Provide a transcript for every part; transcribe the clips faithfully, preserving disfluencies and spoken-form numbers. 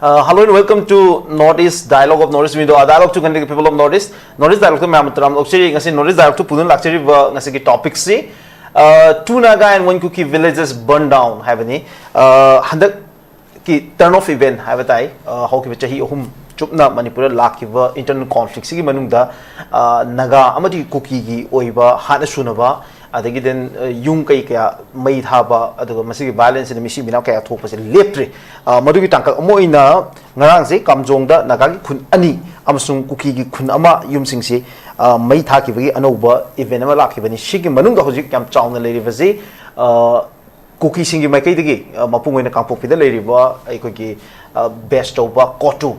Uh, hello and welcome to North East Dialogue of North East Window, a dialogue to connect the people of North East. North East Dialogue ꯇ ꯃꯌꯥꯝ ꯇꯔꯥꯝ ꯑꯣꯛꯆꯔꯤ꯫ ꯉꯁꯤ North East Dialogue ꯇ ꯄꯨꯗꯨꯅ ꯂꯥꯛꯆꯔꯤꯕ ꯉꯁꯤꯒꯤ topic ꯁꯤ, uh, Two Naga and One Kuki villages burned down ꯍꯥꯏꯕꯅꯤ꯫ Uh, ꯍꯟꯗꯛꯀꯤ turn of event ꯍꯥꯏꯕ ꯇꯥꯏ, uh, ꯍꯧꯈꯤꯕ ꯆꯍꯤ ꯑꯍꯨꯝ ꯆꯨꯞꯅ ꯃꯅꯤꯄꯨꯔꯗ ꯂꯥꯛꯈꯤꯕ internal conflict ꯁꯤꯒꯤ ꯃꯅꯨꯡꯗ, uh, ꯅꯥꯒꯥ ꯑꯃꯗꯤ ꯀꯨꯀꯤꯒꯤ ꯑꯣꯏꯕ ꯍꯥꯠꯅ ꯁꯨꯅꯕ, ꯑꯗꯒꯤ then, uh, ꯌꯨꯝ ꯀꯩ ꯀꯌꯥ ꯃꯩ ꯊꯥꯕ, ꯑꯗꯨꯒ ꯃꯁꯤꯒꯤ violence ꯁꯤꯅ ꯃꯤꯁꯤ ꯃꯤꯅꯥ ꯀꯌꯥ ꯊꯣꯛꯄꯁꯦ ꯂꯦꯞꯇ꯭ꯔꯤ꯫ Uh, ꯃꯗꯨꯒꯤ ꯇꯥꯡꯀꯛ ꯑꯃ ꯑꯣꯏꯅ ꯉꯔꯥꯡꯁꯦ ꯀꯥꯝꯖꯣꯡꯗ ꯅꯥꯒꯥꯒꯤ ꯈꯨꯟ ꯑꯅꯤ ꯑꯃꯁꯨꯡ ꯀꯨꯀꯤꯒꯤ ꯈꯨꯟ ꯑꯃ ꯌꯨꯝꯁꯤꯡꯁꯤ, ꯑ, ꯃꯩ ꯊꯥꯈꯤꯕꯒꯤ ꯑꯅꯧꯕ event ꯑꯃ ꯂꯥꯛꯈꯤꯕꯅꯤ꯫ ꯁꯤꯒꯤ ꯃꯅꯨꯡꯗ ꯍꯧꯖꯤꯛ ꯌꯥꯝ ꯆꯥꯎꯅ ꯂꯩꯔꯤꯕꯁꯤ, ꯑ, ꯀꯨꯀꯤꯁꯤꯡꯒꯤ ꯃꯥꯏꯀꯩꯗꯒꯤ, ꯑ, ꯃꯄꯨꯡ ꯑꯣꯏꯅ ꯀꯥꯡꯄꯣꯛꯄꯤꯗ ꯂꯩꯔꯤꯕ ꯑꯩꯈꯣꯏꯒꯤ, ꯑ, base ꯇꯧꯕ ꯀꯣꯇꯨ,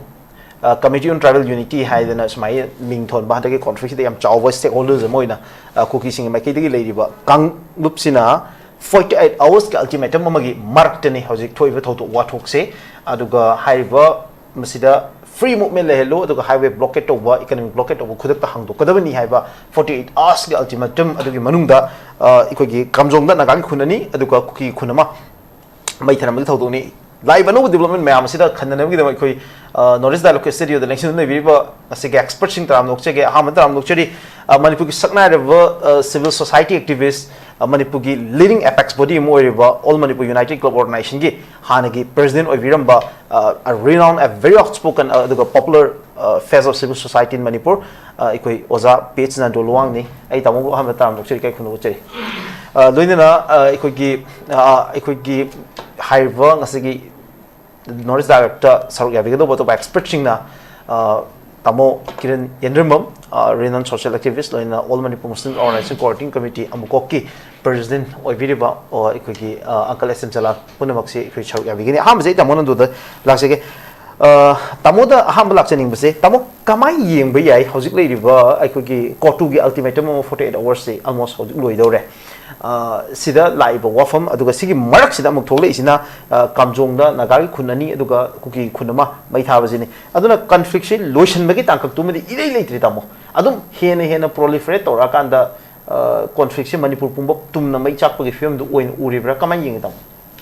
ꯑ, Committee on Tribal Unity ꯍꯥꯏꯗꯅ ꯁꯨꯃꯥꯏꯅ ꯃꯤꯡ ꯊꯣꯟꯕ ꯍꯟꯗꯛꯀꯤ conflict ꯁꯤꯗ ꯌꯥꯝ ꯆꯥꯎꯕ stakeholders ꯑꯃ ꯑꯣꯏꯅ, ꯑ, ꯀꯨꯀꯤꯁꯤꯡꯒꯤ ꯃꯥꯏꯀꯩꯗꯒꯤ ꯂꯩꯔꯤꯕ ꯀꯥꯡꯂꯨꯞꯁꯤꯅ forty eight hours ꯀꯤ ultimatum ꯑꯃꯒꯤ ꯃꯔꯛꯇꯅꯤ ꯍꯧꯖꯤꯛ ꯊꯣꯛꯏꯕ ꯊꯧꯗꯣꯛ ꯋꯥꯊꯣꯛꯁꯦ꯫ ꯑꯗꯨꯒ ꯍꯥꯏꯔꯤꯕ ꯃꯁꯤꯗ free movement ꯂꯩꯍꯜꯂꯨ, ꯑꯗꯨꯒ highway blockade ꯇꯧꯕ, economic blockade ꯇꯧꯕ ꯈꯨꯗꯛꯇ ꯍꯥꯡꯗꯣꯛꯀꯗꯕꯅꯤ ꯍꯥꯏꯕ forty eight hours ꯀꯤ ultimatum ꯑꯗꯨꯒꯤ ꯃꯅꯨꯡꯗ, ꯑ, ꯑꯩꯈꯣꯏꯒꯤ ꯀꯥꯝꯖꯣꯡꯗ ꯅꯥꯒꯥꯒꯤ ꯈꯨꯟ ꯑꯅꯤ, ꯑꯗꯨꯒ ꯀꯨꯀꯤ ꯈꯨꯟ ꯑꯃ ꯃꯩ ꯊꯥꯔꯝꯕꯒꯤ ꯊꯧꯗꯣꯛꯅꯤ꯫ ꯂꯥꯛꯏꯕ ꯑꯅꯧꯕ development ꯃꯌꯥꯝ ꯑꯁꯤꯗ ꯈꯟꯅꯅꯕꯒꯤꯗꯃꯛ ꯑꯩꯈꯣꯏ, ꯑ, North East Dialogue ꯀꯤ studio ꯗ ꯂꯦꯡꯁꯤꯟꯗꯨꯅ ꯂꯩꯕꯤꯔꯤꯕ ꯉꯁꯤꯒꯤ expert ꯁꯤꯡ ꯇꯔꯥꯝꯅ ꯑꯣꯛꯆꯒꯦ꯫ ꯑꯍꯥꯟꯕꯗ ꯇꯔꯥꯝꯅ ꯑꯣꯛꯆꯔꯤ, ꯑ, ꯃꯅꯤꯄꯨꯔꯒꯤ ꯁꯛꯅꯥꯏꯔꯕ, ꯑ, civil society activist, ꯑ, ꯃꯅꯤꯄꯨꯔꯒꯤ leading apex body ꯑꯃ ꯑꯣꯏꯔꯤꯕ All Manipur United Club Organization ꯒꯤ ꯍꯥꯟꯅꯒꯤ president ꯑꯣꯏꯕꯤꯔꯝꯕ, ꯑ, a renowned, a very outspoken, ꯑ, ꯑꯗꯨꯒ popular, ꯑ, face of civil society in Manipur, ꯑ, ꯑꯩꯈꯣꯏ ꯑꯣꯖꯥ ꯄꯤ ꯑꯩꯆ ꯅꯟꯗꯣ ꯂꯨꯋꯥꯡꯅꯤ꯫ ꯑꯩ ꯇꯥꯃꯣꯕꯨ ꯑꯍꯥꯟꯕ ꯇꯔꯥꯝꯅ ꯑꯣꯛꯆꯔꯤ, ꯏꯀꯥꯏ ꯈꯨꯝꯅꯕ ꯎꯠꯆꯔꯤ꯫ ꯑ, ꯂꯣꯏꯅꯅ, ꯑ, ꯑꯩꯈꯣꯏꯒꯤ, ꯑ, ꯑꯩꯈꯣꯏꯒꯤ ꯍꯥꯏꯔꯤꯕ ꯉꯁꯤꯒꯤ North East Dialogue ꯇ ꯁꯔꯨꯛ ꯌꯥꯕꯤꯒꯗꯧꯕ ꯑꯇꯣꯞꯄ expert ꯁꯤꯡꯅ, ꯑ, ꯇꯥꯃꯣ ꯀꯤꯔꯟ ꯌꯦꯟꯗ꯭ꯔꯤꯃꯝ, ꯑ, renowned social activist, ꯂꯣꯏꯅꯅ All Manipur Muslim Organization Coordinating Committee ꯑꯃꯨꯀꯣꯛꯀꯤ president ꯑꯣꯏꯕꯤꯔꯤꯕ, ꯑ, ꯑꯩꯈꯣꯏꯒꯤ, ꯑ, uncle ꯑꯦꯁ ꯑꯦꯝ ꯆꯂꯥꯟ ꯄꯨꯝꯅꯃꯛꯁꯤ ꯑꯩꯈꯣꯏ ꯁꯔꯨꯛ ꯌꯥꯕꯤꯒꯅꯤ꯫ ꯑꯍꯥꯟꯕꯁꯦ ꯑꯩ ꯇꯥꯃꯣ ꯅꯟꯗꯨꯗ ꯂꯥꯛꯆꯒꯦ꯫ ꯑ, ꯇꯥꯃꯣꯗ ꯑꯍꯥꯟꯕ ꯂꯥꯛꯆꯅꯤꯡꯕꯁꯦ, ꯇꯥꯃꯣ ꯀꯃꯥꯏꯅ ꯌꯦꯡꯕ ꯌꯥꯏ ꯍꯧꯖꯤꯛ ꯂꯩꯔꯤꯕ ꯑꯩꯈꯣꯏꯒꯤ ꯀꯣꯇꯨꯒꯤ ultimatum ꯑꯃ forty eight hours ꯁꯤ almost ꯍꯧꯖꯤꯛ ꯂꯣꯏꯗꯧꯔꯦ꯫ ꯑ, ꯁꯤꯗ ꯂꯥꯛꯏꯕ ꯋꯥꯐꯝ, ꯑꯗꯨꯒ ꯁꯤꯒꯤ ꯃꯔꯛꯁꯤꯗ ꯑꯃꯨꯛ ꯊꯣꯛꯂꯛꯏꯁꯤꯅ, ꯑ, ꯀꯥꯝꯖꯣꯡꯗ ꯅꯥꯒꯥꯒꯤ ꯈꯨꯟ ꯑꯅꯤ, ꯑꯗꯨꯒ ꯀꯨꯀꯤ ꯈꯨꯟ ꯑꯃ ꯃꯩ ꯊꯥꯕꯁꯤꯅꯤ꯫ ꯑꯗꯨꯅ conflict ꯁꯤ ꯂꯣꯏꯁꯤꯟꯕꯒꯤ ꯇꯥꯡꯀꯛꯇꯨꯃꯗꯤ ꯏꯔꯩ ꯂꯩꯇ꯭ꯔꯤ, ꯇꯥꯃꯣ꯫ ꯑꯗꯨꯝ ꯍꯦꯟꯅ ꯍꯦꯟꯅ proliferate ꯇꯧꯔꯛꯑꯀꯥꯟꯗ, ꯑ, conflict ꯁꯤ ꯃꯅꯤꯄꯨꯔ ꯄꯨꯝꯕ ꯇꯨꯝꯅ ꯃꯩ ꯆꯥꯛꯄꯒꯤ ꯐꯤꯕꯝꯗꯨ ꯑꯣꯏꯅ ꯎꯔꯤꯕ꯭ꯔꯥ? ꯀꯃꯥꯏꯅ ꯌꯦꯡꯉꯤ, ꯇꯥꯃꯣ?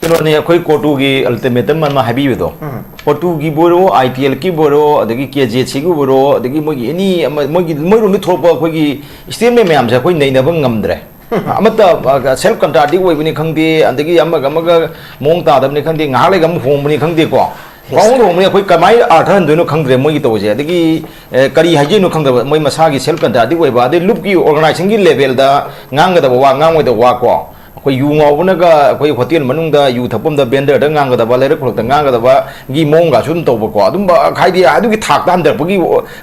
ꯀꯩꯅꯣꯅꯦ, ꯑꯩꯈꯣꯏ ꯀꯣꯇꯨꯒꯤ ꯑꯜꯇꯤꯃꯦꯇꯝ ꯑꯃ ꯍꯥꯏꯕꯤꯕꯗꯣ, ꯎꯝ꯫ ꯀꯣꯇꯨꯒꯤꯕꯨ ꯑꯣꯏꯔꯣ, ꯑꯥꯏ ꯇꯤ ꯑꯦꯜꯒꯤꯕꯨ ꯑꯣꯏꯔꯣ, ꯑꯗꯒꯤ ꯀꯦ ꯖꯦ ꯁꯤꯒꯤꯕꯨ ꯑꯣꯏꯔꯣ, ꯑꯗꯒꯤ ꯃꯣꯏꯒꯤ ꯑꯦꯅꯤ ꯑꯃ, ꯃꯣꯏꯒꯤ, ꯃꯣꯏꯔꯣꯝꯗ ꯊꯣꯛꯂꯛꯄ ꯑꯩꯈꯣꯏꯒꯤ ꯏꯁꯇꯦꯠꯃꯦꯟ ꯃꯌꯥꯝꯁꯦ ꯑꯩꯈꯣꯏ ꯅꯩꯅꯕ ꯉꯝꯗ꯭ꯔꯦ꯫ ꯑꯃꯠꯇ, ꯑ, ꯁꯦꯜꯐ ꯀꯟꯇ꯭ꯔꯥꯗꯤꯛ ꯑꯣꯏꯕꯅꯤ ꯈꯪꯗꯦ, ꯑꯗꯒꯤ ꯑꯃꯒ ꯑꯃꯒ ꯃꯑꯣꯡ ꯇꯥꯗꯕꯅꯤ ꯈꯪꯗꯦ, ꯉꯥꯏꯍꯥꯛ ꯂꯩꯒ ꯑꯃꯨꯛ ꯍꯣꯡꯕꯅꯤ ꯈꯪꯗꯦꯀꯣ꯫ ꯄꯥꯎ ꯍꯣꯡꯕꯅꯤ, ꯑꯩꯈꯣꯏ ꯀꯃꯥꯏꯅ ꯑꯥꯔꯊ ꯍꯟꯗꯣꯏꯅꯣ ꯈꯪꯗ꯭ꯔꯦ ꯃꯣꯏꯒꯤ ꯇꯧꯕꯁꯦ꯫ ꯑꯗꯒꯤ, ꯑꯦ, ꯀꯔꯤ ꯍꯥꯏꯖꯩꯅꯣ ꯈꯪꯗꯕ, ꯃꯣꯏ ꯃꯁꯥꯒꯤ ꯁꯦꯜꯐ ꯀꯟꯇ꯭ꯔꯥꯗꯤꯛ ꯑꯣꯏꯕ, ꯑꯗꯩ ꯂꯨꯞꯀꯤ ꯑꯣꯔꯒꯅꯥꯏꯖꯦꯁꯟꯒꯤ ꯂꯦꯚꯦꯜꯗ ꯉꯥꯡꯒꯗꯕ ꯋꯥ, ꯉꯥꯡꯉꯣꯏꯗꯕ ꯋꯥ ꯀꯣ꯫ ꯑꯩꯈꯣꯏ ꯌꯨ ꯉꯥꯎꯕꯅꯒ ꯑꯩꯈꯣꯏ ꯍꯣꯇꯦꯜ ꯃꯅꯨꯡꯗ ꯌꯨ ꯊꯛꯐꯝꯗ ꯚꯦꯟꯗꯔꯗ ꯉꯥꯡꯒꯗꯕ, ꯂꯩꯔꯛ ꯈꯨꯂꯛꯇ ꯉꯥꯡꯒꯗꯕꯒꯤ ꯃꯑꯣꯡꯒꯁꯨ ꯑꯗꯨꯝ ꯇꯧꯕꯀꯣ꯫ ꯑꯗꯨꯝꯕ ꯍꯥꯏꯗꯤ ꯑꯗꯨꯒꯤ ꯊꯥꯛꯇ ꯍꯟꯊꯔꯛꯄꯒꯤ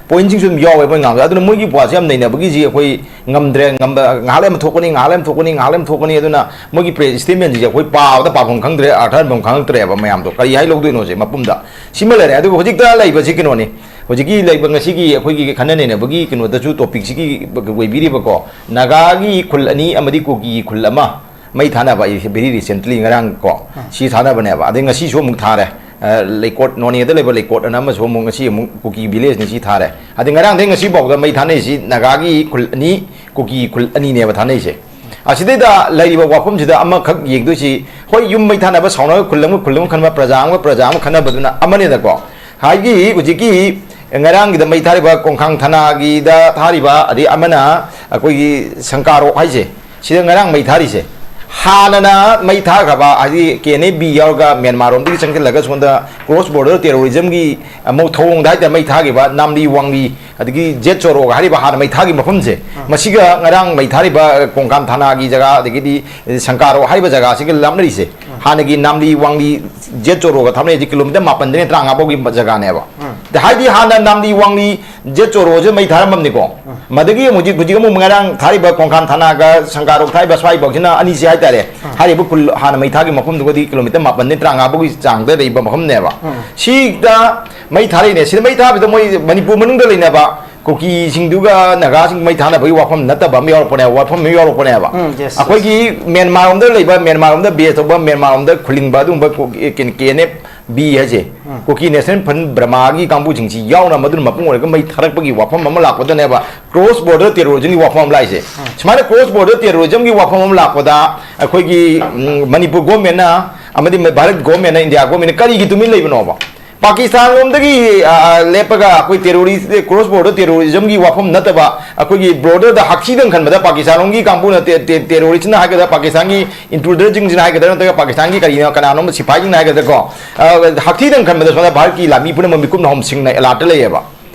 ꯄꯣꯏꯟꯁꯤꯡꯁꯨ ꯑꯗꯨꯝ ꯌꯥꯎꯋꯦ ꯃꯣꯏ ꯉꯥꯡꯕꯗ꯫ ꯑꯗꯨꯅ ꯃꯣꯏꯒꯤ ꯋꯥꯁꯦ ꯌꯥꯝ ꯅꯩꯅꯕꯒꯤꯁꯤ ꯑꯩꯈꯣꯏ ꯉꯝꯗ꯭ꯔꯦ꯫ ꯉꯝꯕ, ꯉꯥꯏꯍꯥꯛ ꯂꯩ ꯑꯃ ꯊꯣꯛꯀꯅꯤ, ꯉꯥꯏꯍꯥꯛ ꯂꯩ ꯑꯃ ꯊꯣꯛꯀꯅꯤ, ꯉꯥꯏꯍꯥꯛ ꯂꯩ ꯑꯃ ꯊꯣꯛꯀꯅꯤ꯫ ꯑꯗꯨꯅ ꯃꯣꯏꯒꯤ ꯄ꯭ꯔꯦꯁ ꯁ꯭ꯇꯦꯠꯃꯦꯟꯁꯤꯡꯁꯦ ꯑꯩꯈꯣꯏ ꯄꯥꯕꯗ ꯄꯥꯐꯝ ꯈꯪꯗ꯭ꯔꯦ, ꯑꯥꯔꯊ ꯍꯟꯐꯝ ꯈꯪꯉꯛꯇ꯭ꯔꯦꯕ ꯃꯌꯥꯝꯗꯣ꯫ ꯀꯔꯤ ꯍꯥꯏ ꯂꯧꯗꯣꯏꯅꯣꯁꯦ ꯃꯄꯨꯝꯗ꯫ ꯁꯤꯃ ꯂꯩꯔꯦ꯫ ꯑꯗꯨꯒ ꯍꯧꯖꯤꯛꯇ ꯂꯩꯕꯁꯤ ꯀꯩꯅꯣꯅꯤ, ꯍꯧꯖꯤꯛꯀꯤ ꯂꯩꯕ ꯉꯁꯤꯒꯤ ꯑꯩꯈꯣꯏꯒꯤ ꯈꯟꯅ ꯅꯩꯅꯕꯒꯤ ꯀꯩꯅꯣꯗꯁꯨ ꯇꯣꯄꯤꯛꯁꯤꯒꯤ ꯑꯣꯏꯕꯤꯔꯤꯕꯀꯣ, ꯅꯥꯒꯥꯒꯤ ꯈꯨꯜ ꯑꯅꯤ ꯑꯃꯗꯤ ꯀꯨꯀꯤꯒꯤ ꯈꯨꯜ ꯑꯃ ꯃꯩ ꯊꯥꯅꯕ ꯑꯩ very recently ꯉꯔꯥꯡ ꯀꯣ, ꯑꯥ꯫ ꯁꯤ ꯊꯥꯅꯕꯅꯦꯕ꯫ ꯑꯗꯩ ꯉꯁꯤꯁꯨ ꯑꯃꯨꯛ ꯊꯥꯔꯦ꯫ ꯑ, ꯂꯩꯀꯣꯠ, ꯅꯣꯅꯦꯗ ꯂꯩꯕ ꯂꯩꯀꯣꯠ ꯑꯅ ꯑꯃꯁꯨ ꯑꯃꯨꯛ ꯉꯁꯤ ꯑꯃꯨꯛ ꯀꯨꯀꯤ ꯚꯤꯂꯦꯖꯅꯤ ꯁꯤ ꯊꯥꯔꯦ꯫ ꯑꯗꯩ ꯉꯔꯥꯡꯗꯩ ꯉꯁꯤ ꯐꯥꯎꯗ ꯃꯩ ꯊꯥꯅꯩꯁꯤ ꯅꯥꯒꯥꯒꯤ ꯈꯨꯜ ꯑꯅꯤ, ꯀꯨꯀꯤ ꯈꯨꯜ ꯑꯅꯤꯅꯦꯕ ꯊꯥꯅꯩꯁꯦ꯫ ꯑꯁꯤꯗꯩꯗ ꯂꯩꯔꯤꯕ ꯋꯥꯐꯝꯁꯤꯗ ꯑꯃꯈꯛ ꯌꯦꯡꯗꯣꯏꯁꯤ, ꯍꯣꯏ, ꯌꯨꯝ ꯃꯩ ꯊꯥꯅꯕ ꯁꯥꯎꯅꯕ ꯈꯨꯜ ꯑꯃꯒ ꯈꯨꯜ ꯑꯃ ꯈꯟꯕ, ꯄ꯭ꯔꯖꯥ ꯑꯃꯒ ꯄ꯭ꯔꯖꯥ ꯑꯃ ꯈꯟꯅꯕꯗꯨꯅ ꯑꯃꯅꯦꯅꯀꯣ꯫ ꯍꯥꯏꯗꯤ ꯍꯧꯖꯤꯛꯀꯤ ꯉꯔꯥꯡꯒꯤꯗ ꯃꯩ ꯊꯥꯔꯤꯕ ꯀꯣꯡꯈꯥꯡ ꯊꯅꯥꯒꯤꯗ ꯊꯥꯔꯤꯕ, ꯑꯗꯩ ꯑꯃꯅ ꯑꯩꯈꯣꯏꯒꯤ ꯁꯪꯀꯥꯔꯣꯛ ꯍꯥꯏꯁꯦ, ꯁꯤꯗ ꯉꯔꯥꯡ ꯃꯩ ꯊꯥꯔꯤꯁꯦ, ꯍꯥꯟꯅꯅ ꯃꯩ ꯊꯥꯈ꯭ꯔꯕ, ꯍꯥꯏꯗꯤ ꯀꯦ ꯑꯦꯟ ꯑꯦ ꯕꯤ ꯌꯥꯎꯔꯒ ꯃ꯭ꯌꯥꯟꯃꯥꯔ ꯔꯣꯝꯗꯒꯤ ꯆꯪꯁꯤꯜꯂꯒ ꯁꯣꯝꯗ ꯀ꯭ꯔꯣꯁ ꯕꯣꯔꯗꯔ ꯇꯦꯔꯣꯔꯤꯖꯝꯒꯤ ꯑꯃꯨꯛ ꯊꯧꯑꯣꯡꯗ ꯍꯥꯏꯇꯥꯔꯦ ꯃꯩ ꯊꯥꯈꯤꯕ ꯅꯥꯝꯂꯤ ꯋꯥꯡꯂꯤ, ꯑꯗꯒꯤ ꯖꯦꯠ ꯆꯣꯔꯣꯒ ꯍꯥꯏꯔꯤꯕ ꯍꯥꯟꯅ ꯃꯩ ꯊꯥꯈꯤꯕ ꯃꯐꯝꯁꯦ, ꯑꯥ꯫ ꯃꯁꯤꯒ ꯉꯔꯥꯡ ꯃꯩ ꯊꯥꯔꯤꯕ ꯀꯣꯡꯀꯥꯟ ꯊꯥꯅꯥꯒꯤ ꯖꯒꯥ, ꯑꯗꯒꯤꯗꯤ ꯁꯪꯀꯥꯔꯣ ꯍꯥꯏꯔꯤꯕ ꯖꯒꯥꯁꯤꯒ ꯂꯥꯞꯅꯔꯤꯁꯦ, ꯑꯥ꯫ ꯍꯥꯟꯅꯒꯤ ꯅꯥꯝꯂꯤ ꯋꯥꯡꯂꯤ ꯖꯦꯠ ꯆꯣꯔꯣꯒ ꯊꯥꯞꯅꯔꯤꯁꯦ ꯀꯤꯂꯣꯃꯤꯇꯔ ꯃꯥꯄꯟꯗꯩꯅ ꯇꯔꯥꯃꯉꯥ ꯐꯥꯎꯒꯤ ꯖꯒꯥꯅꯦꯕ꯫ ꯑꯥ꯫ ꯑꯗ ꯍꯥꯏꯗꯤ ꯍꯥꯟꯅ ꯅꯥꯝꯂꯤ ꯋꯥꯡꯂꯤ ꯖꯦꯠ ꯆꯣꯔꯣꯁꯦ ꯃꯩ ꯊꯥꯔꯝꯃꯕꯅꯤꯀꯣ꯫ ꯑꯥ꯫ ꯃꯗꯒꯤ ꯍꯧꯖꯤꯛ, ꯍꯧꯖꯤꯛ ꯑꯃꯨꯛ ꯉꯔꯥꯡ ꯊꯥꯔꯤꯕ ꯀꯣꯡꯈꯥꯟ ꯊꯥꯅꯥꯒ ꯁꯪꯀꯥꯔꯣꯛ ꯊꯥꯔꯤꯕ ꯁ꯭ꯋꯥꯏꯐꯥꯎꯁꯤꯅ ꯑꯅꯤꯁꯦ ꯍꯥꯏꯇꯥꯔꯦ꯫ ꯑꯥ꯫ ꯍꯥꯏꯔꯤꯕ ꯈꯨꯜ ꯍꯥꯟꯅ ꯃꯩ ꯊꯥꯈꯤꯕ ꯃꯐꯝꯗꯨꯒꯗꯤ ꯀꯤꯂꯣꯃꯤꯇꯔ ꯃꯥꯄꯟꯗꯩꯅ ꯇꯔꯥꯃꯉꯥ ꯐꯥꯎꯒꯤ ꯆꯥꯡꯗ ꯂꯩꯕ ꯃꯐꯝꯅꯦꯕ꯫ ꯑꯥ꯫ ꯁꯤꯗ ꯃꯩ ꯊꯥꯔꯛꯏꯅꯦ꯫ ꯁꯤꯗ ꯃꯩ ꯊꯥꯕꯁꯤꯗ ꯃꯣꯏ ꯃꯅꯤꯄꯨꯔ ꯃꯅꯨꯡꯗ ꯂꯩꯅꯕ ꯀꯨꯀꯤꯁꯤꯡꯗꯨꯒ ꯅꯥꯒꯥꯁꯤꯡ ꯃꯩ ꯊꯥꯅꯕꯒꯤ ꯋꯥꯐꯝ ꯅꯠꯇꯕ ꯑꯃ ꯌꯥꯎꯔꯛꯄꯅꯦꯕ, ꯋꯥꯐꯝ ꯑꯃ ꯌꯥꯎꯔꯛꯄꯅꯦꯕ꯫ ꯎꯝ, yes, yes꯫ ꯑꯩꯈꯣꯏꯒꯤ ꯃ꯭ꯌꯥꯟꯃꯥꯔ ꯂꯣꯝꯗ ꯂꯩꯕ, ꯃ꯭ꯌꯥꯟꯃꯥꯔ ꯂꯣꯝꯗ ꯈꯨꯂꯤꯡꯕ ꯑꯗꯨꯒꯨꯝꯕ ꯀꯦ-, ꯀꯦ-, ꯀꯦ ꯑꯦꯟ ꯑꯦꯐ ꯕꯤ ꯍꯥꯏꯁꯦ, ꯎꯝ꯫ ꯀꯨꯀꯤ ꯅꯦꯁꯅꯦꯜ ꯐ꯭ꯔꯟꯠ ꯕꯔꯃꯥꯒꯤ ꯀꯥꯡꯕꯨꯁꯤꯡꯁꯤ ꯌꯥꯎꯅ ꯃꯗꯨꯅ ꯃꯄꯨꯡ ꯑꯣꯏꯔꯒ ꯃꯩ ꯊꯥꯔꯛꯄꯒꯤ ꯋꯥꯐꯝ ꯑꯃ ꯂꯥꯛꯄꯗꯅꯦꯕ ꯀ꯭ꯔꯣꯁ ꯕꯣꯔꯗꯔ ꯇꯦꯔꯣꯔꯤꯖꯝꯒꯤ ꯋꯥꯐꯝ ꯑꯃ ꯂꯥꯛꯏꯁꯦ꯫ ꯎꯝ꯫ ꯁꯨꯃꯥꯏꯅ ꯀ꯭ꯔꯣꯁ ꯕꯣꯔꯗꯔ ꯇꯦꯔꯣꯔꯤꯖꯝꯒꯤ ꯋꯥꯐꯝ ꯑꯃ ꯂꯥꯛꯄꯗ ꯑꯩꯈꯣꯏꯒꯤ, ꯎꯝ, ꯃꯅꯤꯄꯨꯔ ꯒꯣꯔꯃꯦꯟꯅ ꯑꯃꯗꯤ ꯃ-, ꯚꯥꯔꯠ ꯒꯣꯔꯃꯦꯟꯅ, ꯏꯟꯗꯤꯌꯥ ꯒꯣꯔꯃꯦꯟꯅ ꯀꯔꯤꯒꯤ ꯇꯨꯃꯤꯟ ꯂꯩꯕꯅꯣꯕ? ꯄꯥꯀꯤꯁꯇꯥꯟ ꯂꯣꯝꯗꯒꯤ, ꯑ, ꯑ, ꯂꯦꯞꯄꯒ ꯑꯩꯈꯣꯏ ꯇꯦꯔꯣꯔꯤꯁ, ꯀ꯭ꯔꯣꯁ ꯕꯣꯔꯗꯔ ꯇꯦꯔꯣꯔꯤꯖꯝꯒꯤ ꯋꯥꯐꯝ ꯅꯠꯇꯕ, ꯑꯩꯈꯣꯏꯒꯤ ꯕꯣꯔꯗꯔꯗ ꯍꯛꯊꯤꯗꯪ ꯈꯟꯕꯗ ꯄꯥꯀꯤꯁꯇꯥꯟ ꯂꯣꯝꯒꯤ ꯀꯥꯡꯕꯨꯅ ꯇꯦ-, ꯇꯦ-, ꯇꯦꯔꯣꯔꯤꯁ꯭ꯠꯅ ꯍꯥꯏꯒꯗ꯭ꯔꯥ, ꯄꯥꯀꯤꯁꯇꯥꯟꯒꯤ ꯏꯟꯇ꯭ꯔꯨꯗꯔꯁꯤꯡꯁꯤꯅ ꯍꯥꯏꯒꯗ꯭ꯔꯥ, ꯅꯠꯇ꯭ꯔꯒ ꯄꯥꯀꯤꯁꯇꯥꯟꯒꯤ ꯀꯔꯤꯅꯣ, ꯀꯅꯥꯅꯣꯝ ꯁꯤꯐꯥꯏꯁꯤꯡꯅ ꯍꯥꯏꯒꯗ꯭ꯔꯥꯀꯣ, ꯑ, ꯍꯛꯊꯤꯗꯪ ꯈꯟꯕꯗ ꯁꯣꯝꯗ ꯚꯥꯔꯠꯀꯤ ꯂꯥꯟꯃꯤ ꯄꯨꯝꯅꯃꯛ ꯃꯤꯀꯨꯞ ꯅꯥꯍꯨꯝ ꯁꯤꯡꯅ ꯑꯦꯂꯥꯔꯠꯇ ꯂꯩꯌꯦꯕ꯫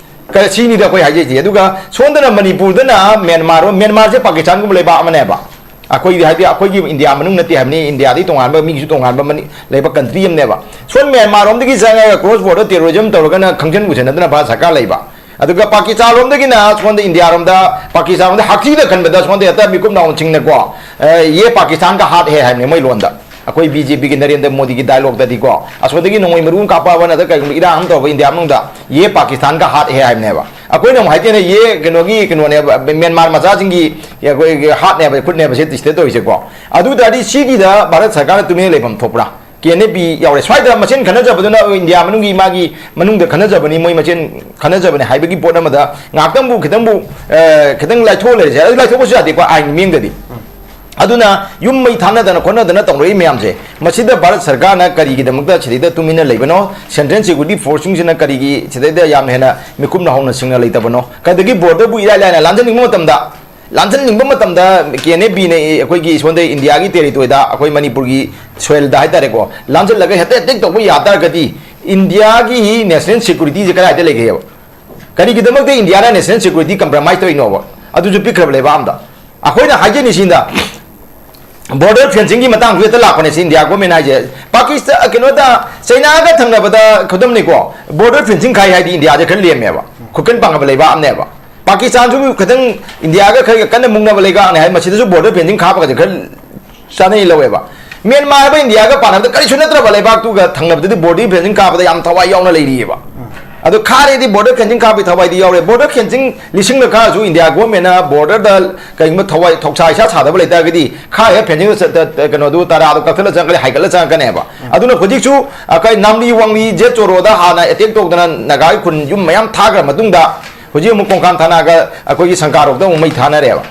ꯀ-, ꯁꯤꯅꯤꯗ ꯑꯩꯈꯣꯏ ꯍꯥꯏꯖꯩꯁꯦ꯫ ꯑꯗꯨꯒ ꯁꯣꯝꯗꯅ ꯃꯅꯤꯄꯨꯔꯗꯅ ꯃ꯭ꯌꯥꯟꯃꯥꯔ, ꯃ꯭ꯌꯥꯟꯃꯥꯔꯁꯦ ꯄꯥꯀꯤꯁꯇꯥꯟꯒꯨꯝꯕ ꯂꯩꯕꯥꯛ ꯑꯃꯅꯦꯕ꯫ ꯑꯩꯈꯣꯏꯗꯤ ꯍꯥꯏꯗꯤ ꯑꯩꯈꯣꯏꯒꯤ ꯏꯟꯗꯤꯌꯥ ꯃꯅꯨꯡ ꯅꯠꯇꯦ ꯍꯥꯏꯕꯅꯤ, ꯏꯟꯗꯤꯌꯥꯗꯒꯤ ꯇꯣꯉꯥꯟꯕ, ꯃꯤꯒꯤꯁꯨ ꯇꯣꯉꯥꯟꯕ ꯃꯅꯤ-, ꯂꯩꯕ ꯀꯟꯇ꯭ꯔꯤ ꯑꯃꯅꯦꯕ꯫ ꯁꯣꯝ ꯃ꯭ꯌꯥꯟꯃꯥꯔ ꯂꯣꯝꯗꯒꯤ ꯆꯪꯉꯒ ꯀ꯭ꯔꯣꯁ ꯕꯣꯔꯗꯔ ꯇꯦꯔꯣꯔꯤꯖꯝ ꯇꯧꯔꯒꯅ ꯈꯪꯖꯟ ꯎꯁꯟꯅꯗꯅ ꯚꯥꯔꯠ ꯁꯔꯀꯥꯔ ꯂꯩꯕ꯫ ꯑꯗꯨꯒ ꯄꯥꯀꯤꯁꯇꯥꯟ ꯂꯣꯝꯗꯒꯤꯅ ꯁꯣꯝꯗ ꯏꯟꯗꯤꯌꯥ ꯔꯣꯝꯗ, ꯄꯥꯀꯤꯁꯇꯥꯟ ꯂꯣꯝꯗ ꯍꯛꯊꯤꯗ ꯈꯟꯕꯗ ꯁꯣꯝꯗ ꯍꯦꯛꯇ ꯃꯤꯀꯨꯞ ꯅꯥꯎꯟꯁꯤꯡꯅꯀꯣ, ꯑꯦ, "ꯌꯦ ꯄꯥꯀꯤꯁꯇꯥꯟ ꯀ ꯍꯥꯠ ꯍꯦ" ꯍꯥꯏꯕꯅꯦ ꯃꯣꯏ ꯂꯣꯟꯗ꯫ ꯑꯩꯈꯣꯏ ꯕꯤ ꯖꯦ ꯄꯤꯒꯤ ꯅꯔꯦꯟꯗ꯭ꯔ ꯃꯣꯗꯤꯒꯤ ꯗꯥꯏꯂꯣꯛꯇꯗꯤꯀꯣ, ꯑꯁꯣꯝꯗꯒꯤ ꯅꯣꯡꯃꯩ ꯃꯔꯨ ꯑꯃ ꯀꯥꯞꯄꯛꯑꯕ ꯅꯠꯇ꯭ꯔꯒ ꯀꯩꯒꯨꯝꯕ ꯏꯔꯥꯡ ꯑꯃ ꯇꯧꯔꯕ ꯏꯟꯗꯤꯌꯥ ꯃꯅꯨꯡꯗ, "ꯌꯦ ꯄꯥꯀꯤꯁꯇꯥꯟ ꯀ ꯍꯥꯠ ꯍꯦ" ꯍꯥꯏꯕꯅꯦꯕ꯫ ꯑꯩꯈꯣꯏꯅ ꯑꯃꯨꯛ ꯍꯥꯏꯗꯣꯏꯅꯦ, "ꯌꯦ ꯀꯩꯅꯣꯒꯤ, ꯀꯩꯅꯣꯅꯦꯕ, ꯃ꯭ꯌꯥꯟꯃꯥꯔ ꯃꯆꯥꯁꯤꯡꯒꯤ ꯑꯩꯈꯣꯏꯒꯤ ꯍꯥꯠꯅꯦꯕ, ꯈꯨꯠꯅꯦꯕ ꯁꯤ ꯁꯤꯗ ꯇꯧꯔꯤꯁꯦꯀꯣ"꯫ ꯑꯗꯨ ꯇꯥꯔꯗꯤ ꯁꯤꯒꯤꯗ ꯚꯥꯔꯠ ꯁꯔꯀꯥꯔꯅ ꯇꯨꯃꯤꯟꯅ ꯂꯩꯐꯝ ꯊꯣꯛꯄ꯭ꯔꯥ? ꯀꯦ ꯑꯦꯟ ꯑꯦ ꯄꯤ ꯌꯥꯎꯔꯦ꯫ ꯁ꯭ꯋꯥꯏꯗ ꯃꯁꯦꯟ ꯈꯟꯅꯖꯕꯗꯨꯅ ꯏꯟꯗꯤꯌꯥ ꯃꯅꯨꯡꯒꯤ ꯃꯥꯒꯤ ꯃꯅꯨꯡꯗ ꯈꯟꯅꯖꯕꯅꯤ, ꯃꯣꯏ ꯃꯁꯦꯟ ꯈꯟꯅꯖꯕꯅꯤ ꯍꯥꯏꯕꯒꯤ ꯄꯣꯠ ꯑꯃꯗ ꯉꯥꯏꯍꯥꯛꯇꯪꯕꯨ, ꯈꯤꯇꯪꯕꯨ, ꯑ, ꯈꯤꯇꯪ ꯂꯥꯏꯊꯣꯛꯑ ꯂꯩꯔꯁꯦ꯫ ꯑꯗꯨ ꯂꯥꯏꯊꯣꯛꯄꯁꯨ ꯌꯥꯗꯦꯀꯣ ꯑꯥꯏꯟꯒꯤ ꯃꯤꯡꯗꯗꯤ꯫ ꯑꯗꯨꯅ ꯌꯨꯝ ꯃꯩ ꯊꯥꯅꯗꯅ ꯈꯣꯠꯅꯗꯅ ꯇꯧꯔꯛꯏ ꯃꯌꯥꯝꯁꯦ, ꯃꯁꯤꯗ ꯚꯥꯔꯠ ꯁꯔꯀꯥꯔꯅ ꯀꯔꯤꯒꯤꯗꯃꯛꯇ ꯁꯤꯗꯩꯗ ꯇꯨꯃꯤꯟꯅ ꯂꯩꯕꯅꯣ? ꯁꯦꯟꯇ꯭ꯔꯦꯜ ꯁꯦꯀ꯭ꯌꯨꯔꯤꯇꯤ ꯐꯣꯔꯁꯁꯤꯡꯁꯤꯅ ꯀꯔꯤꯒꯤ ꯁꯤꯗꯩꯗ ꯌꯥꯝꯅ ꯍꯦꯟꯅ ꯃꯤꯀꯨꯞ ꯅꯥꯍꯧꯅ ꯁꯤꯡꯅ ꯂꯩꯇꯕꯅꯣ? ꯀꯩꯗꯒꯤ ꯕꯣꯔꯗꯔꯕꯨ ꯏꯔꯥꯏ ꯂꯥꯏꯅ ꯂꯥꯟꯖꯟꯅꯤꯡꯕ ꯃꯇꯝꯗ, ꯂꯥꯟꯖꯟꯅꯤꯡꯕ ꯃꯇꯝꯗ ꯀꯦ ꯑꯦꯟ ꯑꯦ ꯕꯤꯅ ꯑꯩꯈꯣꯏꯒꯤ ꯁꯣꯝꯗ ꯏꯟꯗꯤꯌꯥꯒꯤ ꯇꯦꯔꯤꯇꯣꯔꯤꯗ, ꯑꯩꯈꯣꯏ ꯃꯅꯤꯄꯨꯔꯒꯤ ꯁꯣꯏꯜꯗ ꯍꯥꯏꯇꯥꯔꯦꯀꯣ, ꯂꯥꯟꯖꯜꯂꯒ ꯍꯦꯛꯇ ꯑꯦꯇꯦꯛ ꯇꯧꯕ ꯌꯥ ꯇꯥꯔꯒꯗꯤ ꯏꯟꯗꯤꯌꯥꯒꯤ ꯅꯦꯁꯅꯦꯜ ꯁꯦꯀ꯭ꯌꯨꯔꯤꯇꯤꯁꯦ ꯀꯗꯥꯏꯗ ꯂꯩꯒꯦꯕ? ꯀꯔꯤꯒꯤꯗꯃꯛꯇ ꯏꯟꯗꯤꯌꯥꯅ ꯅꯦꯁꯅꯦꯜ ꯁꯦꯀ꯭ꯌꯨꯔꯤꯇꯤ ꯀꯝꯄ꯭ꯔꯣꯃꯥꯏꯁ ꯇꯧꯔꯤꯅꯣꯕ? ꯑꯗꯨꯁꯨ ꯄꯤꯛꯈ꯭ꯔꯕ ꯂꯩꯕꯥꯛ ꯑꯝꯗ꯫ ꯑꯩꯈꯣꯏꯅ ꯍꯥꯏꯖꯅꯤꯡꯉꯤꯁꯤꯅ, ꯕꯣꯔꯗꯔ ꯐꯦꯟꯁꯤꯡꯒꯤ ꯃꯇꯥꯡꯁꯨ ꯍꯦꯛꯇ ꯂꯥꯛꯄꯅꯦ ꯁꯤ ꯏꯟꯗꯤꯌꯥ ꯒꯣꯔꯃꯦꯟ ꯍꯥꯏꯁꯦ꯫ ꯄꯥꯀꯤꯁꯇꯥꯟ, ꯀꯩꯅꯣꯗ, ꯆꯩꯅꯥꯒ ꯊꯪꯅꯕꯗ ꯈꯨꯗꯝꯅꯤꯀꯣ, ꯕꯣꯔꯗꯔ ꯐꯦꯟꯁꯤꯡ ꯈꯥꯏ ꯍꯥꯏꯗꯤ ꯏꯟꯗꯤꯌꯥꯁꯦ ꯈꯔ ꯂꯦꯝꯃꯦꯕ, ꯈꯨꯠꯀꯟ ꯄꯥꯡꯒꯟꯕ ꯂꯩꯕꯥꯛ ꯑꯃꯅꯦꯕ꯫ ꯄꯥꯀꯤꯁꯇꯥꯟꯁꯨ ꯈꯤꯇꯪ ꯏꯟꯗꯤꯌꯥꯒ ꯈꯔ ꯀꯟꯅ ꯃꯨꯛꯅꯕ ꯂꯩꯕꯥꯛꯅꯦ ꯍꯥꯏ, ꯃꯁꯤꯗꯁꯨ ꯕꯣꯔꯗꯔ ꯐꯦꯟꯁꯤꯡ ꯈꯥꯞꯄꯒꯁꯦ ꯈꯔ ꯆꯥꯅꯩ ꯂꯧꯋꯦꯕ꯫ ꯃ꯭ꯌꯥꯟꯃꯥꯔ ꯍꯥꯏꯕ ꯏꯟꯗꯤꯌꯥꯒ ꯄꯥꯟꯅꯕꯗ ꯀꯔꯤꯁꯨ ꯅꯠꯇ꯭ꯔꯕ ꯂꯩꯕꯥꯛꯇꯨꯒ ꯊꯪꯅꯕꯗꯗꯤ ꯕꯣꯔꯗꯔ ꯐꯦꯟꯁꯤꯡ ꯀꯥꯞꯄꯗ ꯌꯥꯝ ꯊꯋꯥꯏ ꯌꯥꯎꯅ ꯂꯩꯔꯤꯑꯕ꯫ ꯑꯗꯣ ꯈꯥꯔꯦꯗꯤ ꯕꯣꯔꯗꯔ ꯐꯦꯟꯁꯤꯡ ꯀꯥꯞꯄꯒꯤ ꯊꯋꯥꯏꯗꯤ ꯌꯥꯎꯔꯦ꯫ ꯕꯣꯔꯗꯔ ꯐꯦꯟꯁꯤꯡ ꯂꯤꯁꯤꯡꯂ ꯈꯥꯔꯁꯨ ꯏꯟꯗꯤꯌꯥ ꯒꯣꯔꯃꯦꯟꯅ ꯕꯣꯔꯗꯔꯗ ꯀꯩꯒꯨꯝꯕ ꯊꯋꯥꯏ ꯊꯧꯁꯥ ꯏꯁꯥ ꯁꯥꯗꯕ ꯂꯩꯇꯥꯔꯒꯗꯤ ꯈꯥꯔꯤꯕ ꯐꯦꯟꯁꯤꯡꯗꯣ ꯆ-, ꯇ-, ꯇ-, ꯀꯩꯅꯣꯗꯨ ꯇꯔꯥꯗꯣ ꯀꯛꯊꯠꯂ ꯆꯪꯉꯛꯀꯅꯤ, ꯍꯥꯏꯒꯠꯂ ꯆꯪꯉꯛꯀꯅꯦꯕ꯫ ꯑꯗꯨꯅ ꯍꯧꯖꯤꯛꯁꯨ, ꯑ, ꯀꯩ ꯅꯥꯝꯂꯤ ꯋꯥꯡꯂꯤ ꯖꯦꯠ ꯆꯣꯔꯣꯗ ꯍꯥꯟꯅ ꯑꯦꯇꯦꯛ ꯇꯧꯗꯅ ꯅꯥꯒꯥꯒꯤ ꯈꯨꯟ ꯌꯨꯝ ꯃꯌꯥꯝ ꯊꯥꯈ꯭ꯔ ꯃꯇꯨꯡꯗ ꯍꯧꯖꯤꯛ ꯑꯃꯨꯛ ꯀꯣꯡꯀꯥꯟ ꯊꯥꯅꯒ ꯑꯩꯈꯣꯏꯒꯤ ꯁꯪꯀꯥꯔꯣꯛꯇ ꯑꯃꯨꯛ ꯃꯩ ꯊꯥꯅꯔꯦꯕ꯫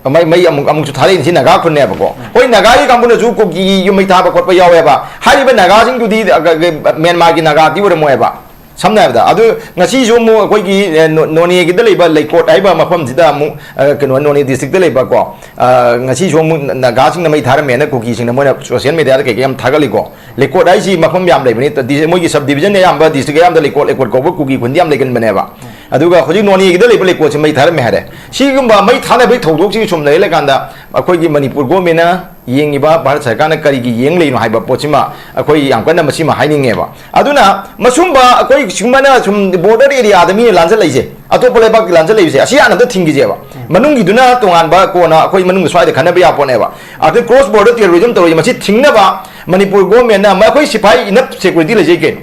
ꯃꯩ, ꯃꯩ ꯑꯃꯨꯛ, ꯑꯃꯨꯛꯁꯨ ꯊꯥꯔꯛꯏꯅꯤ꯫ ꯁꯤ ꯅꯥꯒꯥ ꯈꯨꯟꯅꯦꯕꯀꯣ꯫ ꯍꯣꯏ, ꯅꯥꯒꯥꯒꯤ ꯀꯥꯡꯕꯨꯅꯁꯨ ꯀꯨꯀꯤ ꯌꯨꯝ ꯃꯩ ꯊꯥꯕ ꯈꯣꯠꯄ ꯌꯥꯎꯋꯦꯕ꯫ ꯍꯥꯏꯔꯤꯕ ꯅꯥꯒꯥꯁꯤꯡꯗꯨꯗꯤ, ꯑ, ꯒ-, ꯒ-, ꯃ꯭ꯌꯥꯟꯃꯥꯔꯒꯤ ꯅꯥꯒꯥꯗꯤ ꯑꯣꯏꯔꯝꯃꯣꯏꯕ꯫ ꯁꯝꯅ ꯍꯥꯏꯔꯕꯗ, ꯑꯗꯨ ꯉꯁꯤꯁꯨ ꯑꯃꯨꯛ ꯑꯩꯈꯣꯏꯒꯤ, ꯑ, ꯅꯣ-, ꯅꯣꯅꯦꯒꯤꯗ ꯂꯩꯕ ꯂꯩꯀꯣꯠ ꯍꯥꯏꯕ ꯃꯐꯝꯁꯤꯗ ꯑꯃꯨꯛ, ꯑ, ꯀꯩꯅꯣ, ꯅꯣꯅꯦ district ꯇ ꯂꯩꯕꯀꯣ, ꯑ, ꯉꯁꯤꯁꯨ ꯑꯃꯨꯛ ꯅꯥꯒꯥꯁꯤꯡꯅ ꯃꯩ ꯊꯥꯔꯝꯃꯦꯅ ꯀꯨꯀꯤꯁꯤꯡꯅ ꯃꯣꯏꯅ social media ꯗ ꯀꯩꯀꯩ ꯌꯥꯝ ꯊꯥꯒꯠꯂꯤꯀꯣ꯫ ꯂꯩꯀꯣꯠ ꯍꯥꯏꯁꯤ ꯃꯐꯝ ꯌꯥꯝ ꯂꯩꯕꯅꯤ, ꯗꯤ-, ꯃꯣꯏꯒꯤ sub division ꯑꯌꯥꯝꯕ district ꯑꯌꯥꯝꯕꯗ ꯂꯩꯀꯣꯠ, ꯂꯩꯀꯣꯠ ꯀꯧꯕ ꯀꯨꯀꯤ ꯈꯨꯟꯗꯤ ꯌꯥꯝ ꯂꯩꯒꯟꯕꯅꯦꯕ꯫ ꯑꯗꯨꯒ ꯍꯧꯖꯤꯛ ꯅꯣꯅꯦꯒꯤꯗ ꯂꯩꯕ ꯂꯩꯀꯣꯠꯁꯤ ꯃꯩ ꯊꯥꯔꯝꯃꯦ ꯍꯥꯏꯔꯦ꯫ ꯁꯤꯒꯨꯝꯕ ꯃꯩ ꯊꯥꯅꯕꯒꯤ ꯊꯧꯗꯣꯛꯁꯤꯡ ꯁꯨꯝ ꯂꯩꯔꯀꯥꯟꯗ ꯑꯩꯈꯣꯏꯒꯤ ꯃꯅꯤꯄꯨꯔ government ꯅ ꯌꯦꯡꯉꯤꯕ, ꯚꯥꯔꯠ ꯁꯔꯀꯥꯔꯅ ꯀꯔꯤꯒꯤ ꯌꯦꯡ ꯂꯩꯔꯤꯅꯣ ꯍꯥꯏꯕ ꯄꯣꯠꯁꯤꯃ ꯑꯩꯈꯣꯏ ꯌꯥꯝ ꯀꯟꯅ ꯃꯁꯤꯃ ꯍꯥꯏꯅꯤꯡꯉꯦꯕ꯫ ꯑꯗꯨꯅ ꯃꯁꯨꯝꯕ ꯑꯩꯈꯣꯏ ꯁꯨꯃꯥꯏꯅ ꯁꯨꯝ border area ꯗ ꯃꯤꯅ ꯂꯥꯟꯖꯜꯂꯛꯏꯁꯦ, ꯑꯇꯣꯞꯄ ꯂꯩꯕꯥꯛꯀꯤ ꯂꯥꯟꯖꯜꯂꯛꯏꯁꯦ, ꯑꯁꯤ ꯍꯥꯟꯅ ꯑꯝꯇ ꯊꯤꯡꯈꯤꯁꯦꯕ꯫ ꯃꯅꯨꯡꯒꯤꯗꯨꯅ ꯇꯣꯉꯥꯟꯕ, ꯀꯣꯟꯅ ꯑꯩꯈꯣꯏ ꯃꯅꯨꯡꯗ ꯁ꯭ꯋꯥꯏꯗ ꯈꯟꯅꯕ ꯌꯥꯄꯣꯠꯅꯦꯕ꯫ ꯑꯗꯩ cross border terrorism ꯇꯧꯔꯤꯁꯦ, ꯃꯁꯤ ꯊꯤꯡꯅꯕ ꯃꯅꯤꯄꯨꯔ government ꯅ, ꯑꯩꯈꯣꯏ ꯁꯤꯐꯥꯏ enough security ꯂꯩꯖꯩ ꯀꯩꯅꯣ꯫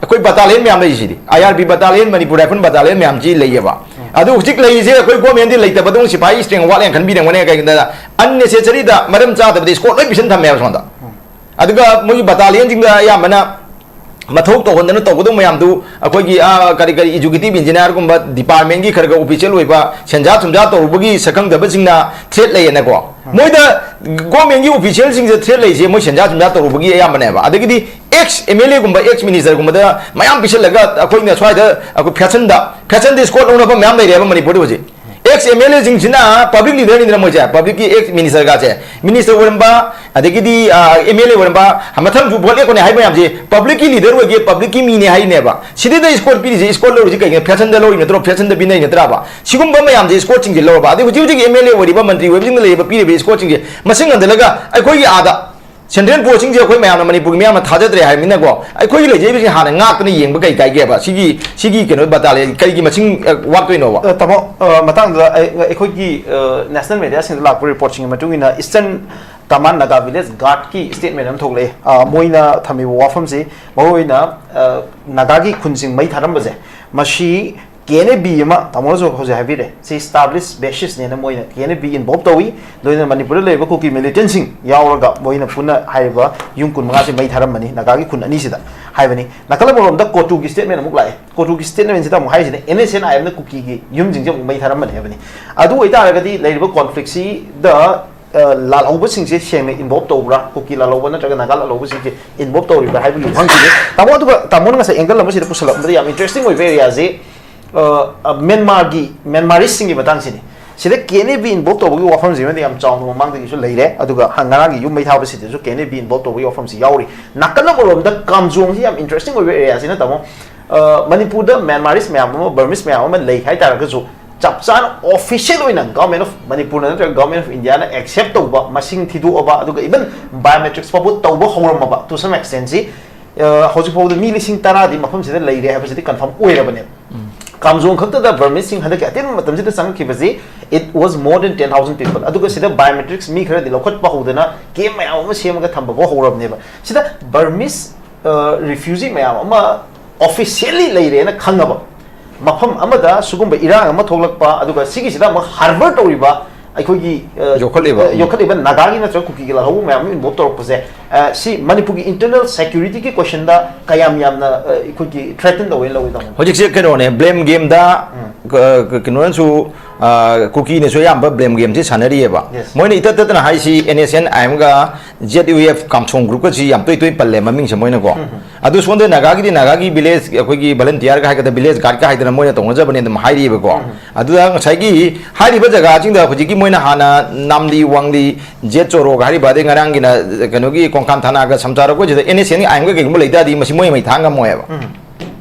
ꯑꯩꯈꯣꯏ battalion ꯃꯌꯥꯝ ꯂꯩꯔꯤꯁꯤꯗꯤ, I R B battalion, Manipur Rifle battalion ꯃꯌꯥꯝꯁꯤ ꯂꯩꯌꯦꯕ꯫ ꯑꯗꯨ ꯍꯧꯖꯤꯛ ꯂꯩꯔꯤꯁꯦ ꯑꯩꯈꯣꯏ government ꯗꯤ ꯂꯩꯇꯕꯗꯧꯅ ꯁꯤꯐꯥꯏ strength ꯋꯥꯠꯂꯦꯅ ꯈꯟꯕꯤꯔꯝꯒꯅꯤ꯫ ꯀꯩꯒꯤꯅꯣꯗ, unnecessary ꯗ, ꯃꯔꯝ ꯆꯥꯗꯕꯗ escort ꯂꯣꯏ ꯄꯤꯁꯟ ꯊꯝꯃꯦꯕ ꯁꯣꯝꯗ꯫ ꯑꯗꯨꯒ ꯃꯣꯏꯒꯤ battalion ꯁꯤꯡꯗ ꯑꯌꯥꯝꯕꯅ ꯃꯊꯧ ꯇꯧꯍꯟꯗꯅ ꯇꯧꯒꯗꯧꯕ ꯃꯌꯥꯝꯗꯨ ꯑꯩꯈꯣꯏꯒꯤ, ꯑꯥ, ꯀꯔꯤ ꯀꯔꯤ executive engineer ꯒꯨꯝꯕ department ꯀꯤ ꯈꯔ ꯈꯔ official ꯑꯣꯏꯕ ꯁꯦꯟꯖꯥ ꯊꯨꯝꯖꯥ ꯇꯧꯔꯨꯕꯒꯤ ꯁꯛꯈꯪꯗꯕꯁꯤꯡꯅ threat ꯂꯩꯌꯦꯅꯀꯣ꯫ ꯃꯣꯏꯗ government ꯀꯤ official ꯁꯤꯡꯁꯦ threat ꯂꯩꯁꯦ ꯃꯣꯏ ꯁꯦꯟꯖꯥ ꯊꯨꯝꯖꯥ ꯇꯧꯔꯨꯕꯒꯤ ꯑꯌꯥꯝꯕꯅꯦꯕ꯫ ꯑꯗꯒꯤꯗꯤ ex M L A ꯒꯨꯝꯕ, ex minister ꯒꯨꯝꯕꯗ ꯃꯌꯥꯝ ꯄꯤꯁꯜꯂꯒ ꯑꯩꯈꯣꯏꯅ ꯁ꯭ꯋꯥꯏꯗ ꯑꯩꯈꯣꯏ fashion ꯗ, fashion ꯗ escort ꯂꯧꯅꯕ ꯃꯌꯥꯝ ꯂꯩꯔꯦꯕ ꯃꯅꯤꯄꯨꯔꯗ ꯍꯧꯖꯤꯛ꯫ Ex M L A ꯁꯤꯡꯁꯤꯅ public leader ꯅꯤꯗꯅ ꯃꯣꯏꯁꯦ, public ꯀꯤ ex minister ꯒꯥꯁꯦ, minister ꯑꯣꯏꯔꯝꯕ, ꯑꯗꯒꯤꯗꯤ, ꯑ, M L A ꯑꯣꯏꯔꯝꯕ, ꯃꯊꯪꯁꯨ vote ꯂꯦꯞꯀꯅꯤ ꯍꯥꯏꯕ ꯃꯌꯥꯝꯁꯦ public ꯀꯤ leader ꯑꯣꯏꯒꯦ, public ꯀꯤ ꯃꯤꯅꯦ ꯍꯥꯏꯅꯦꯕ꯫ ꯁꯤꯗꯩꯗ escort ꯄꯤꯔꯤꯁꯦ, escort ꯂꯧꯔꯤꯁꯦ ꯀꯩꯒꯤꯅꯣ? Fashion ꯗ ꯂꯧꯔꯤ ꯅꯠꯇ꯭ꯔꯣ? Fashion ꯗ ꯄꯤꯅꯩ ꯅꯠꯇ꯭ꯔꯕ? ꯁꯤꯒꯨꯝꯕ ꯃꯌꯥꯝꯁꯦ escort ꯁꯤꯡꯁꯦ ꯂꯧꯔꯕ, ꯑꯗꯩ ꯍꯧꯖꯤꯛ ꯍꯧꯖꯤꯛ M L A ꯑꯣꯏꯔꯤꯕ, ꯃꯟꯇ꯭ꯔꯤ ꯑꯣꯏꯕꯁꯤꯡꯅ ꯂꯩꯔꯤꯕ, ꯄꯤꯔꯤꯕ escort ꯁꯤꯡꯁꯦ ꯃꯁꯤꯡ ꯍꯟꯊꯍꯜꯂꯒ ꯑꯩꯈꯣꯏꯒꯤ ꯑꯥꯗ central force ꯁꯤꯡꯁꯦ ꯑꯩꯈꯣꯏ ꯃꯌꯥꯝꯅ, ꯃꯅꯤꯄꯨꯔꯒꯤ ꯃꯤꯌꯥꯝꯅ ꯊꯥꯖꯗ꯭ꯔꯦ ꯍꯥꯏꯔꯕꯅꯤꯅꯀꯣ, ꯑꯩꯈꯣꯏꯒꯤ ꯂꯩꯖꯔꯤꯕꯁꯤꯡ ꯍꯥꯟꯅ ꯉꯥꯛꯇꯅ ꯌꯦꯡꯕ ꯀꯩ ꯀꯥꯏꯒꯦꯕ? ꯁꯤꯒꯤ, ꯁꯤꯒꯤ ꯀꯩꯅꯣ battalion ꯀꯔꯤꯒꯤ ꯃꯁꯤꯡ, ꯑ, ꯋꯥꯠꯇꯣꯏꯅꯣꯕ? ꯑ, ꯇꯥꯃꯣ, ꯑ, ꯃꯇꯥꯡꯗꯨꯗ ꯑꯩ, ꯑꯩꯈꯣꯏꯒꯤ, ꯑ, national media ꯁꯤꯡꯗ ꯂꯥꯛꯄ report ꯁꯤꯡꯒꯤ ꯃꯇꯨꯡ ꯏꯟꯅ Eastern Taman Naga Village Guard ꯀꯤ statement ꯑꯃ ꯊꯣꯛꯂꯛꯑꯦ꯫ ꯑ, ꯃꯣꯏꯅ ꯊꯝꯃꯤꯕ ꯋꯥꯐꯝꯁꯤ ꯃꯔꯨꯑꯣꯏꯅ, ꯑ, ꯅꯥꯒꯥꯒꯤ ꯈꯨꯟꯁꯤꯡ ꯃꯩ ꯊꯥꯔꯝꯕꯁꯦ, ꯃꯁꯤ ꯀꯦ ꯑꯦꯟ ꯑꯦ ꯕꯤ ꯑꯃ ꯇꯥꯃꯣꯅꯁꯨ ꯍꯧꯖꯤꯛ ꯍꯥꯏꯕꯤꯔꯦ, ꯁꯤ ꯁ꯭ꯇꯥꯕ꯭ꯂꯤꯁ ꯕꯦꯁꯤꯁꯅꯦꯅ ꯃꯣꯏꯅ ꯀꯦ ꯑꯦꯟ ꯑꯦ ꯕꯤ ꯏꯟꯚꯣꯜꯕ ꯇꯧꯏ꯫ ꯂꯣꯏꯅꯅ ꯃꯅꯤꯄꯨꯔꯗ ꯂꯩꯔꯤꯕ ꯀꯨꯀꯤ ꯃꯤꯂꯤꯇꯦꯟꯁꯤꯡ ꯌꯥꯎꯔꯒ ꯃꯣꯏꯅ ꯄꯨꯟꯅ ꯍꯥꯏꯔꯤꯕ ꯌꯨꯝ ꯀꯨꯟꯃꯉꯥꯁꯦ ꯃꯩ ꯊꯥꯔꯝꯕꯅꯤ ꯅꯥꯒꯥꯒꯤ ꯈꯨꯟ ꯑꯅꯤꯁꯤꯗ ꯍꯥꯏꯕꯅꯤ꯫ ꯅꯥꯀꯜ ꯑꯃꯔꯣꯝꯗ ꯀꯣꯇꯨꯒꯤ ꯁ꯭ꯇꯦꯠꯃꯦꯟ ꯑꯃꯨꯛ ꯂꯥꯛꯑꯦ꯫ ꯀꯣꯇꯨꯒꯤ ꯁ꯭ꯇꯦꯠꯃꯦꯟꯁꯤꯗ ꯑꯃꯨꯛ ꯍꯥꯏꯔꯤꯁꯤꯅ ꯑꯦꯟ ꯑꯦꯁ ꯑꯦꯟ ꯑꯥꯏ ꯑꯦꯝꯅ ꯀꯨꯀꯤꯒꯤ ꯌꯨꯝꯁꯤꯡꯁꯦ ꯑꯃꯨꯛ ꯃꯩ ꯊꯥꯔꯝꯕꯅꯤ ꯍꯥꯏꯕꯅꯤ꯫ ꯑꯗꯨ ꯑꯣꯏꯇꯥꯔꯒꯗꯤ ꯂꯩꯔꯤꯕ ꯀꯣꯟꯐ꯭ꯂꯤꯛꯁꯤꯗ ꯑ, ꯂꯥꯜꯍꯧꯕꯁꯤꯡꯁꯦ ꯁꯦꯡꯅ ꯏꯟꯚꯣꯜꯕ ꯇꯧꯕ꯭ꯔꯥ, ꯀꯨꯀꯤ ꯂꯥꯜꯍꯧꯕ ꯅꯠꯇ꯭ꯔꯒ ꯅꯥꯒꯥ ꯂꯥꯜꯍꯧꯕꯁꯤꯡꯁꯦ ꯏꯟꯚꯣꯜꯕ ꯇꯧꯔꯤꯕ꯭ꯔꯥ ꯍꯥꯏꯕꯒꯤ ꯋꯥꯍꯪꯁꯤꯅꯤ꯫ ꯇꯥꯃꯣ, ꯑꯗꯨꯒ ꯇꯥꯃꯣꯅ ꯉꯁꯥꯏ ꯑꯦꯡꯒꯜ ꯑꯃꯁꯤꯗ ꯄꯨꯁꯜꯂꯛꯄꯗ ꯌꯥꯝ ꯏꯟꯇꯔꯦꯁꯇꯤꯡ ꯑꯣꯏꯕ ꯑꯦꯔꯤꯌꯥꯁꯤ, ꯑ, ꯑ, ꯃ꯭ꯌꯥꯟꯃꯥꯔꯒꯤ, ꯃ꯭ꯌꯥꯟꯃꯥꯔꯤꯁꯁꯤꯡꯒꯤ ꯃꯇꯥꯡꯁꯤꯅꯤ꯫ ꯁꯤꯗ ꯀꯦ ꯑꯦꯟ ꯑꯦ ꯕꯤ ꯏꯟꯚꯣꯜꯕ ꯇꯧꯕꯒꯤ ꯋꯥꯐꯝꯁꯤꯃꯗꯤ ꯌꯥꯝ ꯆꯥꯎꯅ ꯃꯃꯥꯡꯗꯒꯤꯁꯨ ꯂꯩꯔꯦ, ꯑꯗꯨꯒ ꯍ-, ꯉꯔꯥꯡꯒꯤ ꯌꯨꯝ ꯃꯩ ꯊꯥꯕꯁꯤꯗꯁꯨ ꯀꯦ ꯑꯦꯟ ꯑꯦ ꯕꯤ ꯏꯟꯚꯣꯜꯕ ꯇꯧꯕꯒꯤ ꯋꯥꯐꯝꯁꯤ ꯌꯥꯎꯔꯤ꯫ ꯅꯥꯀꯜ ꯑꯃꯔꯣꯝꯗ ꯀꯥꯝꯖꯣꯡꯁꯤ ꯌꯥꯝ ꯏꯟꯇꯔꯦꯁꯇꯤꯡ ꯑꯣꯏꯕ ꯑꯦꯔꯤꯌꯥꯁꯤꯅ, ꯇꯥꯃꯣ, ꯑ, ꯃꯅꯤꯄꯨꯔꯗ ꯃ꯭ꯌꯥꯟꯃꯥꯔꯤꯁ ꯃꯌꯥꯝ ꯑꯃ, ꯕꯔꯃꯤꯁ ꯃꯌꯥꯝ ꯑꯃ ꯂꯩ ꯍꯥꯏꯇꯥꯔꯒꯁꯨ, ꯆꯞ ꯆꯥꯅ ꯑꯣꯐꯤꯁꯤꯌꯦꯜ ꯑꯣꯏꯅ ꯒꯚꯔꯟꯃꯦꯟꯠ ꯑꯣꯐ ꯃꯅꯤꯄꯨꯔꯅ ꯅꯠꯇ꯭ꯔꯒ ꯒꯚꯔꯟꯃꯦꯟꯠ ꯑꯣꯐ ꯏꯟꯗꯤꯌꯥꯅ ꯑꯦꯛꯁꯦꯞ ꯇꯧꯕ, ꯃꯁꯤꯡ ꯊꯤꯗꯣꯛꯑꯕ, ꯑꯗꯨꯒ ꯏꯚꯟ ꯕꯥꯏꯑꯣꯃꯦꯇ꯭ꯔꯤꯛꯁ ꯐꯥꯎꯕ ꯇꯧꯕ ꯍꯧꯔꯝꯃꯕ, to some extent ꯁꯤ, ꯑ, ꯍꯧꯖꯤꯛ ꯐꯥꯎꯕꯗ ꯃꯤ ꯂꯤꯁꯤꯡ ꯇꯔꯥꯗꯤ ꯃꯐꯝꯁꯤꯗ ꯂꯩꯔꯦ ꯍꯥꯏꯕꯁꯤꯗꯤ ꯀꯟꯐꯥꯔꯝ ꯑꯣꯏꯔꯕꯅꯦꯕ꯫ ꯀꯥꯝꯖꯣꯡ ꯈꯛꯇꯗ ꯕꯔꯃꯤꯁꯁꯤꯡ ꯍꯟꯗꯛꯀꯤ ꯑꯇꯦꯟꯕ ꯃꯇꯝꯁꯤꯗ ꯆꯪꯉꯛꯈꯤꯕꯁꯤ, it was more than ten thousand people꯫ ꯑꯗꯨꯒ ꯁꯤꯗ ꯕꯥꯏꯑꯣꯃꯦꯇ꯭ꯔꯤꯛꯁ ꯃꯤ ꯈꯔꯗꯤ ꯂꯧꯈꯠꯄ ꯍꯧꯗꯅ ꯀꯦꯝ ꯃꯌꯥꯝ ꯑꯃ ꯁꯦꯝꯃꯒ ꯊꯝꯕ ꯐꯥꯎ ꯍꯧꯔꯕꯅꯦꯕ꯫ ꯁꯤꯗ ꯕꯔꯃꯤꯁ, ꯑ, ꯔꯤꯐ꯭ꯌꯨꯖꯤ ꯃꯌꯥꯝ ꯑꯃ ꯑꯣꯐꯤꯁꯤꯌꯦꯜꯂꯤ ꯂꯩꯔꯦꯅ ꯈꯪꯉꯕ ꯃꯐꯝ ꯑꯃꯗ ꯁꯤꯒꯨꯝꯕ ꯏꯔꯥꯡ ꯑꯃ ꯊꯣꯛꯂꯛꯄ, ꯑꯗꯨꯒ ꯁꯤꯒꯤꯁꯤꯗ ꯑꯃꯨꯛ ꯍꯥꯔꯕꯔ ꯇꯧꯔꯤꯕ ꯑꯩꯈꯣꯏꯒꯤ, ꯑ, ꯌꯣꯛꯈꯠꯂꯤꯕ꯫ ꯑ, ꯌꯣꯛꯈꯠꯂꯤꯕ ꯅꯥꯒꯥꯒꯤ ꯅꯠꯇ꯭ꯔꯒ ꯀꯨꯀꯤꯒꯤ ꯂꯥꯜꯍꯧꯕ ꯃꯌꯥꯝ ꯑꯃ ꯏꯟꯚꯣꯜꯕ ꯇꯧꯔꯛꯄꯁꯦ, ꯑ, ꯁꯤ ꯃꯅꯤꯄꯨꯔꯒꯤ ꯏꯟꯇꯔꯅꯦꯜ ꯁꯦꯀ꯭ꯌꯨꯔꯤꯇꯤꯒꯤ ꯀꯣꯏꯁꯟꯗ ꯀꯌꯥꯝ ꯌꯥꯝꯅ, ꯑ, ꯑꯩꯈꯣꯏꯒꯤ ꯊ꯭ꯔꯦꯇꯟ ꯇꯧꯋꯦꯅ ꯂꯧꯏ, ꯇꯥꯃꯣ? ꯍꯧꯖꯤꯛꯁꯦ ꯀꯩꯅꯣꯅꯦ, ꯕ꯭ꯂꯦꯝ ꯒꯦꯝꯗ, ꯎꯝ꯫ ꯀ-, ꯀ-, ꯀꯩꯅꯣꯅꯁꯨ, ꯑ, ꯀꯨꯀꯤꯅꯁꯨ ꯑꯌꯥꯝꯕ ꯕ꯭ꯂꯦꯝ ꯒꯦꯝꯁꯤ ꯁꯥꯟꯅꯔꯤꯑꯕ꯫ Yes꯫ ꯃꯣꯏꯅ ꯏꯇꯠ ꯇꯠꯇꯅ ꯍꯥꯏꯁꯤ ꯑꯦꯟ ꯑꯦꯁ ꯑꯦꯟ ꯑꯥꯏ ꯑꯦꯝꯒ ꯖꯦꯠ ꯌꯨ ꯑꯦꯐ ꯀꯥꯝꯁꯣꯡ ꯒ꯭ꯔꯨꯞꯀꯁꯤ ꯌꯥꯝ ꯇꯣꯏ ꯇꯣꯏ ꯄꯜꯂꯦ ꯃꯃꯤꯡꯁꯦ ꯃꯣꯏꯅꯀꯣ꯫ ꯎꯝ꯫ ꯑꯗꯨ ꯁꯣꯝꯗ ꯅꯥꯒꯥꯒꯤꯗꯤ ꯅꯥꯒꯥꯒꯤ ꯚꯤꯂꯦꯖ, ꯑꯩꯈꯣꯏꯒꯤ ꯚꯂꯟꯇꯤꯌꯥꯔꯒ ꯍꯥꯏꯒꯗ꯭ꯔꯥ, ꯚꯤꯂꯦꯖ ꯒꯥꯔꯗꯀ ꯍꯥꯏꯗꯅ ꯃꯣꯏꯅ ꯇꯧꯅꯖꯕꯅꯦ ꯑꯗꯨꯝ ꯍꯥꯏꯔꯤꯑꯕꯀꯣ꯫ ꯎꯝ꯫ ꯑꯗꯨꯗ ꯉꯁꯥꯏꯒꯤ ꯍꯥꯏꯔꯤꯕ ꯖꯒꯥꯁꯤꯡꯗ ꯍꯧꯖꯤꯛꯀꯤ ꯃꯣꯏꯅ ꯍꯥꯟꯅ ꯅꯥꯝꯂꯤ, ꯋꯥꯡꯂꯤ, ꯖꯦꯠ ꯆꯣꯔꯣꯒ ꯍꯥꯏꯔꯤꯕ, ꯑꯗꯩ ꯉꯔꯥꯡꯒꯤꯅ ꯀꯩꯅꯣꯒꯤ ꯀꯣꯡꯈꯥꯟ ꯊꯥꯅꯥꯒ ꯁꯝꯆꯥꯔꯣꯛꯄꯁꯤꯗ ꯑꯦꯟ ꯑꯦꯁ ꯑꯦꯟꯒꯤ ꯑꯥꯏꯟꯒ ꯀꯩꯒꯨꯝꯕ ꯂꯩꯇꯥꯔꯗꯤ ꯃꯁꯤ ꯃꯣꯏ ꯃꯩ ꯊꯥꯡ ꯉꯝꯃꯣꯏꯕ꯫ ꯎꯝ꯫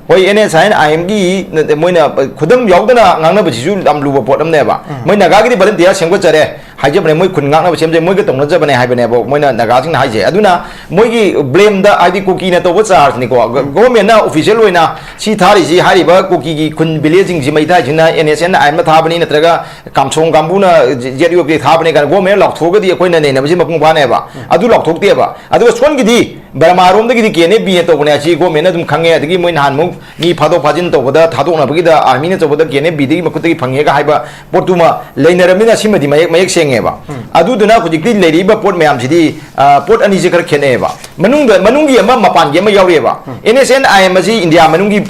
ꯍꯣꯏ, ꯑꯦꯟ ꯑꯦꯁ ꯑꯥꯏ ꯑꯦꯟ ꯑꯥꯏ ꯑꯦꯝꯒꯤ ꯃꯣꯏꯅ ꯈꯨꯗꯝ ꯌꯥꯎꯗꯅ ꯉꯥꯡꯅꯕꯁꯤꯁꯨ ꯌꯥꯝ ꯂꯨꯕ ꯄꯣꯠ ꯑꯃꯅꯦꯕ꯫ ꯎꯝ꯫ ꯃꯣꯏ ꯅꯥꯒꯥꯒꯤꯗꯤ ꯚꯂꯟꯇꯤꯌꯥꯔ ꯁꯦꯝꯒꯠꯆꯔꯦ ꯍꯥꯏꯖꯕꯅꯦ, ꯃꯣꯏ ꯈꯨꯟ ꯉꯥꯛꯅꯕ ꯁꯦꯝꯖꯩ, ꯃꯣꯏꯒ ꯇꯧꯅꯖꯕꯅꯦ ꯍꯥꯏꯕꯅꯦꯕ ꯃꯣꯏꯅ ꯅꯥꯒꯥꯁꯤꯡꯅ ꯍꯥꯏꯁꯦ꯫ ꯑꯗꯨꯅ ꯃꯣꯏꯒꯤ ꯕ꯭ꯂꯦꯝꯗ, ꯍꯥꯏꯗꯤ ꯀꯨꯀꯤꯅ ꯇꯧꯕ ꯆꯥꯔꯖꯅꯤꯀꯣ, ꯒ-, ꯎꯝ꯫ ꯒꯣꯔꯃꯦꯟꯅ ꯑꯣꯐꯤꯁꯤꯌꯦꯜ ꯑꯣꯏꯅ ꯁꯤ ꯊꯥꯔꯤꯁꯤ, ꯍꯥꯏꯔꯤꯕ ꯀꯨꯀꯤꯒꯤ ꯈꯨꯟ ꯚꯤꯂꯦꯖꯁꯤꯡꯁꯤ ꯃꯩ ꯊꯥꯔꯤꯁꯤꯅ ꯑꯦꯟ ꯑꯦꯁ ꯑꯦꯟ ꯑꯥꯏ ꯑꯦꯝꯅ ꯊꯥꯕꯅꯤ ꯅꯠꯇ꯭ꯔꯒ ꯀꯥꯝꯁꯣꯡ ꯀꯥꯡꯕꯨꯅ ꯖꯦ-, ꯖꯦꯠ ꯌꯨ ꯑꯦꯐꯇ ꯊꯥꯕꯅꯤ ꯀꯥꯏꯅ ꯒꯣꯔꯃꯦꯟꯅ ꯂꯥꯎꯊꯣꯛꯑꯒꯗꯤ ꯑꯩꯈꯣꯏꯅ ꯅꯩꯅꯕꯁꯤ ꯃꯄꯨꯡ ꯐꯥꯅꯦꯕ꯫ ꯎꯝ꯫ ꯑꯗꯨ ꯂꯥꯎꯊꯣꯛꯇꯦꯕ꯫ ꯑꯗꯨꯒ ꯁꯣꯝꯒꯤꯗꯤ ꯕꯔꯃꯥꯔꯣꯝꯗꯒꯤꯗꯤ ꯀꯦ ꯑꯦꯟ ꯑꯦꯐ ꯕꯤꯅ ꯇꯧꯕꯅꯦ, ꯑꯁꯤ ꯒꯣꯔꯃꯦꯟꯅ ꯑꯗꯨꯝ ꯈꯪꯉꯦ꯫ ꯑꯗꯒꯤ ꯃꯣꯏ ꯅꯍꯥꯟꯃꯨꯛ ꯃꯤ ꯐꯥꯗꯣꯛ ꯐꯥꯖꯤꯟ ꯇꯧꯕꯗ, ꯊꯥꯗꯣꯛꯅꯕꯒꯤꯗ ꯑꯥꯔꯃꯤꯅ ꯇꯧꯕꯗ ꯀꯦ ꯑꯦꯟ ꯑꯦꯐ ꯕꯤꯗꯒꯤ ꯃꯈꯨꯠꯇꯒꯤ ꯐꯪꯉꯦꯒ ꯍꯥꯏꯕ ꯄꯣꯠꯇꯨꯃ ꯂꯩꯅꯔꯕꯅꯤꯅ, ꯁꯤꯃꯗꯤ ꯃꯌꯦꯛ, ꯃꯌꯦꯛ ꯁꯦꯡꯉꯦꯕ꯫ ꯑꯗꯨꯗꯨꯅ ꯍꯧꯖꯤꯛꯇꯤ ꯂꯩꯔꯤꯕ ꯄꯣꯠ ꯃꯌꯥꯝꯁꯤꯗꯤ, ꯑ, ꯄꯣꯠ ꯑꯅꯤꯁꯦ ꯈꯔ ꯈꯦꯠꯅꯩꯌꯦꯕ꯫ ꯃꯅꯨꯡꯗ, ꯃꯅꯨꯡꯒꯤ ꯑꯃ, ꯃꯄꯥꯟꯒꯤ ꯑꯃ ꯌꯥꯎꯔꯤꯑꯕ꯫ N S N I M ꯑꯁꯤ ꯏꯟꯗꯤꯌꯥ ꯃꯅꯨꯡꯒꯤ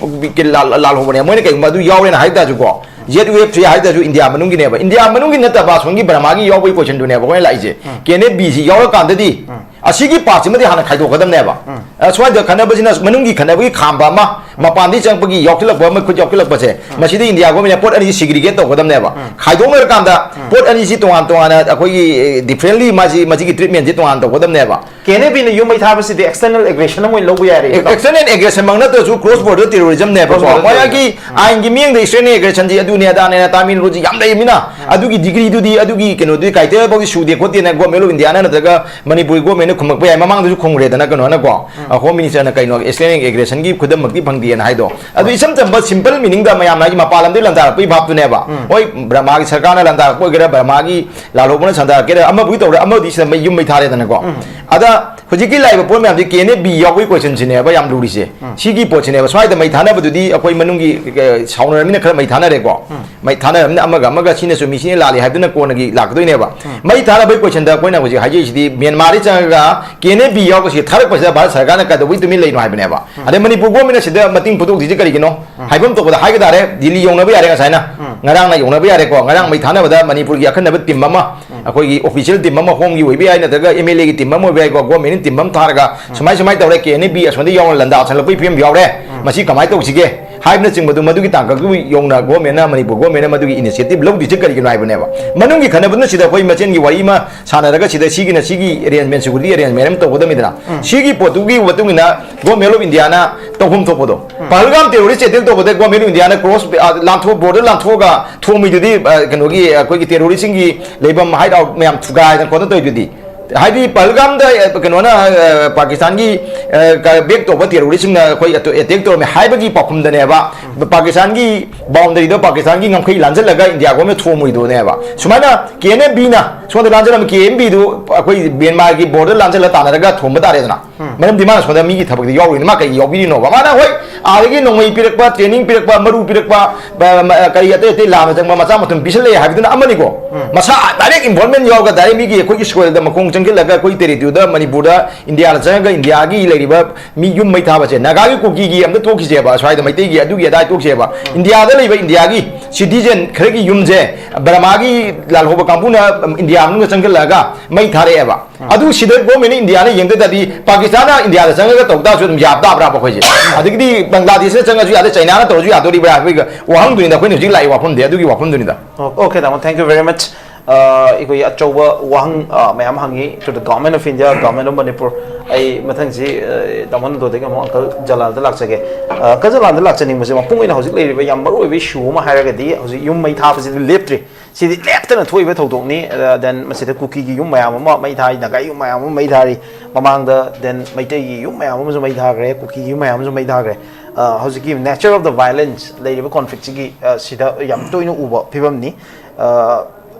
ꯂꯥꯜ-, ꯂꯥꯜꯍꯧꯕꯅꯦ꯫ ꯃꯣꯏꯅ ꯀꯩꯒꯨꯝꯕꯕ ꯑꯗꯨ ꯌꯥꯎꯔꯦꯅ ꯍꯥꯏ ꯇꯥꯔꯁꯨꯀꯣ, ꯖꯦꯠ ꯋꯦꯕ ꯊ꯭ꯔꯤ ꯍꯥꯏ ꯇꯥꯔꯁꯨ ꯏꯟꯗꯤꯌꯥ ꯃꯅꯨꯡꯒꯤꯅꯦꯕ꯫ ꯏꯟꯗꯤꯌꯥ ꯃꯅꯨꯡꯒꯤ ꯅꯠꯇꯕ ꯑꯁꯣꯝꯒꯤ ꯕꯔꯃꯥꯒꯤ ꯌꯥꯎꯕꯒꯤ ꯀꯣꯏꯁꯟꯗꯨꯅꯦꯕ ꯑꯩꯈꯣꯏꯅ ꯂꯥꯛꯏꯁꯦ꯫ ꯀꯦ ꯑꯦꯟ ꯑꯦꯐ ꯕꯤꯁꯤ ꯌꯥꯎꯔꯀꯥꯟꯗꯗꯤ ꯑꯁꯤꯒꯤ ꯄꯥꯔꯠꯁꯤꯃꯗꯤ ꯍꯥꯟꯅ ꯈꯥꯏꯗꯣꯛꯀꯗꯕꯅꯦꯕ꯫ ꯑ, ꯁ꯭ꯋꯥꯏꯗ ꯈꯠꯅꯕꯁꯤꯅ ꯃꯅꯨꯡꯒꯤ ꯈꯠꯅꯕꯒꯤ ꯈꯥꯝꯕ ꯑꯃ, ꯃꯄꯥꯟꯗꯒꯤ ꯆꯪꯉꯛꯄꯒꯤ ꯌꯥꯎꯁꯤꯜꯂꯛꯄ ꯑꯃ, ꯈꯨꯠ ꯌꯥꯎꯁꯤꯜꯂꯛꯄꯁꯦ, ꯃꯁꯤꯗ ꯏꯟꯗꯤꯌꯥ ꯒꯣꯔꯃꯦꯟꯅ ꯄꯣꯠ ꯑꯅꯤꯁꯤ ꯁꯤꯒ꯭ꯔꯤꯒꯦꯠ ꯇꯧꯒꯗꯕꯅꯦꯕ꯫ ꯈꯥꯏꯗꯣꯛꯅꯔꯀꯥꯟꯗ ꯄꯣꯠ ꯑꯅꯤꯁꯤ ꯇꯣꯉꯥꯟ ꯇꯣꯉꯥꯟꯅ ꯑꯩꯈꯣꯏꯒꯤ, ꯑꯦ, ꯗꯤꯐ꯭ꯔꯦꯟꯂꯤ ꯃꯥꯁꯤ, ꯃꯁꯤꯒꯤ ꯇ꯭ꯔꯤꯠꯃꯦꯟꯁꯤ ꯇꯣꯉꯥꯟ ꯇꯧꯒꯗꯕꯅꯦꯕ꯫ ꯀꯦ ꯑꯦꯟ ꯑꯦꯐ ꯕꯤꯅ ꯌꯨꯝ ꯃꯩ ꯊꯥꯕꯁꯤꯗꯤ ꯑꯦꯛꯁꯇꯔꯅꯦꯜ ꯑꯦꯒ꯭ꯔꯦꯁꯟ ꯑꯃ ꯑꯣꯏꯅ ꯂꯧꯕ ꯌꯥꯔꯦ꯫ ꯑꯦꯛꯁꯇꯔꯅꯦꯜ ꯑꯦꯒ꯭ꯔꯦꯁꯟꯃꯛ ꯅꯠꯇ꯭ꯔꯁꯨ ꯀ꯭ꯔꯣꯁ ꯕꯣꯔꯗꯔ ꯇꯦꯔꯣꯔꯤꯖꯝꯅꯦꯕꯀꯣ꯫ Cross border ꯃꯣꯏꯒꯤ ꯑꯥꯏꯟꯒꯤ ꯃꯤꯠꯌꯦꯡꯗ ꯑꯦꯛꯁꯇꯔꯅꯦꯜ ꯑꯦꯒ꯭ꯔꯦꯁꯟꯁꯤ ꯑꯗꯨꯅꯦ ꯑꯗꯥꯅꯦꯅ ꯇꯥꯃꯤꯜ ꯔꯨꯜꯁꯤ ꯌꯥꯝ ꯂꯩꯃꯤꯅ, ꯑꯗꯨꯒꯤ ꯗꯤꯒ꯭ꯔꯤꯗꯨꯗꯤ, ꯑꯗꯨꯒꯤ ꯀꯩꯅꯣꯗꯨꯗꯤ, ꯀ꯭ꯔꯥꯏꯇꯦꯔꯤꯌꯥ ꯐꯥꯎꯗꯤ ꯁꯨꯗꯦ ꯈꯣꯠꯇꯦꯅ ꯒꯣꯔꯃꯦꯟ ꯑꯣꯐ ꯏꯟꯗꯤꯌꯥꯅ ꯅꯠꯇ꯭ꯔꯒ ꯃꯅꯤꯄꯨꯔꯒꯤ ꯒꯣꯔꯃꯦꯟꯅ ꯈꯨꯝꯃꯛꯄ ꯌꯥꯏ꯫ ꯃꯃꯥꯡꯗꯁꯨ ꯈꯨꯝꯈ꯭ꯔꯦꯗꯅ ꯀꯩꯅꯣꯅꯀꯣ, ꯍꯣꯝ ꯃꯤꯅꯤꯁꯇꯔꯅ ꯀꯩꯅꯣ ꯑꯦꯛꯁꯇꯔꯅꯦꯜ ꯑꯦꯒ꯭ꯔꯦꯁꯟꯒꯤ ꯈꯨꯗꯝꯃꯛꯇꯤ ꯐꯪꯗꯦꯅ ꯍꯥꯏꯗꯣ꯫ ꯑꯗꯨ ꯏꯆꯝ ꯆꯝꯕ ꯁꯤꯝꯄꯜ ꯃꯤꯅꯤꯡꯗ ꯃꯌꯥꯝꯅ ꯍꯥꯏꯗꯤ ꯃꯄꯥꯟ ꯂꯝꯗꯒꯤ ꯂꯥꯟꯗꯥꯔꯛꯄꯒꯤ ꯚꯥꯞꯇꯨꯅꯦꯕ꯫ ꯍꯣꯏ, ꯕꯔꯃꯥꯒꯤ ꯁꯔꯀꯥꯔꯅ ꯂꯥꯟꯗꯥꯔꯛꯄ ꯑꯣꯏꯒꯦꯔꯥ, ꯕꯔꯃꯥꯒꯤ ꯂꯥꯜꯍꯧꯕꯅ ꯁꯟꯗꯥꯔꯛꯀꯦꯔꯥ, ꯑꯃꯕꯨꯗꯤ ꯇꯧꯔꯦ, ꯑꯃꯗꯤ ꯁꯤꯗ ꯃꯩ, ꯌꯨꯝ ꯃꯩ ꯊꯥꯔꯦꯗꯅꯀꯣ꯫ ꯑꯗ ꯍꯧꯖꯤꯛꯀꯤ ꯂꯥꯛꯏꯕ ꯄꯣꯠ ꯃꯌꯥꯝꯁꯤ ꯀꯦ ꯑꯦꯟ ꯑꯦꯐ ꯕꯤ ꯌꯥꯎꯕꯒꯤ ꯀꯣꯏꯁꯟꯁꯤꯅꯦꯕ ꯌꯥꯝ ꯂꯨꯔꯤꯁꯦ꯫ ꯁꯤꯒꯤ ꯄꯣꯠꯁꯤꯅꯦꯕ꯫ ꯁ꯭ꯋꯥꯏꯗ ꯃꯩ ꯊꯥꯅꯕꯗꯨꯗꯤ ꯑꯩꯈꯣꯏ ꯃꯅꯨꯡꯒꯤ, ꯑꯦ, ꯁꯥꯎꯅꯔꯕꯅꯤꯅ ꯈꯔ ꯃꯩ ꯊꯥꯅꯔꯦꯀꯣ꯫ ꯃꯩ ꯊꯥꯅꯔꯕꯅꯤꯅ ꯑꯃꯒ ꯑꯃꯒ ꯁꯤꯅ ꯆꯨꯝꯃꯤ, ꯁꯤꯅ ꯂꯥꯜꯂꯤ ꯍꯥꯏꯕꯗꯨꯅ ꯀꯣꯟꯅꯒꯤ ꯂꯥꯛꯀꯗꯣꯏꯅꯦꯕ꯫ ꯃꯩ ꯊꯥꯅꯕꯒꯤ ꯀꯣꯏꯁꯟꯗ ꯑꯩꯈꯣꯏꯅ ꯍꯧꯖꯤꯛ ꯍꯥꯏꯖꯔꯤꯁꯤꯗꯤ ꯃ꯭ꯌꯥꯟꯃꯥꯔꯗꯒꯤ ꯆꯪꯉꯒ ꯀꯦ ꯑꯦꯟ ꯑꯦꯐ ꯕꯤ ꯌꯥꯎꯔꯒ ꯁꯤ ꯊꯥꯔꯛꯄꯁꯤꯗ ꯚꯥꯔꯠ ꯁꯔꯀꯥꯔꯅ ꯀꯩꯗꯧꯕꯩ ꯇꯨꯃꯤꯟ ꯂꯩꯅꯣ ꯍꯥꯏꯕꯅꯦꯕ꯫ ꯑꯗꯩ ꯃꯅꯤꯄꯨꯔ ꯒꯣꯔꯃꯦꯟꯅ ꯁꯤꯗ ꯃꯇꯤꯡ ꯄꯨꯊꯣꯛꯇ꯭ꯔꯤꯁꯤ ꯀꯔꯤꯒꯤꯅꯣ? ꯍꯥꯏꯐꯝ ꯊꯣꯛꯄꯗ ꯍꯥꯏꯒ ꯇꯥꯔꯦ, ꯗꯤꯜꯂꯤ ꯌꯧꯅꯕ ꯌꯥꯔꯦ ꯉꯁꯥꯏꯅ꯫ ꯉꯔꯥꯡꯅ ꯌꯧꯅꯕ ꯌꯥꯔꯦꯀꯣ꯫ ꯉꯔꯥꯡ ꯃꯩ ꯊꯥꯅꯕꯗ ꯃꯅꯤꯄꯨꯔꯒꯤ ꯑꯈꯟꯅꯕ ꯇꯤꯝ ꯑꯃ, ꯑꯩꯈꯣꯏꯒꯤ ꯑꯣꯐꯤꯁꯤꯌꯦꯜ ꯇꯤꯝ ꯑꯃ, ꯍꯣꯝꯒꯤ ꯑꯣꯏꯕ ꯌꯥꯏ, ꯅꯠꯇ꯭ꯔꯒ ꯑꯦꯝ ꯑꯦꯜ ꯑꯦꯒꯤ ꯇꯤꯝ ꯑꯃ ꯑꯣꯏꯕ ꯌꯥꯏꯀꯣ, ꯒꯣꯔꯃꯦꯟꯒꯤ ꯇꯤꯝ ꯑꯃ ꯊꯥꯔꯒ ꯁꯨꯃꯥꯏ ꯁꯨꯃꯥꯏꯅ ꯇꯧꯔꯦ, ꯀꯦ ꯑꯦꯟ ꯑꯦꯐ ꯕꯤ ꯑꯁꯣꯝꯗ ꯌꯥꯎꯅ ꯂꯥꯟꯗꯥ ꯆꯪꯂꯛꯄꯒꯤ ꯐꯤꯕꯝ ꯌꯥꯎꯔꯦ, ꯃꯁꯤ ꯀꯃꯥꯏꯅ ꯇꯧꯁꯤꯒꯦ ꯍꯥꯏꯕꯅꯆꯤꯡꯕꯗꯨ, ꯃꯗꯨꯒꯤ ꯇꯥꯡꯀꯛꯇꯨ ꯌꯧꯅ ꯒꯣꯔꯃꯦꯟꯅ, ꯃꯅꯤꯄꯨꯔ ꯒꯣꯔꯃꯦꯟꯅ ꯃꯗꯨꯒꯤ ꯏꯅꯤꯁꯤꯌꯦꯇꯤꯚ ꯂꯧꯗ꯭ꯔꯤꯁꯦ ꯀꯔꯤꯒꯤꯅꯣ ꯍꯥꯏꯕꯅꯦꯕ꯫ ꯃꯅꯨꯡꯒꯤ ꯈꯠꯅꯕꯗꯨꯅ ꯁꯤꯗ ꯑꯩꯈꯣꯏ ꯃꯁꯦꯟꯒꯤ ꯋꯥꯔꯤ ꯑꯃ ꯁꯥꯟꯅꯔꯒ ꯁꯤꯗ ꯁꯤꯒꯤꯅ ꯁꯤꯒꯤ ꯑꯦꯔꯦꯟꯖꯃꯦꯟ, ꯁꯦꯀ꯭ꯌꯨꯔꯤꯇꯤ ꯑꯦꯔꯦꯟꯖꯃꯦꯟ ꯑꯃ ꯇꯧꯒꯗꯕꯅꯤꯗꯅ꯫ ꯁꯤꯒꯤ ꯄꯣꯠꯇꯨꯒꯤ ꯃꯇꯨꯡ ꯏꯟꯅ ꯒꯣꯔꯃꯦꯟ ꯑꯣꯐ ꯏꯟꯗꯤꯌꯥꯅ ꯇꯧꯐꯝ ꯊꯣꯛꯄꯗꯣ, ꯄꯍꯜꯒꯥꯝ ꯇꯦꯔꯣꯔꯤꯁ ꯑꯦꯇꯦꯛ ꯇꯧꯕꯗ ꯒꯣꯔꯃꯦꯟ ꯑꯣꯐ ꯏꯟꯗꯤꯌꯥꯅ ꯀ꯭ꯔꯣꯁ, ꯑ, ꯂꯥꯟꯊꯣꯛ, ꯕꯣꯔꯗꯔ ꯂꯥꯟꯊꯣꯛꯑꯒ ꯊꯣꯡꯕꯩꯗꯨꯗꯤ, ꯑ, ꯀꯩꯅꯣꯒꯤ, ꯑꯩꯈꯣꯏꯒꯤ ꯇꯦꯔꯣꯔꯤꯁꯁꯤꯡꯒꯤ ꯂꯩꯐꯝ, ꯍꯥꯏꯠ ꯑꯥꯎꯠ ꯃꯌꯥꯝ ꯊꯨꯒꯥꯏꯗꯅ ꯈꯣꯠꯇꯅ ꯇꯧꯔꯤꯗꯨꯗꯤ꯫ ꯍꯥꯏꯗꯤ ꯄꯍꯜꯒꯥꯝꯗ, ꯑ, ꯀꯩꯅꯣꯅ, ꯑ, ꯄꯥꯀꯤꯁꯇꯥꯟꯒꯤ, ꯑ, ꯀ-, ꯕꯦꯛ ꯇꯧꯕ ꯇꯦꯔꯣꯔꯤꯁꯁꯤꯡꯅ ꯑꯩꯈꯣꯏ ꯑꯇ-, ꯑꯦꯇꯦꯛ ꯇꯧꯔꯝꯃꯦ ꯍꯥꯏꯕꯒꯤ ꯄꯥꯎꯈꯨꯝꯗꯅꯦꯕ, ꯄꯥꯀꯤꯁꯇꯥꯟꯒꯤ ꯕꯥꯎꯟꯗꯔꯤꯗꯣ ꯄꯥꯀꯤꯁꯇꯥꯟꯒꯤ ꯉꯝꯈꯩ ꯂꯥꯟꯖꯜꯂꯒ ꯏꯟꯗꯤꯌꯥ ꯒꯣꯔꯃꯦꯟ ꯊꯣꯝꯃꯣꯏꯗꯣꯅꯦꯕ꯫ ꯁꯨꯃꯥꯏꯅ ꯀꯦ ꯑꯦꯟ ꯑꯦꯐ ꯕꯤꯅ ꯁꯣꯝꯗ ꯂꯥꯟꯖꯜꯂꯝꯃꯤ, ꯀꯦ ꯑꯦꯟ ꯕꯤꯗꯨ ꯑꯩꯈꯣꯏ ꯃ꯭ꯌꯥꯟꯃꯥꯔꯒꯤ ꯕꯣꯔꯗꯔ ꯂꯥꯟꯖꯜꯂ ꯇꯥꯟꯅꯔꯒ ꯊꯣꯝꯕ ꯇꯥꯔꯦꯗꯅ꯫ ꯃꯔꯝꯗꯤ ꯃꯥꯅ ꯁꯣꯝꯗ ꯃꯤꯒꯤ ꯊꯕꯛꯇ ꯌꯥꯎꯔꯤꯅꯤ, ꯃꯥ ꯀꯩ ꯌꯥꯎꯕꯤꯔꯤꯅꯣꯕ? ꯃꯥꯅ ꯍꯣꯏ, ꯑꯥꯗꯒꯤ ꯅꯣꯡꯃꯩ ꯄꯤꯔꯛꯄ, ꯇ꯭ꯔꯦꯅꯤꯡ ꯄꯤꯔꯛꯄ, ꯃꯔꯨ ꯄꯤꯔꯛꯄ, ꯕ-, ꯃ-, ꯀꯔꯤ ꯑꯇꯩ ꯑꯇꯩ ꯂꯥꯟꯅ ꯆꯪꯕ ꯃꯆꯥ ꯃꯊꯨꯝ ꯄꯤꯁꯜꯂꯛꯑꯦ ꯍꯥꯏꯕꯗꯨꯅ ꯑꯃꯅꯤꯀꯣ꯫ ꯃꯁꯥ ꯗꯥꯏꯔꯦꯛ ꯏꯟꯚꯣꯜꯚꯃꯦꯟ ꯌꯥꯎꯔꯒ ꯗꯥꯏꯔꯦꯛ ꯃꯤꯒꯤ ꯑꯩꯈꯣꯏꯒꯤ ꯁꯣꯏꯜꯗ ꯃꯈꯣꯡ ꯆꯪꯁꯤꯜꯂꯒ ꯑꯩꯈꯣꯏ ꯇꯦꯔꯤꯇꯣꯔꯤꯗ, ꯃꯅꯤꯄꯨꯔꯗ, ꯏꯟꯗꯤꯌꯥꯗ ꯆꯪꯉꯒ ꯏꯟꯗꯤꯌꯥꯒꯤ ꯂꯩꯔꯤꯕ ꯃꯤ ꯌꯨꯝ ꯃꯩ ꯊꯥꯕꯁꯦ, ꯅꯥꯒꯥꯒꯤ ꯀꯨꯀꯤꯒꯤ ꯑꯝꯇ ꯇꯣꯛꯈꯤꯁꯦꯕ, ꯁ꯭ꯋꯥꯏꯗ ꯃꯩꯇꯩꯒꯤ ꯑꯗꯨꯒꯤ ꯑꯗꯥꯏ ꯇꯣꯛꯈꯤꯁꯦꯕ, ꯏꯟꯗꯤꯌꯥꯗ ꯂꯩꯕ ꯏꯟꯗꯤꯌꯥꯒꯤ ꯁꯤꯇꯤꯖꯦꯟ ꯈꯔꯒꯤ ꯌꯨꯝꯁꯦ ꯕꯔꯃꯥꯒꯤ ꯂꯥꯜꯍꯧꯕ ꯀꯥꯡꯕꯨꯅ ꯏꯟꯗꯤꯌꯥ ꯃꯅꯨꯡꯗ ꯆꯪꯁꯤꯜꯂꯛꯑꯒ ꯃꯩ ꯊꯥꯔꯛꯑꯦꯕ꯫ ꯑꯗꯨ ꯁꯤꯗ ꯒꯣꯔꯃꯦꯟꯅ ꯏꯟꯗꯤꯌꯥꯅ ꯌꯦꯡꯗ ꯇꯥꯔꯗꯤ ꯄꯥꯀꯤꯁꯇꯥꯟꯅ ꯏꯟꯗꯤꯌꯥꯗ ꯆꯪꯉꯒ ꯇꯧ ꯇꯥꯔꯁꯨ ꯑꯗꯨꯝ ꯌꯥꯕ ꯇꯥꯕ꯭ꯔꯥꯕ ꯑꯩꯈꯣꯏꯁꯦ? ꯑꯗꯒꯤꯗꯤ ꯕꯪꯒ꯭ꯂꯥꯗꯦꯁꯅ ꯆꯪꯉꯁꯨ ꯌꯥꯗꯦ, ꯆꯩꯅꯥꯅ ꯇꯧꯔꯁꯨ ꯌꯥꯗꯣꯔꯤꯕ꯭ꯔꯥ ꯍꯥꯏꯕꯒꯤ ꯋꯥꯍꯪꯗꯨꯅꯤꯗ ꯑꯩꯈꯣꯏꯅ ꯍꯧꯖꯤꯛ ꯂꯥꯛꯏ ꯋꯥꯐꯝꯗꯤ, ꯑꯗꯨꯒꯤ ꯋꯥꯐꯝꯗꯨꯅꯤꯗ꯫ Okay, ꯇꯥꯃꯣ, thank you very much. ꯑꯩꯈꯣꯏꯒꯤ ꯑꯆꯧꯕ ꯋꯥꯍꯪ, ꯑ, ꯃꯌꯥꯝ ꯍꯪꯉꯤ to the Government of India, Government of Manipur. ꯑꯩ ꯃꯊꯪꯁꯤ, ꯑ, ꯇꯥꯃꯣ ꯅꯟꯗꯣꯗꯒꯤ ꯑꯃꯨꯛ ꯑꯪꯀꯜ ꯖꯂꯥꯜꯗ ꯂꯥꯛꯆꯒꯦ꯫ ꯑ, ꯑꯪꯀꯜ ꯖꯂꯥꯜꯗ ꯂꯥꯛꯆꯅꯤꯡꯕꯁꯦ, ꯃꯄꯨꯡ ꯑꯣꯏꯅ ꯍꯧꯖꯤꯛ ꯂꯩꯔꯤꯕ ꯌꯥꯝ ꯃꯔꯨ ꯑꯣꯏꯕ ꯏꯁꯨ ꯑꯃ ꯍꯥꯏꯔꯒꯗꯤ ꯍꯧꯖꯤꯛ ꯌꯨꯝ ꯃꯩ ꯊꯥꯕꯁꯤꯗꯤ ꯂꯦꯞꯇ꯭ꯔꯤ꯫ ꯁꯤꯗꯤ ꯂꯦꯞꯇꯅ ꯊꯣꯛꯏꯕ ꯊꯧꯗꯣꯛꯅꯤ꯫ ꯑ, then ꯃꯁꯤꯗ ꯀꯨꯀꯤꯒꯤ ꯌꯨꯝ ꯃꯌꯥꯝ ꯑꯃ ꯃꯩ ꯊꯥꯔꯤ, ꯅꯥꯒꯥ ꯌꯨꯝ ꯃꯌꯥꯝ ꯑꯃ ꯃꯩ ꯊꯥꯔꯤ꯫ ꯃꯃꯥꯡꯗ then ꯃꯩꯇꯩꯒꯤ ꯌꯨꯝ ꯃꯌꯥꯝ ꯑꯃꯁꯨ ꯃꯩ ꯊꯥꯈ꯭ꯔꯦ, ꯀꯨꯀꯤꯒꯤ ꯌꯨꯝ ꯃꯌꯥꯝ ꯑꯃꯁꯨ ꯃꯩ ꯊꯥꯈ꯭ꯔꯦ꯫ ꯑ, ꯍꯧꯖꯤꯛꯀꯤ nature of the violence ꯂꯩꯔꯤꯕ conflict ꯁꯤꯒꯤ, ꯑ, ꯁꯤꯗ ꯌꯥꯝ ꯇꯣꯏꯅ ꯎꯕ ꯐꯤꯕꯝꯅꯤ꯫ ꯑ,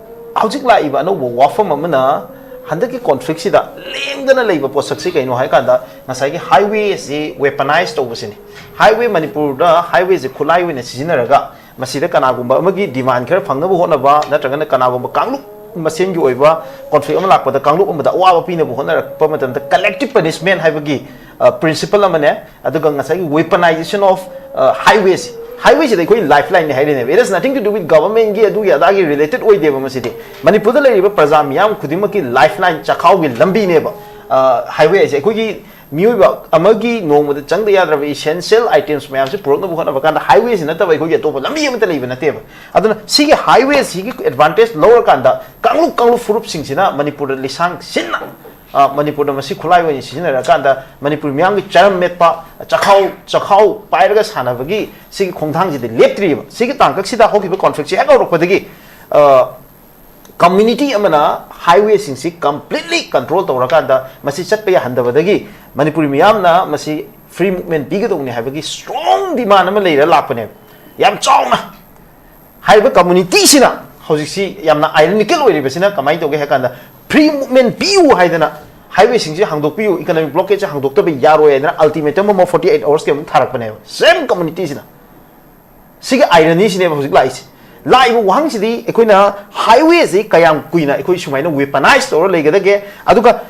ꯍꯧꯖꯤꯛ ꯂꯥꯛꯏꯕ ꯑꯅꯧꯕ ꯋꯥꯐꯝ ꯑꯃꯅ ꯍꯟꯗꯛꯀꯤ conflict ꯁꯤꯗ ꯂꯦꯡꯗꯅ ꯂꯩꯕ ꯄꯣꯠꯁꯛꯁꯤ ꯀꯩꯅꯣ ꯍꯥꯏꯀꯥꯟꯗ ꯉꯁꯥꯏꯒꯤ highway ꯑꯁꯤ weaponize ꯇꯧꯕꯁꯤꯅꯤ꯫ Highway, ꯃꯅꯤꯄꯨꯔꯗ highway ꯁꯤ ꯈꯨꯠꯂꯥꯏ ꯑꯣꯏꯅ ꯁꯤꯖꯤꯟꯅꯔꯒ ꯃꯁꯤꯗ ꯀꯅꯥꯒꯨꯝꯕ ꯑꯃꯒꯤ demand ꯈꯔ ꯐꯪꯅꯕ ꯍꯣꯠꯅꯕ ꯅꯠꯇ꯭ꯔꯒꯅ ꯀꯅꯥꯒꯨꯝꯕ ꯀꯥꯡꯂꯨꯞ ꯃꯁꯦꯟꯒꯤ ꯑꯣꯏꯕ conflict ꯑꯃ ꯂꯥꯛꯄꯗ ꯀꯥꯡꯂꯨꯞ ꯑꯃꯗ ꯑꯋꯥꯕ ꯄꯤꯅꯕ ꯍꯣꯠꯅꯔꯛꯄ ꯃꯇꯝꯗ collective punishment ꯍꯥꯏꯕꯒꯤ, ꯑ, principle ꯑꯃꯅꯦ꯫ ꯑꯗꯨꯒ ꯉꯁꯥꯏꯒꯤ weaponization of, ꯑ, highways, highway ꯁꯤꯗ ꯑꯩꯈꯣꯏ lifeline ꯅꯦ ꯍꯥꯏꯔꯤꯅꯦꯕ꯫ It has nothing to do with government ꯒꯤ ꯑꯗꯨꯒꯤ ꯑꯗꯥꯒꯤ related ꯑꯣꯏꯗꯦꯕ ꯃꯁꯤꯗꯤ꯫ ꯃꯅꯤꯄꯨꯔꯗ ꯂꯩꯔꯤꯕ ꯄ꯭ꯔꯖꯥ ꯃꯤꯌꯥꯝ ꯈꯨꯗꯤꯡꯃꯛꯀꯤ lifeline, ꯆꯈꯥꯎꯒꯤ ꯂꯝꯕꯤꯅꯦꯕ, ꯑ, highway ꯍꯥꯏꯁꯦ꯫ ꯑꯩꯈꯣꯏꯒꯤ ꯃꯤꯑꯣꯏꯕ ꯑꯃꯒꯤ ꯅꯣꯡꯃꯗ ꯆꯪꯗ ꯌꯥꯗ꯭ꯔꯕ essential items ꯃꯌꯥꯝꯁꯦ ꯄꯨꯔꯛꯅꯕ ꯍꯣꯠꯅꯕ ꯀꯥꯟꯗ highway ꯁꯤ ꯅꯠꯇꯕ ꯑꯩꯈꯣꯏꯒꯤ ꯑꯇꯣꯞꯄ ꯂꯝꯕꯤ ꯑꯃꯠꯇ ꯂꯩꯕ ꯅꯠꯇꯦꯕ꯫ ꯑꯗꯨꯅ ꯁꯤꯒꯤ highway ꯁꯤꯒꯤ advantage ꯂꯧꯔꯀꯥꯟꯗ ꯀꯥꯡꯂꯨꯞ ꯀꯥꯡꯂꯨꯞ ꯐꯨꯔꯨꯞꯁꯤꯡꯁꯤꯅ ꯃꯅꯤꯄꯨꯔꯗ ꯂꯤꯁꯥꯡ ꯁꯤꯟꯅ, ꯑ, ꯃꯅꯤꯄꯨꯔꯗ ꯃꯁꯤ ꯈꯨꯠꯂꯥꯏ ꯑꯣꯏꯅ ꯁꯤꯖꯤꯟꯅꯔꯀꯥꯟꯗ ꯃꯅꯤꯄꯨꯔ ꯃꯤꯌꯥꯝꯒꯤ ꯆꯔꯝ ꯃꯦꯠꯄ, ꯆꯈꯥꯎ, ꯆꯈꯥꯎ ꯄꯥꯏꯔꯒ ꯁꯥꯟꯅꯕꯒꯤ ꯁꯤꯒꯤ ꯈꯣꯡꯊꯥꯡꯁꯤꯗꯤ ꯂꯦꯞꯇ꯭ꯔꯤꯕ꯫ ꯁꯤꯒꯤ ꯇꯥꯡꯀꯛꯁꯤꯗ ꯍꯧꯈꯤꯕ conflict ꯁꯤ ꯍꯦꯛ ꯍꯧꯔꯛꯄꯗꯒꯤ, ꯑ, ꯀꯝꯃ꯭ꯌꯨꯅꯤꯇꯤ ꯑꯃꯅ ꯍꯥꯏꯋꯦꯁꯤꯡꯁꯤ ꯀꯝꯄ꯭ꯂꯤꯠꯂꯤ ꯀꯟꯇ꯭ꯔꯣꯜ ꯇꯧꯔꯀꯥꯟꯗ ꯃꯁꯤ ꯆꯠꯄ ꯌꯥꯍꯟꯗꯕꯗꯒꯤ ꯃꯅꯤꯄꯨꯔꯤ ꯃꯤꯌꯥꯝꯅ ꯃꯁꯤ ꯐ꯭ꯔꯤ ꯃꯨꯚꯃꯦꯟ ꯄꯤꯒꯗꯧꯕꯅꯤ ꯍꯥꯏꯕꯒꯤ ꯁ꯭ꯇꯔꯣꯡ ꯗꯤꯃꯥꯟ ꯑꯃ ꯂꯩꯔ ꯂꯥꯛꯄꯅꯦꯕ, ꯌꯥꯝ ꯆꯥꯎꯅ꯫ ꯍꯥꯏꯔꯤꯕ ꯀꯝꯃ꯭ꯌꯨꯅꯤꯇꯤꯁꯤꯅ ꯍꯧꯖꯤꯛꯁꯤ ꯌꯥꯝꯅ ꯑꯥꯏꯔꯣꯅꯤꯀꯦꯜ ꯑꯣꯏꯔꯤꯕꯁꯤꯅ ꯀꯃꯥꯏꯅ ꯇꯧꯒꯦ ꯍꯥꯏ ꯀꯥꯟꯗ, ꯐ꯭ꯔꯤ ꯃꯨꯚꯃꯦꯟ ꯄꯤꯌꯨ ꯍꯥꯏꯗꯅ ꯍꯥꯏꯋꯦꯁꯤꯡꯁꯤ ꯍꯥꯡꯗꯣꯛꯄꯤꯌꯨ, ꯏꯀꯣꯅꯣꯃꯤꯛ ꯕ꯭ꯂꯣꯀꯦꯠꯁꯦ ꯍꯥꯡꯗꯣꯛꯇꯕ ꯌꯥꯔꯣꯏ ꯍꯥꯏꯗꯅ ꯑꯜꯇꯤꯃꯦꯇꯝ ꯑꯃ ꯐꯣꯔꯇꯤ ꯑꯩꯠ ꯑꯋꯥꯔꯁꯀꯤ ꯑꯃꯨꯛ ꯊꯥꯔꯛꯄꯅꯦꯕ, ꯁꯦꯝ ꯀꯝꯃ꯭ꯌꯨꯅꯤꯇꯤꯁꯤꯅ꯫ ꯁꯤꯒꯤ ꯑꯥꯏꯔꯅꯤꯁꯤꯅꯦꯕ ꯍꯧꯖꯤꯛ ꯂꯥꯛꯏꯁꯦ꯫ ꯂꯥꯛꯏꯕ ꯋꯥꯍꯪꯁꯤꯗꯤ ꯑꯩꯈꯣꯏꯅ ꯍꯥꯏꯋꯦꯁꯤ ꯀꯌꯥꯝ ꯀꯨꯏꯅ ꯑꯩꯈꯣꯏ ꯁꯨꯃꯥꯏꯅ ꯋꯦꯄꯅꯥꯏꯖ ꯇꯧꯔ ꯂꯩꯒꯗꯒꯦ, ꯑꯗꯨꯒ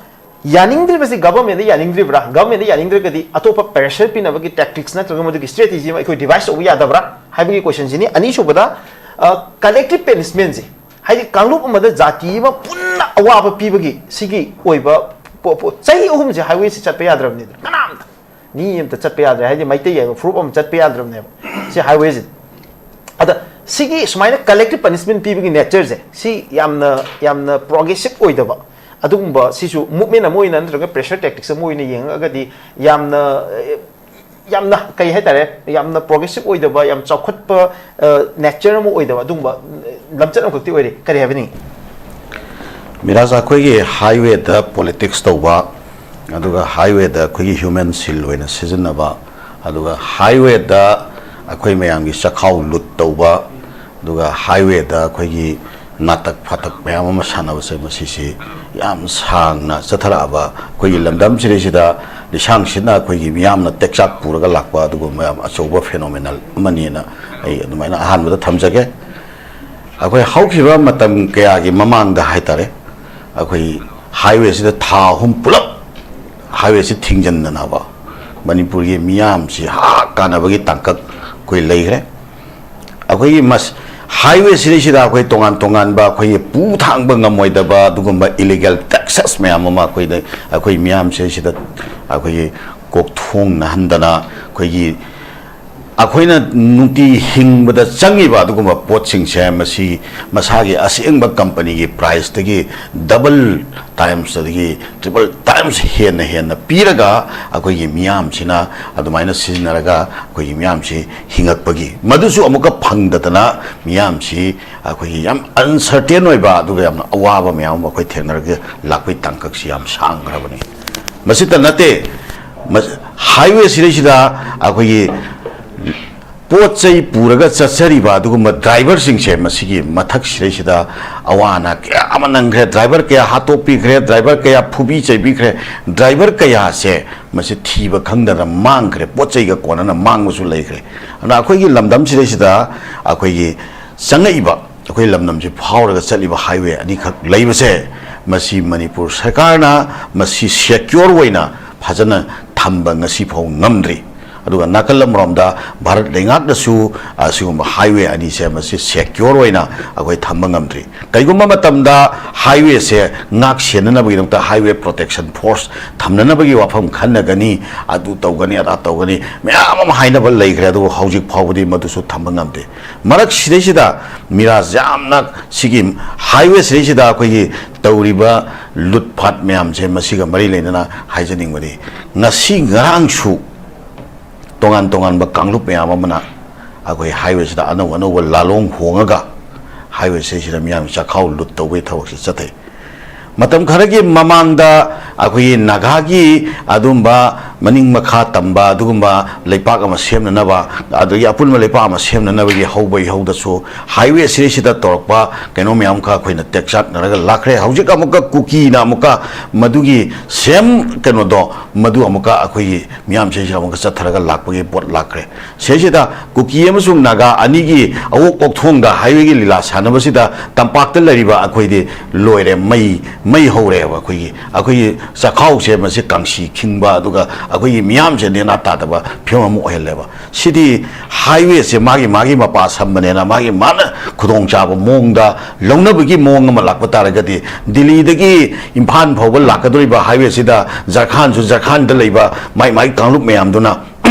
ꯌꯥꯅꯤꯡꯗ꯭ꯔꯤꯕꯁꯤ ꯒꯚꯔꯟꯃꯦꯟꯗ ꯌꯥꯅꯤꯡꯗ꯭ꯔꯤꯕ꯭ꯔꯥ? ꯒꯚꯔꯟꯃꯦꯟꯗ ꯌꯥꯅꯤꯡꯗ꯭ꯔꯒꯗꯤ ꯑꯇꯣꯞꯄ ꯄ꯭ꯔꯦꯁꯔ ꯄꯤꯅꯕꯒꯤ ꯇꯦꯛꯇꯤꯛꯁ ꯅꯠꯇ꯭ꯔꯒ ꯃꯗꯨꯒꯤ ꯁ꯭ꯇ꯭ꯔꯦꯇꯦꯖꯤ ꯑꯃ ꯑꯩꯈꯣꯏ ꯗꯤꯚꯥꯏꯁ ꯇꯧꯕ ꯌꯥꯗꯕ꯭ꯔꯥ ꯍꯥꯏꯕꯒꯤ ꯀꯣꯏꯁꯟꯁꯤꯅꯤ꯫ ꯑꯅꯤꯁꯨꯕꯗ, ꯀꯂꯦꯛꯇꯤꯚ ꯄꯅꯤꯁꯃꯦꯟꯁꯤ, ꯍꯥꯏꯗꯤ ꯀꯥꯡꯂꯨꯞ ꯑꯃꯗ ꯖꯥꯇꯤ ꯑꯃ ꯄꯨꯟꯅ ꯑꯋꯥꯕ ꯄꯤꯕꯒꯤ ꯁꯤꯒꯤ ꯑꯣꯏꯕ ꯄꯣ-, ꯄꯣ-, ꯆꯍꯤ ꯑꯍꯨꯝꯁꯦ ꯍꯥꯏꯋꯦꯁꯤ ꯆꯠꯄ ꯌꯥꯗ꯭ꯔꯕꯅꯤꯗꯅ ꯀꯅꯥꯝꯇ꯫ ꯃꯤ ꯑꯝꯇ ꯆꯠꯄ ꯌꯥꯗ꯭ꯔꯦ, ꯍꯥꯏꯗꯤ ꯃꯩꯇꯩ ꯍꯥꯏꯕ ꯐꯨꯔꯨꯞ ꯑꯃ ꯆꯠꯄ ꯌꯥꯗ꯭ꯔꯕꯅꯦꯕ ꯁꯤ ꯍꯥꯏꯋꯦꯁꯤꯗ꯫ ꯑꯗ ꯁꯤꯒꯤ ꯁꯨꯃꯥꯏꯅ ꯀꯂꯦꯛꯇꯤꯚ ꯄꯅꯤꯁꯃꯦꯟ ꯄꯤꯕꯒꯤ ꯅꯦꯆꯔꯁꯦ, ꯁꯤ ꯌꯥꯝꯅ, ꯌꯥꯝꯅ ꯄ꯭ꯔꯣꯒ꯭ꯔꯦꯁꯤꯚ ꯑꯣꯏꯗꯕ, ꯑꯗꯨꯒꯨꯝꯕ ꯁꯤꯁꯨ ꯃꯨꯚꯃꯦꯟ ꯑꯃ ꯑꯣꯏꯅ ꯅꯠꯇ꯭ꯔꯒ ꯄ꯭ꯔꯦꯁꯔ ꯇꯦꯛꯇꯤꯛꯁ ꯑꯃ ꯑꯣꯏꯅ ꯌꯦꯡꯉꯒꯗꯤ ꯌꯥꯝꯅ, ꯌꯥꯝꯅ ꯀꯩ ꯍꯥꯏꯇꯥꯔꯦ, ꯌꯥꯝꯅ ꯄ꯭ꯔꯣꯒ꯭ꯔꯦꯁꯤꯚ ꯑꯣꯏꯗꯕ, ꯌꯥꯝ ꯆꯥꯎꯈꯠꯄ ꯅꯦꯆꯔ ꯑꯃ ꯑꯣꯏꯗꯕ ꯑꯗꯨꯒꯨꯝꯕ ꯂꯝꯆꯠ ꯑꯃꯈꯛꯇꯤ ꯑꯣꯏꯔꯤ꯫ ꯀꯔꯤ ꯍꯥꯏꯕꯤꯅꯤꯡꯉꯤ? ꯃꯤꯔꯥꯖ, ꯑꯩꯈꯣꯏꯒꯤ ꯍꯥꯏꯋꯦꯗ ꯄꯣꯂꯤꯇꯤꯛꯁ ꯇꯧꯕ, ꯑꯗꯨꯒ ꯍꯥꯏꯋꯦꯗ ꯑꯩꯈꯣꯏꯒꯤ ꯍ꯭ꯌꯨꯃꯦꯟ ꯁꯤꯜ ꯑꯣꯏꯅ ꯁꯤꯖꯤꯟꯅꯕ, ꯑꯗꯨꯒ ꯍꯥꯏꯋꯦꯗ ꯑꯩꯈꯣꯏ ꯃꯌꯥꯝꯒꯤ ꯆꯈꯥꯎ ꯂꯨꯠ ꯇꯧꯕ, ꯑꯗꯨꯒ ꯍꯥꯏꯋꯦꯗ ꯑꯩꯈꯣꯏꯒꯤ ꯅꯥꯇꯛ ꯐꯥꯇꯛ ꯃꯌꯥꯝ ꯑꯃ ꯁꯥꯟꯅꯕꯁꯦ, ꯃꯁꯤꯁꯤ ꯌꯥꯝ ꯁꯥꯡꯅ ꯆꯠꯊꯔꯛꯑꯕ ꯑꯩꯈꯣꯏꯒꯤ ꯂꯝꯗꯝꯁꯤꯗꯩꯁꯤꯗ ꯂꯤꯁꯥꯡ ꯁꯤꯠꯅ ꯑꯩꯈꯣꯏꯒꯤ ꯃꯤꯌꯥꯝꯅ ꯇꯦꯛꯆꯥꯛ ꯄꯨꯔꯒ ꯂꯥꯛꯄ ꯑꯗꯨꯒꯨꯝꯕ ꯌꯥꯝ ꯑꯆꯧꯕ ꯐꯦꯅꯣꯃꯦꯅꯦꯜ ꯑꯃꯅꯤꯅ ꯑꯩ ꯑꯗꯨꯃꯥꯏꯅ ꯑꯍꯥꯟꯕꯗ ꯊꯝꯖꯒꯦ꯫ ꯑꯩꯈꯣꯏ ꯍꯧꯈꯤꯕ ꯃꯇꯝ ꯀꯌꯥꯒꯤ ꯃꯃꯥꯡꯗ ꯍꯥꯏꯇꯥꯔꯦ, ꯑꯩꯈꯣꯏ ꯍꯥꯏꯋꯦꯁꯤꯗ ꯊꯥ ꯑꯍꯨꯝ ꯄꯨꯂꯞ ꯍꯥꯏꯋꯦꯁꯤ ꯊꯤꯡꯖꯤꯟꯗꯅꯕ ꯃꯅꯤꯄꯨꯔꯒꯤ ꯃꯤꯌꯥꯝꯁꯤ ꯍꯥ ꯀꯥꯟꯅꯕꯒꯤ ꯇꯥꯡꯀꯛ ꯑꯩꯈꯣꯏ ꯂꯩꯈ꯭ꯔꯦ꯫ ꯑꯩꯈꯣꯏꯒꯤ ꯃꯁ-, ꯍꯥꯏꯋꯦ ꯁꯤꯗꯩꯁꯤꯗ ꯑꯩꯈꯣꯏ ꯇꯣꯉꯥꯟ ꯇꯣꯉꯥꯟꯕ ꯑꯩꯈꯣꯏꯒꯤ ꯄꯨ ꯊꯥꯡꯕ ꯉꯝꯃꯣꯏꯗꯕ ꯑꯗꯨꯒꯨꯝꯕ ꯏꯂꯤꯒꯦꯜ ꯇꯦꯛꯁꯦꯁ ꯃꯌꯥꯝ ꯑꯃ ꯑꯩꯈꯣꯏꯗ, ꯑꯩꯈꯣꯏ ꯃꯤꯌꯥꯝꯁꯦ ꯁꯤꯗ ꯑꯩꯈꯣꯏꯒꯤ ꯀꯣꯛꯊꯣꯡꯅꯍꯟꯗꯅ ꯑꯩꯈꯣꯏꯒꯤ ꯑꯩꯈꯣꯏꯅ ꯅꯨꯡꯇꯤ ꯍꯤꯡꯕꯗ ꯆꯪꯉꯤꯕ ꯑꯗꯨꯒꯨꯝꯕ ꯄꯣꯠꯁꯤꯡꯁꯦ ꯃꯁꯤ ꯃꯁꯥꯒꯤ ꯑꯁꯦꯡꯕ ꯀꯝꯄꯅꯤꯒꯤ ꯄ꯭ꯔꯥꯏꯁꯇꯒꯤ ꯗꯕꯜ ꯇꯥꯏꯝꯁ ꯑꯗꯒꯤ ꯇ꯭ꯔꯤꯄꯜ ꯇꯥꯏꯝꯁ ꯍꯦꯟꯅ ꯍꯦꯟꯅ ꯄꯤꯔꯒ ꯑꯩꯈꯣꯏꯒꯤ ꯃꯤꯌꯥꯝꯁꯤꯅ ꯑꯗꯨꯃꯥꯏꯅ ꯁꯤꯖꯤꯟꯅꯔꯒ ꯑꯩꯈꯣꯏꯒꯤ ꯃꯤꯌꯥꯝꯁꯤ ꯍꯤꯡꯉꯛꯄꯒꯤ, ꯃꯗꯨꯁꯨ ꯑꯃꯨꯛꯀ ꯐꯪꯗꯗꯅ ꯃꯤꯌꯥꯝꯁꯤ ꯑꯩꯈꯣꯏꯒꯤ ꯌꯥꯝ ꯑꯟꯁꯔꯇꯦꯟ ꯑꯣꯏꯕ ꯑꯗꯨꯒ ꯌꯥꯝꯅ ꯑꯋꯥꯕ ꯃꯌꯥꯝ ꯑꯃ ꯑꯩꯈꯣꯏ ꯊꯦꯡꯅꯔꯒ ꯂꯥꯛꯄꯒꯤ ꯇꯥꯡꯀꯛꯁꯤ ꯌꯥꯝ ꯁꯥꯡꯈ꯭ꯔꯕꯅꯤ꯫ ꯃꯁꯤꯇ ꯅꯠꯇꯦ, ꯃꯁ-, ꯍꯥꯏꯋꯦ ꯁꯤꯗꯩꯁꯤꯗ ꯑꯩꯈꯣꯏꯒꯤ ꯄꯣꯠ ꯆꯩ ꯄꯨꯔꯒ ꯆꯠꯆꯔꯤꯕ ꯑꯗꯨꯒꯨꯝꯕ ꯗ꯭ꯔꯥꯏꯚꯔꯁꯤꯡꯁꯦ ꯃꯁꯤꯒꯤ ꯃꯊꯛꯁꯤꯗꯩꯁꯤꯗ ꯑꯋꯥ ꯑꯅꯥ ꯀꯌꯥ ꯑꯃ ꯅꯪꯈ꯭ꯔꯦ꯫ ꯗ꯭ꯔꯥꯏꯚꯔ ꯀꯌꯥ ꯍꯥꯠꯇꯣꯛꯄꯤꯈ꯭ꯔꯦ, ꯗ꯭ꯔꯥꯏꯚꯔ ꯀꯌꯥ ꯐꯨꯕꯤ ꯆꯩꯕꯤꯈ꯭ꯔꯦ, ꯗ꯭ꯔꯥꯏꯚꯔ ꯀꯌꯥꯁꯦ ꯃꯁꯤ ꯊꯤꯕ ꯈꯪꯗꯅ ꯃꯥꯡꯈ꯭ꯔꯦ, ꯄꯣꯠ ꯆꯩꯒ ꯀꯣꯟꯅꯅ ꯃꯥꯡꯕꯁꯨ ꯂꯩꯈ꯭ꯔꯦ꯫ ꯑꯗꯨꯅ ꯑꯩꯈꯣꯏꯒꯤ ꯂꯝꯗꯝꯁꯤꯗꯩꯁꯤꯗ ꯑꯩꯈꯣꯏꯒꯤ ꯆꯪꯉꯛꯏꯕ ꯑꯩꯈꯣꯏ ꯂꯝꯗꯝꯁꯤ ꯐꯥꯎꯔꯒ ꯆꯠꯂꯤꯕ ꯍꯥꯏꯋꯦ ꯑꯅꯤꯈꯛ ꯂꯩꯕꯁꯦ, ꯃꯁꯤ ꯃꯅꯤꯄꯨꯔ ꯁꯔꯀꯥꯔꯅ ꯃꯁꯤ ꯁꯦꯀ꯭ꯌꯣꯔ ꯑꯣꯏꯅ ꯐꯖꯅ ꯊꯝꯕ ꯉꯁꯤ ꯐꯥꯎ ꯉꯝꯗ꯭ꯔꯤ꯫ ꯑꯗꯨꯒ ꯅꯥꯀꯜ ꯑꯃꯔꯣꯝꯗ ꯚꯥꯔꯠ ꯂꯩꯉꯥꯛꯅꯁꯨ ꯑꯁꯤꯒꯨꯝꯕ ꯍꯥꯏꯋꯦ ꯑꯅꯤꯁꯦ ꯃꯁꯤ ꯁꯦꯀ꯭ꯌꯣꯔ ꯑꯣꯏꯅ ꯑꯩꯈꯣꯏ ꯊꯝꯕ ꯉꯝꯗ꯭ꯔꯤ꯫ ꯀꯔꯤꯒꯨꯝꯕ ꯃꯇꯝꯗ ꯍꯥꯏꯋꯦꯁꯦ ꯉꯥꯛ ꯁꯦꯟꯅꯅꯕꯒꯤꯗꯃꯛꯇ ꯍꯥꯏꯋꯦ ꯄ꯭ꯔꯣꯇꯦꯛꯁꯟ ꯐꯣꯔꯁ ꯊꯝꯅꯅꯕꯒꯤ ꯋꯥꯐꯝ ꯈꯟꯅꯒꯅꯤ, ꯑꯗꯨ ꯇꯧꯒꯅꯤ, ꯑꯗꯥ ꯇꯧꯒꯅꯤ, ꯃꯌꯥꯝ ꯑꯃ ꯍꯥꯏꯅꯕ ꯂꯩꯈ꯭ꯔꯦ, ꯑꯗꯨꯕꯨ ꯍꯧꯖꯤꯛ ꯐꯥꯎꯕꯗꯤ ꯃꯗꯨꯁꯨ ꯊꯝꯕ ꯉꯝꯗꯦ꯫ ꯃꯔꯛꯁꯤꯗꯩꯁꯤꯗ ꯃꯤꯔꯥꯁ ꯌꯥꯝꯅ ꯁꯤꯒꯤ ꯍꯥꯏꯋꯦ ꯁꯤꯗꯩꯁꯤꯗ ꯑꯩꯈꯣꯏꯒꯤ ꯇꯧꯔꯤꯕ ꯂꯨꯠ ꯐꯥꯠ ꯃꯌꯥꯝꯁꯦ, ꯃꯁꯤꯒ ꯃꯔꯤ ꯂꯩꯅꯅ ꯍꯥꯏꯖꯅꯤꯡꯕꯗꯤ, ꯉꯁꯤ ꯉꯔꯥꯡꯁꯨ ꯇꯣꯉꯥꯟ ꯇꯣꯉꯥꯟꯕ ꯀꯥꯡꯂꯨꯞ ꯃꯌꯥꯝ ꯑꯃꯅ ꯑꯩꯈꯣꯏ ꯍꯥꯏꯋꯦꯁꯤꯗ ꯑꯅꯧ ꯑꯅꯧꯕ ꯂꯥꯂꯣꯡ ꯍꯣꯡꯉꯒ ꯍꯥꯏꯋꯦ ꯁꯤꯗꯩꯁꯤꯗ ꯃꯤꯌꯥꯝ ꯆꯥꯛꯈꯥꯎ ꯂꯨꯠ ꯇꯧꯕꯒꯤ ꯊꯕꯛꯁꯤ ꯆꯠꯊꯩ꯫ ꯃꯇꯝ ꯈꯔꯒꯤ ꯃꯃꯥꯡꯗ ꯑꯩꯈꯣꯏꯒꯤ ꯅꯥꯒꯥꯒꯤ ꯑꯗꯨꯝꯕ ꯃꯅꯤꯡ ꯃꯈꯥ ꯇꯝꯕ ꯑꯗꯨꯒꯨꯝꯕ ꯂꯩꯄꯥꯛ ꯑꯃ ꯁꯦꯝꯅꯅꯕ, ꯑꯗꯒꯤ ꯑꯄꯨꯟꯕ ꯂꯩꯄꯥꯛ ꯑꯃ ꯁꯦꯝꯅꯅꯕꯒꯤ ꯍꯧꯕ ꯏꯍꯧꯗꯁꯨ ꯍꯥꯏꯋꯦ ꯁꯤꯗꯩꯁꯤꯗ ꯇꯧꯔꯛꯄ ꯀꯩꯅꯣ ꯃꯌꯥꯝ ꯑꯃꯈꯛ ꯑꯩꯈꯣꯏꯅ ꯇꯦꯛꯆꯥꯛꯅꯔꯒ ꯂꯥꯛꯈ꯭ꯔꯦ꯫ ꯍꯧꯖꯤꯛ ꯑꯃꯨꯛꯀ ꯀꯨꯀꯤꯅ ꯑꯃꯨꯛꯀ ꯃꯗꯨꯒꯤ ꯁꯦꯝ ꯀꯩꯅꯣꯗꯣ, ꯃꯗꯨ ꯑꯃꯨꯛꯀ ꯑꯩꯈꯣꯏꯒꯤ ꯃꯤꯌꯥꯝꯁꯤꯗꯩꯁꯤꯗ ꯑꯃꯨꯛꯀ ꯆꯠꯊꯔꯒ ꯂꯥꯛꯄꯒꯤ ꯄꯣꯠ ꯂꯥꯛꯈ꯭ꯔꯦ꯫ ꯁꯤꯗꯩꯁꯤꯗ ꯀꯨꯀꯤ ꯑꯃꯁꯨꯡ ꯅꯥꯒꯥ ꯑꯅꯤꯒꯤ ꯑꯣꯛ ꯑꯣꯛꯊꯣꯡꯗ ꯍꯥꯏꯋꯦꯒꯤ ꯂꯤꯂꯥ ꯁꯥꯟꯅꯕꯁꯤꯗ ꯇꯝꯄꯥꯛꯇ ꯂꯩꯔꯤꯕ ꯑꯩꯈꯣꯏꯗꯤ ꯂꯣꯏꯔꯦ, ꯃꯩ, ꯃꯩ ꯍꯧꯔꯦꯕ꯫ ꯑꯩꯈꯣꯏꯒꯤ, ꯑꯩꯈꯣꯏꯒꯤ ꯆꯥꯛꯈꯥꯎꯁꯦ ꯃꯁꯤ ꯀꯥꯡꯁꯤ ꯈꯤꯡꯕ, ꯑꯗꯨꯒ ꯑꯩꯈꯣꯏꯒꯤ ꯃꯤꯌꯥꯝꯁꯦ ꯅꯦꯅꯥ ꯇꯥꯗꯕ ꯐꯤꯕꯝ ꯑꯃ ꯑꯣꯏꯍꯜꯂꯦꯕ꯫ ꯁꯤꯗꯤ ꯍꯥꯏꯋꯦꯁꯦ ꯃꯥꯒꯤ, ꯃꯥꯒꯤ ꯃꯄꯥ ꯁꯝꯕꯅꯦꯅ ꯃꯥꯒꯤ ꯃꯥꯅ ꯈꯨꯗꯣꯡꯆꯥꯕ ꯃꯑꯣꯡꯗ ꯂꯧꯅꯕꯒꯤ ꯃꯑꯣꯡ ꯑꯃ ꯂꯥꯛꯄ ꯇꯥꯔꯒꯗꯤ, ꯗꯤꯜꯂꯤꯗꯒꯤ ꯏꯝꯐꯥꯜ ꯐꯥꯎꯕ ꯂꯥꯛꯀꯗꯧꯔꯤꯕ ꯍꯥꯏꯋꯦꯁꯤꯗ ꯖꯔꯈꯥꯟꯁꯨ ꯖꯔꯈꯥꯟꯗ ꯂꯩꯕ ꯃꯥꯏ ꯃꯥꯏ ꯀꯥꯡꯂꯨꯞ ꯃꯌꯥꯝꯗꯨꯅ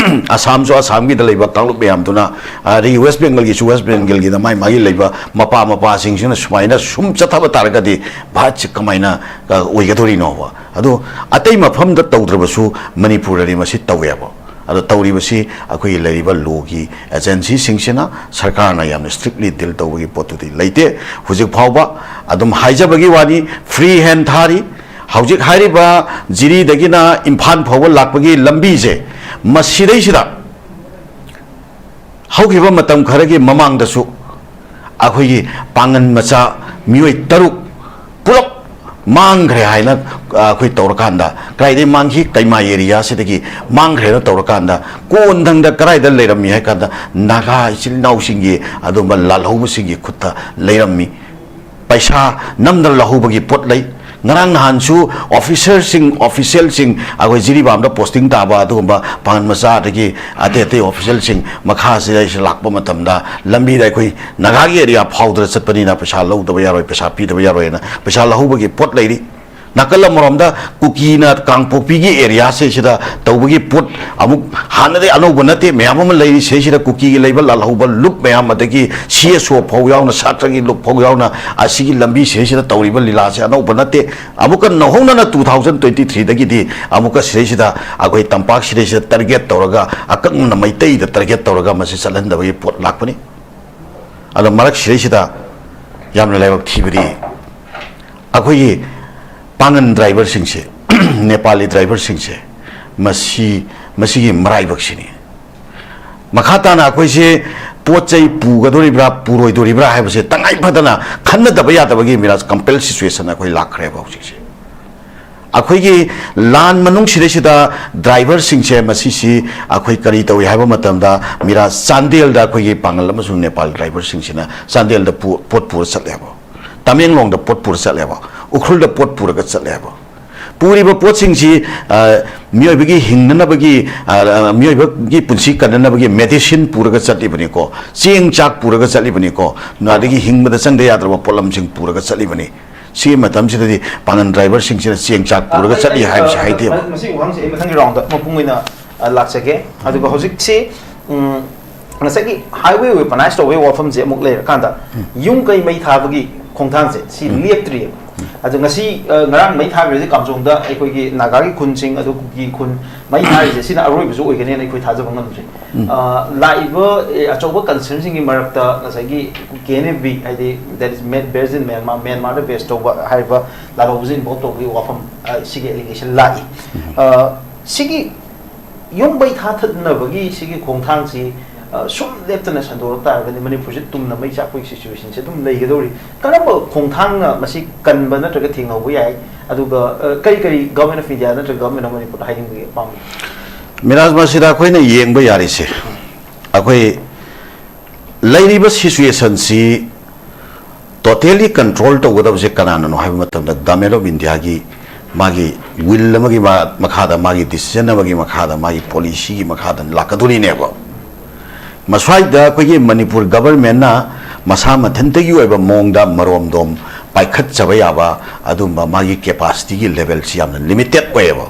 ꯑꯁꯥꯝꯁꯨ ꯑꯁꯥꯝꯒꯤꯗ ꯂꯩꯕ ꯀꯥꯡꯂꯨꯞ ꯃꯌꯥꯝꯗꯨꯅ, ꯑꯗꯒꯤ ꯋꯦꯁ ꯕꯦꯡꯒꯜꯒꯤꯁꯨ ꯋꯦꯁ ꯕꯦꯡꯒꯜꯒꯤꯗ ꯃꯥꯏ ꯃꯥꯒꯤ ꯂꯩꯕ ꯃꯄꯥ ꯃꯄꯥꯁꯤꯡꯁꯤꯅ ꯁꯨꯃꯥꯏꯅ ꯁꯨꯝ ꯆꯠꯊꯕ ꯇꯥꯔꯒꯗꯤ ꯚꯥꯔꯠꯁꯤ ꯀꯃꯥꯏꯅ, ꯑ, ꯑꯣꯏꯒꯗꯣꯔꯤꯅꯣꯕ? ꯑꯗꯣ ꯑꯇꯩ ꯃꯐꯝꯗ ꯇꯧꯗ꯭ꯔꯕꯁꯨ ꯃꯅꯤꯄꯨꯔꯗꯗꯤ ꯃꯁꯤ ꯇꯧꯋꯦꯕ꯫ ꯑꯗꯣ ꯇꯧꯔꯤꯕꯁꯤ ꯑꯩꯈꯣꯏꯒꯤ ꯂꯩꯔꯤꯕ ꯂꯣꯒꯤ ꯑꯦꯖꯦꯟꯁꯤꯁꯤꯡꯁꯤꯅ, ꯁꯔꯀꯥꯔꯅ ꯌꯥꯝꯅ ꯁ꯭ꯇ꯭ꯔꯤꯛꯂꯤ ꯗꯤꯜ ꯇꯧꯕꯒꯤ ꯄꯣꯠꯇꯨꯗꯤ ꯂꯩꯇꯦ꯫ ꯍꯧꯖꯤꯛ ꯐꯥꯎꯕ ꯑꯗꯨꯝ ꯍꯥꯏꯖꯕꯒꯤ ꯋꯥꯅꯤ, ꯐ꯭ꯔꯤ ꯍꯦꯟ ꯊꯥꯔꯤ꯫ ꯍꯧꯖꯤꯛ ꯍꯥꯏꯔꯤꯕ ꯖꯤꯔꯤꯗꯒꯤꯅ ꯏꯝꯐꯥꯜ ꯐꯥꯎꯕ ꯂꯥꯛꯄꯒꯤ ꯂꯝꯕꯤꯁꯦ, ꯃꯁꯤꯗꯩꯁꯤꯗ ꯍꯧꯈꯤꯕ ꯃꯇꯝ ꯈꯔꯒꯤ ꯃꯃꯥꯡꯗꯁꯨ ꯑꯩꯈꯣꯏꯒꯤ ꯄꯥꯡꯒꯟ ꯃꯆꯥ ꯃꯤꯑꯣꯏ ꯇꯔꯨꯛ ꯄꯨꯂꯞ ꯃꯥꯡꯈ꯭ꯔꯦ ꯍꯥꯏꯅ, ꯑ, ꯑꯩꯈꯣꯏ ꯇꯧꯔꯀꯥꯟꯗ, ꯀꯗꯥꯏꯗꯒꯤ ꯃꯥꯡꯈꯤ? ꯀꯩꯃꯥ ꯑꯦꯔꯤꯌꯥꯁꯤꯗꯒꯤ ꯃꯥꯡꯈ꯭ꯔꯦꯅ ꯇꯧꯔꯀꯥꯟꯗ, ꯀꯣꯟꯊꯪꯗ ꯀꯗꯥꯏꯗ ꯂꯩꯔꯝꯃꯤ ꯍꯥꯏ ꯀꯥꯟꯗ, ꯅꯥꯒꯥ ꯏꯆꯤꯜ ꯏꯅꯥꯎꯁꯤꯡꯒꯤ ꯑꯗꯨꯝꯕ ꯂꯥꯜꯍꯧꯕꯁꯤꯡꯒꯤ ꯈꯨꯠꯇ ꯂꯩꯔꯝꯃꯤ꯫ ꯄꯩꯁꯥ ꯅꯝꯗꯅ ꯂꯧꯍꯧꯕꯒꯤ ꯄꯣꯠ ꯂꯩ꯫ ꯉꯔꯥꯡ ꯅꯍꯥꯟꯁꯨ ꯑꯣꯐꯤꯁꯔꯁꯤꯡ, ꯑꯣꯐꯤꯁꯤꯌꯦꯜꯁꯤꯡ, ꯑꯩꯈꯣꯏ ꯖꯤꯔꯤꯕꯥꯝꯗ ꯄꯣꯁꯇꯤꯡ ꯇꯥꯕ ꯑꯗꯨꯒꯨꯝꯕ ꯄꯥꯡꯒꯟ ꯃꯆꯥ, ꯑꯗꯒꯤ ꯑꯇꯩ ꯑꯇꯩ ꯑꯣꯐꯤꯁꯤꯌꯦꯜꯁꯤꯡ ꯃꯈꯥꯁꯤꯗ ꯑꯩꯁꯨ ꯂꯥꯛꯄ ꯃꯇꯝꯗ, ꯂꯝꯕꯤꯗ ꯑꯩꯈꯣꯏ ꯅꯥꯒꯥꯒꯤ ꯑꯦꯔꯤꯌꯥ ꯐꯥꯎꯗꯅ ꯆꯠꯄꯅꯤꯅ ꯄꯩꯁꯥ ꯂꯧꯗꯕ ꯌꯥꯔꯣꯏ, ꯄꯩꯁꯥ ꯄꯤꯗꯕ ꯌꯥꯔꯣꯏꯅ ꯄꯩꯁꯥ ꯂꯧꯍꯧꯕꯒꯤ ꯄꯣꯠ ꯂꯩꯔꯤ꯫ ꯅꯥꯀꯜ ꯑꯃꯔꯣꯝꯗ ꯀꯨꯀꯤꯅ ꯀꯥꯡꯄꯣꯛꯄꯤꯒꯤ ꯑꯦꯔꯤꯌꯥꯁꯦ ꯁꯤꯗ ꯇꯧꯕꯒꯤ ꯄꯣꯠ ꯑꯃꯨꯛ ꯍꯥꯟꯅꯗꯤ ꯑꯅꯧꯕ ꯅꯠꯇꯦ, ꯃꯌꯥꯝ ꯑꯃ ꯂꯩꯔꯤ꯫ ꯁꯤꯗꯩꯁꯤꯗ ꯀꯨꯀꯤꯒꯤ ꯂꯩꯕ ꯂꯥꯜꯍꯧꯕ ꯂꯨꯞ ꯃꯌꯥꯝ, ꯑꯗꯒꯤ ꯁꯤ ꯑꯦꯁ ꯑꯣ ꯐꯥꯎ ꯌꯥꯎꯅ, ꯁꯥꯇ꯭ꯔꯒꯤ ꯂꯨꯞ ꯐꯥꯎ ꯌꯥꯎꯅ ꯑꯁꯤꯒꯤ ꯂꯝꯕꯤ ꯁꯤꯗꯩꯁꯤꯗ ꯇꯧꯔꯤꯕ ꯂꯤꯂꯥꯁꯦ ꯑꯅꯧꯕ ꯅꯠꯇꯦ꯫ ꯑꯃꯨꯛꯀ ꯅꯧꯍꯧꯅꯅ two thousand twenty threeꯗꯒꯤꯗꯤ ꯑꯃꯨꯛꯀ ꯁꯤꯗꯩꯁꯤꯗ ꯑꯩꯈꯣꯏ ꯇꯝꯄꯥꯛ ꯁꯤꯗꯩꯁꯤꯗ ꯇꯥꯔꯒꯦꯠ ꯇꯧꯔꯒ, ꯑꯀꯛꯅꯅ ꯃꯩꯇꯩꯗ ꯇꯥꯔꯒꯦꯠ ꯇꯧꯔꯒ ꯃꯁꯤ ꯆꯠꯍꯟꯗꯕꯒꯤ ꯄꯣꯠ ꯂꯥꯛꯄꯅꯤ꯫ ꯑꯗꯣ ꯃꯔꯛ ꯁꯤꯗꯩꯁꯤꯗ ꯌꯥꯝꯅ ꯂꯥꯏꯕꯛ ꯊꯤꯕꯗꯤ, ꯑꯩꯈꯣꯏꯒꯤ ꯄꯥꯡꯒꯟ ꯗ꯭ꯔꯥꯏꯚꯔꯁꯤꯡꯁꯦ, ꯅꯦꯄꯥꯂꯤ ꯗ꯭ꯔꯥꯏꯚꯔꯁꯤꯡꯁꯦ, ꯃꯁꯤ, ꯃꯁꯤꯒꯤ ꯃꯔꯥꯏꯕꯛꯁꯤꯅꯤ꯫ ꯃꯈꯥ ꯇꯥꯅ ꯑꯩꯈꯣꯏꯁꯦ ꯄꯣꯠ ꯆꯩ ꯄꯨꯒꯗꯣꯔꯤꯕ꯭ꯔꯥ, ꯄꯨꯔꯣꯏꯗꯣꯔꯤꯕ꯭ꯔꯥ ꯍꯥꯏꯕꯁꯦ ꯇꯉꯥꯏ ꯐꯗꯅ ꯈꯟꯅꯗꯕ ꯌꯥꯗꯕꯒꯤ ꯃꯤꯔꯥ ꯀꯝꯄꯦꯜ ꯁꯤꯆꯨꯋꯦꯁꯟ ꯑꯩꯈꯣꯏ ꯂꯥꯛꯈ꯭ꯔꯦꯕ ꯍꯧꯖꯤꯛꯁꯦ꯫ ꯑꯩꯈꯣꯏꯒꯤ ꯂꯥꯟ ꯃꯅꯨꯡꯁꯤꯗꯩꯁꯤꯗ ꯗ꯭ꯔꯥꯏꯚꯔꯁꯤꯡꯁꯦ, ꯃꯁꯤꯁꯤ ꯑꯩꯈꯣꯏ ꯀꯔꯤ ꯇꯧꯏ ꯍꯥꯏꯕ ꯃꯇꯝꯗ, ꯃꯤꯔꯥ ꯆꯥꯟꯗꯦꯜꯗ ꯑꯩꯈꯣꯏꯒꯤ ꯄꯥꯡꯒꯜ ꯑꯃꯁꯨꯡ ꯅꯦꯄꯥꯜ ꯗ꯭ꯔꯥꯏꯚꯔꯁꯤꯡꯁꯤꯅ ꯆꯥꯟꯗꯦꯜꯗ ꯄꯨ-, ꯄꯣꯠ ꯄꯨꯔ ꯆꯠꯂꯦꯕ, ꯇꯃꯦꯡꯂꯣꯡꯗ ꯄꯣꯠ ꯄꯨꯔ ꯆꯠꯂꯦꯕ, ꯎꯈ꯭ꯔꯨꯜꯗ ꯄꯣꯠ ꯄꯨꯔꯒ ꯆꯠꯂꯦꯕ꯫ ꯄꯨꯔꯤꯕ ꯄꯣꯠꯁꯤꯡꯁꯤ, ꯑ, ꯃꯤꯑꯣꯏꯕꯒꯤ ꯍꯤꯡꯅꯅꯕꯒꯤ, ꯑ, ꯃꯤꯑꯣꯏꯕꯒꯤ ꯄꯨꯟꯁꯤ ꯀꯟꯅꯅꯕꯒꯤ ꯃꯦꯗꯤꯁꯤꯟ ꯄꯨꯔꯒ ꯆꯠꯂꯤꯕꯅꯤꯀꯣ, ꯆꯦꯡ ꯆꯥꯛ ꯄꯨꯔꯒ ꯆꯠꯂꯤꯕꯅꯤꯀꯣ, ꯑꯗꯒꯤ ꯍꯤꯡꯕꯗ ꯆꯪꯗ ꯌꯥꯗ꯭ꯔꯕ ꯄꯣꯠꯂꯝꯁꯤꯡ ꯄꯨꯔꯒ ꯆꯠꯂꯤꯕꯅꯤ꯫ ꯁꯤꯒꯤ ꯃꯇꯝꯁꯤꯗꯗꯤ ꯄꯥꯡꯒꯟ ꯗ꯭ꯔꯥꯏꯚꯔꯁꯤꯡꯁꯤꯅ ꯆꯦꯡ ꯆꯥꯛ ꯄꯨꯔꯒ ꯆꯠꯂꯤ ꯍꯥꯏꯕꯁꯤ ꯍꯥꯏꯗꯦꯕ꯫ ꯃꯁꯤꯒꯤ ꯋꯥꯍꯪꯁꯦ ꯑꯩ ꯃꯊꯪꯒꯤ ꯔꯥꯎꯟꯗ ꯃꯄꯨꯡ ꯑꯣꯏꯅ ꯑ, ꯂꯥꯛꯆꯒꯦ꯫ ꯑꯗꯨꯒ ꯍꯧꯖꯤꯛꯁꯤ, ꯎꯝ, ꯉꯁꯥꯏꯒꯤ highway weaponize ꯇꯧꯕꯒꯤ ꯋꯥꯐꯝꯁꯦ ꯑꯃꯨꯛ ꯂꯩꯔꯀꯥꯟꯗ, ꯎꯝ꯫ ꯌꯨꯝ ꯀꯩ ꯃꯩ ꯊꯥꯕꯒꯤ ꯈꯣꯡꯊꯥꯡꯁꯦ ꯁꯤ ꯎꯝ꯫ ꯂꯦꯞꯇ꯭ꯔꯤꯑꯕ꯫ ꯎꯝ꯫ ꯑꯗꯣ ꯉꯁꯤ, ꯑ, ꯉꯔꯥꯡ ꯃꯩ ꯊꯥꯈ꯭ꯔꯤꯁꯦ ꯀꯥꯝꯖꯣꯡꯗ ꯑꯩꯈꯣꯏꯒꯤ ꯅꯥꯒꯥꯒꯤ ꯈꯨꯟꯁꯤꯡ, ꯑꯗꯨ ꯀꯨꯀꯤ ꯈꯨꯟ ꯃꯩ ꯊꯥꯔꯤꯁꯦ ꯁꯤꯅ ꯑꯔꯣꯏꯕꯁꯨ ꯑꯣꯏꯒꯅꯦꯅ ꯑꯩꯈꯣꯏ ꯊꯥꯖꯕ ꯉꯝꯗ꯭ꯔꯤ꯫ ꯎꯝ꯫ ꯑ, ꯂꯥꯛꯏꯕ, ꯑꯦ, ꯑꯆꯧꯕ concernꯁꯤꯡꯒꯤ ꯃꯔꯛꯇ ꯉꯁꯥꯏꯒꯤ K N F B, ꯍꯥꯏꯗꯤ, that is made based in Myanmar, ꯃ꯭ꯌꯥꯟꯃꯥꯔꯗ base ꯇꯧꯕ ꯍꯥꯏꯔꯤꯕ ꯂꯥꯜꯍꯧꯕꯁꯤ involve ꯇꯧꯕꯒꯤ ꯋꯥꯐꯝ, ꯑ, ꯁꯤꯒꯤ allegation ꯂꯥꯛꯏ꯫ ꯎꯝ꯫ ꯑ, ꯁꯤꯒꯤ ꯌꯨꯝ ꯃꯩ ꯊꯥꯊꯠꯅꯕꯒꯤ ꯁꯤꯒꯤ ꯈꯣꯡꯊꯥꯡꯁꯤ, ꯑ, ꯁꯨꯝ ꯂꯦꯞꯇꯅ ꯁꯟꯗꯣꯔꯛ ꯇꯥꯔꯒꯗꯤ ꯃꯅꯤꯄꯨꯔꯁꯦ ꯇꯨꯝꯅ ꯃꯩ ꯆꯥꯛꯄꯒꯤ situationꯁꯦ ꯑꯗꯨꯝ ꯂꯩꯒꯗꯧꯔꯤ꯫ ꯀꯔꯝꯕ ꯈꯣꯡꯊꯥꯡꯅ ꯃꯁꯤ ꯀꯟꯕ ꯅꯠꯇ꯭ꯔꯒ ꯊꯦꯡꯅꯍꯧꯕ ꯌꯥꯏ? ꯑꯗꯨꯒ, ꯑ, ꯀꯔꯤ ꯀꯔꯤ Government of India ꯅꯠꯇ꯭ꯔꯒ Government of ꯃꯅꯤꯄꯨꯔꯗ ꯍꯥꯏꯅꯤꯡꯕꯒꯤ ꯑꯄꯥꯝꯕ? ꯃꯤꯔꯥꯖ, ꯃꯁꯤꯗ ꯑꯩꯈꯣꯏꯅ ꯌꯦꯡꯕ ꯌꯥꯔꯤꯁꯦ, ꯑꯩꯈꯣꯏ ꯂꯩꯔꯤꯕ situationꯁꯤ totally control ꯇꯧꯒꯗꯕꯁꯦ ꯀꯅꯥꯅꯅꯣ ꯍꯥꯏꯕ ꯃꯇꯝꯗ Government of Indiaꯒꯤ ꯃꯥꯒꯤ will ꯑꯃꯒꯤ ꯃꯥ-, ꯃꯈꯥꯗ, ꯃꯥꯒꯤ decision ꯑꯃꯒꯤ ꯃꯈꯥꯗ, ꯃꯥꯒꯤ policyꯒꯤ ꯃꯈꯥꯗ ꯂꯥꯛꯀꯗꯣꯔꯤꯅꯦꯕ꯫ ꯃꯁ꯭ꯋꯥꯏꯗ ꯑꯩꯈꯣꯏꯒꯤ ꯃꯅꯤꯄꯨꯔ governmentꯅ ꯃꯁꯥ ꯃꯊꯟꯇꯒꯤ ꯑꯣꯏꯕ ꯃꯑꯣꯡꯗ ꯃꯔꯣꯝꯗꯣꯝ ꯄꯥꯏꯈꯠꯆꯕ ꯌꯥꯕ ꯑꯗꯨꯝꯕ ꯃꯥꯒꯤ capacityꯒꯤ levelꯁꯤ ꯌꯥꯝꯅ limited ꯑꯣꯏꯌꯦꯕ꯫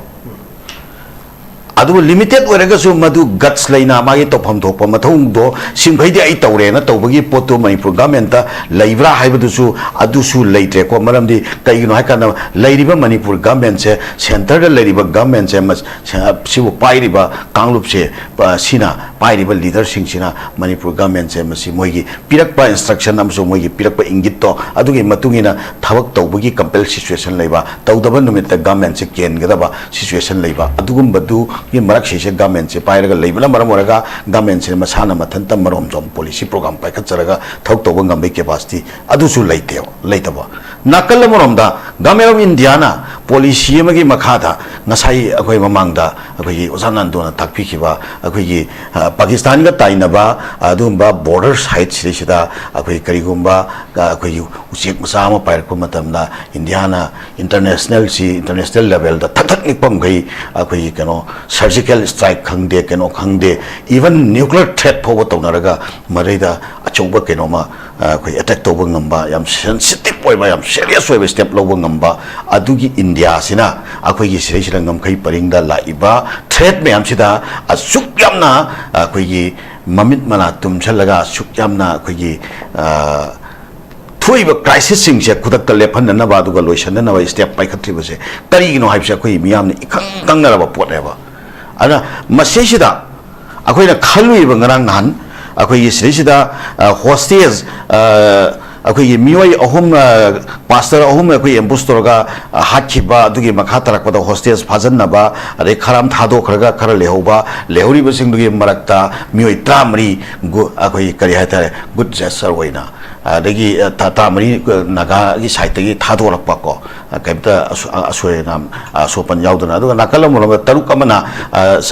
ꯑꯗꯨꯕꯨ limited ꯑꯣꯏꯔꯒꯁꯨ ꯃꯗꯨ guts ꯂꯩꯅ ꯃꯥꯒꯤ ꯇꯧꯐꯝ ꯊꯣꯛꯄ ꯃꯊꯧꯗꯣ ꯁꯤꯃꯈꯩꯗꯤ ꯑꯩ ꯇꯧꯔꯦꯅ ꯇꯧꯕꯒꯤ ꯄꯣꯠꯇꯨ ꯃꯅꯤꯄꯨꯔ governmentꯇ ꯂꯩꯕ꯭ꯔꯥ ꯍꯥꯏꯕꯗꯨꯁꯨ, ꯑꯗꯨꯁꯨ ꯂꯩꯇ꯭ꯔꯦꯀꯣ꯫ ꯃꯔꯝꯗꯤ ꯀꯩꯒꯤꯅꯣ ꯍꯥꯏꯀꯥꯟꯗ ꯂꯩꯔꯤꯕ ꯃꯅꯤꯄꯨꯔ governmentꯁꯦ, centreꯗ ꯂꯩꯔꯤꯕ governmentꯁꯦ, ꯃꯁ-, ꯁ-, ꯁꯤꯕꯨ ꯄꯥꯏꯔꯤꯕ ꯀꯥꯡꯂꯨꯞꯁꯦ, ꯑ, ꯁꯤꯅ, ꯄꯥꯏꯔꯤꯕ leaderꯁꯤꯡꯁꯤꯅ ꯃꯅꯤꯄꯨꯔ governmentꯁꯦ ꯃꯁꯤ ꯃꯣꯏꯒꯤ ꯄꯤꯔꯛꯄ instruction ꯑꯃꯁꯨꯡ ꯃꯣꯏꯒꯤ ꯄꯤꯔꯛꯄ ꯏꯪꯒꯤꯠꯇꯣ ꯑꯗꯨꯒꯤ ꯃꯇꯨꯡ ꯏꯟꯅ ꯊꯕꯛ ꯇꯧꯕꯒꯤ compel situation ꯂꯩꯕ, ꯇꯧꯗꯕ ꯅꯨꯃꯤꯠꯇ governmentꯁꯦ ꯀꯦꯟꯒꯗꯕ situation ꯂꯩꯕ, ꯑꯗꯨꯒꯨꯝꯕꯗꯨꯒꯤ ꯃꯔꯛꯁꯤꯁꯦ governmentꯁꯦ ꯄꯥꯏꯔꯒ ꯂꯩꯕꯅ ꯃꯔꯝ ꯑꯣꯏꯔꯒ governmentꯁꯦ ꯃꯁꯥꯅ ꯃꯊꯟꯇ ꯃꯔꯣꯝꯗꯣꯝ policy program ꯄꯥꯏꯈꯠꯆꯔꯒ ꯊꯕꯛ ꯇꯧꯕ ꯉꯝꯕꯒꯤ capacity ꯑꯗꯨꯁꯨ ꯂꯩꯇꯦꯕ, ꯂꯩꯇꯕ꯫ ꯅꯥꯀꯜ ꯑꯃꯔꯣꯝꯗ Government of Indiaꯅ policy ꯑꯃꯒꯤ ꯃꯈꯥꯗ ꯉꯁꯥꯏ ꯑꯩꯈꯣꯏ ꯃꯃꯥꯡꯗ ꯑꯩꯈꯣꯏꯒꯤ ꯑꯣꯖꯥ ꯅꯟꯗꯣꯅ ꯇꯥꯛꯄꯤꯈꯤꯕ ꯑꯩꯈꯣꯏꯒꯤ, ꯑ, ꯄꯥꯀꯤꯁꯇꯥꯟꯒ ꯇꯥꯏꯅꯕ ꯑꯗꯨꯒꯨꯝꯕ border side ꯁꯤꯗꯩꯁꯤꯗ ꯑꯩꯈꯣꯏ ꯀꯔꯤꯒꯨꯝꯕ, ꯑ, ꯑꯩꯈꯣꯏꯒꯤ ꯎꯆꯦꯛ ꯃꯆꯥ ꯑꯃ ꯄꯥꯏꯔꯛꯄ ꯃꯇꯝꯗ Indiaꯅ internationalꯁꯤ, international levelꯗ ꯊꯛ ꯊꯛ ꯅꯤꯛꯄ ꯃꯈꯩ ꯑꯩꯈꯣꯏꯒꯤ ꯀꯩꯅꯣ surgical strike ꯈꯪꯗꯦ, ꯀꯩꯅꯣ ꯈꯪꯗꯦ, even nuclear threat ꯐꯥꯎꯕ ꯇꯧꯅꯔꯒ ꯃꯗꯩꯗ ꯑꯆꯧꯕ ꯀꯩꯅꯣꯃ ꯑꯩꯈꯣꯏ ꯑꯦꯇꯦꯛ ꯇꯧꯕ ꯉꯝꯕ, ꯌꯥꯝ ꯁꯦꯟꯁꯤꯇꯤꯞ ꯑꯣꯏꯕ, ꯌꯥꯝ ꯁꯦꯔꯤꯌꯁ ꯑꯣꯏꯕ ꯁ꯭ꯇꯦꯞ ꯂꯧꯕ ꯉꯝꯕ, ꯑꯗꯨꯒꯤ ꯏꯟꯗꯤꯌꯥꯁꯤꯅ ꯑꯩꯈꯣꯏꯒꯤ ꯁꯤꯗꯩꯁꯤꯗ ꯉꯝꯈꯩ ꯄꯔꯤꯡꯗ ꯂꯥꯛꯏꯕ ꯊ꯭ꯔꯦꯠ ꯃꯌꯥꯝꯁꯤꯗ ꯑꯁꯨꯛ ꯌꯥꯝꯅ ꯑꯩꯈꯣꯏꯒꯤ ꯃꯃꯤꯠ ꯃꯅꯥ ꯇꯨꯝꯁꯜꯂꯒ, ꯑꯁꯨꯛ ꯌꯥꯝꯅ ꯑꯩꯈꯣꯏꯒꯤ ꯊꯣꯛꯏꯕ ꯀ꯭ꯔꯥꯏꯁꯤꯁꯁꯤꯡꯁꯦ ꯈꯨꯗꯛꯇ ꯂꯦꯞꯍꯟꯅꯅꯕ ꯑꯗꯨꯒ ꯂꯣꯏꯁꯤꯟꯅꯅꯕ ꯁ꯭ꯇꯦꯞ ꯄꯥꯏꯈꯠꯇ꯭ꯔꯤꯕꯁꯦ ꯀꯔꯤꯒꯤꯅꯣ ꯍꯥꯏꯕꯁꯦ ꯑꯩꯈꯣꯏ ꯃꯤꯌꯥꯝꯅ ꯏꯈꯪ ꯈꯪꯅꯔꯕ ꯄꯣꯠꯅꯦꯕ꯫ ꯑꯗꯨꯅ ꯃꯁꯤꯁꯤꯗ ꯑꯩꯈꯣꯏꯅ ꯈꯜꯂꯨꯏꯕ ꯉꯔꯥꯡ ꯅꯍꯥꯟ ꯑꯩꯈꯣꯏꯒꯤ ꯁꯤꯗꯩꯁꯤꯗ ꯍꯣꯁꯇꯦꯖ, ꯑꯩꯈꯣꯏꯒꯤ ꯃꯤꯑꯣꯏ ꯑꯍꯨꯝ, ꯄꯥꯁꯇꯔ ꯑꯍꯨꯝ ꯑꯩꯈꯣꯏ ꯑꯦꯝꯕꯨꯁ ꯇꯧꯔꯒ ꯍꯥꯠꯈꯤꯕ, ꯑꯗꯨꯒꯤ ꯃꯈꯥ ꯇꯥꯔꯛꯄꯗ ꯍꯣꯁꯇꯦꯖ ꯐꯥꯖꯤꯟꯅꯕ, ꯑꯗꯩ ꯈꯔ ꯑꯃ ꯊꯥꯗꯣꯛꯈ꯭ꯔꯒ ꯈꯔ ꯂꯩꯍꯧꯕ, ꯂꯩꯍꯧꯔꯤꯕꯁꯤꯡꯗꯨꯒꯤ ꯃꯔꯛꯇ ꯃꯤꯑꯣꯏ ꯇꯔꯥꯃꯔꯤ ꯑꯩꯈꯣꯏ ꯀꯔꯤ ꯍꯥꯏꯇꯥꯔꯦ, ꯒꯨꯗ ꯖꯦꯁꯆꯔ ꯑꯣꯏꯅ, ꯑꯗꯒꯤ ꯇꯔꯥꯃꯔꯤ ꯅꯥꯒꯥꯒꯤ ꯁꯥꯏꯠꯇꯒꯤ ꯊꯥꯗꯣꯔꯛꯄ ꯀꯣ, ꯀꯩꯝꯇ ꯑꯁꯣꯏ ꯑꯅꯥꯝ, ꯑꯁꯣꯛꯄꯟ ꯌꯥꯎꯗꯅ꯫ ꯑꯗꯨꯒ ꯅꯥꯀꯜ ꯑꯃꯔꯣꯝꯗ ꯇꯔꯨꯛ ꯑꯃꯅ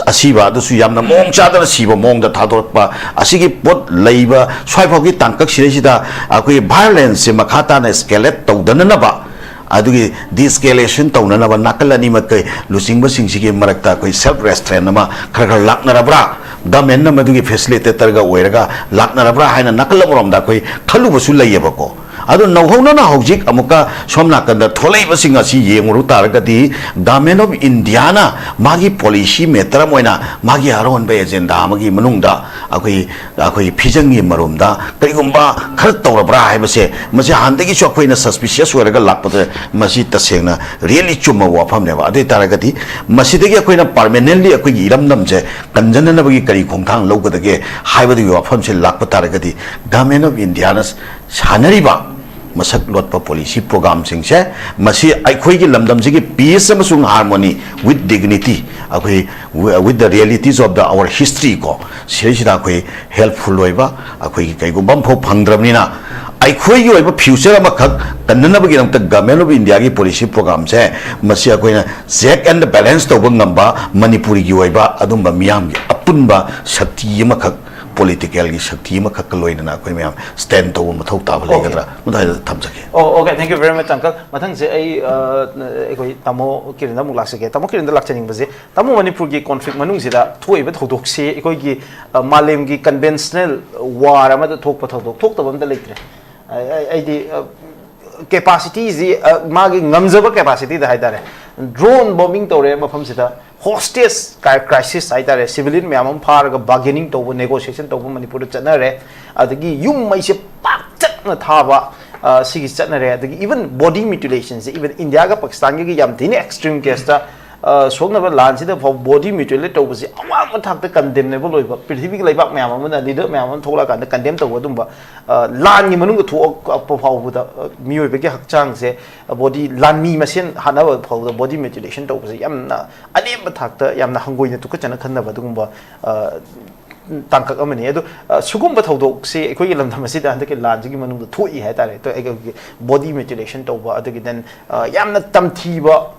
ꯑꯁꯤꯕ, ꯑꯗꯨꯁꯨ ꯌꯥꯝꯅ ꯃꯑꯣꯡ ꯆꯥꯗꯅ ꯁꯤꯕ ꯃꯑꯣꯡꯗ ꯊꯥꯗꯣꯔꯛꯄ꯫ ꯑꯁꯤꯒꯤ ꯄꯣꯠ ꯂꯩꯕ ꯁ꯭ꯋꯥꯏꯐꯥꯎꯒꯤ ꯇꯥꯡꯀꯛꯁꯤꯗꯩꯁꯤꯗ ꯑꯩꯈꯣꯏꯒꯤ ꯚꯥꯏꯑꯣꯂꯦꯟꯁꯁꯦ ꯃꯈꯥ ꯇꯥꯅ ꯏꯁꯀꯦꯂꯦꯠ ꯇꯧꯗꯅꯅꯕ, ꯑꯗꯨꯒꯤ ꯗꯤꯁꯀꯦꯂꯦꯁꯟ ꯇꯧꯅꯅꯕ ꯅꯥꯀꯜ ꯑꯅꯤꯃꯛꯀꯤ ꯂꯨꯆꯤꯡꯕꯁꯤꯡꯁꯤꯒꯤ ꯃꯔꯛꯇ ꯑꯩꯈꯣꯏ ꯁꯦꯜꯐ ꯔꯦꯁꯇ꯭ꯔꯦꯟ ꯑꯃ ꯈꯔ ꯈꯔ ꯂꯥꯛꯅꯔꯕ꯭ꯔꯥ, ꯒꯃꯦꯟꯅ ꯃꯗꯨꯒꯤ ꯐꯦꯁꯤꯂꯤꯇꯦꯇꯔꯒ ꯑꯣꯏꯔꯒ ꯂꯥꯛꯅꯔꯕ꯭ꯔꯥ ꯍꯥꯏꯅ ꯅꯥꯀꯜ ꯑꯃꯔꯣꯝꯗ ꯑꯩꯈꯣꯏ ꯈꯜꯂꯨꯕꯁꯨ ꯂꯩꯌꯦꯕꯀꯣ꯫ ꯑꯗꯣ ꯅꯧꯍꯧꯅꯅ ꯍꯧꯖꯤꯛ ꯑꯃꯨꯛꯀ ꯁꯣꯝ ꯅꯥꯀꯟꯗ ꯊꯣꯛꯂꯛꯏꯕꯁꯤꯡ ꯑꯁꯤ ꯌꯦꯡꯉꯨꯔꯨ ꯇꯥꯔꯒꯗꯤ, ꯒꯃꯦꯟ ꯑꯣꯐ ꯏꯟꯗꯤꯌꯥꯅ ꯃꯥꯒꯤ ꯄꯣꯂꯤꯁꯤ ꯃꯦꯇꯔ ꯑꯃ ꯑꯣꯏꯅ ꯃꯥꯒꯤ ꯑꯔꯣꯟꯕ ꯑꯦꯖꯦꯟꯗꯥ ꯑꯃꯒꯤ ꯃꯅꯨꯡꯗ ꯑꯩꯈꯣꯏ, ꯑꯩꯈꯣꯏꯒꯤ ꯐꯤꯖꯪꯒꯤ ꯃꯔꯨꯝꯗ ꯀꯔꯤꯒꯨꯝꯕ ꯈꯔ ꯇꯧꯔꯕ꯭ꯔꯥ ꯍꯥꯏꯕꯁꯦ, ꯃꯁꯤ ꯍꯥꯟꯅꯗꯒꯤꯁꯨ ꯑꯩꯈꯣꯏꯅ ꯁꯁꯄꯤꯁꯤꯌꯁ ꯑꯣꯏꯔꯒ ꯂꯥꯛꯄꯗ ꯃꯁꯤ ꯇꯁꯦꯡꯅ ꯔꯤꯌꯦꯂꯤ ꯆꯨꯝꯕ ꯋꯥꯐꯝꯅꯦꯕ꯫ ꯑꯗꯨ ꯑꯣꯏ ꯇꯥꯔꯒꯗꯤ ꯃꯁꯤꯗꯒꯤ ꯑꯩꯈꯣꯏꯅ ꯄꯥꯔꯃꯦꯅꯦꯟꯂꯤ ꯑꯩꯈꯣꯏꯒꯤ ꯏꯔꯝꯗꯝꯁꯦ ꯀꯟꯖꯅꯅꯕꯒꯤ ꯀꯔꯤ ꯈꯣꯡꯊꯥꯡ ꯂꯧꯒꯗꯒꯦ ꯍꯥꯏꯕꯗꯨꯒꯤ ꯋꯥꯐꯝꯁꯦ ꯂꯥꯛꯄ ꯇꯥꯔꯒꯗꯤ, ꯒꯃꯦꯟ ꯑꯣꯐ ꯏꯟꯗꯤꯌꯥꯅ ꯁꯥꯟꯅꯔꯤꯕ ꯃꯁꯛ ꯂꯣꯠꯄ ꯄꯣꯂꯤꯁꯤ ꯄ꯭ꯔꯣꯒꯥꯝꯁꯤꯡꯁꯦ, ꯃꯁꯤ ꯑꯩꯈꯣꯏꯒꯤ ꯂꯝꯗꯝꯁꯤꯒꯤ peace ꯑꯃꯁꯨꯡ harmony with dignity, ꯑꯩꯈꯣꯏ with the realities of the our history ꯀꯣ, ꯁꯤꯗꯩꯁꯤꯗ ꯑꯩꯈꯣꯏ ꯍꯦꯜꯞꯐꯨꯜ ꯑꯣꯏꯕ, ꯑꯩꯈꯣꯏꯒꯤ ꯀꯩꯒꯨꯝꯕ ꯑꯃꯐꯥꯎ ꯐꯪꯗ꯭ꯔꯕꯅꯤꯅ, ꯑꯩꯈꯣꯏꯒꯤ ꯑꯣꯏꯕ ꯐ꯭ꯌꯨꯆꯔ ꯑꯃꯈꯛ ꯀꯟꯅꯅꯕꯒꯤꯗꯃꯛꯇ ꯒꯃꯦꯟ ꯑꯣꯐ ꯏꯟꯗꯤꯌꯥꯒꯤ ꯄꯣꯂꯤꯁꯤ ꯄ꯭ꯔꯣꯒꯥꯝꯁꯦ, ꯃꯁꯤ ꯑꯩꯈꯣꯏꯅ ꯆꯦꯛ ꯑꯦꯟ ꯕꯦꯂꯦꯟꯁ ꯇꯧꯕ ꯉꯝꯕ ꯃꯅꯤꯄꯨꯔꯤꯒꯤ ꯑꯣꯏꯕ ꯑꯗꯨꯝꯕ ꯃꯤꯌꯥꯝꯒꯤ ꯑꯄꯨꯟꯕ ꯁꯛꯇꯤ ꯑꯃꯈꯛ ꯄꯣꯂꯤꯇꯤꯀꯦꯜꯒꯤ ꯁꯛꯇꯤ ꯑꯃꯈꯛꯀ ꯂꯣꯏꯅꯅ ꯑꯩꯈꯣꯏ ꯃꯌꯥꯝ ꯁ꯭ꯇꯦꯟ ꯇꯧꯕ ꯃꯊꯧ ꯇꯥꯕ ꯂꯩꯒꯗ꯭ꯔꯥ? ꯃꯗꯨ ꯍꯥꯏꯗ ꯊꯝꯖꯒꯦ꯫ ꯑꯣ ꯑꯣꯀꯦ, ꯊꯦꯡꯛ ꯌꯨ ꯚꯦꯔꯤ ꯃꯆ ꯑꯪꯀꯜ꯫ ꯃꯊꯪꯁꯦ ꯑꯩ ꯑ, ꯑꯩꯈꯣꯏ ꯇꯥꯃꯣ ꯀꯤꯔꯟꯗ ꯑꯃꯨꯛ ꯂꯥꯛꯆꯒꯦ꯫ ꯇꯥꯃꯣ ꯀꯤꯔꯟꯗ ꯂꯥꯛꯆꯅꯤꯡꯕꯁꯦ, ꯇꯥꯃꯣ, ꯃꯅꯤꯄꯨꯔꯒꯤ ꯀꯣꯟꯐ꯭ꯂꯤꯛ ꯃꯅꯨꯡꯁꯤꯗ ꯊꯣꯛꯏꯕ ꯊꯧꯗꯣꯛꯁꯤ ꯑꯩꯈꯣꯏꯒꯤ ꯑ, ꯃꯥꯂꯦꯝꯒꯤ ꯀꯟꯚꯦꯟꯁꯅꯦꯜ ꯋꯥꯔ ꯑꯃꯗ ꯊꯣꯛꯄ ꯊꯧꯗꯣꯛ ꯊꯣꯛꯇꯕ ꯑꯝꯇ ꯂꯩꯇ꯭ꯔꯦ꯫ ꯑꯩ- ꯑꯩ- ꯑꯩꯗꯤ ꯀꯦꯄꯥꯁꯤꯇꯤꯁꯤ, ꯃꯥꯒꯤ ꯉꯝꯖꯕ ꯀꯦꯄꯥꯁꯤꯇꯤꯗ ꯍꯥꯏꯇꯥꯔꯦ, ꯗ꯭ꯔꯣꯟ ꯕꯣꯝꯕꯤꯡ ꯇꯧꯔꯦ ꯃꯐꯝꯁꯤꯗ, ꯍꯣꯁꯇꯦꯖ ꯀ꯭ꯔꯥꯏꯁꯤꯁ ꯍꯥꯏꯇꯥꯔꯦ, ꯁꯤꯚꯤꯂꯤꯌꯟ ꯃꯌꯥꯝ ꯑꯃ ꯐꯥꯔꯒ ꯕꯥꯔꯒꯦꯅꯤꯡ ꯇꯧꯕ, ꯅꯦꯒꯣꯁꯤꯌꯦꯁꯟ ꯇꯧꯕ ꯃꯅꯤꯄꯨꯔꯗ ꯆꯠꯅꯔꯦ꯫ ꯑꯗꯒꯤ ꯌꯨꯝ ꯃꯩꯁꯦ ꯄꯥꯛꯇꯛꯅ ꯊꯥꯕ, ꯑ, ꯁꯤꯒꯤ ꯆꯠꯅꯔꯦ꯫ ꯑꯗꯒꯤ ꯏꯚꯟ ꯕꯣꯗꯤ ꯃ꯭ꯌꯨꯇꯤꯂꯦꯁꯟꯁꯦ, ꯏꯚꯟ ꯏꯟꯗꯤꯌꯥꯒ ꯄꯥꯀꯤꯁꯇꯥꯟꯒꯤ ꯌꯥꯝ ꯊꯤꯅ ꯑꯦꯛꯁꯇ꯭ꯔꯤꯝ ꯀꯦꯁꯇ ꯁꯣꯛꯅꯕ ꯂꯥꯟꯁꯤꯗ ꯐꯥꯎ ꯕꯣꯗꯤ ꯃ꯭ꯌꯨꯇꯤꯂꯦꯠ ꯇꯧꯕꯁꯤ ꯑꯋꯥꯡꯕ ꯊꯥꯛꯇ ꯀꯟꯗꯦꯝꯅꯦꯕꯜ ꯑꯣꯏꯕ, ꯄ꯭ꯔꯤꯊꯤꯕꯤꯒꯤ ꯂꯩꯕꯥꯛ ꯃꯌꯥꯝ ꯑꯃꯅ, ꯂꯤꯗꯔ ꯃꯌꯥꯝ ꯑꯃ ꯊꯣꯛꯂꯛꯑꯀꯥꯟꯗ ꯀꯟꯗꯦꯝ ꯇꯧꯕ ꯑꯗꯨꯝꯕ, ꯑ, ꯂꯥꯟꯒꯤ ꯃꯅꯨꯡꯗ ꯊꯣꯛꯂꯛꯄ ꯐꯥꯎꯕꯗ, ꯑ, ꯃꯤꯑꯣꯏꯕꯒꯤ ꯍꯛꯆꯥꯡꯁꯦ, ꯕꯣꯗꯤ, ꯂꯥꯟꯃꯤ ꯃꯁꯦꯟ ꯍꯥꯠꯅꯕ ꯐꯥꯎꯕꯗ ꯕꯣꯗꯤ ꯃ꯭ꯌꯨꯇꯤꯂꯦꯁꯟ ꯇꯧꯕꯁꯦ ꯌꯥꯝꯅ ꯑꯅꯦꯝꯕ ꯊꯥꯛꯇ ꯌꯥꯝꯅ ꯍꯪꯒꯣꯏꯅ ꯇꯨꯀꯠꯆꯅ ꯈꯟꯅꯕ ꯑꯗꯨꯒꯨꯝꯕ, ꯑ, ꯇꯥꯡꯀꯛ ꯑꯃꯅꯤ꯫ ꯑꯗꯣ, ꯑ, ꯁꯤꯒꯨꯝꯕ ꯊꯧꯗꯣꯛꯁꯦ ꯑꯩꯈꯣꯏꯒꯤ ꯂꯝꯗꯝ ꯑꯁꯤꯗ ꯍꯟꯗꯛꯀꯤ ꯂꯥꯟꯁꯤꯒꯤ ꯃꯅꯨꯡꯗ ꯊꯣꯛꯏ ꯍꯥꯏꯇꯥꯔꯦ꯫ ꯑꯗꯣ ꯑꯩꯈꯣꯏꯒꯤ ꯕꯣꯗꯤ ꯃ꯭ꯌꯨꯇꯤꯂꯦꯁꯟ ꯇꯧꯕ, ꯑꯗꯒꯤ then, ꯑ, ꯌꯥꯝꯅ ꯇꯝꯊꯤꯕ,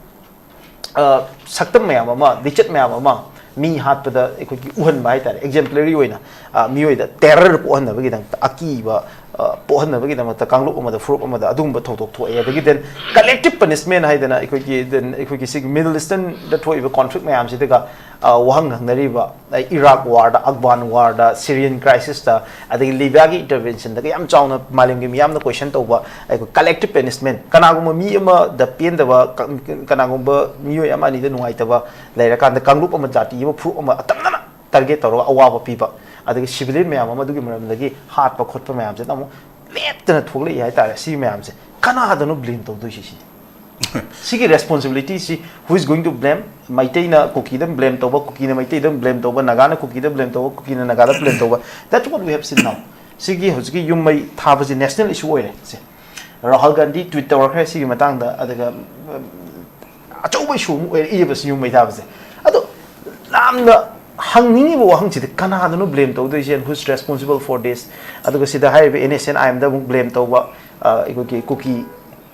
ꯑ, ꯁꯛꯇꯝ ꯃꯌꯥꯝ ꯑꯃ, ꯂꯤꯆꯠ ꯃꯌꯥꯝ ꯑꯃ ꯃꯤ ꯍꯥꯠꯄꯗ ꯑꯩꯈꯣꯏꯒꯤ ꯎꯍꯟꯕ ꯍꯥꯏꯇꯥꯔꯦ, ꯑꯦꯛꯖꯦꯝꯄ꯭ꯂꯔꯤ ꯑꯣꯏꯅ, ꯑ, ꯃꯤꯑꯣꯏꯗ ꯇꯦꯔꯔ ꯄꯣꯛꯍꯟꯅꯕꯒꯤꯗꯃꯛꯇ, ꯑꯀꯤꯕ, ꯑ, ꯄꯣꯛꯍꯟꯅꯕꯒꯤꯗꯃꯛꯇ, ꯀꯥꯡꯂꯨꯞ ꯑꯃꯗ, ꯐꯨꯔꯨꯞ ꯑꯃꯗ ꯑꯗꯨꯒꯨꯝꯕ ꯊꯧꯗꯣꯛ ꯊꯣꯛꯑꯦ꯫ ꯑꯗꯒꯤ then ꯀꯂꯦꯛꯇꯤꯞ ꯄꯅꯤꯁꯃꯦꯟ ꯍꯥꯏꯗꯅ ꯑꯩꯈꯣꯏꯒꯤ then ꯑꯩꯈꯣꯏꯒꯤ ꯁꯤꯒꯤ ꯃꯤꯗꯜ ꯏꯁꯇꯔꯟꯗ ꯊꯣꯛꯏꯕ ꯀꯣꯟꯐ꯭ꯂꯤꯛ ꯃꯌꯥꯝꯁꯤꯗꯒ, ꯑ, ꯋꯥꯍꯪ ꯍꯪꯅꯔꯤꯕ, ꯑ, ꯏꯔꯥꯛ ꯋꯥꯔꯗ, ꯑꯐꯒꯥꯟ ꯋꯥꯔꯗ, ꯁꯤꯔꯤꯌꯟ ꯀ꯭ꯔꯥꯏꯁꯤꯁꯇ, ꯑꯗꯒꯤ ꯂꯤꯕꯤꯌꯥꯒꯤ ꯏꯟꯇꯔꯚꯦꯟꯁꯟꯗꯒ ꯌꯥꯝ ꯆꯥꯎꯅ ꯃꯥꯂꯦꯝꯒꯤ ꯃꯤꯌꯥꯝꯅ ꯀꯣꯏꯁꯟ ꯇꯧꯕ ꯑꯩꯈꯣꯏ ꯀꯂꯦꯛꯇꯤꯞ ꯄꯅꯤꯁꯃꯦꯟ, ꯀꯅꯥꯒꯨꯝꯕ ꯃꯤ ꯑꯃꯗ ꯄꯦꯟꯗꯕ, ꯀ-, ꯀꯅꯥꯒꯨꯝꯕ ꯃꯤꯑꯣꯏ ꯑꯃ ꯑꯅꯤꯗ ꯅꯨꯡꯉꯥꯏꯇꯕ ꯂꯩꯔꯀꯥꯟꯗ ꯀꯥꯡꯂꯨꯞ ꯑꯃ, ꯖꯥꯇꯤ ꯑꯃ, ꯐꯨꯔꯨꯞ ꯑꯃ ꯑꯇꯝꯅꯅ ꯇꯥꯔꯒꯦꯠ ꯇꯧꯔꯒ ꯑꯋꯥꯕ ꯄꯤꯕ, ꯑꯗꯒꯤ ꯁꯤꯚꯤꯂꯤꯌꯟ ꯃꯌꯥꯝ ꯑꯃ ꯑꯗꯨꯒꯤ ꯃꯔꯝꯗꯒꯤ ꯍꯥꯠꯄ ꯈꯣꯠꯄ ꯃꯌꯥꯝꯁꯤꯅ ꯑꯃꯨꯛ ꯂꯦꯞꯇꯅ ꯊꯣꯛꯂꯛꯏ ꯍꯥꯏꯇꯥꯔꯦ꯫ ꯁꯤ ꯃꯌꯥꯝꯁꯦ ꯀꯅꯥꯗꯅꯣ ꯕ꯭ꯂꯦꯝ ꯇꯧꯗꯣꯏꯁꯤ? ꯁꯤ ꯁꯤꯒꯤ ꯔꯦꯁꯄꯣꯟꯁꯤꯕꯤꯂꯤꯇꯤꯁꯤ who is going to blame? ꯃꯩꯇꯩꯅ ꯀꯨꯀꯤꯗ ꯕ꯭ꯂꯦꯝ ꯇꯧꯕ, ꯀꯨꯀꯤꯅ ꯃꯩꯇꯩꯗ ꯕ꯭ꯂꯦꯝ ꯇꯧꯕ, ꯅꯥꯒꯥꯅ ꯀꯨꯀꯤꯗ ꯕ꯭ꯂꯦꯝ ꯇꯧꯕ, ꯀꯨꯀꯤꯅ ꯅꯥꯒꯥꯗ ꯕ꯭ꯂꯦꯝ ꯇꯧꯕ, that's what we have seen now. ꯁꯤꯒꯤ ꯍꯧꯖꯤꯛꯀꯤ ꯌꯨꯝ ꯃꯩ ꯊꯥꯕꯁꯤ ꯅꯦꯁꯅꯦꯜ ꯏꯁꯨ ꯑꯣꯏꯔꯦ꯫ ꯁꯦ, ꯔꯥꯍꯨꯜ ꯒꯥꯟꯙꯤ ꯇ꯭ꯋꯤꯠ ꯇꯧꯔꯛꯈ꯭ꯔꯦ ꯁꯤꯒꯤ ꯃꯇꯥꯡꯗ, ꯑꯗꯨꯒ, ꯎꯝ, ꯑꯆꯧꯕ ꯏꯁꯨ ꯑꯃ ꯑꯣꯏꯔꯛꯏꯕ ꯁꯤ ꯌꯨꯝ ꯃꯩ ꯊꯥꯕꯁꯦ꯫ ꯑꯗꯣ ꯌꯥꯝꯅ ꯍꯪꯅꯤꯡꯉꯤꯕ ꯋꯥꯍꯪꯁꯤꯗꯤ ꯀꯅꯥꯗꯅꯣ ꯕ꯭ꯂꯦꯝ ꯇꯧꯗꯣꯏꯁꯦ, and who is responsible for this? ꯑꯗꯨꯒ ꯁꯤꯗ ꯍꯥꯏꯔꯤꯕ ꯑꯦꯟ ꯑꯦꯁ ꯑꯦꯟ ꯑꯥꯏ ꯑꯦꯝꯗ ꯑꯃꯨꯛ ꯕ꯭ꯂꯦꯝ ꯇꯧꯕ, ꯑ, ꯑꯩꯈꯣꯏꯒꯤ ꯀꯨꯀꯤ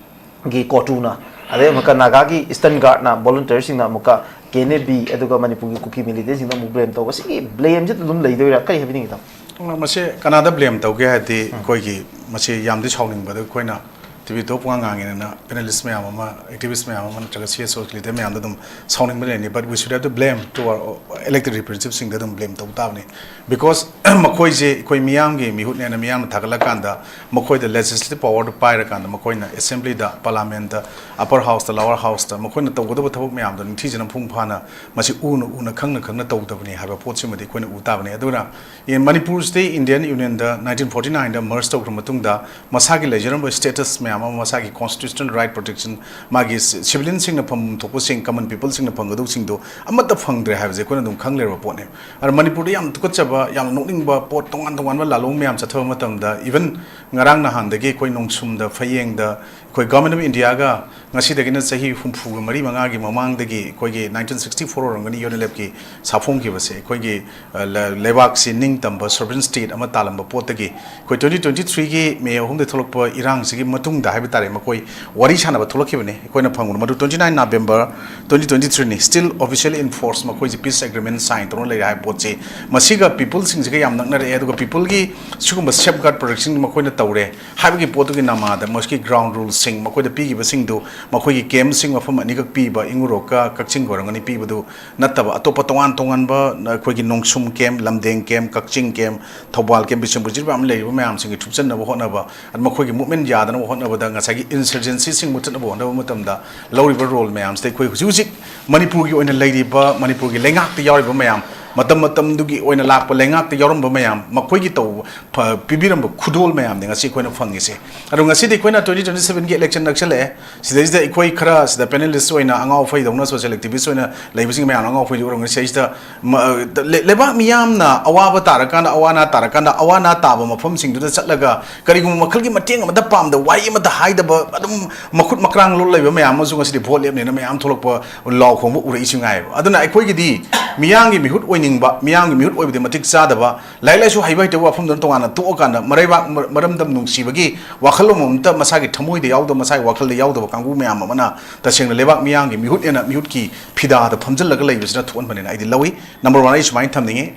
ꯒꯤ ꯀꯣꯇꯨꯅ, ꯑꯗꯩ ꯑꯃꯨꯛꯀ ꯅꯥꯒꯥꯒꯤ ꯏꯁꯇꯔꯟ ꯒꯥꯔꯗꯅ, ꯚꯣꯂꯨꯟꯇꯤꯌꯔꯁꯤꯡꯅ ꯑꯃꯨꯛꯀ ꯑꯦꯟ ꯑꯦ ꯕꯤ ꯑꯗꯨꯒ ꯃꯅꯤꯄꯨꯔꯒꯤ ꯀꯨꯀꯤ ꯃꯤꯂꯤꯇꯦꯟꯁꯤꯡꯗ ꯑꯃꯨꯛ ꯕ꯭ꯂꯦꯝ ꯇꯧꯕ, ꯁꯤꯒꯤ ꯕ꯭ꯂꯦꯝꯁꯤꯗ ꯑꯗꯨꯝ ꯂꯩꯗꯣꯏꯔꯥ, ꯀꯔꯤ ꯍꯥꯏꯕꯤꯅꯤꯡꯉꯤ, ꯏꯇꯥꯎ? ꯃꯁꯤ ꯀꯅꯥꯗ ꯕ꯭ꯂꯦꯝ ꯇꯧꯒꯦ ꯍꯥꯏꯔꯗꯤ, ꯑꯩꯈꯣꯏꯒꯤ ꯃꯁꯤ ꯌꯥꯝꯗꯤ ꯁꯥꯎꯅꯤꯡꯕꯗ, ꯑꯩꯈꯣꯏꯅ ꯇꯤꯚꯤ ꯊꯣꯛꯄ ꯉꯥꯡꯉꯤꯅ ꯄꯦꯅꯦꯂꯤꯁ ꯃꯌꯥꯝ ꯑꯃ, ꯑꯦꯛꯇꯤꯚꯤꯁ꯭ꯠ ꯃꯌꯥꯝ ꯑꯃ, ꯅꯠꯇ꯭ꯔꯒ ꯁꯤ ꯑꯦꯁ ꯑꯣ ꯂꯤꯗꯔ ꯃꯌꯥꯝꯗ ꯑꯗꯨꯝ ꯁꯥꯎꯅꯤꯡꯕ ꯂꯩꯅꯤ꯫ But we should have to blame to our elected representativeꯁꯤꯡꯗ ꯑꯗꯨꯝ ꯕ꯭ꯂꯦꯝ ꯇꯧꯕ ꯇꯥꯕꯅꯤ꯫ Because ꯃꯈꯣꯏꯁꯦ ꯑꯩꯈꯣꯏ ꯃꯤꯌꯥꯝꯒꯤ ꯃꯤꯍꯨꯠꯅꯦꯅ ꯃꯤꯌꯥꯝꯅ ꯊꯥꯒꯠꯂꯀꯥꯟꯗ, ꯃꯈꯣꯏꯗ ꯂꯦꯖꯤꯁꯂꯦꯇꯤꯚ ꯄꯋꯥꯔꯗꯨ ꯄꯥꯏꯔꯀꯥꯟꯗ, ꯃꯈꯣꯏꯅ ꯑꯦꯁꯦꯝꯕ꯭ꯂꯤꯗ, ꯄꯥꯔꯂꯥꯃꯦꯟꯠꯇ, ꯑꯄꯔ ꯍꯥꯎꯁꯇ, ꯂꯋꯔ ꯍꯥꯎꯁꯇ ꯃꯈꯣꯏꯅ ꯇꯧꯒꯗꯕ ꯊꯕꯛ ꯃꯌꯥꯝꯗꯣ ꯅꯤꯡꯊꯤꯖꯅ ꯃꯄꯨꯡ ꯐꯥꯅ ꯃꯁꯤ ꯎꯅ ꯎꯅ, ꯈꯪꯅ ꯈꯪꯅ ꯇꯧꯗꯕꯅꯤ ꯍꯥꯏꯕ ꯄꯣꯠꯁꯤꯃꯗꯤ ꯑꯩꯈꯣꯏꯅ ꯎ ꯇꯥꯕꯅꯤ꯫ ꯑꯗꯨꯅ ꯃꯅꯤꯄꯨꯔꯁꯤꯗꯤ ꯏꯟꯗꯤꯌꯟ ꯌꯨꯅꯤꯌꯟꯗ ꯅꯥꯏꯟꯇꯤꯟ ꯐꯣꯔꯇꯤ ꯅꯥꯏꯟꯗ ꯃꯔꯖ ꯇꯧꯈ꯭ꯔ ꯃꯇꯨꯡꯗ, ꯃꯁꯥꯒꯤ ꯂꯩꯖꯔꯝꯕ ꯁ꯭ꯇꯦꯇꯁ ꯃꯌꯥꯝ ꯑꯃ, ꯃꯁꯥꯒꯤ ꯀꯣꯟꯁꯇꯤꯇ꯭ꯌꯨꯁꯅꯦꯜ ꯔꯥꯏꯠ ꯄ꯭ꯔꯣꯇꯦꯛꯁꯟ, ꯃꯥꯒꯤ ꯁꯤ-, ꯁꯤꯚꯤꯂꯤꯌꯟꯁꯤꯡꯅ ꯐꯪꯐꯝ ꯊꯣꯛꯄꯁꯤꯡ, ꯀꯃꯟ ꯄꯤꯄꯜꯁꯤꯡꯅ ꯐꯪꯒꯗꯧꯁꯤꯡꯗꯣ ꯑꯃꯠꯇ ꯐꯪꯗ꯭ꯔꯦ ꯍꯥꯏꯕꯁꯦ ꯑꯩꯈꯣꯏꯅ ꯑꯗꯨꯝ ꯈꯪ ꯂꯩꯔꯕ ꯄꯣꯠꯅꯦ꯫ ꯑꯗꯣ ꯃꯅꯤꯄꯨꯔꯗ ꯌꯥꯝ ꯇꯨꯀꯠꯆꯕ, ꯌꯥꯝꯅ ꯅꯣꯛꯅꯤꯡꯕ ꯄꯣꯠ, ꯇꯣꯉꯥꯟ ꯇꯣꯉꯥꯟꯕ ꯂꯥꯂꯣꯡ ꯃꯌꯥꯝ ꯆꯠꯊꯕ ꯃꯇꯝꯗ, ꯏꯚꯟ ꯉꯔꯥꯡ ꯅꯍꯥꯟꯗꯒꯤ ꯑꯩꯈꯣꯏ ꯅꯣꯡꯁꯨꯝꯗ, ꯐꯌꯦꯡꯗ, ꯑꯩꯈꯣꯏ ꯒꯚꯔꯟꯃꯦꯟꯠ ꯑꯣꯐ ꯏꯟꯗꯤꯌꯥꯒ ꯉꯁꯤꯗꯒꯤꯅ ꯆꯍꯤ ꯍꯨꯝꯐꯨꯒ ꯃꯔꯤ ꯃꯉꯥꯒꯤ ꯃꯃꯥꯡꯗꯒꯤ, ꯑꯩꯈꯣꯏꯒꯤ ꯅꯥꯏꯟꯇꯤꯟ ꯁꯤꯛꯁꯇꯤ ꯐꯣꯔ ꯑꯣꯏꯔꯝꯒꯅꯤ, ꯌꯨ ꯑꯦꯟ ꯑꯦꯜ ꯑꯦꯐꯀꯤ ꯁꯥꯐꯣꯡꯈꯤꯕꯁꯦ, ꯑꯩꯈꯣꯏꯒꯤ, ꯑ, ꯂ-, ꯂꯩꯕꯥꯛꯁꯤ ꯅꯤꯡꯇꯝꯕ ꯁꯣꯚꯔꯦꯟ ꯁ꯭ꯇꯦꯠ ꯑꯃ ꯇꯥꯜꯂꯝꯕ ꯄꯣꯠꯇꯒꯤ, ꯑꯩꯈꯣꯏ ꯇ꯭ꯋꯦꯟꯇꯤ ꯇ꯭ꯋꯦꯟꯇꯤ ꯊ꯭ꯔꯤꯒꯤ ꯃꯦ ꯑꯍꯨꯝꯗ ꯊꯣꯛꯂꯛꯄ ꯏꯔꯥꯡꯁꯤꯒꯤ ꯃꯇꯨꯡꯗ ꯍꯥꯏꯕ ꯇꯥꯔꯦ, ꯃꯈꯣꯏ ꯋꯥꯔꯤ ꯁꯥꯟꯅꯕ ꯊꯣꯛꯂꯛꯈꯤꯕꯅꯤ꯫ ꯑꯩꯈꯣꯏꯅ ꯐꯪꯕꯗ ꯃꯗꯨ twenty nine November twenty twenty three ꯅꯤ, still officially enforce, ꯃꯈꯣꯏꯁꯦ ꯄꯤꯁ ꯑꯦꯒ꯭ꯔꯤꯃꯦꯟ ꯁꯥꯏꯟ ꯇꯧꯔ ꯂꯩꯔꯦ ꯍꯥꯏꯕ ꯄꯣꯠꯁꯤ, ꯃꯁꯤꯒ ꯄꯤꯄꯜꯁꯤꯡꯁꯤꯒ ꯌꯥꯝ ꯅꯛꯅꯔꯛꯑꯦ꯫ ꯑꯗꯨꯒ ꯄꯤꯄꯜꯒꯤ ꯁꯤꯒꯨꯝꯕ ꯁꯦꯐ ꯒꯥꯔꯗ ꯄ꯭ꯔꯣꯇꯦꯛꯁꯟ ꯃꯈꯣꯏꯅ ꯇꯧꯔꯦ ꯍꯥꯏꯕꯒꯤ ꯄꯣꯠꯇꯨꯒꯤ ꯅꯃꯥꯗ ꯃꯁꯤꯒꯤ ꯒ꯭ꯔꯥꯎꯟ ꯔꯨꯜꯁꯤꯡ, ꯃꯈꯣꯏꯗ ꯄꯤꯈꯤꯕꯁꯤꯡꯗꯨ, ꯃꯈꯣꯏꯒꯤ ꯀꯦꯝꯞꯁꯤꯡ ꯃꯐꯝ ꯑꯅꯤꯈꯛ ꯄꯤꯕ, ꯏꯉꯨꯔꯣꯛꯀ ꯀꯛꯆꯤꯡꯒ ꯑꯣꯏꯔꯝꯒꯅꯤ, ꯄꯤꯕꯗꯨ ꯅꯠꯇꯕ ꯑꯇꯣꯞꯄ ꯇꯣꯉꯥꯟ ꯇꯣꯉꯥꯟꯕ ꯑꯩꯈꯣꯏꯒꯤ ꯅꯣꯡꯁꯨꯝ ꯀꯦꯝꯞ, ꯂꯝꯗꯦꯡ ꯀꯦꯝꯞ, ꯀꯛꯆꯤꯡ ꯀꯦꯝꯞ, ꯊꯧꯕꯥꯜ ꯀꯦꯝꯞ, ꯕꯤꯁꯦꯝꯄꯨꯔ ꯖꯤꯔꯤꯕꯥꯝ ꯂꯩꯔꯤꯕ ꯃꯌꯥꯝꯁꯤꯡꯒꯤ ꯊꯨꯞꯆꯟꯅꯕ ꯍꯣꯠꯅꯕ, ꯑꯗꯨ ꯃꯈꯣꯏꯒꯤ ꯃꯨꯞꯃꯦꯟ ꯌꯥꯗꯅꯕ ꯍꯣꯠꯅꯕꯗ, ꯉꯁꯥꯏꯒꯤ ꯏꯟꯁꯔꯖꯦꯟꯁꯤꯁꯤꯡ ꯃꯨꯠꯊꯠꯅꯕ ꯍꯣꯠꯅꯕ ꯃꯇꯝꯗ ꯂꯧꯔꯤꯕ ꯔꯣꯜ ꯃꯌꯥꯝꯁꯤꯗ ꯑꯩꯈꯣꯏ ꯍꯧꯖꯤꯛ ꯍꯧꯖꯤꯛ ꯃꯅꯤꯄꯨꯔꯒꯤ ꯑꯣꯏꯅ ꯂꯩꯔꯤꯕ, ꯃꯅꯤꯄꯨꯔꯒꯤ ꯂꯩꯉꯥꯛꯇ ꯌꯥꯎꯔꯤꯕ ꯃꯌꯥꯝ, ꯃꯇꯝ ꯃꯇꯝꯗꯨꯒꯤ ꯑꯣꯏꯅ ꯂꯥꯛꯄ ꯂꯩꯉꯥꯛꯇ ꯌꯥꯎꯔꯝꯕ ꯃꯌꯥꯝ, ꯃꯈꯣꯏꯒꯤ ꯇꯧꯕ, ꯐ-, ꯄꯤꯕꯤꯔꯝꯕ ꯈꯨꯗꯣꯜ ꯃꯌꯥꯝꯅꯤ ꯉꯁꯤ ꯑꯩꯈꯣꯏꯅ ꯐꯪꯉꯤꯁꯦ꯫ ꯑꯗꯣ ꯉꯁꯤꯗꯤ ꯑꯩꯈꯣꯏꯅ twenty twenty sevenꯒꯤ election ꯅꯛꯁꯜꯂꯛꯑꯦ꯫ ꯁꯤꯗꯩꯁꯤꯗ ꯑꯩꯈꯣꯏ ꯈꯔ ꯁꯤꯗ ꯄꯦꯅꯦꯂꯤꯁ ꯑꯣꯏꯅ, ꯑꯉꯥꯎ ꯑꯐꯩꯗꯧꯅ ꯁꯣꯁꯤꯌꯦꯜ ꯑꯦꯛꯇꯤꯚꯤꯁ ꯑꯣꯏꯅ ꯂꯩꯕꯁꯤꯡ ꯃꯌꯥꯝ, ꯑꯉꯥꯎ ꯑꯐꯩꯗꯤ ꯑꯣꯏꯔꯝꯒꯅꯤ꯫ ꯁꯤꯗꯩꯁꯤꯗ ꯃ-, ꯂꯩ-, ꯂꯩꯕꯥꯛ ꯃꯤꯌꯥꯝꯅ ꯑꯋꯥꯕ ꯇꯥꯔꯀꯥꯟꯗ, ꯑꯋꯥ ꯑꯅꯥ ꯇꯥꯔꯀꯥꯟꯗ, ꯑꯋꯥ ꯑꯅꯥ ꯇꯥꯕ ꯃꯐꯝꯁꯤꯡꯗꯨꯗ ꯆꯠꯂꯒ ꯀꯔꯤꯒꯨꯝꯕ ꯃꯈꯜꯒꯤ ꯃꯇꯦꯡ ꯑꯃꯠꯇ ꯄꯥꯝꯗꯕ, ꯋꯥꯍꯩ ꯑꯃꯠꯇ ꯍꯥꯏꯗꯕ, ꯑꯗꯨꯝ ꯃꯈꯨꯠ ꯃꯀ꯭ꯔꯥꯡ ꯂꯣꯜ ꯂꯩꯕ ꯃꯌꯥꯝ ꯑꯃꯁꯨ ꯉꯁꯤꯗꯤ ꯚꯣꯠ ꯂꯦꯞꯅꯦꯅ ꯃꯌꯥꯝ ꯊꯣꯛꯂꯛꯄ, ꯂꯥꯎ ꯈꯣꯡꯕ ꯎꯔꯛꯏꯁꯤ ꯉꯥꯏꯕ꯫ ꯑꯗꯨꯅ ꯑꯩꯈꯣꯏꯒꯤꯗꯤ ꯃꯤꯌꯥꯝꯒꯤ ꯃꯤꯍꯨꯠ ꯑꯣꯏꯅꯤꯡꯕ, ꯃꯤꯌꯥꯝꯒꯤ ꯃꯤꯍꯨꯠ ꯑꯣꯏꯕꯗꯤ ꯃꯇꯤꯛ ꯆꯥꯗꯕ, ꯂꯥꯏꯔꯤꯛ ꯂꯥꯏꯁꯨ ꯍꯩꯕ ꯍꯩꯇꯕ ꯋꯥꯐꯝꯗꯨꯅ ꯇꯣꯉꯥꯟꯅ ꯇꯣꯛꯑꯀꯥꯟꯗ ꯃꯔꯩꯕꯥꯛ ꯃꯔꯝꯗꯝ ꯅꯨꯡꯁꯤꯕꯒꯤ ꯋꯥꯈꯜꯂꯣꯟ ꯑꯃꯇ ꯃꯁꯥꯒꯤ ꯊꯃꯣꯏꯗ ꯌꯥꯎꯗꯕ, ꯃꯁꯥꯒꯤ ꯋꯥꯈꯜꯗ ꯌꯥꯎꯗꯕ ꯀꯥꯡꯕꯨ ꯃꯌꯥꯝ ꯑꯃꯅ ꯇꯁꯦꯡꯅ ꯂꯩꯕꯥꯛ ꯃꯤꯌꯥꯝꯒꯤ ꯃꯤꯍꯨꯠ ꯑꯦꯅ ꯃꯤꯍꯨꯠꯀꯤ ꯐꯤꯗꯥꯗ ꯐꯝꯖꯤꯜꯂꯒ ꯂꯩꯕꯁꯤꯅ ꯊꯣꯛꯍꯟꯕꯅꯦꯅ ꯑꯩꯗꯤ ꯂꯧꯏ꯫ ꯅꯝꯕꯔ ꯋꯥꯟ ꯑꯩ ꯁꯨꯃꯥꯏꯅ ꯊꯝꯅꯤꯡꯉꯤ꯫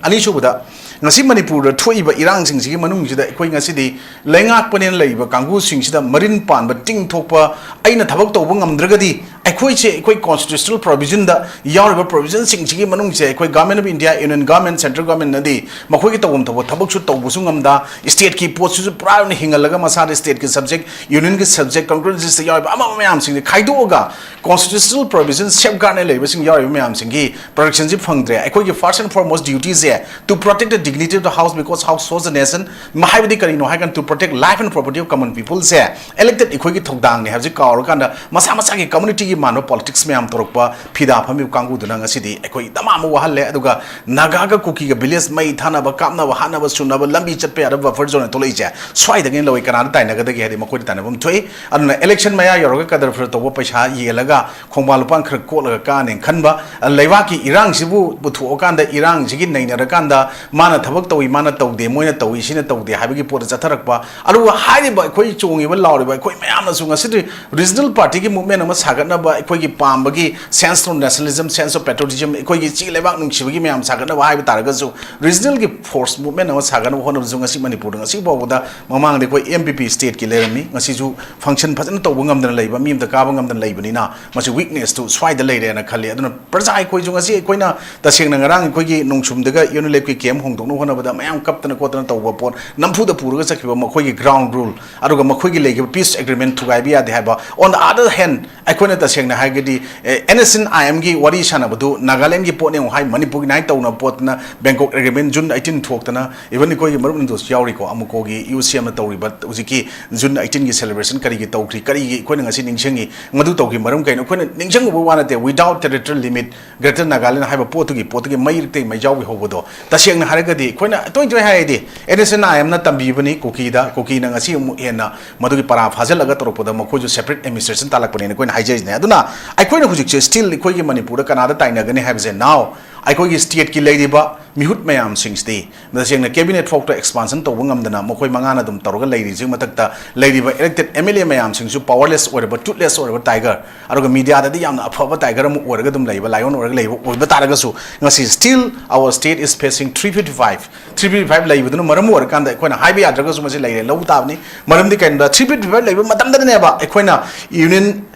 ꯑꯅꯤꯁꯨꯕꯗ, ꯉꯁꯤ ꯃꯅꯤꯄꯨꯔꯗ ꯊꯣꯛꯏꯕ ꯏꯔꯥꯡꯁꯤꯡꯁꯤꯒꯤ ꯃꯅꯨꯡꯁꯤꯗ ꯑꯩꯈꯣꯏ ꯉꯁꯤꯗꯤ ꯂꯩꯉꯥꯛꯄꯅꯦꯅ ꯂꯩꯔꯤꯕ ꯀꯥꯡꯕꯨꯁꯤꯡꯁꯤꯗ ꯃꯔꯤꯟ ꯄꯥꯟꯕ ꯇꯤꯡ ꯊꯣꯛꯄ, ꯑꯩꯅ ꯊꯕꯛ ꯇꯧꯕ ꯉꯝꯗ꯭ꯔꯒꯗꯤ ꯑꯩꯈꯣꯏꯁꯦ ꯑꯩꯈꯣꯏ constitutional provisionꯗ ꯌꯥꯎꯔꯤꯕ provisionꯁꯤꯡꯁꯤꯒꯤ ꯃꯅꯨꯡꯁꯦ ꯑꯩꯈꯣꯏ Government of India, Union Government, Central Governmentꯅꯗꯤ ꯃꯈꯣꯏꯒꯤ ꯇꯧꯐꯝ ꯊꯣꯛꯄ ꯊꯕꯛꯁꯨ ꯇꯧꯕꯁꯨ ꯉꯝꯗ, stateꯀꯤ ꯄꯣꯠꯁꯤꯁꯨ ꯄꯨꯔꯥ ꯑꯣꯏꯅ ꯍꯤꯡꯍꯜꯂꯒ ꯃꯁꯥꯗ stateꯀꯤ subject, unionꯒꯤ subject, concurrent listꯇ ꯌꯥꯎꯔꯤꯕ ꯑꯃ ꯑꯃ ꯃꯌꯥꯝꯁꯤꯡꯁꯦ ꯈꯥꯏꯗꯣꯛꯑꯒ constitutional provision safeguardꯅ ꯂꯩꯕꯁꯤꯡ ꯌꯥꯎꯔꯤꯕ ꯃꯌꯥꯝꯁꯤꯡꯒꯤ protectionꯁꯤ ꯐꯪꯗ꯭ꯔꯦ꯫ ꯑꯩꯈꯣꯏꯒꯤ first and foremost dutyꯁꯦ to protect the dignity of the house, because house holds the nation꯫ ꯃ-, ꯍꯥꯏꯕꯗꯤ ꯀꯔꯤꯅꯣ ꯍꯥꯏ ꯀꯥꯟꯗ, to protect life and property of common peopleꯁꯦ elected ꯑꯩꯈꯣꯏꯒꯤ ꯊꯧꯗꯥꯡꯅꯤ ꯍꯥꯏꯕꯁꯤ ꯀꯥꯎꯔꯀꯥꯟꯗ ꯃꯁꯥ ꯃꯁꯥꯒꯤ communityꯒꯤ ꯃꯥꯟꯕ politics ꯃꯌꯥꯝ ꯇꯧꯔꯛꯄ ꯐꯤꯗꯥ ꯐꯝꯃꯤꯕ ꯀꯥꯡꯕꯨꯗꯨꯅ ꯉꯁꯤꯗꯤ ꯑꯩꯈꯣꯏ ꯗꯃꯥ ꯑꯃ ꯋꯥꯍꯜꯂꯦ꯫ ꯑꯗꯨꯒ ꯅꯥꯒꯥꯒ ꯀꯨꯀꯤꯒ village ꯃꯩ ꯊꯥꯅꯕ, ꯀꯥꯞꯅꯕ, ꯍꯥꯠꯅꯕ, ꯁꯨꯅꯕ, ꯂꯝꯕꯤ ꯆꯠꯄ ꯌꯥꯗꯕ buffer zoneꯗ ꯊꯣꯛꯂꯛꯏꯁꯦ ꯁ꯭ꯋꯥꯏꯗꯒꯤ ꯂꯧꯏ꯫ ꯀꯅꯥꯗ ꯇꯥꯏꯅꯒꯗꯒꯦ ꯍꯥꯏꯗꯤ ꯃꯈꯣꯏꯗ ꯇꯥꯏꯅꯐꯝ ꯊꯣꯛꯏ꯫ ꯑꯗꯨꯅ election ꯃꯌꯥ ꯌꯧꯔꯒ ꯀꯗꯔ ꯐꯗꯔ ꯇꯧꯕ, ꯄꯩꯁꯥ ꯌꯦꯜꯂꯒ ꯈꯣꯡꯕꯥꯟ ꯂꯨꯄꯥꯟ ꯈꯔ ꯀꯣꯠꯂꯒ ꯀꯥꯅꯦꯅ ꯈꯟꯕ, ꯂꯩꯕꯥꯛꯀꯤ ꯏꯔꯥꯡꯁꯤꯕꯨ ꯄꯨꯊꯣꯛꯑꯀꯥꯟꯗ, ꯏꯔꯥꯡꯁꯤꯒꯤ ꯅꯩꯅꯔꯀꯥꯟꯗ ꯃꯥꯅ ꯊꯕꯛ ꯇꯧꯏ, ꯃꯥꯅ ꯇꯧꯗꯦ, ꯃꯣꯏꯅ ꯇꯧꯏ, ꯁꯤꯅ ꯇꯧꯗꯦ ꯍꯥꯏꯕꯒꯤ ꯄꯣꯠꯇ ꯆꯠꯊꯔꯛꯄ꯫ ꯑꯗꯨꯒ ꯍꯥꯏꯔꯤꯕ ꯑꯩꯈꯣꯏ ꯆꯣꯡꯉꯤꯕ, ꯂꯥꯎꯔꯤꯕ ꯑꯩꯈꯣꯏ ꯃꯌꯥꯝꯅꯁꯨ ꯉꯁꯤꯗꯤ regional partyꯒꯤ movement ꯑꯃ ꯁꯥꯒꯠꯅꯕ, ꯑꯩꯈꯣꯏꯒꯤ ꯄꯥꯝꯕꯒꯤ sense of nationalism, sense of patriotism, ꯑꯩꯈꯣꯏꯒꯤ ꯆꯤ ꯂꯩꯕꯥꯛ ꯅꯨꯡꯁꯤꯕꯒꯤ ꯃꯌꯥꯝ ꯁꯥꯒꯠꯅꯕ ꯍꯥꯏꯕ ꯇꯥꯔꯒꯁꯨ, regionalꯒꯤ force movement ꯑꯃ ꯁꯥꯒꯠꯅꯕ ꯍꯣꯠꯅꯕꯁꯨ ꯉꯁꯤ ꯃꯅꯤꯄꯨꯔꯗ ꯉꯁꯤ ꯐꯥꯎꯕꯗ, ꯃꯃꯥꯡꯗ ꯑꯩꯈꯣꯏ M P P stateꯀꯤ ꯂꯩꯔꯝꯃꯤ, ꯉꯁꯤꯁꯨ function ꯐꯖꯅ ꯇꯧꯕ ꯉꯝꯗꯅ ꯂꯩꯕ, ꯃꯤ ꯑꯃꯇ ꯀꯥꯕ ꯉꯝꯗꯅ ꯂꯩꯕꯅꯤꯅ, ꯃꯁꯤ weaknessꯇꯨ ꯁ꯭ꯋꯥꯏꯗ ꯂꯩꯔꯦꯅ ꯈꯜꯂꯤ꯫ ꯑꯗꯨꯅ ꯄ꯭ꯔꯖꯥ ꯑꯩꯈꯣꯏꯁꯨ ꯉꯁꯤ ꯑꯩꯈꯣꯏꯅ ꯇꯁꯦꯡꯅ ꯉꯔꯥꯡ ꯑꯩꯈꯣꯏꯒꯤ ꯅꯣꯡꯁꯨꯝꯗꯒ UNLFꯀꯤ camp ꯍꯣꯡꯗꯣꯛꯅꯕ ꯍꯣꯠꯅꯕꯗ ꯃꯌꯥꯝ ꯀꯞꯇꯅ ꯈꯣꯠꯇꯅ ꯇꯧꯕ ꯄꯣꯠ, ꯅꯝꯐꯨꯗ ꯄꯨꯔꯒ ꯆꯠꯈꯤꯕ ꯃꯈꯣꯏꯒꯤ ground rule, ꯑꯗꯨꯒ ꯃꯈꯣꯏꯒꯤ ꯂꯩꯈꯤꯕ peace agreement ꯊꯨꯒꯥꯏꯕ ꯌꯥꯗꯦ ꯍꯥꯏꯕ꯫ On the other hand, ꯑꯩꯈꯣꯏꯅ ꯇꯁꯦꯡꯅ ꯍꯥꯏꯔꯒꯗꯤ, ꯑꯦ, NSCN-IMꯒꯤ ꯋꯥꯔꯤ ꯁꯥꯟꯅꯕꯗꯨ ꯅꯥꯒꯥꯂꯦꯟꯒꯤ ꯄꯣꯠꯅꯦ ꯑꯃꯨꯛ ꯍꯥꯏ, ꯃꯅꯤꯄꯨꯔꯒꯤꯅꯤ ꯍꯥꯏ ꯇꯧꯅꯕ ꯄꯣꯠꯇꯨꯅ Bangkok Agreement June eighteen ꯊꯣꯛꯇꯅ, even ꯑꯩꯈꯣꯏꯒꯤ ꯃꯔꯨꯞ ꯅꯟꯗꯣꯁꯨ ꯌꯥꯎꯔꯤꯀꯣ, ꯑꯃꯨꯛꯀꯣꯒꯤ UCMꯅ ꯇꯧꯔꯤꯕ ꯍꯧꯖꯤꯛꯀꯤ June eighteenꯒꯤ celebration ꯀꯔꯤꯒꯤ ꯇꯧꯈ꯭ꯔꯤ, ꯀꯔꯤꯒꯤ ꯑꯩꯈꯣꯏꯅ ꯉꯁꯤ ꯅꯤꯡꯁꯤꯡꯉꯤ, ꯃꯗꯨ ꯇꯧꯈꯤ ꯃꯔꯝ ꯀꯩꯅꯣ? ꯑꯩꯈꯣꯏꯅ ꯅꯤꯡꯁꯤꯡꯉꯨꯕ ꯋꯥ ꯅꯠꯇꯦ, without territorial limit, Greater Nagaland ꯍꯥꯏꯕ ꯄꯣꯠꯇꯨꯒꯤ, ꯄꯣꯠꯇꯨꯒꯤ ꯃꯩꯔꯛꯇꯒꯤ ꯃꯩꯖꯥꯎꯒꯤ ꯍꯧꯕꯗꯣ, ꯇꯁꯦꯡꯅ ꯍꯥꯏꯔꯒꯗꯤ ꯑꯩꯈꯣꯏꯅ ꯇꯣꯏ ꯇꯣꯏ ꯍꯥꯏꯔꯗꯤ NSCN-IMꯅ ꯇꯝꯕꯤꯕꯅꯤ ꯀꯨꯀꯤꯗ, ꯀꯨꯀꯤꯅ ꯉꯁꯤ ꯑꯃꯨꯛ ꯍꯦꯟꯅ ꯃꯗꯨꯒꯤ ꯄꯔꯥ ꯐꯥꯖꯤꯜꯂꯒ ꯇꯧꯔꯛꯄꯗ ꯃꯈꯣꯏꯁꯨ separate administration ꯇꯥꯜꯂꯛꯄꯅꯦꯅ ꯑꯩꯈꯣꯏꯅ ꯍꯥꯏꯖꯔꯤꯁꯤꯅꯦ꯫ ꯑꯗꯨꯅ ꯑꯩꯈꯣꯏꯅ ꯍꯧꯖꯤꯛꯁꯦ still ꯑꯩꯈꯣꯏꯒꯤ ꯃꯅꯤꯄꯨꯔꯗ ꯀꯅꯥꯗ ꯇꯥꯏꯅꯒꯅꯤ ꯍꯥꯏꯕꯁꯦ, now ꯑꯩꯈꯣꯏꯒꯤ stateꯀꯤ ꯂꯩꯔꯤꯕ ꯃꯤꯍꯨꯠ ꯃꯌꯥꯝꯁꯤꯡꯁꯤꯗꯤ ꯇꯁꯦꯡꯅ cabinet ꯐꯥꯎꯗ expansion ꯇꯧꯕ ꯉꯝꯗꯅ ꯃꯈꯣꯏ ꯃꯉꯥꯅ ꯑꯗꯨꯝ ꯇꯧꯔꯒ ꯂꯩꯔꯤꯁꯤꯒꯤ ꯃꯊꯛꯇ ꯂꯩꯔꯤꯕ elected M L A ꯃꯌꯥꯝꯁꯤꯡꯁꯨ powerless ꯑꯣꯏꯔꯕ, toothless ꯑꯣꯏꯔꯕ tiger, ꯑꯗꯨꯒ mediaꯗꯗꯤ ꯌꯥꯝꯅ ꯑꯐꯕ tiger ꯑꯃ ꯑꯣꯏꯔꯒ ꯑꯗꯨꯝ ꯂꯩꯕ, lion ꯑꯣꯏꯔꯒ ꯂꯩꯕ ꯑꯣꯏꯕ ꯇꯥꯔꯒꯁꯨ, ꯉꯁꯤ still our state is facing three fifty five. Three fifty five ꯂꯩꯕꯗꯨꯅ ꯃꯔꯝ ꯑꯣꯏꯔꯀꯥꯟꯗ ꯑꯩꯈꯣꯏꯅ ꯍꯥꯏꯕ ꯌꯥꯗ꯭ꯔꯒꯁꯨ ꯃꯁꯤ ꯂꯩꯔꯦ ꯂꯧꯕ ꯇꯥꯕꯅꯤ꯫ ꯃꯔꯝꯗꯤ ꯀꯩꯅꯣꯗ, three fifty five ꯂꯩꯕ ꯃꯇꯝꯗꯅꯦꯕ ꯑꯩꯈꯣꯏꯅ union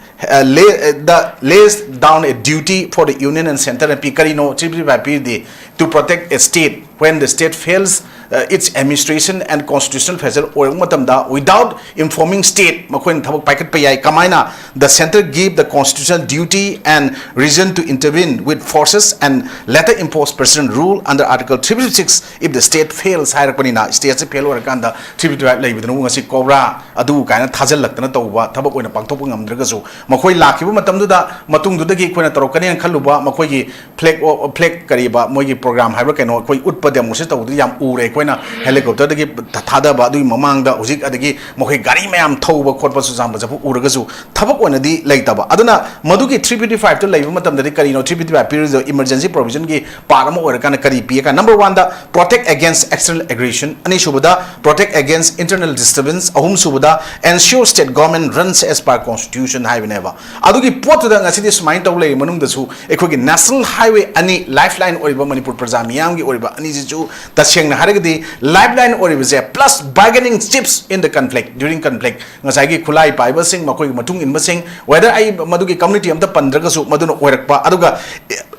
uh, lay, uh, the lays down a duty for the union and centre and ꯄꯤ꯫ ꯀꯔꯤꯅꯣ three fifty five ꯄꯤꯔꯤꯗꯤ? To protect a state when the state fails uh, its administration and constitutional failure ꯑꯣꯏꯔꯛꯄ ꯃꯇꯝꯗ, without informing state, ꯃꯈꯣꯏꯅ ꯊꯕꯛ ꯄꯥꯏꯈꯠꯄ ꯌꯥꯏ꯫ ꯀꯃꯥꯏꯅ? The centre give the constitutional duty and reason to intervene with forces and later impose president rule under article three fifty six if the state fails ꯍꯥꯏꯔꯛꯄꯅꯤꯅ, stateꯁꯦ fail ꯑꯣꯏꯔꯀꯥꯟꯗ three fifty five ꯂꯩꯕꯗꯨꯅꯕꯨ ꯉꯁꯤ COBRA ꯑꯗꯨ ꯀꯥꯏꯅ ꯊꯥꯖꯤꯜꯂꯛꯇꯅ ꯇꯧꯕ ꯊꯕꯛ ꯑꯣꯏꯅ ꯄꯥꯡꯊꯣꯛꯄ ꯉꯝꯗ꯭ꯔꯒꯁꯨ, ꯃꯈꯣꯏ ꯂꯥꯛꯈꯤꯕ ꯃꯇꯝꯗꯨꯗ, ꯃꯇꯨꯡꯗꯨꯗꯒꯤ ꯑꯩꯈꯣꯏꯅ ꯇꯧꯔꯛꯀꯅꯦꯅ ꯈꯜꯂꯨꯕ ꯃꯈꯣꯏꯒꯤ flag, flag ꯀꯔꯤꯕ, ꯃꯣꯏꯒꯤ program ꯍꯥꯏꯕ꯭ꯔꯥ ꯀꯩꯅꯣ, ꯑꯩꯈꯣꯏ ꯎꯠꯄ demonstrate ꯇꯧꯕꯗꯨ ꯌꯥꯝ ꯎꯔꯦ ꯑꯩꯈꯣꯏꯅ꯫ Helicopterꯗꯒꯤ ꯊꯥꯗꯕ, ꯑꯗꯨꯒꯤ ꯃꯃꯥꯡꯗ ꯍꯧꯖꯤꯛ ꯑꯗꯒꯤ ꯃꯈꯣꯏ ꯒꯥꯔꯤ ꯃꯌꯥꯝ ꯊꯧꯕ ꯈꯣꯠꯄ ꯆꯨꯔꯆꯥꯟꯄꯨꯔ ꯆꯠꯄ ꯎꯔꯒꯁꯨ ꯊꯕꯛ ꯑꯣꯏꯅꯗꯤ ꯂꯩꯇꯕ꯫ ꯑꯗꯨꯅ ꯃꯗꯨꯒꯤ three fifty fiveꯇ ꯂꯩꯕ ꯃꯇꯝꯗꯗꯤ ꯀꯔꯤꯅꯣ three fifty five ꯄꯤꯔꯤꯗꯣ? Emergency provisionꯒꯤ part ꯑꯃ ꯑꯣꯏꯔꯀꯥꯟꯗ ꯀꯔꯤ ꯄꯤ ꯀꯥꯟꯗ, number oneꯗ protect against external aggression, ꯑꯅꯤꯁꯨꯕꯗ protect against internal disturbance, ꯑꯍꯨꯝꯁꯨꯕꯗ ensure state government runs as per constitution ꯍꯥꯏꯕꯅꯦꯕ꯫ ꯑꯗꯨꯒꯤ ꯄꯣꯠꯇꯨꯗ ꯉꯁꯤꯗꯤ ꯁꯨꯃꯥꯏꯅ ꯇꯧ ꯂꯩꯔꯤ ꯃꯅꯨꯡꯗꯁꯨ ꯑꯩꯈꯣꯏꯒꯤ national highway ꯑꯅꯤ, lifeline ꯑꯣꯏꯔꯤꯕ ꯃꯅꯤꯄꯨꯔ ꯄ꯭ꯔꯖꯥ ꯃꯤꯌꯥꯝꯒꯤ ꯑꯣꯏꯔꯤꯕ ꯑꯅꯤꯁꯤꯁꯨ, ꯇꯁꯦꯡꯅ ꯍꯥꯏꯔꯒꯗꯤ lifeline ꯑꯣꯏꯔꯤꯕꯁꯦ, plus bargaining chips in the conflict, during conflict, ꯉꯁꯥꯏꯒꯤ ꯈꯨꯠꯂꯥꯏ ꯄꯥꯏꯕꯁꯤꯡ, ꯃꯈꯣꯏꯒꯤ ꯃꯇꯨꯡ ꯏꯟꯕꯁꯤꯡ, whether ꯑꯩ ꯃꯗꯨꯒꯤ community ꯑꯝꯇ ꯄꯟꯗ꯭ꯔꯒꯁꯨ, ꯃꯗꯨꯅ ꯑꯣꯏꯔꯛꯄ, ꯑꯗꯨꯒ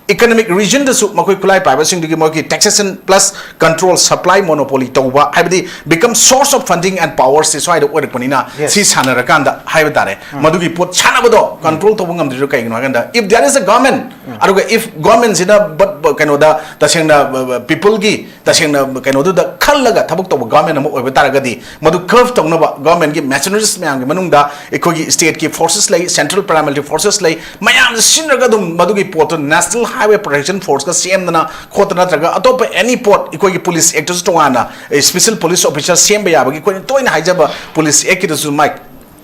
economic regionꯗꯁꯨ ꯃꯈꯣꯏ ꯈꯨꯠꯂꯥꯏ ꯄꯥꯏꯕꯁꯤꯡꯗꯨꯒꯤ ꯃꯈꯣꯏꯒꯤ taxation plus control, supply monopoly ꯇꯧꯕ, ꯍꯥꯏꯕꯗꯤ become source of funding and powerꯁꯦ ꯁ꯭ꯋꯥꯏꯗ ꯑꯣꯏꯔꯛꯄꯅꯤꯅ, Yes. ꯁꯤ ꯁꯥꯟꯅꯔꯀꯥꯟꯗ ꯍꯥꯏꯕ ꯇꯥꯔꯦ, ꯎꯝ꯫ ꯃꯗꯨꯒꯤ ꯄꯣꯠ ꯁꯥꯟꯅꯕꯗꯣ control ꯇꯧꯕ ꯉꯝꯗ꯭ꯔꯤꯗꯣ ꯀꯩꯒꯤꯅꯣ ꯍꯥꯏꯀꯥꯟꯗ, if there is a government, ꯎꯝ꯫ ꯑꯗꯨꯒ if governmentꯁꯤꯅ but, but, ꯀꯩꯅꯣꯗ ꯇꯁꯦꯡꯅ, uh, peopleꯒꯤ ꯇꯁꯦꯡꯅ ꯀꯩꯅꯣꯗꯨꯗ ꯈꯜꯂꯒ ꯊꯕꯛ ꯇꯧꯕ government ꯑꯃ ꯑꯣꯏꯕ ꯇꯥꯔꯒꯗꯤ, ꯃꯗꯨ curb ꯇꯧꯅꯕ governmentꯀꯤ machineries ꯃꯌꯥꯝꯒꯤ ꯃꯅꯨꯡꯗ ꯑꯩꯈꯣꯏꯒꯤ stateꯀꯤ forces ꯂꯩ, central paramilitary forces ꯂꯩ, ꯃꯌꯥꯝꯁꯦ ꯁꯤꯖꯤꯟꯅꯔꯒ ꯑꯗꯨꯝ ꯃꯗꯨꯒꯤ ꯄꯣꯠꯇꯣ National Highway Protection Forceꯀ ꯁꯦꯝꯗꯅ ꯈꯣꯠꯇꯅ, ꯅꯠꯇ꯭ꯔꯒ ꯑꯇꯣꯞꯄ any ꯄꯣꯠ, ꯑꯩꯈꯣꯏꯒꯤ police actꯇꯁꯨ ꯇꯣꯉꯥꯟꯅ, ꯑꯦ, special police officer ꯁꯦꯝꯕ ꯌꯥꯕꯒꯤ ꯑꯩꯈꯣꯏꯅ ꯇꯣꯏꯅ ꯍꯥꯏꯖꯕ police actꯀꯤꯗꯁꯨ ꯃꯥꯏ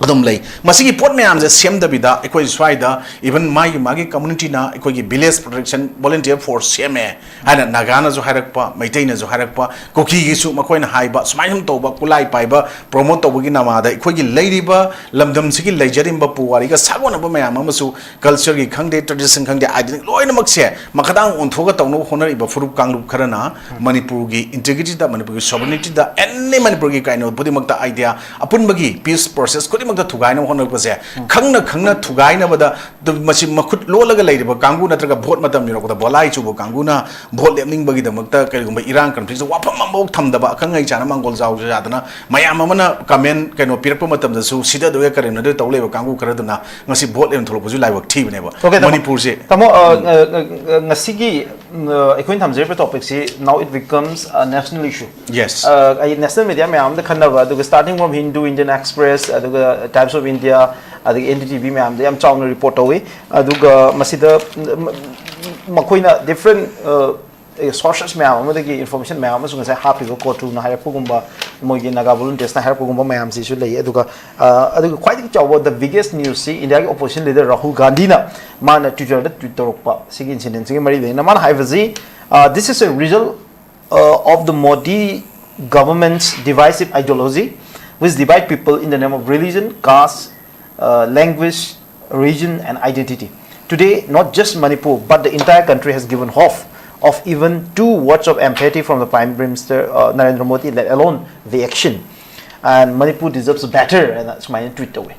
ꯑꯗꯨꯝ ꯂꯩ꯫ ꯃꯁꯤꯒꯤ ꯄꯣꯠ ꯃꯌꯥꯝꯁꯦ ꯁꯦꯝꯗꯕꯤꯗ ꯑꯩꯈꯣꯏ ꯁ꯭ꯋꯥꯏꯗ even ꯃꯥꯒꯤ ꯃꯥꯒꯤ community ꯅ ꯑꯩꯈꯣꯏꯒꯤ village protection volunteer force ꯁꯦꯝꯃꯦ ꯍꯥꯏꯅ ꯅꯥꯒꯥꯅꯁꯨ ꯍꯥꯏꯔꯛꯄ, ꯃꯩꯇꯩꯅꯁꯨ ꯍꯥꯏꯔꯛꯄ, ꯀꯨꯀꯤꯒꯤꯁꯨ ꯃꯈꯣꯏꯅ ꯍꯥꯏꯕ, ꯁꯨꯃꯥꯏꯅ ꯁꯨꯝ ꯇꯧꯕ, ꯈꯨꯠꯂꯥꯏ ꯄꯥꯏꯕ promote ꯇꯧꯕꯒꯤ ꯅꯃꯥꯗ ꯑꯩꯈꯣꯏꯒꯤ ꯂꯩꯔꯤꯕ ꯂꯝꯗꯝꯁꯤꯒꯤ ꯂꯩꯖꯔꯤꯕ ꯄꯨꯋꯥꯔꯤꯒ ꯁꯥꯒꯣꯟꯅꯕ ꯃꯌꯥꯝ ꯑꯃꯁꯨ, culture ꯒꯤ ꯈꯪꯗꯦ, tradition ꯈꯪꯗꯦ, identity ꯂꯣꯏꯅꯃꯛꯁꯦ ꯃꯈꯥꯗꯥꯡ ꯑꯣꯟꯊꯣꯛꯑꯒ ꯇꯧꯅꯕ ꯍꯣꯠꯅꯔꯤꯕ ꯐꯨꯔꯨꯞ ꯀꯥꯡꯂꯨꯞ ꯈꯔꯅ ꯃꯅꯤꯄꯨꯔꯒꯤ integrity ꯗ, ꯃꯅꯤꯄꯨꯔꯒꯤ sovereignty ꯗ, any ꯃꯅꯤꯄꯨꯔꯒꯤ ꯀꯩꯅꯣ ꯈꯨꯗꯤꯡꯃꯛꯇ idea ꯑꯄꯨꯟꯕꯒꯤ peace process ꯈꯨꯗꯤꯡꯃꯛꯇ ꯊꯨꯒꯥꯏꯅꯕ ꯍꯣꯠꯅꯔꯛꯄꯁꯦ, ꯈꯪꯅ ꯈꯪꯅ ꯊꯨꯒꯥꯏꯅꯕꯗ ꯑꯗꯨ ꯃꯁꯤ ꯃꯈꯨꯠ ꯂꯣꯜꯂꯒ ꯂꯩꯔꯤꯕ ꯀꯥꯡꯕꯨ ꯅꯠꯇ꯭ꯔꯒ vote ꯃꯇꯝ ꯌꯧꯔꯛꯄꯗ ꯕꯣꯂꯥꯏ ꯆꯨꯕ ꯀꯥꯡꯕꯨꯅ vote ꯂꯦꯞꯅꯤꯡꯕꯒꯤꯗꯃꯛꯇ ꯀꯔꯤꯒꯨꯝꯕ ꯏꯔꯥꯡ conflict ꯁꯦ ꯋꯥꯐꯝ ꯑꯃꯐꯥꯎ ꯊꯝꯗꯕ ꯑꯈꯪ ꯑꯍꯩ ꯆꯥꯅ ꯃꯥꯡꯒꯣꯜ ꯖꯥꯎ ꯌꯥꯗꯅ ꯃꯌꯥꯝ ꯑꯃꯅ comment ꯀꯩꯅꯣ ꯄꯤꯔꯛꯄ ꯃꯇꯝꯗꯁꯨ ꯁꯤꯗꯗꯣꯏꯒ ꯀꯔꯦꯝꯅꯗꯣꯏ ꯇꯧ ꯂꯩꯕ ꯀꯥꯡꯕꯨ ꯈꯔꯗꯨꯅ ꯉꯁꯤ vote ꯂꯦꯞꯅ ꯊꯣꯛꯂꯛꯄꯁꯨ ꯂꯥꯏꯕꯛ ꯊꯤꯕꯅꯦꯕ꯫ Okay, ꯇꯥꯃꯣ꯫ ꯃꯅꯤꯄꯨꯔꯁꯦ ꯇꯥꯃꯣ, ꯑ, ꯎꯝ꯫ ꯑ, ꯑ, ꯉꯁꯤꯒꯤ, ꯎꯝ, ꯑ, ꯑꯩꯈꯣꯏꯅ ꯊꯝꯖꯔꯤꯕ topic ꯁꯤ now it becomes a national issue꯫ Yes꯫ ꯑ, ꯑꯩ national media ꯃꯌꯥꯝ ꯑꯃꯗ ꯈꯟꯅꯕ, ꯑꯗꯨꯒ starting from Hindu Indian Express, ꯑꯗꯨꯒ Times of India, ꯑꯗꯒꯤ N D T V ꯃꯌꯥꯝꯗ ꯌꯥꯝ ꯆꯥꯎꯅ report ꯇꯧꯏ꯫ ꯑꯗꯨꯒ ꯃꯁꯤꯗ, ꯎꯝ, ꯃꯈꯣꯏꯅ different, ꯑ, sources ꯃꯌꯥꯝ ꯑꯃꯗꯒꯤ information ꯃꯌꯥꯝ ꯑꯃꯁꯨ ꯉꯁꯥꯏ ꯍꯥꯞꯄꯤꯕ ꯀꯣꯇ꯭ꯔꯨꯅ ꯍꯥꯏꯔꯛꯄꯒꯨꯝꯕ, ꯃꯣꯏꯒꯤ Naga volunteers ꯅ ꯍꯥꯏꯔꯛꯄꯒꯨꯝꯕ ꯃꯌꯥꯝꯁꯤꯁꯨ ꯂꯩ꯫ ꯑꯗꯨꯒ, ꯑ, ꯑꯗꯨꯒ ꯈ꯭ꯋꯥꯏꯗꯒꯤ ꯆꯥꯎꯕ, the biggest news ꯁꯤ ꯏꯟꯗꯤꯌꯥꯒꯤ opposition leader ꯔꯥꯍꯨꯜ ꯒꯥꯟꯙꯤꯅ ꯃꯥꯅ Twitter ꯗ tweet ꯇꯧꯔꯛꯄ ꯁꯤꯒꯤ incident ꯁꯤꯒꯤ ꯃꯔꯤ ꯂꯩꯅꯅ ꯃꯥꯅ ꯍꯥꯏꯕꯁꯤ, uh, "This is a result, uh, of the Modi government's divisive ideology, which divide people in the name of religion, caste, uh, language, region and identity. Today, not just Manipur, but the entire country has given off of even two words of empathy from the Prime Minister, uh, Narendra Modi, let alone the action. And Manipur deserves better," ꯍꯥꯏꯅ ꯁꯨꯃꯥꯏꯅ tweet ꯇꯧꯋꯦ꯫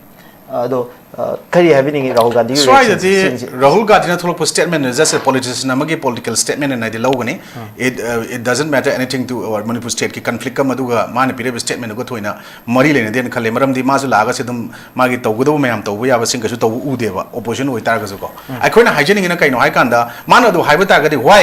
ꯑꯗꯣ, ꯑ, ꯀꯔꯤ ꯍꯥꯏꯕꯤꯅꯤꯡꯉꯤ ꯔꯥꯍꯨꯜ ꯒꯥꯟꯙꯤꯒꯤ ꯁ꯭ꯋꯥꯏꯗꯗꯤ reaction ꯁꯤ? ꯔꯥꯍꯨꯜ ꯒꯥꯟꯙꯤꯅ ꯊꯣꯛꯂꯛꯄ statement ꯅ just a politician ꯑꯃꯒꯤ political statement ꯍꯥꯏꯅ ꯑꯩꯗꯤ ꯂꯧꯒꯅꯤ꯫ ꯎꯝ꯫ It, uh, it doesn't matter anything to our Manipur state ꯀꯤ conflict ꯑꯃ, ꯑꯗꯨꯒ ꯃꯥꯅ ꯄꯤꯔꯛꯏꯕ statement ꯗꯨꯒ ꯊꯣꯏꯅ ꯃꯔꯤ ꯂꯩꯅꯗꯦꯅ ꯈꯜꯂꯦ꯫ ꯃꯔꯝꯗꯤ ꯃꯥꯁꯨ ꯂꯥꯛꯑꯒꯁꯨ ꯑꯗꯨꯝ ꯃꯥꯒꯤ ꯇꯧꯒꯗꯧꯕ ꯃꯌꯥꯝ ꯇꯧꯕ ꯌꯥꯕꯁꯤꯡ ꯀꯩꯁꯨ ꯇꯧꯕ ꯎꯗꯦꯕ, opposition ꯑꯣꯏꯇꯥꯔꯒꯁꯨꯀꯣ꯫ ꯎꯝ꯫ ꯑꯩꯈꯣꯏꯅ ꯍꯥꯏꯖꯅꯤꯡꯉꯤꯅ ꯀꯩꯅꯣ ꯍꯥꯏꯀꯥꯟꯗ, ꯃꯥꯅ ꯑꯗꯨ ꯍꯥꯏꯕ ꯇꯥꯔꯒꯗꯤ, why,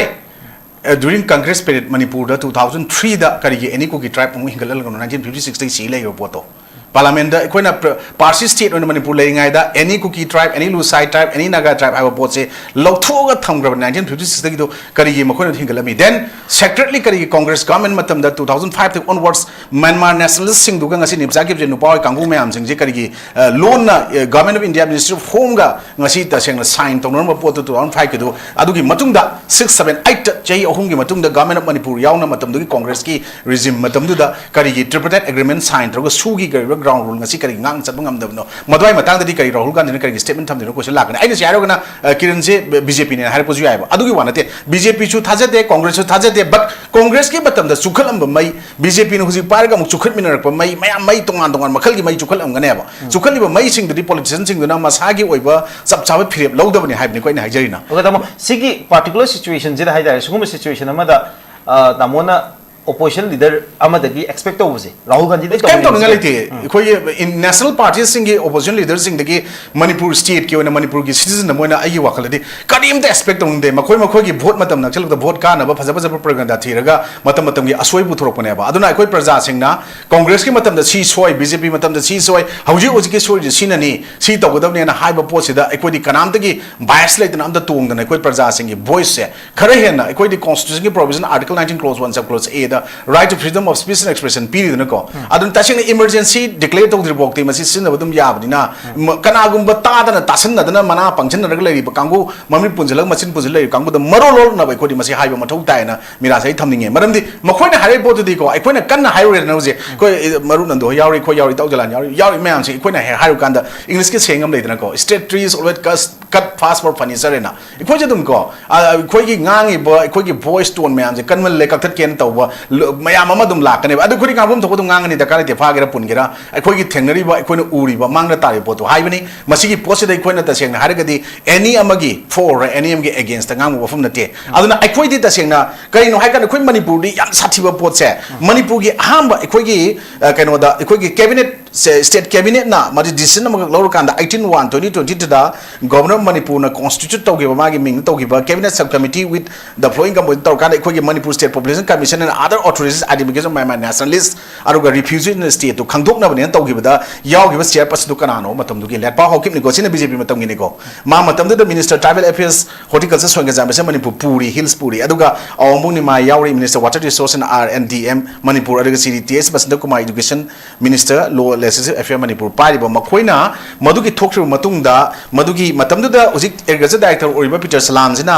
uh, during Congress period ꯃꯅꯤꯄꯨꯔꯗ two thousand three ꯗ ꯀꯔꯤꯒꯤ any Kuki tribe ꯑꯃꯨꯛ ꯍꯤꯡꯒꯠꯍꯜꯂꯒꯅꯣ, nineteen fifty six ꯇꯒꯤ ꯁꯤ ꯂꯩꯔꯤꯕ ꯄꯣꯠꯇꯣ? ꯄꯥꯔꯂꯥꯃꯦꯟꯗ ꯑꯩꯈꯣꯏꯅ ꯄ꯭ꯔ-, ꯄꯥꯔꯁꯤ ꯁ꯭ꯇꯦꯠ ꯑꯣꯏꯅ ꯃꯅꯤꯄꯨꯔ ꯂꯩꯔꯤꯉꯩꯗ any Kuki tribe, any Lusai tribe, any Naga tribe ꯍꯥꯏꯕ ꯄꯣꯠꯁꯦ ꯂꯧꯊꯣꯛꯑꯒ ꯊꯝꯈ꯭ꯔꯕ nineteen fifty six ꯇꯒꯤꯗꯣ ꯀꯔꯤꯒꯤ ꯃꯈꯣꯏꯅ ꯍꯤꯡꯒꯠꯂꯝꯃꯤ? Then separately ꯀꯔꯤꯒꯤ Congress government ꯃꯇꯝꯗ two thousand five ꯇꯒꯤ onwards Myanmar nationalist ꯁꯤꯡꯗꯨꯒ ꯉꯁꯤ ꯅꯤꯞꯆꯥ ꯀꯤꯞꯖꯦ ꯅꯨꯄꯥ ꯍꯣꯏ ꯀꯥꯡꯕꯨ ꯃꯌꯥꯝꯁꯤꯡꯁꯦ ꯀꯔꯤꯒꯤ, ꯑ, ꯂꯣꯟꯅ, ꯑ, Government of India Ministry of Home ꯒ ꯉꯁꯤ ꯇꯁꯦꯡꯅ sign ꯇꯧꯅꯔꯝꯕ ꯄꯣꯠꯇꯨ two thousand five ꯀꯤꯗꯨ, ꯑꯗꯨꯒꯤ ꯃꯇꯨꯡꯗ six, seven, eight ꯆꯍꯤ ꯑꯍꯨꯝꯒꯤ ꯃꯇꯨꯡꯗ Government of ꯃꯅꯤꯄꯨꯔ ꯌꯥꯎꯅ ꯃꯇꯝꯗꯨꯒꯤ Congress ꯀꯤ regime ꯃꯇꯝꯗꯨꯗ ꯀꯔꯤꯒꯤ tripartite agreement sign ꯇꯧꯔꯒ ꯁꯨꯒꯤ ꯀꯔꯤꯕ ground rule ꯉꯁꯤ ꯀꯔꯤ ꯉꯥꯡꯅ ꯆꯠꯄ ꯉꯝꯗꯕꯅꯣ? ꯃꯗꯨꯋꯥꯏ ꯃꯇꯥꯡꯗꯗꯤ ꯀꯔꯤ ꯔꯥꯍꯨꯜ ꯒꯥꯟꯙꯤꯅ ꯀꯔꯤꯒꯤ statement ꯊꯝꯗꯣꯏꯅꯣ question ꯂꯥꯛꯀꯅꯤ꯫ ꯑꯩꯅ ꯁꯤ ꯍꯥꯏꯔꯒꯅ, ꯑ, ꯀꯤꯔꯟꯁꯦ ꯕꯤ ꯖꯦ ꯄꯤꯅꯦꯅ ꯍꯥꯏꯔꯛꯄꯁꯨ ꯌꯥꯏꯑꯕ꯫ ꯑꯗꯨꯒꯤ ꯋꯥ ꯅꯠꯇꯦ, ꯕꯤ ꯖꯦ ꯄꯤꯁꯨ ꯊꯥꯖꯗꯦ, Congress ꯁꯨ ꯊꯥꯖꯗꯦ, but Congress ꯀꯤ ꯃꯇꯝꯗ ꯆꯨꯈꯠꯂꯝꯕ ꯃꯩ, ꯕꯤ ꯖꯦ ꯄꯤꯅ ꯍꯧꯖꯤꯛ ꯄꯥꯏꯔꯒ ꯑꯃꯨꯛ ꯆꯨꯈꯠꯃꯤꯟꯅꯔꯛꯄ ꯃꯩ, ꯃꯌꯥꯝ ꯃꯩ ꯇꯣꯉꯥꯟ ꯇꯣꯉꯥꯟ ꯃꯈꯜꯒꯤ ꯃꯩ ꯆꯨꯈꯠꯂꯝꯒꯅꯦꯕ꯫ ꯆꯨꯈꯠꯂꯤꯕ ꯃꯩꯁꯤꯡꯗꯨꯗꯤ politician ꯁꯤꯡꯗꯨꯅ ꯃꯁꯥꯒꯤ ꯑꯣꯏꯕ ꯆꯞ ꯆꯥꯕ ꯐꯤꯔꯦꯞ ꯂꯧꯗꯕꯅꯤ ꯍꯥꯏꯕꯅꯤꯀꯣ ꯑꯩꯅ ꯍꯥꯏꯖꯔꯤꯅ꯫ ꯑꯣꯀꯦ, ꯇꯥꯃꯣ, ꯁꯤꯒꯤ particular situation ꯁꯤꯗ ꯍꯥꯏꯇꯥꯔꯦ, ꯁꯤꯒꯨꯝꯕ situation ꯑꯃꯗ, ꯑ, ꯇꯥꯃꯣꯅ opposition leader ꯑꯃꯗꯒꯤ expect ꯇꯧꯕꯁꯦ ꯔꯥꯍꯨꯜ ꯒꯥꯟꯙꯤꯗ ꯀꯩꯝ ꯇꯧꯅꯤꯡꯉꯥꯏ ꯇꯧꯅꯤꯡꯉꯥꯏ ꯂꯩꯇꯦ꯫ ꯑꯩꯈꯣꯏꯒꯤ in-, national party ꯁꯤꯡꯒꯤ opposition leader ꯁꯤꯡꯗꯒꯤ ꯃꯅꯤꯄꯨꯔ state ꯀꯤ ꯑꯣꯏꯅ ꯃꯅꯤꯄꯨꯔꯒꯤ citizen ꯑꯃ ꯑꯣꯏꯅ ꯑꯩꯒꯤ ꯋꯥꯈꯜꯗꯗꯤ ꯀꯔꯤꯝꯇ expect ꯇꯧꯅꯤꯡꯗꯦ꯫ ꯃꯈꯣꯏ ꯃꯈꯣꯏꯒꯤ vote ꯃꯇꯝ ꯅꯛꯁꯤꯜꯂꯛꯄꯗ vote ꯀꯥꯟꯅꯕ ꯐꯖ ꯐꯖꯕ propaganda ꯊꯤꯔꯒ ꯃꯇꯝ ꯃꯇꯝꯒꯤ ꯑꯁꯣꯏ ꯄꯨꯊꯣꯔꯛꯄꯅꯦꯕ꯫ ꯑꯗꯨꯅ ꯑꯩꯈꯣꯏ ꯄ꯭ꯔꯖꯥꯁꯤꯡꯅ Congress ꯀꯤ ꯃꯇꯝꯗ ꯁꯤ ꯁꯣꯏ, ꯕꯤ ꯖꯦ ꯄꯤ ꯃꯇꯝꯗ ꯁꯤ ꯁꯣꯏ, ꯍꯧꯖꯤꯛ ꯍꯧꯖꯤꯛꯀꯤ ꯁꯣꯏꯔꯤꯁꯤ ꯁꯤꯅꯅꯤ, ꯁꯤ ꯇꯧꯒꯗꯕꯅꯦꯅ ꯍꯥꯏꯕ ꯄꯣꯠꯁꯤꯗ ꯑꯩꯈꯣꯏꯗꯤ ꯀꯅꯥꯝꯇꯒꯤ bias ꯂꯩꯇꯅ ꯑꯝꯇ ꯇꯣꯡꯗꯅ ꯑꯩꯈꯣꯏ ꯄ꯭ꯔꯖꯥꯁꯤꯡꯒꯤ voice ꯁꯦ ꯈꯔ ꯍꯦꯟꯅ ꯑꯩꯈꯣꯏꯗꯤ constitution ꯒꯤ provision article nineteen clause one sub clause A the right to freedom of speech and expression ꯄꯤꯔꯤꯗꯅꯀꯣ꯫ ꯑꯗꯨꯅ ꯇꯁꯦꯡꯅ emergency declare ꯇꯧꯗ꯭ꯔꯤꯐꯥꯎꯗꯤ ꯃꯁꯤ ꯁꯤꯖꯤꯟꯅꯕ ꯑꯗꯨꯝ ꯌꯥꯕꯅꯤꯅ, ꯃ-, ꯀꯅꯥꯒꯨꯝꯕ ꯇꯥꯗꯅ ꯇꯥꯁꯟꯅꯗꯅ ꯃꯅꯥ ꯄꯪꯁꯤꯟꯅꯔꯒ ꯂꯩꯔꯤꯕ ꯀꯥꯡꯕꯨ, ꯃꯃꯤꯠ ꯄꯨꯟꯁꯤꯜꯂꯒ ꯃꯆꯤꯟ ꯄꯨꯟꯁꯤꯜꯂ ꯂꯩꯔꯤꯕ ꯀꯥꯡꯕꯨꯗ ꯃꯔꯣꯜ ꯂꯣꯜꯂꯛꯅꯕ ꯑꯩꯈꯣꯏꯗꯤ ꯃꯁꯤ ꯍꯥꯏꯕ ꯃꯊꯧ ꯇꯥꯏꯅ ꯃꯤꯔꯥꯁꯦ ꯑꯩ ꯊꯝꯅꯤꯡꯉꯦ꯫ ꯃꯔꯝꯗꯤ ꯃꯈꯣꯏꯅ ꯍꯥꯏꯔꯛꯏ ꯄꯣꯠꯇꯨꯗꯤꯀꯣ, ꯑꯩꯈꯣꯏꯅ ꯀꯟꯅ ꯍꯥꯏꯔꯨꯔꯦꯗꯅ ꯍꯧꯖꯤꯛ, ꯑꯩꯈꯣꯏ, ꯑꯦ, ꯃꯔꯨꯞ ꯅꯟꯗꯨ ꯍꯣꯏ ꯌꯥꯎꯔꯤ, ꯑꯩꯈꯣꯏ ꯌꯥꯎꯔꯤ, ꯏꯇꯥꯎ ꯖꯂꯥꯟ ꯌꯥꯎꯔꯤ, ꯌꯥꯎꯔꯤ ꯃꯌꯥꯝꯁꯦ ꯑꯩꯈꯣꯏꯅ ꯍꯦꯛ ꯍꯥꯏꯔꯨꯀꯥꯟꯗ English ꯀꯤ saying ꯑꯃ ꯂꯩꯗꯅꯀꯣ, "Straight trees always cut, cut fast for furniture" ꯍꯥꯏꯅ꯫ ꯑꯩꯈꯣꯏꯁꯦ ꯑꯗꯨꯝ ꯀꯣ, ꯑ, ꯑꯩꯈꯣꯏꯒꯤ ꯉꯥꯡꯉꯤꯕ, ꯑꯩꯈꯣꯏꯒꯤ voice tone ꯃꯌꯥꯝꯁꯦ ꯀꯟꯃꯜꯂꯦ, ꯀꯛꯊꯠꯀꯦꯅ ꯇꯧꯕ ꯂ-, ꯃꯌꯥꯝ ꯑꯃ ꯑꯗꯨꯝ ꯂꯥꯛꯀꯅꯦꯕ꯫ ꯑꯗꯨ ꯑꯩꯈꯣꯏꯗꯤ ꯉꯥꯡꯐꯝ ꯊꯣꯛꯄ ꯑꯗꯨꯝ ꯉꯥꯡꯉꯅꯤ, ꯗꯔꯀꯥꯔ ꯂꯩꯇꯦ, ꯐꯥꯒꯦꯔꯥ ꯄꯨꯟꯒꯦꯔꯥ꯫ ꯑꯩꯈꯣꯏꯒꯤ ꯊꯦꯡꯅꯔꯤꯕ, ꯑꯩꯈꯣꯏꯅ ꯎꯔꯤꯕ, ꯃꯥꯡꯗ ꯇꯥꯔꯤꯕ ꯄꯣꯠꯇꯣ ꯍꯥꯏꯕꯅꯤ꯫ ꯃꯁꯤꯒꯤ ꯄꯣꯠꯁꯤꯗ ꯑꯩꯈꯣꯏꯅ ꯇꯁꯦꯡꯅ ꯍꯥꯏꯔꯒꯗꯤ any ꯑꯃꯒꯤ for or any ꯑꯃꯒꯤ against ꯉꯥꯡꯕ ꯋꯥꯐꯝ ꯅꯠꯇꯦ꯫ ꯑꯗꯨꯅ ꯑꯩꯈꯣꯏꯗꯤ ꯇꯁꯦꯡꯅ ꯀꯔꯤꯅꯣ ꯍꯥꯏꯀꯥꯟꯗ ꯑꯩꯈꯣꯏ ꯃꯅꯤꯄꯨꯔꯗꯤ ꯌꯥꯝ ꯁꯥꯊꯤꯕ ꯄꯣꯠꯁꯦ, ꯃꯅꯤꯄꯨꯔꯒꯤ ꯑꯍꯥꯟꯕ ꯑꯩꯈꯣꯏꯒꯤ, ꯑ, ꯀꯩꯅꯣꯗ ꯑꯩꯈꯣꯏꯒꯤ cabinet ꯁ꯭ꯇꯦꯠ ꯀꯦꯕꯤꯅꯦꯠꯅ ꯃꯗꯨ ꯗꯤꯁꯤꯖꯟ ꯑꯃꯈꯛ ꯂꯧꯔꯀꯥꯟꯗ eighteen one twenty twenty two ꯗ ꯒꯣꯕꯔꯅꯔ ꯃꯅꯤꯄꯨꯔꯅ ꯀꯣꯟꯁꯇꯤꯇ꯭ꯌꯨꯠ ꯇꯧꯈꯤꯕ ꯃꯥꯒꯤ ꯃꯤꯡꯗ ꯇꯧꯈꯤꯕ cabinet sub committee with the following composition ꯇꯧꯔꯀꯥꯟꯗ ꯑꯩꯈꯣꯏꯒꯤ Manipur state population commission and other authorities identification of Myanmar nationalist ꯑꯗꯨꯒ ꯔꯤꯐ꯭ꯌꯨꯖꯤ ꯏꯟ ꯁ꯭ꯇꯦꯠꯇꯨ ꯈꯪꯗꯣꯛꯅꯕꯅꯦꯅ ꯇꯧꯈꯤꯕꯗ ꯌꯥꯎꯈꯤꯕ ꯆꯤꯌꯔ ꯄꯔꯁꯟꯗꯨ ꯀꯅꯥꯅꯣ? ꯃꯇꯝꯗꯨꯒꯤ ꯂꯦꯠꯄꯥꯎ ꯍꯥꯎꯀꯤꯞꯅꯤꯀꯣ, ꯁꯤꯅ ꯕꯤ ꯖꯦ ꯄꯤ ꯃꯇꯝꯒꯤꯅꯤꯀꯣ꯫ ꯃꯥ ꯃꯇꯝꯗꯨꯗ minister tribal affairs, horticulture, soil conservation Manipur ꯄꯨꯔꯤ, ꯍꯤꯜꯁ ꯄꯨꯔꯤ, ꯑꯗꯨꯒ ꯑꯋꯥꯡꯕꯨꯡ ꯅꯤꯃꯥꯏ ꯌꯥꯎꯔꯤ, minister water resources N R N D M Manipur, ꯑꯗꯨꯒ Shri T S Basanta Kumar, education minister, law legislative affair Manipur ꯄꯥꯏꯔꯤꯕ ꯃꯈꯣꯏꯅ ꯃꯗꯨꯒꯤ ꯊꯣꯛꯈ꯭ꯔꯤꯕ ꯃꯇꯨꯡꯗ, ꯃꯗꯨꯒꯤ ꯃꯇꯝꯗꯨꯗ ꯍꯧꯖꯤꯛ ꯑꯦꯒ꯭ꯔꯤꯀꯜꯆꯔ ꯗꯥꯏꯔꯦꯛꯇꯔ ꯑꯣꯏꯔꯤꯕ ꯄꯤꯇꯔ ꯁꯂꯥꯝꯁꯤꯅ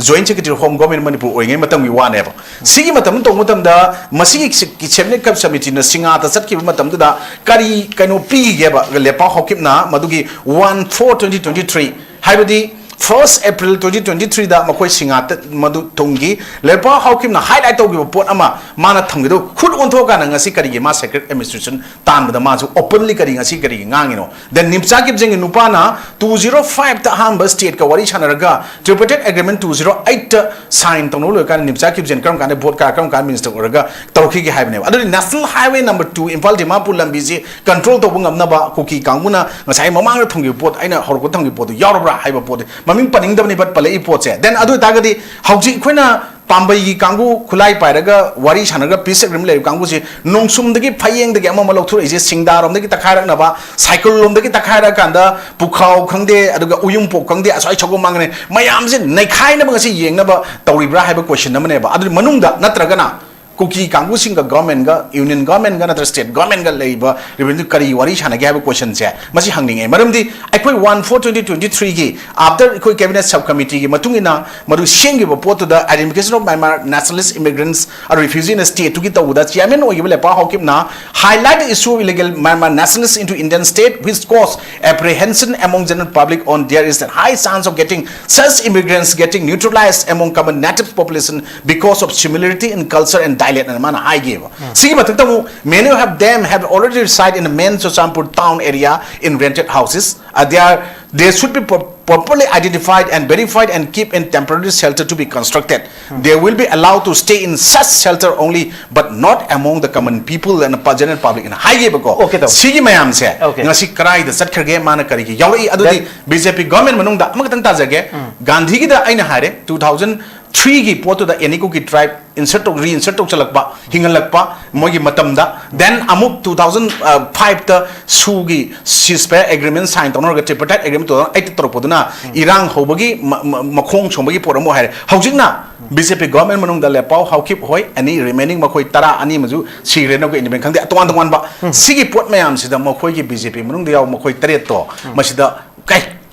joint secretary home government Manipur ꯑꯣꯏꯔꯤꯉꯩ ꯃꯇꯝꯒꯤ ꯋꯥꯅꯦꯕ꯫ ꯁꯤꯒꯤ ꯃꯇꯝꯗ ꯇꯧꯕ ꯃꯇꯝꯗ ꯃꯁꯤꯒꯤ ꯁꯦ-, ꯁꯦꯀ꯭ꯔꯦꯇꯔꯤ ꯀꯝ ꯁꯃꯤꯇꯤꯅ ꯁꯤꯡꯉꯥꯇ ꯆꯠꯈꯤꯕ ꯃꯇꯝꯗꯨꯗ ꯀꯔꯤ ꯀꯩꯅꯣ ꯄꯤꯈꯤꯒꯦꯕ ꯂꯦꯄꯥꯎ ꯍꯥꯎꯀꯤꯞꯅ ꯃꯗꯨꯒꯤ one four twenty twenty three, ꯍꯥꯏꯕꯗꯤ first April twenty twenty three ꯗ ꯃꯈꯣꯏ ꯁꯤꯡꯉꯥꯇ ꯃꯗꯨ ꯊꯨꯡꯈꯤ꯫ ꯂꯦꯄꯥꯎ ꯍꯥꯎꯀꯤꯞꯅ ꯍꯥꯏꯂꯥꯏꯠ ꯇꯧꯈꯤꯕ ꯄꯣꯠ ꯑꯃ ꯃꯥꯅ ꯊꯝꯒꯗꯧ ꯈꯨꯠ ꯑꯣꯟꯊꯣꯛꯑꯀꯥꯟꯗ ꯉꯁꯤ ꯀꯔꯤꯒꯤ ꯃꯥ ꯁꯦꯀ꯭ꯔꯦꯠ ꯑꯦꯗꯃꯤꯅꯤꯁꯇ꯭ꯔꯦꯁꯟ ꯇꯥꯟꯕꯗ ꯃꯥꯁꯨ ꯑꯣꯄꯟꯂꯤ ꯀꯔꯤ ꯉꯁꯤ ꯀꯔꯤꯒꯤ ꯉꯥꯡꯉꯤꯅꯣ? Then ꯅꯤꯝꯆꯥ ꯀꯤꯞꯖꯦꯟꯒꯤ ꯅꯨꯄꯥꯅ two zero five ꯇ ꯑꯍꯥꯟꯕ ꯁ꯭ꯇꯦꯠꯀ ꯋꯥꯔꯤ ꯁꯥꯟꯅꯔꯒ tripartite agreement two zero eight ꯇ ꯁꯥꯏꯟ ꯇꯧꯅꯕ ꯂꯣꯏꯔꯀꯥꯟꯗ ꯅꯤꯝꯆꯥ ꯀꯤꯞꯖꯦꯟ ꯀꯔꯝ ꯀꯥꯟꯗ ꯚꯣꯠ ꯀꯥꯔ ꯀꯔꯝ ꯀꯥꯟꯗ ꯃꯤꯅꯤꯁꯇꯔ ꯑꯣꯏꯔꯒ ꯇꯧꯔꯛꯈꯤꯒꯦ ꯍꯥꯏꯕꯅꯦꯕ꯫ ꯑꯗꯨꯗꯤ national highway number two Imphal Dimapur ꯂꯝꯕꯤꯁꯤ ꯀꯟꯇ꯭ꯔꯣꯜ ꯇꯧꯕ ꯉꯝꯅꯕ ꯀꯨꯀꯤ ꯀꯥꯡꯕꯨꯅ ꯉꯁꯥꯏ ꯃꯃꯥꯡꯗ ꯊꯝꯈꯤꯕ ꯄꯣꯠ, ꯑꯩꯅ ꯍꯧꯔꯛꯄꯗ ꯊꯝꯈꯤꯕ ꯄꯣꯠꯇꯨ ꯌꯥꯎꯔꯕ꯭ꯔꯥ ꯍꯥꯏꯕ ꯄꯣꯠꯇꯨ ꯃꯃꯤꯡ ꯄꯟꯅꯤꯡꯗꯕꯅꯤ, but ꯄꯜꯂꯛꯏ ꯄꯣꯠꯁꯦ꯫ Then ꯑꯗꯨ ꯑꯣꯏꯇꯥꯔꯒꯗꯤ ꯍꯧꯖꯤꯛ ꯑꯩꯈꯣꯏꯅ ꯄꯥꯝꯕꯩꯒꯤ ꯀꯥꯡꯕꯨ ꯈꯨꯠꯂꯥꯏ ꯄꯥꯏꯔꯒ ꯋꯥꯔꯤ ꯁꯥꯟꯅꯔꯒ ꯄꯤꯁ ꯑꯦꯒ꯭ꯔꯤꯃꯦꯟ ꯂꯩꯔꯤꯕ ꯀꯥꯡꯕꯨꯁꯤ ꯅꯣꯡꯁꯨꯝꯗꯒꯤ ꯐꯌꯦꯡꯗꯒꯤ ꯑꯃ ꯑꯃ ꯂꯧꯊꯣꯔꯛꯏꯁꯦ, ꯁꯤꯡꯗꯥꯔꯣꯝꯗꯒꯤ ꯇꯛꯈꯥꯏꯔꯛꯅꯕ, ꯁꯥꯏꯀꯜ ꯂꯣꯝꯗꯒꯤ ꯇꯛꯈꯥꯏꯔꯛꯑꯀꯥꯟꯗ ꯄꯨꯈꯥꯎ ꯈꯪꯗꯦ, ꯑꯗꯨꯒ ꯎꯌꯨꯝꯄꯣꯛ ꯈꯪꯗꯦ, ꯑꯁ꯭ꯋꯥꯏ ꯁꯒꯣꯜ ꯃꯥꯡꯒꯅꯦ ꯃꯌꯥꯝꯁꯦ ꯅꯩꯈꯥꯏꯅꯕ ꯉꯁꯤ ꯌꯦꯡꯅꯕ ꯇꯧꯔꯤꯕ꯭ꯔꯥ ꯍꯥꯏꯕ ꯀꯣꯏꯁꯟ ꯑꯃꯅꯦꯕ꯫ ꯑꯗꯨ ꯃꯅꯨꯡꯗ ꯅꯠꯇ꯭ꯔꯒꯅ ꯀꯨꯀꯤ ꯀꯥꯡꯕꯨꯁꯤꯡꯒ ꯒꯣꯔꯃꯦꯟꯒ, ꯌꯨꯅꯤꯌꯟ ꯒꯣꯔꯃꯦꯟꯒ ꯅꯠꯇ꯭ꯔꯒ ꯁ꯭ꯇꯦꯠ ꯒꯣꯔꯃꯦꯟꯒ ꯂꯩꯔꯤꯕ ꯔꯤꯂꯦꯁꯟꯁꯤꯞ ꯀꯔꯤ ꯋꯥꯔꯤ ꯁꯥꯟꯅꯒꯦ ꯍꯥꯏꯕ ꯀꯣꯏꯁꯟꯁꯦ ꯃꯁꯤ ꯍꯪꯅꯤꯡꯉꯦ꯫ ꯃꯔꯝꯗꯤ ꯑꯩꯈꯣꯏ one four twenty twenty three ꯒꯤ after ꯑꯩꯈꯣꯏ ꯀꯦꯕꯤꯅꯦꯠ ꯁꯕ ꯀꯃꯤꯇꯤꯒꯤ ꯃꯇꯨꯡ ꯏꯟꯅ ꯃꯗꯨ ꯁꯦꯝꯈꯤꯕ ꯄꯣꯠꯇꯨꯗ identification of Myanmar nationalist immigrants, a refugee in a state ꯇꯨꯒꯤ ꯇꯧꯕꯗ ꯆꯤꯌꯔꯃꯦꯟ ꯑꯣꯏꯈꯤꯕ ꯂꯦꯄꯥꯎ ꯍꯥꯎꯀꯤꯞꯅ highlight the issue of illegal Myanmar nationalists into Indian state, which cause apprehension among general public on there is a high chance of getting such immigrants getting neutralized among common native population because of similarity in culture and ꯂꯦꯠꯅ ꯃꯥꯅ ꯍꯥꯏꯈꯤꯕ꯫ ꯁꯤꯒꯤ ꯃꯊꯛꯇ ꯑꯃꯨꯛ, many of them have already reside in the main Churachandpur town area in rented houses. Uh, they are, they should be pro- properly identified and verified and keep in temporary shelter to be constructed. They will be allowed to stay in such shelter only, but not among the common people and the general public. ꯍꯥꯏꯈꯤꯕꯀꯣ꯫ Okay, ꯇꯧ꯫ ꯁꯤꯒꯤ ꯃꯌꯥꯝꯁꯦ Okay. ꯉꯁꯤ ꯀꯔꯥꯏꯗ ꯆꯠꯈ꯭ꯔꯒꯦ, ꯃꯥꯅ ꯀꯔꯤꯒꯤ ꯌꯥꯎꯔꯛꯏ? ꯑꯗꯨꯗꯤ B J P government ꯃꯅꯨꯡꯗ ꯑꯃꯈꯛꯇꯪ ꯇꯥꯖꯒꯦ꯫ ꯒꯥꯟꯙꯤꯒꯤꯗ ꯑꯩꯅ ꯍꯥꯏꯔꯦ, two thousand three ꯒꯤ ꯄꯣꯠꯇꯨꯗ ꯑꯦꯅꯤꯀꯣꯒꯤ tribe insert ꯇꯧ, reinsertꯧ ꯆꯜꯂꯛꯄ, ꯍꯤꯡꯍꯜꯂꯛꯄ ꯃꯣꯏꯒꯤ ꯃꯇꯝꯗ꯫ Then ꯑꯃꯨꯛ two thousand five ꯇ ꯁꯨꯒꯤ ceasefire agreement sign ꯇꯧꯅꯔꯒ tripartite agreement two thousand eight ꯇ ꯇꯧꯔꯛꯄꯗꯨꯅ ꯏꯔꯥꯡ ꯍꯧꯕꯒꯤ ꯃ- ꯃ- ꯃꯈꯣꯡ ꯁꯣꯝꯕꯒꯤ ꯄꯣꯠ ꯑꯃ ꯑꯣꯏ ꯍꯥꯏꯔꯦ꯫ ꯍꯧꯖꯤꯛꯅ B J P government ꯃꯅꯨꯡꯗ ꯂꯦꯄꯥꯎ ꯍꯥꯎꯀꯤꯞ ꯍꯣꯏ, ꯑꯅꯤ remaining ꯃꯈꯣꯏ ꯇꯔꯥ ꯑꯅꯤ ꯑꯃꯁꯨ ꯁꯤꯈ꯭ꯔꯦ, ꯅꯧꯒꯤ independent ꯈꯪꯗꯦ, ꯇꯣꯉꯥꯟ ꯇꯣꯉꯥꯟꯕ꯫ ꯁꯤꯒꯤ ꯄꯣꯠ ꯃꯌꯥꯝꯁꯤꯗ ꯃꯈꯣꯏꯒꯤ B J P ꯃꯅꯨꯡꯗ ꯌꯥꯎꯕ ꯃꯈꯣꯏ ꯇꯔꯦꯠꯇꯣ ꯃꯁꯤꯗ ꯀꯩ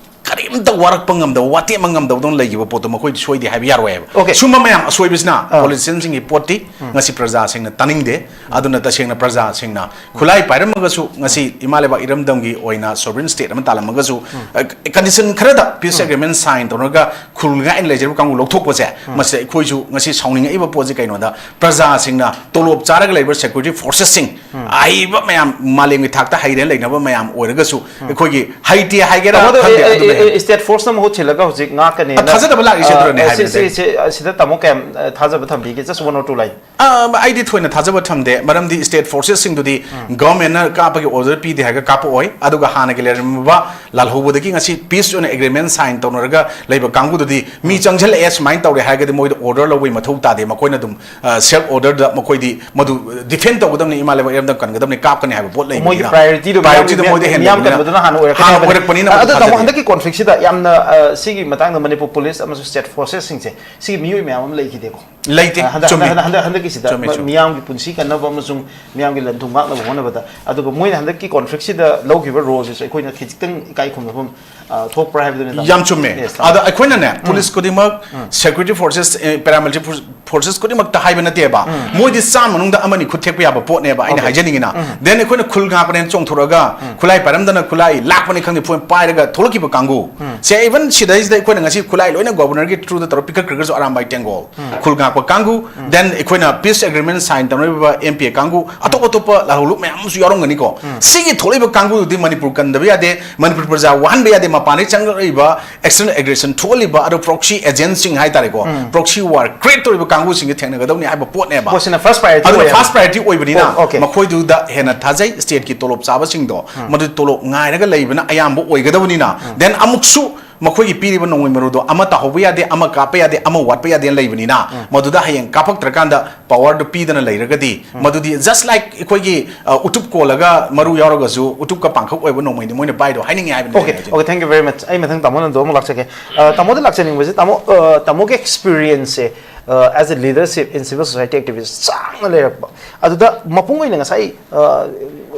ꯀꯔꯤꯝꯇ ꯋꯥꯔꯛꯄ ꯉꯝꯗꯕ, ꯋꯥꯇꯦꯝꯕ ꯉꯝꯗꯕꯗꯧꯅ ꯂꯩꯈꯤꯕ ꯄꯣꯠꯇꯣ ꯃꯈꯣꯏꯗꯤ ꯁꯣꯏꯗꯦ ꯍꯥꯏꯕ ꯌꯥꯔꯣꯏ ꯍꯥꯏꯕ꯫ Okay. ꯁꯨꯝꯕ ꯃꯌꯥꯝ ꯑꯁꯣꯏꯕꯁꯤꯅ ꯑꯥ꯫ Politicianꯁꯤꯡꯒꯤ ꯄꯣꯠꯇꯤ ꯉꯁꯤ ꯄ꯭ꯔꯖꯥꯁꯤꯡꯅ ꯇꯥꯅꯤꯡꯗꯦ꯫ ꯑꯗꯨꯅ ꯇꯁꯦꯡꯅ ꯄ꯭ꯔꯖꯥꯁꯤꯡꯅ ꯈꯨꯠꯂꯥꯏ ꯄꯥꯏꯔꯝꯃꯒꯁꯨ, ꯉꯁꯤ ꯏꯃꯥ ꯂꯩꯕꯥꯛ ꯏꯔꯝꯗꯝꯒꯤ ꯑꯣꯏꯅ sovereign state ꯑꯃ ꯇꯥꯜꯂꯝꯃꯒꯁꯨ, ꯑ, condition ꯈꯔꯗ peace agreement sign ꯇꯧꯔꯒ ꯈꯨꯜ ꯉꯥꯛꯅ ꯂꯩꯖꯔꯤꯕ ꯀꯥꯡꯕꯨ ꯂꯧꯊꯣꯛꯄꯁꯦ, ꯃꯁꯤꯗ ꯑꯩꯈꯣꯏꯁꯨ ꯉꯁꯤ ꯁꯥꯎꯅꯤꯡꯉꯛꯏꯕ ꯄꯣꯠꯁꯤ ꯀꯩꯅꯣꯗ, ꯄ꯭ꯔꯖꯥꯁꯤꯡꯅ ꯇꯣꯂꯣꯞ ꯆꯥꯔꯒ ꯂꯩꯕ security forcesꯁꯤꯡ, ꯑꯍꯩꯕ ꯃꯌꯥꯝ, ꯃꯥꯂꯦꯝꯒꯤ ꯊꯥꯛꯇ ꯍꯩꯔꯦ ꯂꯩꯅꯕ ꯃꯌꯥꯝ ꯑꯣꯏꯔꯒꯁꯨ, ꯑꯩꯈꯣꯏꯒꯤ ꯍꯩꯇꯦ ꯍꯥꯏꯒꯦꯔꯥ, ꯇꯥꯃꯣꯗꯣ, ꯈꯪꯗꯦ, ꯑꯦ, ꯑꯗꯨꯝ ꯑꯦ, ꯑꯦ, state force ꯅ ꯃꯍꯨꯠ ꯁꯤꯜꯂꯒ ꯍꯧꯖꯤꯛ ꯉꯥꯛꯀꯅꯦꯅ, ꯊꯥꯖꯗꯕ ꯂꯥꯛꯏꯁꯦ ꯑ, ꯑꯗꯨꯅꯅꯦ ꯑ, ꯍꯥꯏꯕꯅꯦ ꯁꯤ- ꯁꯤ- ꯁꯤ- ꯁꯤꯗ ꯇꯥꯃꯣ ꯀꯌꯥꯝ, ꯑ, ꯊꯥꯖꯕ ꯊꯝꯕꯤꯒꯦ? Just one or two line. ꯑ, ꯑꯩꯗꯤ ꯊꯣꯏꯅ ꯊꯥꯖꯕ ꯊꯝꯗꯦ, ꯃꯔꯝꯗꯤ state forcesꯁꯤꯡꯗꯨꯗꯤ governmentꯅ ꯀꯥꯞꯄꯒꯤ order ꯄꯤꯗꯦ ꯍꯥꯏꯔꯒ ꯀꯥꯞꯄꯛꯑꯣꯏ, ꯑꯗꯨꯒ ꯍꯥꯟꯅꯒꯤ ꯂꯩꯔꯝꯃꯤꯕ ꯂꯥꯜꯍꯧꯕꯗꯒꯤ ꯉꯁꯤ peace ꯑꯣꯏꯅ agreement sign ꯇꯧꯅꯔꯒ ꯂꯩꯕ ꯀꯥꯡꯕꯨꯗꯨꯗꯤ ꯃꯤ ꯆꯪꯁꯤꯜꯂꯛꯑꯦ ꯁꯨꯃꯥꯏꯅ ꯇꯧꯔꯦ ꯍꯥꯏꯔꯒꯗꯤ ꯃꯣꯏꯗ order ꯂꯧꯕꯒꯤ ꯃꯊꯧ ꯇꯥꯗꯦ, ꯃꯈꯣꯏꯅ ꯑꯗꯨꯝ, ꯑ, self orderꯗ ꯃꯈꯣꯏꯗꯤ ꯃꯗꯨ defend ꯇꯧꯒꯗꯕꯅꯤ, ꯏꯃꯥ ꯂꯩꯕꯥꯛ ꯏꯔꯝꯗꯝ ꯀꯟꯒꯗꯕꯅꯤ, ꯀꯥꯞꯀꯅꯤ ꯍꯥꯏꯕ ꯄꯣꯠ ꯂꯩꯕꯅꯤꯅ꯫ ꯃꯣꯏꯒꯤ priorityꯗꯣ Priorityꯗꯣ ꯃꯤꯌꯥꯝ- ꯃꯣꯏꯗ ꯍꯦꯟꯅ ꯃꯤꯌꯥꯝ ꯂꯩꯕꯅꯤꯅ꯫ ꯀꯟꯕꯗꯨꯅ ꯍꯥꯟꯅ ꯑꯣꯏꯔꯛꯀꯅꯤ ꯍꯥꯟꯅ ꯍꯥꯏꯕꯅꯤ꯫ ꯑꯣꯏꯔꯛꯄꯅꯤꯅ ꯑꯗꯣ ꯃꯗꯨ ꯇꯥꯃꯣ, ꯊꯥꯖꯗꯦ꯫ ꯍꯟꯗꯛꯀꯤ conflictꯁꯤꯗ ꯌꯥꯝꯅ, ꯑ, ꯁꯤꯒꯤ ꯃꯇꯥꯡꯗ ꯃꯅꯤꯄꯨꯔ police ꯑꯃꯁꯨꯡ state forcesꯁꯤꯡꯁꯦ, ꯁꯤꯒꯤ ꯃꯤꯑꯣꯏ ꯃꯌꯥꯝ ꯑꯃ ꯂꯩꯈꯤꯗꯦꯀꯣ? ꯂꯩꯇꯦ, ꯑ, ꯍꯟꯗꯛ- ꯆꯨꯝꯃꯤ꯫ ꯍꯟꯗꯛ- ꯍꯟꯗꯛ- ꯍꯟꯗꯛꯀꯤꯁꯤꯗ ꯆꯨꯝꯃꯤ, ꯆꯨꯝꯃꯤ꯫ ꯃꯤꯌꯥꯝꯒꯤ ꯄꯨꯟꯁꯤ ꯀꯟꯅꯕ ꯑꯃꯁꯨꯡ ꯃꯤꯌꯥꯝꯒꯤ ꯂꯟ ꯊꯨꯝ ꯉꯥꯛꯅꯕ ꯍꯣꯠꯅꯕꯗ, ꯑꯗꯨꯒ ꯃꯣꯏꯅ ꯍꯟꯗꯛꯀꯤ conflictꯁꯤꯗ ꯂꯧꯈꯤꯕ roleꯁꯤꯁꯨ ꯑꯩꯈꯣꯏꯅ ꯈꯤꯖꯤꯛꯇꯪ ꯏꯀꯥꯏ ꯈꯨꯝꯅꯐꯝ, ꯑ, ꯊꯣꯛꯄ꯭ꯔꯥ ꯍꯥꯏꯕꯗꯨꯅꯤ, ꯇꯥꯃꯣ꯫ ꯌꯥꯝ ꯆꯨꯝꯃꯦ꯫ Yes, ꯇꯥꯃꯣ꯫ ꯑꯗ ꯑꯩꯈꯣꯏꯅꯅꯦ, police ꯈꯨꯗꯤꯡꯃꯛ, security forces, ꯑꯦ, paramilitary force- forces ꯈꯨꯗꯤꯡꯃꯛꯇ ꯍꯥꯏꯕ ꯅꯠꯇꯦꯕ, ꯃꯣꯏꯗꯤ ꯆꯥꯝꯃ ꯃꯅꯨꯡꯗ ꯑꯃꯅꯤ ꯈꯨꯠ ꯊꯦꯛꯄ ꯌꯥꯕ ꯄꯣꯠꯅꯦꯕ ꯑꯩꯅ Okay. ꯍꯥꯏꯖꯅꯤꯡꯉꯤꯅ꯫ Then ꯑꯩꯈꯣꯏꯅ ꯈꯨꯜ ꯉꯥꯛꯄꯅꯦꯅ ꯆꯣꯡꯊꯣꯔꯛꯑꯒ ꯈꯨꯠꯂꯥꯏ ꯄꯥꯏꯔꯝꯗꯅ ꯈꯨꯠꯂꯥꯏ ꯂꯥꯛꯄꯅꯤ ꯈꯪꯗꯦ, ꯐꯣꯟ ꯄꯥꯏꯔꯒ ꯊꯣꯛꯂꯛꯈꯤꯕ ꯀꯥꯡꯕꯨ, ꯁꯦ, even ꯁꯤꯗꯩꯁꯤꯗ ꯑꯩꯈꯣꯏꯅ ꯉꯁꯤ ꯈꯨꯠꯂꯥꯏ ꯂꯣꯏꯅ ꯒꯣꯕꯔꯅꯔꯒꯤ ꯊ꯭ꯔꯨꯗ ꯇꯧꯔ ꯄꯤꯈꯠꯈ꯭ꯔꯒꯁꯨ, ꯑꯔꯥꯝꯕꯥꯏ ꯇꯦꯡꯒꯣꯜ, ꯈꯨꯜ ꯉꯥꯛꯄ ꯀꯥꯡꯕꯨ, ꯗꯦꯟ ꯑꯩꯈꯣꯏꯅ ꯄꯤꯁ ꯑꯦꯒ꯭ꯔꯤꯃꯦꯟ ꯁꯥꯏꯟ ꯇꯧꯅꯔꯤꯕ ꯑꯦꯝ ꯄꯤ ꯑꯦ ꯀꯥꯡꯕꯨ, ꯑꯇꯣꯞ ꯑꯇꯣꯞꯄ ꯂꯥꯜꯍꯧꯂꯨꯞ ꯃꯌꯥꯝ ꯑꯃꯁꯨ ꯌꯥꯎꯔꯝꯒꯅꯤꯀꯣ꯫ ꯁꯤꯒꯤ ꯊꯣꯛꯂꯛꯏꯕ ꯀꯥꯡꯕꯨꯗꯨꯗꯤ ꯃꯅꯤꯄꯨꯔ ꯀꯟꯗꯕ ꯌꯥꯗꯦ, ꯃꯅꯤꯄꯨꯔ ꯄ꯭ꯔꯖꯥ ꯋꯥꯍꯟꯕ ꯌꯥꯗꯦ, ꯃꯄꯥꯟꯗꯒꯤ ꯆꯪꯂꯛꯂꯤꯕ external aggression ꯊꯣꯛꯍꯜꯂꯤꯕ, ꯑꯗꯣ ꯄ꯭ꯔꯣꯛꯁꯤ ꯑꯦꯖꯦꯟꯁꯤꯡ ꯍꯥꯏꯇꯥꯔꯦꯀꯣ, ꯄ꯭ꯔꯣꯛꯁꯤ ꯋꯥꯔ ꯀ꯭ꯔꯤꯌꯦꯠ ꯇꯧꯔꯤꯕ ꯀꯥꯡꯕꯨꯁꯤꯡꯁꯦ ꯊꯦꯡꯅꯒꯗꯕꯅꯤ ꯍꯥꯏꯕ ꯄꯣꯠꯅꯦꯕ꯫ ꯃꯁꯤꯅ ꯐꯥꯔꯁ ꯄ꯭ꯔꯥꯏꯌꯣꯔꯤꯇꯤ ꯑꯗꯨꯅ ꯑꯣꯏꯌꯦꯕ꯫ ꯐꯥꯔꯁ ꯄ꯭ꯔꯥꯏꯌꯣꯔꯤꯇꯤ ꯑꯣꯏꯕꯅꯤꯅ, ꯑꯣ, ꯑꯣꯀꯦ꯫ ꯃꯈꯣꯏꯗꯨꯗ ꯍꯦꯟꯅ ꯊꯥꯖꯩ꯫ ꯁ꯭ꯇꯦꯠꯀꯤ ꯇꯣꯂꯣꯞ ꯆꯥꯕꯁꯤꯡꯗꯣ, ꯃꯗꯨ ꯇꯣꯂꯣꯞ ꯉꯥꯏꯔꯒ ꯂꯩꯕꯅ ꯑꯌꯥꯝꯕ ꯑꯣꯏꯒꯗꯕꯅꯤꯅ, ꯗꯦꯟ ꯑꯃꯨꯛꯁꯨ ꯃꯈꯣꯏꯒꯤ ꯄꯤꯔꯤꯕ ꯅꯣꯡꯃꯩ ꯃꯔꯨꯗꯣ ꯑꯃ ꯇꯥꯍꯧꯕ ꯌꯥꯗꯦ, ꯑꯃ ꯀꯥꯞꯄ ꯌꯥꯗꯦ, ꯑꯃ ꯋꯥꯠꯄ ꯌꯥꯗꯦꯅ ꯂꯩꯕꯅꯤꯅ, ꯃꯗꯨꯗ ꯍꯌꯦꯡ ꯀꯥꯞꯄꯛꯇ꯭ꯔꯀꯥꯟꯗ ꯄꯋꯥꯔꯗꯨ ꯄꯤꯗꯅ ꯂꯩꯔꯒꯗꯤ, ꯃꯗꯨꯗꯤ just like ꯑꯩꯈꯣꯏꯒꯤ, ꯑ, ꯎꯇꯨꯞ ꯀꯣꯜꯂꯒ ꯃꯔꯨ ꯌꯥꯎꯔꯒꯁꯨ ꯎꯇꯨꯞꯀ ꯄꯥꯡꯈꯛ ꯑꯣꯏꯕ ꯅꯣꯡꯃꯩꯅꯤ ꯃꯣꯏꯅ ꯄꯥꯏꯗꯣ ꯍꯥꯏꯅꯤꯡꯉꯤ ꯍꯥꯏꯕꯅꯤ꯫ Okay, okay, thank you very much. ꯑꯩ ꯃꯊꯪ ꯇꯥꯃꯣꯅ ꯑꯗꯨ ꯑꯃꯨꯛ ꯂꯥꯛꯆꯒꯦ꯫ ꯑ, ꯇꯥꯃꯣꯗ ꯂꯥꯛꯆꯅꯤꯡꯕꯁꯦ, ꯇꯥꯃꯣ, ꯑ, ꯇꯥꯃꯣꯒꯤ experience ꯁꯦ, ꯑ, as a leadership in civil society activist ꯁꯥꯡꯅ ꯂꯩꯔꯛꯄ꯫ ꯑꯗꯨꯗ ꯃꯄꯨꯡ ꯑꯣꯏꯅ ꯉꯁꯥꯏ, ꯑ,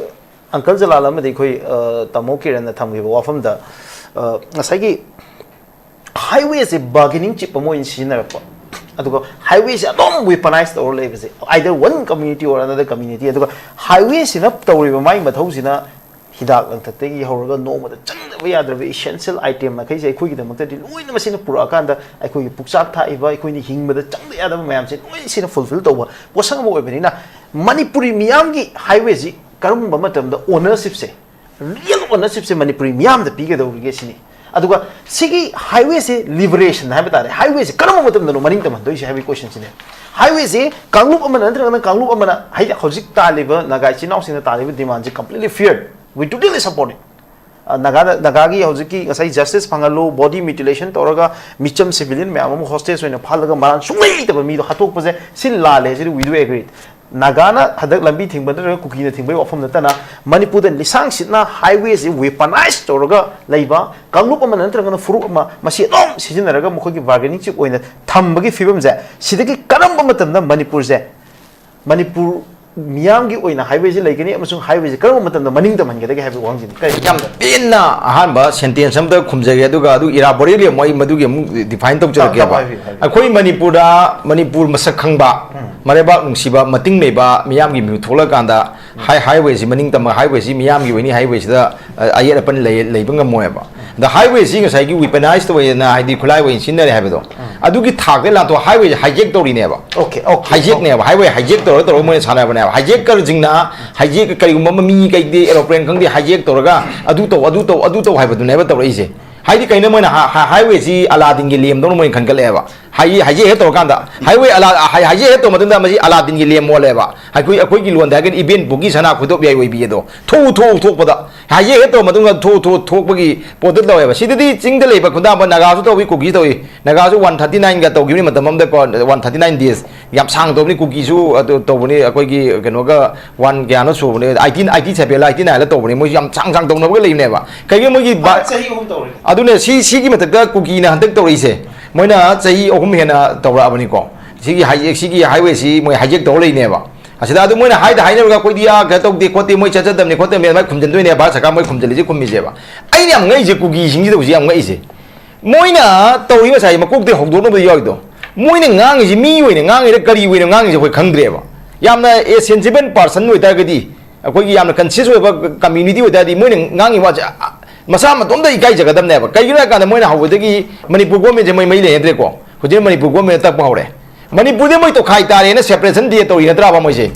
ꯑꯪꯀꯜ ꯖꯂꯥꯜ ꯑꯃꯗꯤ ꯑꯩꯈꯣꯏ, ꯑ, ꯇꯥꯃꯣ ꯀꯤꯔꯟꯅ ꯊꯝꯈꯤꯕ ꯋꯥꯐꯝꯗ, ꯑ, ꯉꯁꯥꯏꯒꯤ highway ꯁꯦ bargaining chip ꯑꯃ ꯑꯣꯏꯅ ꯁꯤꯖꯤꯟꯅꯔꯛꯄ, ꯑꯗꯨꯒ highway ꯁꯦ ꯑꯗꯨꯝ weaponize ꯇꯧꯔ ꯂꯩꯕꯁꯦ, either one community or another community, ꯑꯗꯨꯒ highway ꯁꯤꯅ ꯇꯧꯔꯤꯕ ꯃꯥꯏ ꯃꯊꯧꯁꯤꯅ ꯍꯤꯗꯥꯛ ꯂꯥꯡꯊꯛꯇꯒꯤ ꯍꯧꯔꯒ ꯅꯣꯡꯃꯗ ꯆꯪꯗꯕ ꯌꯥꯗ꯭ꯔꯕ essential item ꯃꯈꯩꯁꯦ ꯑꯩꯈꯣꯏꯒꯤꯗꯃꯛꯇꯗꯤ ꯂꯣꯏꯅ ꯃꯁꯤꯅ ꯄꯨꯔꯛꯑꯀꯥꯟꯗ ꯑꯩꯈꯣꯏꯒꯤ ꯄꯨꯛꯆꯥꯛ ꯊꯥꯛꯏꯕ, ꯑꯩꯈꯣꯏꯅ ꯍꯤꯡꯕꯗ ꯆꯪꯗ ꯌꯥꯗꯕ ꯃꯌꯥꯝꯁꯦ ꯂꯣꯏꯅ ꯁꯤꯅ fulfill ꯇꯧꯕ ꯄꯣꯠꯁꯛ ꯑꯃ ꯑꯣꯏꯕꯅꯤꯅ, ꯃꯅꯤꯄꯨꯔꯤ ꯃꯤꯌꯥꯝꯒꯤ highway ꯁꯤ ꯀꯔꯝꯕ ꯃꯇꯝꯗ ownership ꯁꯦ, real ownership ꯁꯦ ꯃꯅꯤꯄꯨꯔꯤ ꯃꯤꯌꯥꯝꯗ ꯄꯤꯒꯗꯧꯔꯤꯒꯦ ꯁꯤꯅꯤ꯫ ꯑꯗꯨꯒ ꯁꯤꯒꯤ highway ꯁꯦ liberation ꯍꯥꯏꯕ ꯇꯥꯔꯦ, highway ꯁꯦ ꯀꯔꯝꯕ ꯃꯇꯝꯗꯅꯣ ꯃꯅꯤꯡ ꯇꯝꯍꯟꯗꯣꯏꯁꯦ ꯍꯥꯏꯕꯒꯤ question ꯁꯤꯅꯦ꯫ Highway ꯁꯦ ꯀꯥꯡꯂꯨꯞ ꯑꯃꯅ ꯅꯠꯇ꯭ꯔꯒꯅ ꯀꯥꯡꯂꯨꯞ ꯑꯃꯅ, ꯍꯥꯏꯗꯤ ꯍꯧꯖꯤꯛ ꯇꯥꯜꯂꯤꯕ ꯅꯥꯒꯥ ꯏꯆꯤꯟ ꯏꯅꯥꯎꯁꯤꯡꯅ ꯇꯥꯜꯂꯤꯕ demand say completely fair, we totally support it꯫ ꯑ, ꯅꯥꯒꯥꯗ, ꯅꯥꯒꯥꯒꯤ ꯍꯧꯖꯤꯛꯀꯤ ꯉꯁꯥꯏ justice ꯐꯪꯍꯜꯂꯨ, body mutilation ꯇꯧꯔꯒ ꯃꯤꯆꯝ civilian ꯃꯌꯥꯝ ꯑꯃ hostage ꯑꯣꯏꯅ ꯐꯥꯜꯂꯒ ꯃꯔꯥꯟ ꯁꯨꯡꯂꯩ ꯂꯩꯇꯕ ꯃꯤꯗꯣ ꯍꯥꯠꯇꯣꯛꯄꯁꯦ ꯁꯤ ꯂꯥꯜꯂꯦ, ꯁꯤꯗꯤ we do agree꯫ ꯅꯥꯒꯥꯅ ꯍꯟꯗꯛ ꯂꯝꯕꯤ ꯊꯤꯡꯕ ꯅꯠꯇ꯭ꯔꯒ ꯀꯨꯀꯤꯅ ꯊꯤꯡꯕꯒꯤ ꯋꯥꯐꯝ ꯅꯠꯇꯅ, ꯃꯅꯤꯄꯨꯔꯗ ꯂꯤꯁꯥꯡ ꯁꯤꯠꯅ highway ꯁꯤ weaponize ꯇꯧꯔꯒ ꯂꯩꯕ, ꯀꯥꯡꯂꯨꯞ ꯑꯃ ꯅꯠꯇ꯭ꯔꯒꯅ ꯐꯨꯔꯨꯞ ꯑꯃ ꯃꯁꯤ ꯑꯗꯨꯝ ꯁꯤꯖꯤꯟꯅꯔꯒ ꯃꯈꯣꯏꯒꯤ bargaining chip ꯑꯣꯏꯅ ꯊꯝꯕꯒꯤ ꯐꯤꯕꯝꯁꯦ, ꯁꯤꯗꯒꯤ ꯀꯔꯝꯕ ꯃꯇꯝꯗ ꯃꯅꯤꯄꯨꯔꯁꯦ, ꯃꯅꯤꯄꯨꯔ ꯃꯤꯌꯥꯝꯒꯤ ꯑꯣꯏꯅ highway ꯁꯤ ꯂꯩꯒꯅꯤ ꯑꯃꯁꯨꯡ highway ꯁꯤ ꯀꯔꯝꯕ ꯃꯇꯝꯗ ꯃꯅꯤꯡ ꯇꯝꯍꯟꯒꯗꯒꯦ ꯍꯥꯏꯕꯒꯤ ꯋꯥꯍꯪꯁꯤꯅꯤ꯫ ꯀꯔꯤ ꯌꯥꯝꯅ ꯄꯦꯟꯅ ꯑꯍꯥꯟꯕ sentence ꯑꯃꯇ ꯈꯨꯝꯖꯒꯦ, ꯑꯗꯨꯒ ꯑꯗꯨ elaborately ꯑꯃꯨꯛ ꯑꯩ ꯃꯗꯨꯒꯤ ꯑꯃꯨꯛ define ꯇꯧꯖꯔꯛꯀꯦꯕ꯫ ꯇꯥꯃꯣ ꯍꯥꯏꯕꯤꯌꯨ, ꯍꯥꯏꯕꯤꯌꯨ꯫ ꯑꯩꯈꯣꯏ ꯃꯅꯤꯄꯨꯔꯗ, ꯃꯅꯤꯄꯨꯔ ꯃꯁꯛ ꯈꯪꯕ, ꯃꯔꯩꯕꯥꯛ ꯅꯨꯡꯁꯤꯕ, ꯃꯇꯤꯡ ꯂꯩꯕ ꯃꯤꯌꯥꯝꯒꯤ ꯃꯤꯍꯨꯠ ꯊꯣꯛꯂꯛꯑꯀꯥꯟꯗ ꯍꯥꯏ ꯍꯥꯏꯋꯦꯁꯤ ꯃꯅꯤꯡ ꯇꯝꯕ ꯍꯥꯏꯋꯦꯁꯤ ꯃꯤꯌꯥꯝꯒꯤ ꯑꯣꯏꯅꯤ, ꯍꯥꯏꯋꯦꯁꯤ ꯑ, ꯑꯌꯦꯠ ꯑꯄꯟ ꯂꯩ- ꯂꯩꯕ ꯉꯝꯃꯣꯏꯕ꯫ ꯑꯗ ꯍꯥꯏꯋꯦꯁꯤ ꯉꯁꯥꯏꯒꯤ weaponized ꯑꯣꯏꯅ ꯍꯥꯏꯗꯤ ꯈꯨꯠꯂꯥꯏ ꯑꯣꯏꯅ ꯁꯤꯖꯤꯟꯅꯔꯦ ꯍꯥꯏꯕꯗꯣ, ꯑꯗꯨꯒꯤ ꯊꯥꯛꯇ ꯂꯥꯟꯊꯣꯛ ꯍꯥꯏꯋꯦꯁꯤ hijack ꯇꯧꯔꯤꯅꯦꯕ꯫ Okay, okay. Hijackꯅꯦꯕ, highway hijack ꯇꯧꯔ ꯇꯧꯔꯒ ꯃꯣꯏꯅ ꯁꯥꯟꯅꯕꯅꯦꯕ꯫ Hijackerꯁꯤꯡꯅ hijack ꯀꯔꯤꯒꯨꯝꯕ ꯑꯃ ꯃꯤ ꯀꯩꯗꯤ aeroplane ꯈꯪꯗꯦ hijack ꯇꯧꯔꯒ ꯑꯗꯨ ꯇꯧ ꯑꯗꯨ ꯇꯧ ꯑꯗꯨ ꯇꯧ ꯍꯥꯏꯕꯗꯨꯅꯦꯕ ꯇꯧꯔꯛꯏꯁꯦ꯫ ꯍꯥꯏꯗꯤ ꯀꯩꯅꯣ ꯃꯣꯏꯅ ꯍꯥ- ꯍꯥ- highwayꯁꯤ ꯑꯂꯥꯗꯤꯟꯒꯤ lamp ꯗꯧꯅ ꯃꯣꯏꯅ ꯈꯟꯒꯠꯂꯛꯑꯦꯕ꯫ Highway hijack ꯍꯦꯛ ꯇꯧꯔꯀꯥꯟꯗ highway ꯑꯂꯥ hijack ꯍꯦꯛ ꯇꯧꯕ ꯃꯇꯨꯡꯗ ꯃꯁꯤ ꯑꯂꯥꯗꯤꯟꯒꯤ lamp ꯑꯣꯜꯂꯦꯕ꯫ ꯑꯩꯈꯣꯏ ꯑꯩꯈꯣꯏꯒꯤ ꯂꯣꯟꯗ ꯍꯥꯏꯔꯒꯗꯤ ꯏꯕꯦꯟ ꯄꯣꯛꯀꯤ ꯁꯅꯥ ꯈꯨꯗꯣꯞ ꯌꯥꯏ ꯑꯣꯏꯕꯤ ꯑꯗꯣ ꯊꯣꯛꯎ ꯊꯣꯛꯎ ꯊꯣꯛꯄꯗ hijack ꯍꯦꯛ ꯇꯧꯕ ꯃꯇꯨꯡꯗ ꯊꯣꯛꯎ ꯊꯣꯛꯎ ꯊꯣꯛꯄꯒꯤ ꯄꯣꯠꯇꯨ ꯇꯧꯋꯦꯕ꯫ ꯁꯤꯗꯗꯤ ꯆꯤꯡꯗ ꯂꯩꯕ ꯈꯨꯟꯗꯥꯕ ꯅꯥꯒꯥꯁꯨ ꯇꯧꯏ, ꯀꯨꯀꯤꯁꯨ ꯇꯧꯏ꯫ ꯅꯥꯒꯥꯁꯨ one thirty nine ꯒ ꯇꯧꯈꯤꯕꯅꯤ ꯃꯇꯝ ꯑꯃꯗ ꯀꯣ, one thirty nine days ꯌꯥꯝ ꯁꯥꯡꯅ ꯇꯧꯕꯅꯤ꯫ ꯀꯨꯀꯤꯁꯨ ꯑꯗꯨ ꯇꯧꯕꯅꯤ, ꯑꯩꯈꯣꯏꯒꯤ ꯀꯩꯅꯣꯒ one ꯀꯌꯥꯅꯣ ꯁꯨꯕꯅꯤ, eighteen eighty seven ꯂ eighty nine ꯂ ꯇꯧꯕꯅꯤ꯫ ꯃꯣꯏꯁꯨ ꯌꯥꯝ ꯁꯥꯡ ꯁꯥꯡ ꯇꯧꯅꯕꯒ ꯂꯩꯕꯅꯦꯕ꯫ ꯀꯩꯒꯤꯅꯣ ꯃꯣꯏꯒꯤ ꯕꯥ- ꯆꯍꯤ ꯑꯍꯨꯝ ꯇꯧꯔꯦ꯫ ꯑꯗꯨꯅ ꯁꯤ ꯁꯤꯒꯤ ꯃꯊꯛꯇ ꯀꯨꯀꯤꯅ ꯍꯟꯗꯛ ꯇꯧꯔꯛꯏꯁꯦ, ꯃꯣꯏꯅ ꯆꯍꯤ ꯑꯍꯨꯝ ꯍꯦꯟꯅ ꯇꯧꯔꯛꯑꯕꯅꯤꯀꯣ꯫ ꯁꯤꯒꯤ hijack ꯁꯤꯒꯤ highwayꯁꯤ ꯃꯣꯏ hijack ꯇꯧꯔ ꯂꯩꯅꯦꯕ꯫ ꯑꯁꯤꯗ ꯑꯗꯨ ꯃꯣꯏꯅ ꯍꯥꯏꯗ ꯍꯥꯏꯅꯔꯒ ꯑꯩꯈꯣꯏꯗꯤ ꯑꯥ ꯀꯩꯅꯣ ꯇꯧꯗꯦ ꯈꯣꯠꯇꯦ, ꯃꯣꯏ ꯆꯠꯆꯗꯕꯅꯤ ꯈꯣꯠꯇꯕꯅꯤ ꯑꯗꯨꯃꯥꯏꯅ ꯈꯨꯝꯖꯤꯟꯗꯣꯏꯅꯦ꯫ ꯚꯥꯔꯠ ꯁꯔꯀꯥꯔ ꯃꯣꯏ ꯈꯨꯝꯖꯤꯜꯂꯤꯁꯦ ꯈꯨꯝꯃꯤꯁꯦꯕ꯫ ꯑꯩꯅ ꯌꯥꯝ ꯉꯛꯏꯁꯦ ꯀꯨꯀꯤꯁꯤꯡꯁꯤꯗ ꯍꯧꯖꯤꯛ ꯌꯥꯝ ꯉꯛꯏꯁꯦ꯫ ꯃꯣꯏꯅ ꯇꯧꯔꯤ ꯉꯁꯥꯏ ꯃꯀꯣꯛꯇꯩ ꯍꯧꯗꯣꯛꯅꯕꯗ ꯌꯥꯎꯔꯤꯗꯣ꯫ ꯃꯣꯏꯅ ꯉꯥꯡꯉꯤꯁꯤ ꯃꯤ ꯑꯣꯏꯅ ꯉꯥꯡꯉꯤꯔ ꯀꯔꯤ ꯑꯣꯏꯅ ꯉꯥꯡꯉꯤꯁꯦ ꯑꯩꯈꯣꯏ ꯈꯪꯗ꯭ꯔꯦꯕ꯫ ꯌꯥꯝꯅ a sensible person ꯑꯣꯏꯇꯥꯔꯒꯗꯤ, ꯑꯩꯈꯣꯏꯒꯤ ꯌꯥꯝꯅ conscious ꯑꯣꯏꯕ community ꯑꯣꯏꯇꯥꯔꯗꯤ ꯃꯣꯏꯅ ꯉꯥꯡꯉꯤ ꯋꯥꯁꯦ ꯑ, ꯃꯁꯥ ꯃꯇꯣꯝꯇ ꯏꯀꯥꯏꯖꯒꯗꯕꯅꯦꯕ꯫ ꯀꯩꯒꯤꯅꯣ ꯍꯥꯏ ꯀꯥꯟꯗ ꯃꯣꯏꯅ ꯍꯧꯕꯗꯒꯤ ꯃꯅꯤꯄꯨꯔ governmentꯁꯦ ꯃꯣꯏ ꯃꯩ ꯂꯩꯅꯗ꯭ꯔꯦꯀꯣ꯫ ꯍꯧꯖꯤꯛ ꯃꯅꯤꯄꯨꯔ government ꯇꯛꯄ ꯍꯧꯔꯦ꯫ ꯃꯅꯤꯄꯨꯔꯗ ꯃꯣꯏ ꯇꯣꯈꯥꯏ ꯇꯥꯔꯦꯅ separation day ꯇꯧꯔꯤ ꯅꯠꯇ꯭ꯔꯥꯕ ꯃꯣꯏꯁꯦ?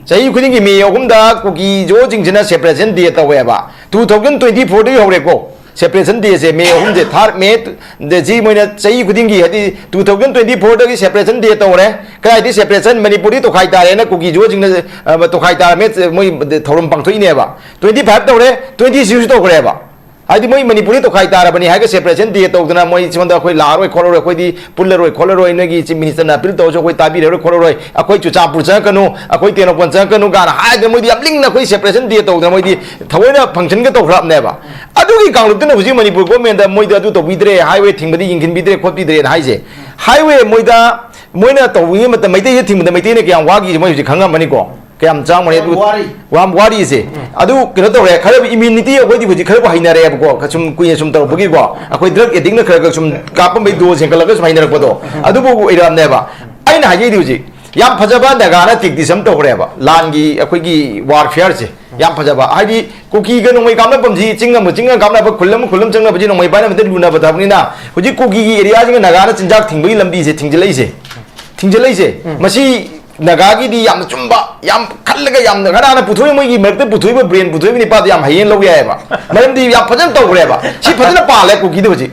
ꯆꯍꯤ ꯈꯨꯗꯤꯡꯒꯤ ꯃꯦ ꯑꯍꯨꯝꯗ ꯀꯨꯀꯤ ꯖꯣꯁꯤꯡꯁꯤꯅ separation day ꯇꯧꯋꯦꯕ꯫ Two thousand twenty fourꯗꯒꯤ ꯍꯧꯔꯦꯀꯣ꯫ Separation dayꯁꯦ ꯃꯦ ꯑꯍꯨꯝꯁꯦ, third May ꯗ ꯁꯤ ꯃꯣꯏꯅ ꯆꯍꯤ ꯈꯨꯗꯤꯡꯒꯤ, ꯍꯥꯏꯗꯤ two thousand twenty fourꯗꯒꯤ separation day ꯇꯧꯔꯦ꯫ ꯀꯗꯥꯏꯗꯤ separation? ꯃꯅꯤꯄꯨꯔꯗꯤ ꯇꯣꯈꯥꯏ ꯇꯥꯔꯦꯅ ꯀꯨꯀꯤ ꯖꯣꯁꯤꯡꯅ, ꯑ, ꯇꯣꯈꯥꯏ ꯇꯥꯔꯝꯃꯦ, ꯃꯣꯏ ꯊꯧꯔꯝ ꯄꯥꯡꯊꯣꯛꯏꯅꯦꯕ꯫ Twenty five ꯇꯧꯔꯦ, twenty six ꯇꯧꯈ꯭ꯔꯦꯕ꯫ ꯍꯥꯏꯗꯤ ꯃꯣꯏ ꯃꯅꯤꯄꯨꯔꯗꯤ ꯇꯣꯈꯥꯏ ꯇꯥꯔꯕꯅꯤ ꯍꯥꯏꯔꯒ separation day ꯇꯧꯗꯅ ꯃꯣꯏ ꯁꯣꯝꯗ ꯑꯩꯈꯣꯏ ꯂꯥꯛꯑꯔꯣꯏ ꯈꯣꯠꯂꯔꯣꯏ, ꯑꯩꯈꯣꯏꯗꯤ ꯄꯨꯜꯂꯔꯣꯏ ꯈꯣꯠꯂꯔꯣꯏ, ꯅꯣꯏꯒꯤ chief ministerꯅ appeal ꯇꯧꯔꯁꯨ ꯑꯩꯈꯣꯏ ꯇꯥꯕꯤꯔꯔꯣꯏ ꯈꯣꯠꯂꯔꯣꯏ, ꯑꯩꯈꯣꯏ ꯆꯨꯔꯆꯥꯟꯄꯨꯔ ꯆꯪꯉꯛꯀꯅꯨ, ꯑꯩꯈꯣꯏ ꯇꯦꯡꯅꯧꯄꯜ ꯆꯪꯉꯛꯀꯅꯨ ꯀꯥꯏꯅ ꯍꯥꯏꯗꯅ ꯃꯣꯏꯗꯤ ꯌꯥꯝ ꯂꯤꯡꯅ ꯑꯩꯈꯣꯏ separation day ꯇꯧꯗꯅ ꯃꯣꯏꯗꯤ ꯊꯑꯣꯏꯅ functionꯒ ꯇꯧꯈ꯭ꯔꯕꯅꯦꯕ꯫ ꯑꯗꯨꯒꯤ ꯀꯥꯡꯂꯨꯞꯇꯨꯅ ꯍꯧꯖꯤꯛ ꯃꯅꯤꯄꯨꯔ governmentꯗ ꯃꯣꯏꯗ ꯑꯗꯨ ꯇꯧꯕꯤꯗ꯭ꯔꯦ, highway ꯊꯤꯡꯕꯗꯤ ꯌꯦꯡꯁꯤꯟꯕꯤꯗ꯭ꯔꯦ ꯈꯣꯠꯄꯤꯗ꯭ꯔꯦꯅ ꯍꯥꯏꯁꯦ꯫ Highway ꯃꯣꯏꯗ ꯃꯣꯏꯅ ꯇꯧꯕꯤꯕ ꯃꯇꯝ, ꯃꯩꯇꯩꯁꯦ ꯊꯤꯡꯕꯗ ꯃꯩꯇꯩꯅ ꯀꯌꯥꯝ ꯋꯥꯈꯤꯁꯦ ꯃꯣꯏ ꯍꯧꯖꯤꯛ ꯈꯪꯉꯝꯃꯅꯤꯀꯣ꯫ ꯀꯌꯥꯝ ꯆꯥꯎꯔꯝꯒꯅꯤ ꯑꯗꯨ ꯌꯥꯝ ꯋꯥꯔꯤ꯫ ꯌꯥꯝ ꯋꯥꯔꯤꯁꯦ꯫ ꯑꯗꯨ ꯀꯩꯅꯣ ꯇꯧꯔꯦ, ꯈꯔ immunity ꯑꯩꯈꯣꯏꯗꯤ ꯍꯧꯖꯤꯛ ꯈꯔꯕꯨ ꯍꯩꯅꯔꯛꯑꯦꯕꯀꯣ, ꯁꯨꯝ ꯀꯨꯏꯅ ꯁꯨꯝ ꯇꯧꯔꯛꯄꯒꯤꯀꯣ꯫ ꯑꯩꯈꯣꯏ drug addictꯅ ꯈꯔ ꯈꯔ ꯁꯨꯝ ꯀꯥꯞꯄꯝꯕꯩ dose ꯍꯦꯟꯒꯠꯂꯒ ꯁꯨꯝ ꯍꯩꯅꯔꯛꯄꯗꯣ, ꯑꯗꯨꯕꯨ ꯑꯣꯏꯔꯛꯑꯕꯅꯦꯕ꯫ ꯑꯩꯅ ꯍꯥꯏꯖꯩꯗꯤ ꯍꯧꯖꯤꯛ ꯌꯥꯝ ꯐꯖꯕ ꯅꯥꯒꯥꯅ ꯇꯦꯛꯇꯤꯁ ꯑꯃ ꯇꯧꯈ꯭ꯔꯦꯕ, ꯂꯥꯟꯒꯤ ꯑꯩꯈꯣꯏꯒꯤ ꯋꯥꯔꯐꯤꯌꯔꯁꯦ꯫ ꯌꯥꯝ ꯐꯖꯕ, ꯍꯥꯏꯗꯤ ꯀꯨꯀꯤꯒ ꯅꯣꯡꯃꯩ ꯀꯥꯞꯅꯐꯝꯁꯤ, ꯆꯤꯡ ꯑꯃ ꯆꯤꯡ ꯑꯃ ꯀꯥꯞꯅꯕ, ꯈꯨꯜ ꯑꯃ ꯈꯨꯜ ꯑꯃ ꯆꯪꯅꯕꯁꯤ ꯅꯣꯡꯃꯩ ꯄꯥꯏꯅꯕꯗ ꯂꯨꯅꯕ ꯊꯕꯛꯅꯤꯅ, ꯍꯧꯖꯤꯛ ꯀꯨꯀꯤꯒꯤ ꯑꯦꯔꯤꯌꯥꯁꯤꯡꯒ ꯅꯥꯒꯥꯅ ꯆꯤꯟꯖꯥꯛ ꯊꯤꯡꯕꯒꯤ ꯂꯝꯕꯤꯁꯦ ꯊꯤꯡꯖꯤꯜꯂꯛꯏꯁꯦ꯫ ꯊꯤꯡꯖꯤꯜꯂꯛꯏꯁꯦ꯫ ꯎꯝ꯫ ꯃꯁꯤ ꯅꯥꯒꯥꯒꯤꯗꯤ ꯌꯥꯝꯅ ꯆꯨꯝꯕ, ꯌꯥꯝ ꯈꯜꯂꯒ, ꯌꯥꯝꯅ ꯀꯅꯥꯅ ꯄꯨꯊꯣꯛꯏ? ꯃꯣꯏꯒꯤ ꯃꯔꯛꯇ ꯄꯨꯊꯣꯛꯏꯕ ꯕ꯭ꯔꯦꯟ ꯄꯨꯊꯣꯛꯏꯕ ꯅꯤꯄꯥꯗꯣ ꯌꯥꯝ ꯍꯩꯌꯦꯅ ꯂꯧ ꯌꯥꯏꯑꯕ꯫ ꯃꯔꯝꯗꯤ ꯌꯥꯝ ꯐꯖꯅ ꯇꯧꯈ꯭ꯔꯦꯕ꯫ ꯁꯤ ꯐꯖꯅ ꯄꯥꯜꯂꯦ ꯀꯨꯀꯤꯗ ꯍꯧꯖꯤꯛ꯫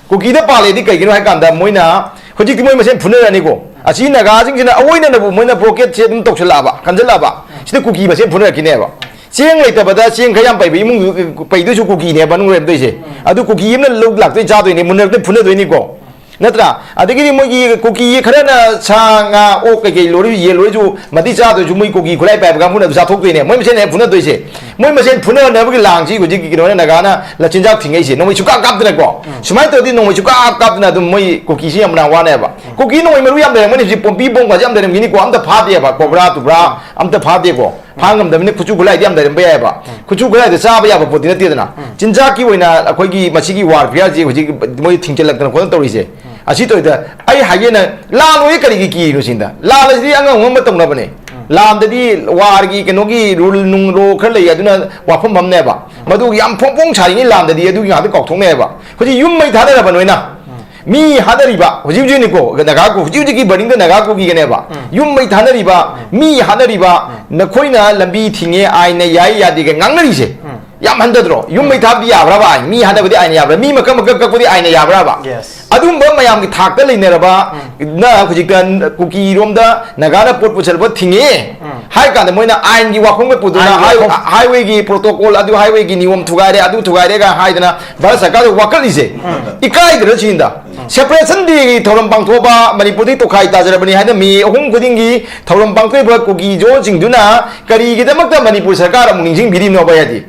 ꯀꯨꯀꯤꯗ ꯄꯥꯜꯂꯦꯗꯤ ꯀꯩꯒꯤꯅꯣ ꯍꯥꯏ ꯀꯥꯟꯗ, ꯃꯣꯏꯅ ꯍꯧꯖꯤꯛꯇꯤ ꯃꯣꯏ ꯃꯁꯦꯟ ꯐꯨꯅꯔꯅꯤꯀꯣ꯫ ꯑꯁꯤ ꯅꯥꯒꯥꯁꯤꯡꯁꯤꯅ ꯑꯑꯣꯏꯅꯅꯕꯨ ꯃꯣꯏꯅ ꯕ꯭ꯂꯣꯀꯦꯠꯁꯦ ꯑꯗꯨꯝ ꯇꯧꯁꯜꯂꯛꯑꯕ, ꯈꯟꯖꯜꯂꯛꯑꯕ, ꯁꯤꯗ ꯀꯨꯀꯤ ꯃꯁꯦꯟ ꯐꯨꯅꯔꯛꯈꯤꯅꯦꯕ꯫ ꯆꯦꯡ ꯂꯩꯇꯕꯗ ꯆꯦꯡ ꯈꯔ ꯌꯥꯝ ꯄꯩꯕ ꯏꯃꯨꯡꯗꯨ ꯄꯩꯗꯣꯏꯁꯨ ꯀꯨꯀꯤꯅꯦꯕ ꯃꯅꯨꯡ ꯂꯩꯔꯝꯗꯣꯏꯁꯦ꯫ ꯑꯗꯨ ꯀꯨꯀꯤ ꯑꯃꯅ ꯂꯧ ꯂꯥꯛꯇꯣꯏ ꯆꯥꯗꯣꯏꯅꯦ, ꯃꯨꯟꯅꯔꯛꯇꯣꯏ ꯐꯨꯅꯗꯣꯏꯅꯤꯀꯣ꯫ ꯅꯠꯇ꯭ꯔꯥ? ꯑꯗꯒꯤꯗꯤ ꯃꯣꯏꯒꯤ ꯀꯨꯀꯤ ꯈꯔꯅ ꯁꯥ, ꯉꯥ, ꯑꯣꯛ ꯀꯩꯀꯩ ꯂꯣꯏꯔꯁꯨ, ꯌꯦꯟ ꯂꯣꯏꯔꯁꯨ, ꯃꯇꯤ ꯆꯥꯗꯣꯏꯁꯨ ꯃꯣꯏ ꯀꯨꯀꯤ ꯈꯨꯠꯂꯥꯏ ꯄꯥꯏꯕ ꯀꯥꯡꯕꯨꯅ ꯑꯗꯨ ꯆꯥꯊꯣꯛꯇꯣꯏꯅꯦ꯫ ꯃꯣꯏ ꯃꯁꯦꯟ ꯍꯦꯛ ꯐꯨꯅꯗꯣꯏꯁꯦ꯫ ꯃꯣꯏ ꯃꯁꯦꯟ ꯐꯨꯅꯅꯕꯒꯤ ꯂꯥꯡꯁꯤ ꯍꯧꯖꯤꯛ ꯀꯩꯅꯣꯅ, ꯅꯥꯒꯥꯅ ꯂꯥꯆꯤꯟꯖꯥꯛ ꯊꯤꯡꯉꯛꯏꯁꯦ꯫ ꯅꯣꯡꯃꯩ ꯁꯨꯀꯥꯞ ꯀꯥꯞꯇꯅꯀꯣ꯫ ꯁꯨꯃꯥꯏꯅ ꯇꯧꯔꯗꯤ ꯅꯣꯡꯃꯩ ꯁꯨꯀꯥꯞ ꯀꯥꯞꯇꯅ ꯑꯗꯨꯝ ꯃꯣꯏ ꯀꯨꯀꯤꯁꯤ ꯌꯥꯝ ꯃꯅꯥ ꯋꯥꯅꯦꯕ꯫ ꯀꯨꯀꯤ ꯅꯣꯡꯃꯩ ꯃꯔꯨ ꯌꯥꯝ ꯂꯩꯔꯝꯒꯅꯤ ꯍꯧꯖꯤꯛ, ꯄꯣꯝꯄꯤ ꯕꯣꯝꯒꯁꯦ ꯌꯥꯝ ꯂꯩꯔꯝꯒꯅꯤꯀꯣ꯫ ꯑꯝꯇ ꯐꯥꯗꯦꯕ, ꯀꯣꯕ꯭ꯔꯥ ꯇꯨꯕ꯭ꯔꯥ ꯑꯝꯇ ꯐꯥꯗꯦꯀꯣ꯫ ꯐꯥ ꯉꯝꯗꯕꯅꯤꯅ ꯈꯨꯠꯁꯨ ꯈꯨꯠꯂꯥꯏꯗꯤ ꯌꯥꯝ ꯂꯩꯔꯝꯕ ꯌꯥꯏꯑꯕ꯫ ꯈꯨꯠꯁꯨ ꯈꯨꯠꯂꯥꯏꯗ ꯆꯥꯕ ꯌꯥꯕ ꯄꯣꯠꯇꯤ ꯅꯠꯇꯦꯗꯅ꯫ ꯆꯤꯟꯖꯥꯛꯀꯤ ꯑꯣꯏꯅ ꯑꯩꯈꯣꯏꯒꯤ ꯃꯁꯤꯒꯤ ꯋꯥꯔꯐꯤꯌꯔꯁꯤ ꯍꯧꯖꯤꯛ ꯃꯣꯏ ꯊꯤꯡꯖꯤꯜꯂꯛꯇꯅ ꯈꯣꯠꯇꯅ ꯇꯧꯔꯤꯁꯦ꯫ ꯑꯁꯤ ꯇꯧꯔꯤꯗ ꯑꯩ ꯍꯥꯏꯒꯦꯅ, ꯂꯥꯟ ꯑꯣꯏ ꯀꯔꯤꯒꯤ ꯀꯤꯔꯤꯅꯣ ꯁꯤꯗ? ꯂꯥꯟ ꯑꯁꯤꯗꯤ ꯑꯉꯝ ꯑꯉꯝꯕ ꯇꯧꯅꯕꯅꯦ꯫ ꯂꯥꯟꯗꯗꯤ ꯋꯥꯔꯒꯤ ꯀꯩꯅꯣꯒꯤ ꯔꯨꯜ ꯅꯨꯡ ꯂꯣ ꯈꯔ ꯂꯩ, ꯑꯗꯨꯅ ꯋꯥꯐꯝ ꯑꯃꯅꯦꯕ꯫ ꯃꯗꯨ ꯌꯥꯝ ꯐꯣꯡ ꯐꯣꯡ ꯁꯥꯔꯤꯉꯩ ꯂꯥꯟꯗꯗꯤ ꯑꯗꯨꯒꯤ ꯉꯥꯛꯇ ꯀꯥꯎꯊꯣꯛꯅꯩꯑꯕ꯫ ꯍꯧꯖꯤꯛ ꯌꯨꯝ ꯃꯩ ꯊꯥꯗꯔꯕ ꯅꯣꯏꯅ꯫ ꯃꯤ ꯍꯥꯠꯅꯔꯤꯕ ꯍꯧꯖꯤꯛ ꯍꯧꯖꯤꯛꯅꯤꯀꯣ, ꯅꯥꯒꯥ ꯀꯨ-, ꯍꯧꯖꯤꯛ ꯍꯧꯖꯤꯛꯀꯤ ꯕꯔꯅꯤꯡꯗ ꯅꯥꯒꯥ ꯀꯨꯀꯤꯒꯅꯦꯕ꯫ ꯌꯨꯝ ꯃꯩ ꯊꯥꯅꯔꯤꯕ, ꯃꯤ ꯍꯥꯠꯅꯔꯤꯕ, ꯅꯈꯣꯏꯅ ꯂꯝꯕꯤ ꯊꯤꯡꯉꯦ, ꯑꯥꯏꯟꯅ ꯌꯥꯏ ꯌꯥꯗꯦꯒ ꯉꯥꯡꯅꯔꯤꯁꯦ꯫ ꯌꯥꯝ ꯍꯟꯊꯗ꯭ꯔꯣ? ꯌꯨꯝ ꯃꯩ ꯊꯥꯕꯗꯤ ꯌꯥꯕ꯭ꯔꯕ ꯑꯥꯏꯟ? ꯃꯤ ꯍꯥꯠꯅꯕꯗꯤ ꯑꯥꯏꯟ ꯌꯥꯕ꯭ꯔꯥ? ꯃꯤ ꯃꯀꯛ ꯃꯀꯛ ꯀꯛꯄꯗꯤ ꯑꯥꯏꯟꯅ ꯌꯥꯕ꯭ꯔꯕ? Yes. ꯑꯗꯨꯝꯕ ꯃꯌꯥꯝꯒꯤ ꯊꯥꯛꯇ ꯂꯩꯅꯔꯕ, ꯅ ꯍꯧꯖꯤꯛꯇ ꯀꯨꯀꯤꯔꯣꯝꯗ ꯅꯥꯒꯥꯅ ꯄꯣꯠ ꯄꯨꯁꯜꯂꯛꯄ ꯊꯤꯡꯉꯦ ꯍꯥꯏ ꯀꯥꯟꯗ ꯃꯣꯏꯅ ꯑꯥꯏꯟꯒꯤ ꯋꯥꯐꯝꯒ ꯄꯨꯗꯨꯅ, ꯑꯥꯏꯟꯒꯤ ꯍꯥꯏ-, ꯋꯥꯐꯝ꯫ ꯍꯥꯏꯋꯦꯒꯤ ꯄ꯭ꯔꯣꯇꯣꯀꯣꯜ ꯑꯗꯨ, ꯍꯥꯏꯋꯦꯒꯤ ꯅꯤꯌꯣꯝ ꯊꯨꯒꯥꯏꯔꯦ, ꯑꯗꯨ ꯊꯨꯒꯥꯏꯔꯦꯒ ꯍꯥꯏꯗꯅ ꯚꯥꯔꯠ ꯁꯔꯀꯥꯔꯗ ꯋꯥꯀꯠꯂꯤꯁꯦ꯫ ꯏꯀꯥꯏꯗ꯭ꯔ ꯁꯤꯅꯤꯗ? Separation Day ꯒꯤ ꯊꯧꯔꯝ ꯄꯥꯡꯊꯣꯛꯑꯕ ꯃꯅꯤꯄꯨꯔꯗꯒꯤ ꯇꯣꯈꯥꯏ ꯇꯥꯖꯔꯕꯅꯤ ꯍꯥꯏꯅ ꯃꯦ ꯑꯍꯨꯝ ꯈꯨꯗꯤꯡꯒꯤ ꯊꯧꯔꯝ ꯄꯥꯡꯊꯣꯛꯏꯕ ꯀꯨꯀꯤ ꯖꯣꯟꯁꯤꯡꯗꯨꯅ ꯀꯔꯤꯒꯤꯗꯃꯛꯇ ꯃꯅꯤꯄꯨꯔ ꯁꯔꯀꯥꯔ ꯑꯃꯨꯛ ꯅꯤꯡꯁꯤꯡꯕꯤꯔꯤꯅꯣꯕ ꯍꯥꯏꯗꯤ?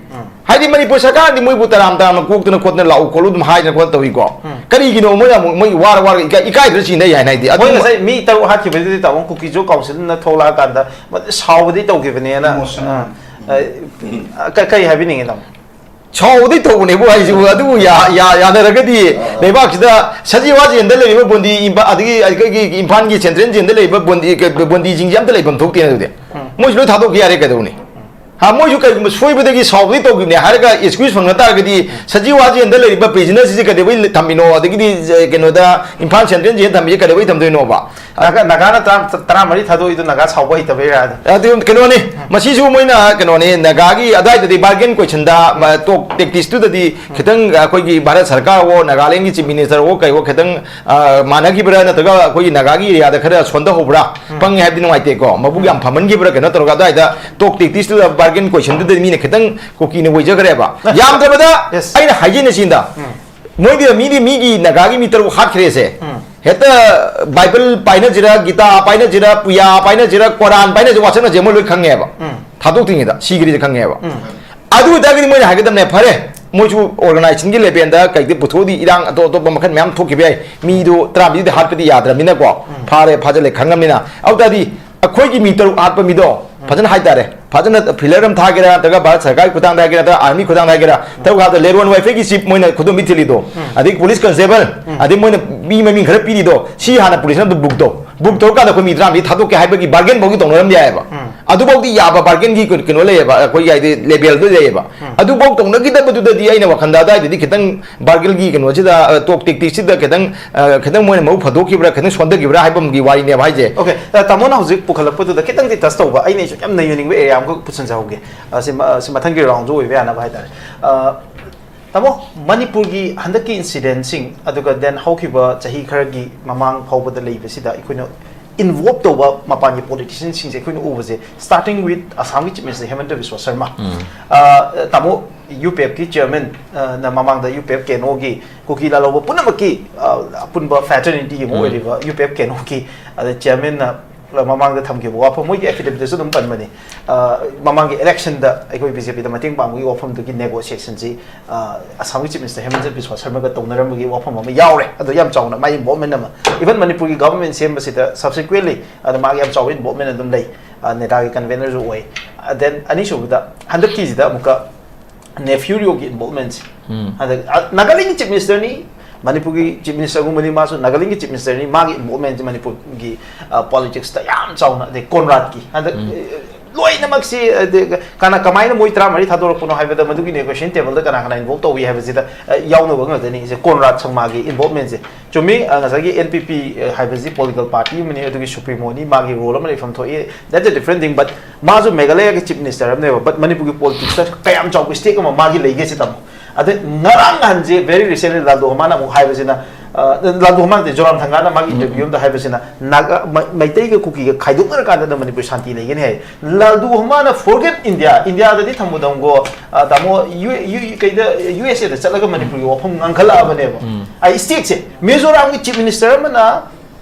ꯍꯥꯏꯗꯤ ꯃꯅꯤꯄꯨꯔ ꯁꯔꯀꯥꯔꯗꯤ ꯃꯣꯏꯕꯨ ꯇꯔꯥꯝ ꯇꯔꯥꯝꯅ ꯀꯣꯛꯇꯅ ꯈꯣꯠꯇꯅ ꯂꯥꯛꯎ ꯈꯣꯠꯂꯨ ꯑꯗꯨꯝ ꯍꯥꯏꯗꯅ ꯈꯣꯠꯇꯅ ꯇꯧꯏꯀꯣ꯫ ꯀꯔꯤꯒꯤꯅꯣ ꯃꯣꯏꯅ ꯑꯃꯨꯛ ꯃꯣꯏ ꯋꯥꯔ ꯋꯥꯔꯒ ꯏꯀꯥꯏ-, ꯏꯀꯥꯏꯗ꯭ꯔ ꯁꯤꯅꯤꯗ ꯑꯩ ꯍꯥꯏꯅ ꯍꯥꯏꯗꯤ? ꯃꯣꯏ ꯑꯗꯨꯝ ꯉꯁꯥꯏ ꯃꯤ ꯇꯔꯨꯛ ꯍꯥꯠꯈꯤꯕꯗꯨꯗꯤ ꯇꯥꯃꯣ ꯀꯨꯀꯤ ꯖꯣ ꯀꯥꯎꯟꯁꯤꯜꯅ ꯊꯣꯛꯂꯛꯑꯀꯥꯟꯗ ꯃꯗꯨ ꯁꯥꯎꯕꯗꯤ ꯇꯧꯈꯤꯕꯅꯦꯅ꯫ Emotional꯫ ꯑ, ꯑ, ꯀ-, ꯀꯔꯤ ꯍꯥꯏꯕꯤꯅꯤꯡꯉꯤ ꯇꯥꯃꯣ? ꯁꯥꯎꯕꯗꯤ ꯇꯧꯕꯅꯦꯕꯨ ꯑꯩꯁꯨ, ꯑꯗꯨꯕꯨ ꯌꯥ-, ꯌꯥ-, ꯌꯥꯅꯔꯒꯗꯤ ꯂꯩꯕꯥꯛꯁꯤꯗ ꯁꯖꯤꯋꯥ ꯖꯦꯜꯗ ꯂꯩꯔꯤꯕ ꯕꯣꯟꯗꯤ ꯏꯝꯐꯥ-, ꯑꯗꯒꯤ ꯑꯩꯈꯣꯏꯒꯤ ꯏꯝꯐꯥꯜꯒꯤ ꯁꯦꯟꯇ꯭ꯔꯦꯜ ꯖꯦꯜꯗ ꯂꯩꯔꯤꯕ ꯕꯣꯟꯗꯤ, ꯕꯣꯟꯗꯤꯁꯤꯡꯁꯦ ꯑꯝꯇ ꯂꯩꯐꯝ ꯊꯣꯛꯇꯦꯅ ꯑꯗꯨꯗꯤ꯫ ꯃꯣꯏꯁꯨ ꯂꯣꯏ ꯊꯥꯗꯣꯛꯈꯤ ꯌꯥꯔꯦ ꯀꯩꯗꯧꯅꯤ? ꯍꯥ, ꯃꯣꯏꯁꯨ ꯀꯩꯒꯨꯝꯕ ꯁꯣꯏꯕꯗꯒꯤ ꯁꯥꯎꯕꯗꯒꯤ ꯇꯧꯈꯤꯕꯅꯦ ꯍꯥꯏꯔꯒ excuse ꯐꯪꯅ ꯇꯥꯔꯒꯗꯤ ꯁꯖꯤꯋꯥ ꯖꯦꯜꯗ ꯂꯩꯔꯤꯕ prisoner ꯁꯤꯡꯁꯦ ꯀꯩꯗꯧꯕꯩ ꯊꯝꯃꯤꯅꯣ? ꯑꯗꯒꯤꯗꯤ, ꯑ, ꯀꯩꯅꯣꯗ ꯏꯝꯐꯥꯜ ꯁꯦꯟꯇ꯭ꯔꯦꯜ ꯖꯦꯜ ꯊꯝꯃꯤꯁꯦ ꯀꯩꯗꯧꯕꯩ ꯊꯝꯗꯣꯏꯅꯣꯕ? ꯅꯥꯒꯥ, ꯅꯥꯒꯥꯅ ꯇꯔꯥ-, ꯇꯔꯥꯃꯔꯤ ꯊꯥꯗꯣꯛꯏꯗꯣ ꯅꯥꯒꯥ ꯁꯥꯎꯕ ꯍꯩꯇꯕꯩꯔꯥ? ꯑꯗꯨ ꯀꯩꯅꯣꯅꯤ, ꯃꯁꯤꯁꯨ ꯃꯣꯏꯅ ꯀꯩꯅꯣꯅꯤ, ꯅꯥꯒꯥꯒꯤ ꯑꯗꯥꯏꯗꯗꯤ bargain question ꯗ, ꯃ, talk tactics ꯇꯨꯗꯗꯤ ꯈꯤꯇꯪ ꯑꯩꯈꯣꯏꯒꯤ ꯚꯥꯔꯠ ꯁꯔꯀꯥꯔ ꯑꯣ ꯅꯥꯒꯥꯂꯦꯟꯒꯤ chief minister ꯑꯣ ꯀꯩ ꯑꯣ ꯈꯤꯇꯪ, ꯑ, ꯃꯥꯟꯅꯈꯤꯕ꯭ꯔꯥ ꯅꯠꯇ꯭ꯔꯒ ꯑꯩꯈꯣꯏꯒꯤ ꯅꯥꯒꯥꯒꯤ area ꯗ ꯈꯔ ꯁꯣꯟꯊꯍꯧꯕ꯭ꯔꯥ? ꯄꯪꯉꯦ ꯍꯥꯏꯕꯗꯤ ꯅꯨꯡꯉꯥꯏꯇꯦꯀꯣ, ꯃꯕꯨꯛ ꯌꯥꯝ ꯐꯃꯟꯈꯤꯕ꯭ꯔꯥ ꯀꯩꯅꯣ ꯇꯧꯔꯒ ꯑꯗꯥꯏꯗ talk tactics ꯇꯨꯗ bargain question ꯗꯨꯗꯗꯤ ꯃꯤꯅ ꯈꯤꯇꯪ ꯀꯨꯀꯤꯅ ꯑꯣꯏꯖꯈ꯭ꯔꯦꯕ꯫ ꯌꯥꯝꯗ꯭ꯔꯕꯗ Yes. ꯑꯩꯅ ꯍꯥꯏꯖꯩꯅꯦ ꯁꯤꯗ, ꯎꯝ꯫ ꯃꯣꯏꯗꯤ ꯃꯤꯗꯤ ꯃꯤꯒꯤ ꯅꯥꯒꯥꯒꯤ ꯃꯤ ꯇꯔꯨꯛ ꯍꯥꯠꯈ꯭ꯔꯦꯁꯦ꯫ ꯎꯝ꯫ ꯍꯦꯛꯇ ꯕꯥꯏꯕꯜ ꯄꯥꯏꯅꯁꯤꯔ, ꯒꯤꯇꯥ ꯄꯥꯏꯅꯁꯤꯔ, ꯄꯨꯌꯥ ꯄꯥꯏꯅꯁꯤꯔ, ꯀꯣꯔꯥꯟ ꯄꯥꯏꯅꯁꯤꯔ, ꯋꯥꯁꯛꯅꯁꯦ ꯃꯣꯏ ꯂꯣꯏ ꯈꯪꯉꯦꯕ꯫ ꯎꯝ꯫ ꯊꯥꯗꯣꯛꯇ꯭ꯔꯤꯉꯩꯗ ꯁꯤꯈ꯭ꯔꯤꯁꯦ ꯈꯪꯉꯦꯕ꯫ ꯎꯝ꯫ ꯑꯗꯨ ꯑꯣꯏꯇꯥꯔꯒꯗꯤ ꯃꯣꯏꯅ ꯍꯥꯏꯒꯗꯕꯅꯦ, "ꯐꯔꯦ, ꯃꯣꯏꯁꯨ organization ꯒꯤ level ꯗ ꯀꯩꯗ ꯄꯨꯊꯣꯛꯑꯗꯤ ꯏꯔꯥꯡ ꯑꯇꯣꯞ ꯑꯇꯣꯞꯄ ꯃꯈꯜ ꯃꯌꯥꯝ ꯊꯣꯛꯈꯤꯕ ꯌꯥꯏ, ꯃꯤꯗꯣ ꯇꯔꯥꯃꯔꯤꯗꯤ ꯍꯥꯠꯄꯗꯤ ꯌꯥꯗ꯭ꯔꯕꯅꯤꯅꯀꯣ, ꯎꯝ꯫ ꯐꯥꯔꯦ, ꯐꯥꯖꯤꯜꯂꯦ ꯈꯪꯉꯕꯅꯤꯅ꯫ ꯑꯗꯨ ꯇꯥꯔꯗꯤ ꯑꯩꯈꯣꯏꯒꯤ ꯃꯤ ꯇꯔꯨꯛ ꯍꯥꯠꯄ ꯃꯤꯗꯣ ꯐꯖꯅ ꯍꯥꯏꯇꯥꯔꯦ, ꯐꯖꯅ filler ꯑꯃ ꯊꯥꯒꯦꯔꯥ, ꯅꯠꯇ꯭ꯔꯒ ꯚꯥꯔꯠ ꯁꯔꯀꯥꯔꯒꯤ ꯈꯨꯠꯊꯥꯡꯗ ꯍꯥꯏꯒꯦꯔꯥ, ꯅꯠꯇ꯭ꯔꯒ army ꯈꯨꯠꯊꯥꯡꯗ ꯍꯥꯏꯒꯦꯔꯥ, ꯇꯔꯨꯛ ꯍꯥꯠꯄꯗ ꯂꯦꯔꯣꯟ ꯋꯥꯏꯐꯩꯒꯤ chief ꯃꯣꯏꯅ ꯈꯨꯗꯣꯝꯕꯤ ꯊꯤꯜꯂꯤꯗꯣ, ꯑꯗꯩ police constable, ꯑꯗꯩ ꯃꯣꯏꯅ ꯃꯤ ꯃꯃꯤꯡ ꯈꯔ ꯄꯤꯔꯤꯗꯣ, ꯁꯤ ꯍꯥꯟꯅ police ꯅ ꯑꯗꯨꯝ book ꯇꯧ, book ꯇꯧꯔꯀꯥꯟꯗ ꯑꯩꯈꯣꯏ ꯃꯤ ꯇꯔꯥꯃꯔꯤ ꯊꯥꯗꯣꯛꯀꯦ ꯍꯥꯏꯕꯒꯤ bargain ꯐꯥꯎꯗꯤ ꯇꯧꯅꯔꯝꯕ ꯌꯥꯏꯑꯕ꯫ ꯑꯗꯨꯐꯥꯎꯗꯤ ꯌꯥꯕ bargain ꯒꯤ ꯀꯩꯅꯣ ꯂꯩꯌꯦꯕ, ꯑꯩꯈꯣꯏꯒꯤ ꯍꯥꯏꯗꯤ level ꯗꯨ ꯂꯩꯌꯦꯕ꯫ ꯑꯗꯨꯐꯥꯎ ꯇꯧꯅꯈꯤꯗꯕꯗꯨꯗꯗꯤ ꯑꯩꯅ ꯋꯥꯈꯟꯗ ꯑꯗꯥꯏꯗꯗꯤ ꯈꯤꯇꯪ bargain ꯒꯤ ꯀꯩꯅꯣꯁꯤꯗ, ꯑ, talk tactics ꯁꯤꯗ ꯈꯤꯇꯪ, ꯑ, ꯈꯤꯇꯪ ꯃꯣꯏꯅ ꯃꯕꯨꯛ ꯐꯗꯣꯛꯈꯤꯕ꯭ꯔꯥ, ꯈꯤꯇꯪ ꯁꯣꯟꯊꯈꯤꯕ꯭ꯔꯥ ꯍꯥꯏꯕ ꯑꯃꯒꯤ ꯋꯥꯔꯤꯅꯦꯕ ꯍꯥꯏꯁꯦ꯫ Okay, ꯑ, ꯇꯥꯃꯣꯅ ꯍꯧꯖꯤꯛ ꯄꯨꯈꯠꯂꯛꯄꯗꯨꯗ ꯈꯤꯇꯪꯗꯤ touch ꯇꯧꯕ, ꯑꯩꯅ ꯑꯩꯁꯨ ꯌꯥꯝ ꯅꯩꯅꯅꯤꯡꯕ area ꯑꯃꯈꯛ ꯄꯨꯁꯤꯟꯖꯍꯧꯒꯦ꯫ ꯑ, ꯁꯤ ꯃ-, ꯁꯤ ꯃꯊꯪꯒꯤ round ꯁꯨ ꯑꯣꯏꯕ ꯌꯥꯅꯕ ꯍꯥꯏꯇꯥꯔꯦ꯫ ꯑ, ꯇꯥꯃꯣ, ꯃꯅꯤꯄꯨꯔꯒꯤ ꯍꯟꯗꯛꯀꯤ incident ꯁꯤꯡ, ꯑꯗꯨꯒ then ꯍꯧꯈꯤꯕ ꯆꯍꯤ ꯈꯔꯒꯤ ꯃꯃꯥꯡ ꯐꯥꯎꯕꯗ ꯂꯩꯕꯁꯤꯗ ꯑꯩꯈꯣꯏꯅ involve ꯇꯧꯕ ꯃꯄꯥꯟꯒꯤ politician ꯁꯤꯡꯁꯦ ꯑꯩꯈꯣꯏꯅ ꯎꯕꯁꯦ, starting with ꯑꯁꯥꯝꯒꯤ Chief Minister ꯍꯦꯃꯟꯇ ꯕꯤꯁ꯭ꯋ ꯁꯔꯃ꯫ ꯎꯝ꯫ ꯑ, ꯇꯥꯃꯣ, ꯌꯨ ꯄꯤ ꯑꯦꯐ ꯀꯤ chairman, ꯑ, ꯅ ꯃꯃꯥꯡꯗ U P F K N O ꯒꯤ ꯀꯨꯀꯤ ꯂꯥꯜꯍꯧꯕ ꯄꯨꯝꯅꯃꯛꯀꯤ, ꯑ, ꯑꯄꯨꯟꯕ fraternity ꯑꯃ ꯎꯝ꯫ ꯑꯣꯏꯔꯤꯕ U P F K N O ꯒꯤ, ꯑꯗ chairman ꯅ ꯃꯃꯥꯡꯗ ꯊꯝꯈꯤꯕ ꯋꯥꯐꯝ, ꯃꯣꯏꯒꯤ affidavit ꯇꯁꯨ ꯑꯗꯨꯝ ꯄꯟꯕꯅꯤ꯫ ꯑ, ꯃꯃꯥꯡꯒꯤ election ꯗ ꯑꯩꯈꯣꯏ ꯕꯤ ꯖꯦ ꯄꯤ ꯗ ꯃꯇꯦꯡ ꯄꯥꯡꯕꯒꯤ ꯋꯥꯐꯝꯗꯨꯒꯤ negotiation ꯁꯤ, ꯑ, ꯑꯁꯥꯝꯒꯤ Chief Minister ꯍꯦꯃꯟꯇ ꯕꯤꯁ꯭ꯋ ꯁꯔꯃꯒ ꯇꯧꯅꯔꯝꯕꯒꯤ ꯋꯥꯐꯝ ꯑꯃ ꯌꯥꯎꯔꯦ꯫ ꯑꯗꯣ ꯌꯥꯝ ꯆꯥꯎꯅ ꯃꯥꯒꯤ involvement ꯑꯃ, even ꯃꯅꯤꯄꯨꯔꯒꯤ government ꯁꯦꯝꯕꯁꯤꯗ subsequently ꯑꯗ ꯃꯥꯒꯤ ꯌꯥꯝ ꯆꯥꯎꯕ involvement ꯑꯗꯨꯝ ꯂꯩ꯫ ꯑ, ꯅꯦꯗꯥꯒꯤ convener ꯁꯨ ꯑꯣꯏ꯫ ꯑ, then ꯑꯅꯤꯁꯨꯕꯗ ꯍꯟꯗꯛꯀꯤꯁꯤꯗ ꯑꯃꯨꯛꯀ ꯅꯦꯐ꯭ꯌꯨ ꯔꯤꯑꯣꯒꯤ ꯏꯟꯚꯣꯜꯚꯃꯦꯟꯁꯦ꯫ ꯍꯟꯗꯛ, ꯑ, ꯅꯥꯒꯥꯂꯦꯟꯒꯤ ꯆꯤꯐ ꯃꯤꯅꯤꯁꯇꯔꯅꯤ, ꯃꯅꯤꯄꯨꯔꯒꯤ ꯆꯤꯐ ꯃꯤꯅꯤꯁꯇꯔꯒꯨꯝꯕꯅꯤ, ꯃꯥꯁꯨ ꯅꯥꯒꯥꯂꯦꯟꯒꯤ ꯆꯤꯐ ꯃꯤꯅꯤꯁꯇꯔꯅꯤ, ꯃꯥꯒꯤ ꯏꯟꯚꯣꯜꯚꯃꯦꯟꯁꯦ ꯃꯅꯤꯄꯨꯔꯒꯤ, ꯑ, ꯄꯣꯂꯤꯇꯤꯛꯁꯇ ꯌꯥꯝ ꯆꯥꯎꯅ, ꯑꯗꯩ ꯀꯣꯟꯔꯥꯗꯀꯤ ꯍꯟꯗꯛ, ꯑ, ꯂꯣꯏꯅꯃꯛꯁꯤ, ꯑꯗꯩ ꯀꯅꯥ, ꯀꯃꯥꯏꯅ ꯃꯣꯏ ꯇꯔꯥꯃꯔꯤ ꯊꯥꯗꯣꯔꯛꯄꯅꯣ ꯍꯥꯏꯕꯗ, ꯃꯗꯨꯒꯤ ꯅꯦꯒꯣꯁꯤꯌꯦꯁꯟ ꯇꯦꯕꯜꯗ ꯀꯅꯥ ꯀꯅꯥ ꯏꯟꯚꯣꯜꯚ ꯇꯧꯏ ꯍꯥꯏꯕꯁꯤꯗ, ꯑ, ꯌꯥꯎꯅꯕ ꯉꯥꯛꯇꯅꯤ꯫ ꯁꯦ, ꯀꯣꯟꯔꯥꯗ ꯁꯪꯃꯥꯒꯤ ꯏꯟꯚꯣꯜꯚꯃꯦꯟꯁꯦ꯫ ꯆꯨꯝꯃꯤ, ꯑ, ꯉꯁꯥꯏꯒꯤ ꯑꯦꯟ ꯄꯤ ꯄꯤ ꯍꯥꯏꯕꯁꯤ ꯄꯣꯂꯤꯇꯤꯀꯦꯜ ꯄꯥꯔꯇꯤ ꯑꯃꯅꯤ, ꯑꯗꯨꯒꯤ ꯁꯨꯄ꯭ꯔꯤꯃꯣꯅꯤ, ꯃꯥꯒꯤ ꯔꯣꯜ ꯑꯃ ꯂꯩꯐꯝ ꯊꯣꯛꯏ, that's a different thing, but ꯃꯥꯁꯨ ꯃꯦꯘꯥꯂꯌꯒꯤ ꯆꯤꯐ ꯃꯤꯅꯤꯁꯇꯔ ꯑꯃꯅꯦꯕ, but ꯃꯅꯤꯄꯨꯔꯒꯤ ꯄꯣꯂꯤꯇꯤꯛꯁꯇ ꯀꯌꯥꯝ ꯆꯥꯎꯕ ꯏꯁꯇꯦꯛ ꯑꯃ ꯃꯥꯒꯤ ꯂꯩꯒꯦ ꯁꯤ ꯇꯥꯃꯣ꯫ ꯑꯗꯩ ꯉꯔꯥꯡ ꯅꯍꯥꯟꯁꯦ, very recently, ꯂꯥꯜꯗꯣ ꯍꯃꯥꯅ ꯑꯃꯨꯛ ꯍꯥꯏꯕꯁꯤꯅ, ꯑ, ꯂꯥꯜꯗꯣ ꯍꯃꯥꯟ ꯅꯠꯇꯦ, ꯖꯣꯔꯥꯝ ꯊꯪꯒꯥꯅ ꯃꯥꯒꯤ ꯏꯟꯇꯔꯚ꯭ꯌꯨ ꯑꯃꯗ ꯍꯥꯏꯕꯁꯤꯅ, ꯅꯥꯒꯥ, ꯃ-, ꯃꯩꯇꯩꯒ ꯀꯨꯀꯤꯒ ꯈꯥꯏꯗꯣꯛꯅꯔꯀꯥꯟꯗ ꯃꯅꯤꯄꯨꯔ ꯁꯥꯟꯇꯤ ꯂꯩꯒꯅꯤ ꯍꯥꯏ꯫ ꯂꯥꯜꯗꯣ ꯍꯃꯥꯟꯅ forget India, ꯏꯟꯗꯤꯌꯥꯗꯗꯤ ꯊꯝꯃꯨ ꯊꯝꯒꯣ, ꯑ, ꯇꯥꯃꯣ, ꯌꯨ-, ꯌꯨ-, ꯀꯩꯗ, ꯌꯨ ꯑꯦꯁ ꯑꯦꯗ ꯆꯠꯂꯒ ꯃꯅꯤꯄꯨꯔꯒꯤ ꯋꯥꯐꯝ ꯉꯥꯡꯈꯠꯂꯛꯑꯕꯅꯦꯕ꯫ ꯑ, ꯏꯁꯇꯦꯛꯁꯦ, ꯃꯤꯖꯣꯔꯥꯝꯒꯤ ꯆꯤꯐ ꯃꯤꯅꯤꯁꯇꯔ ꯑꯃꯅ,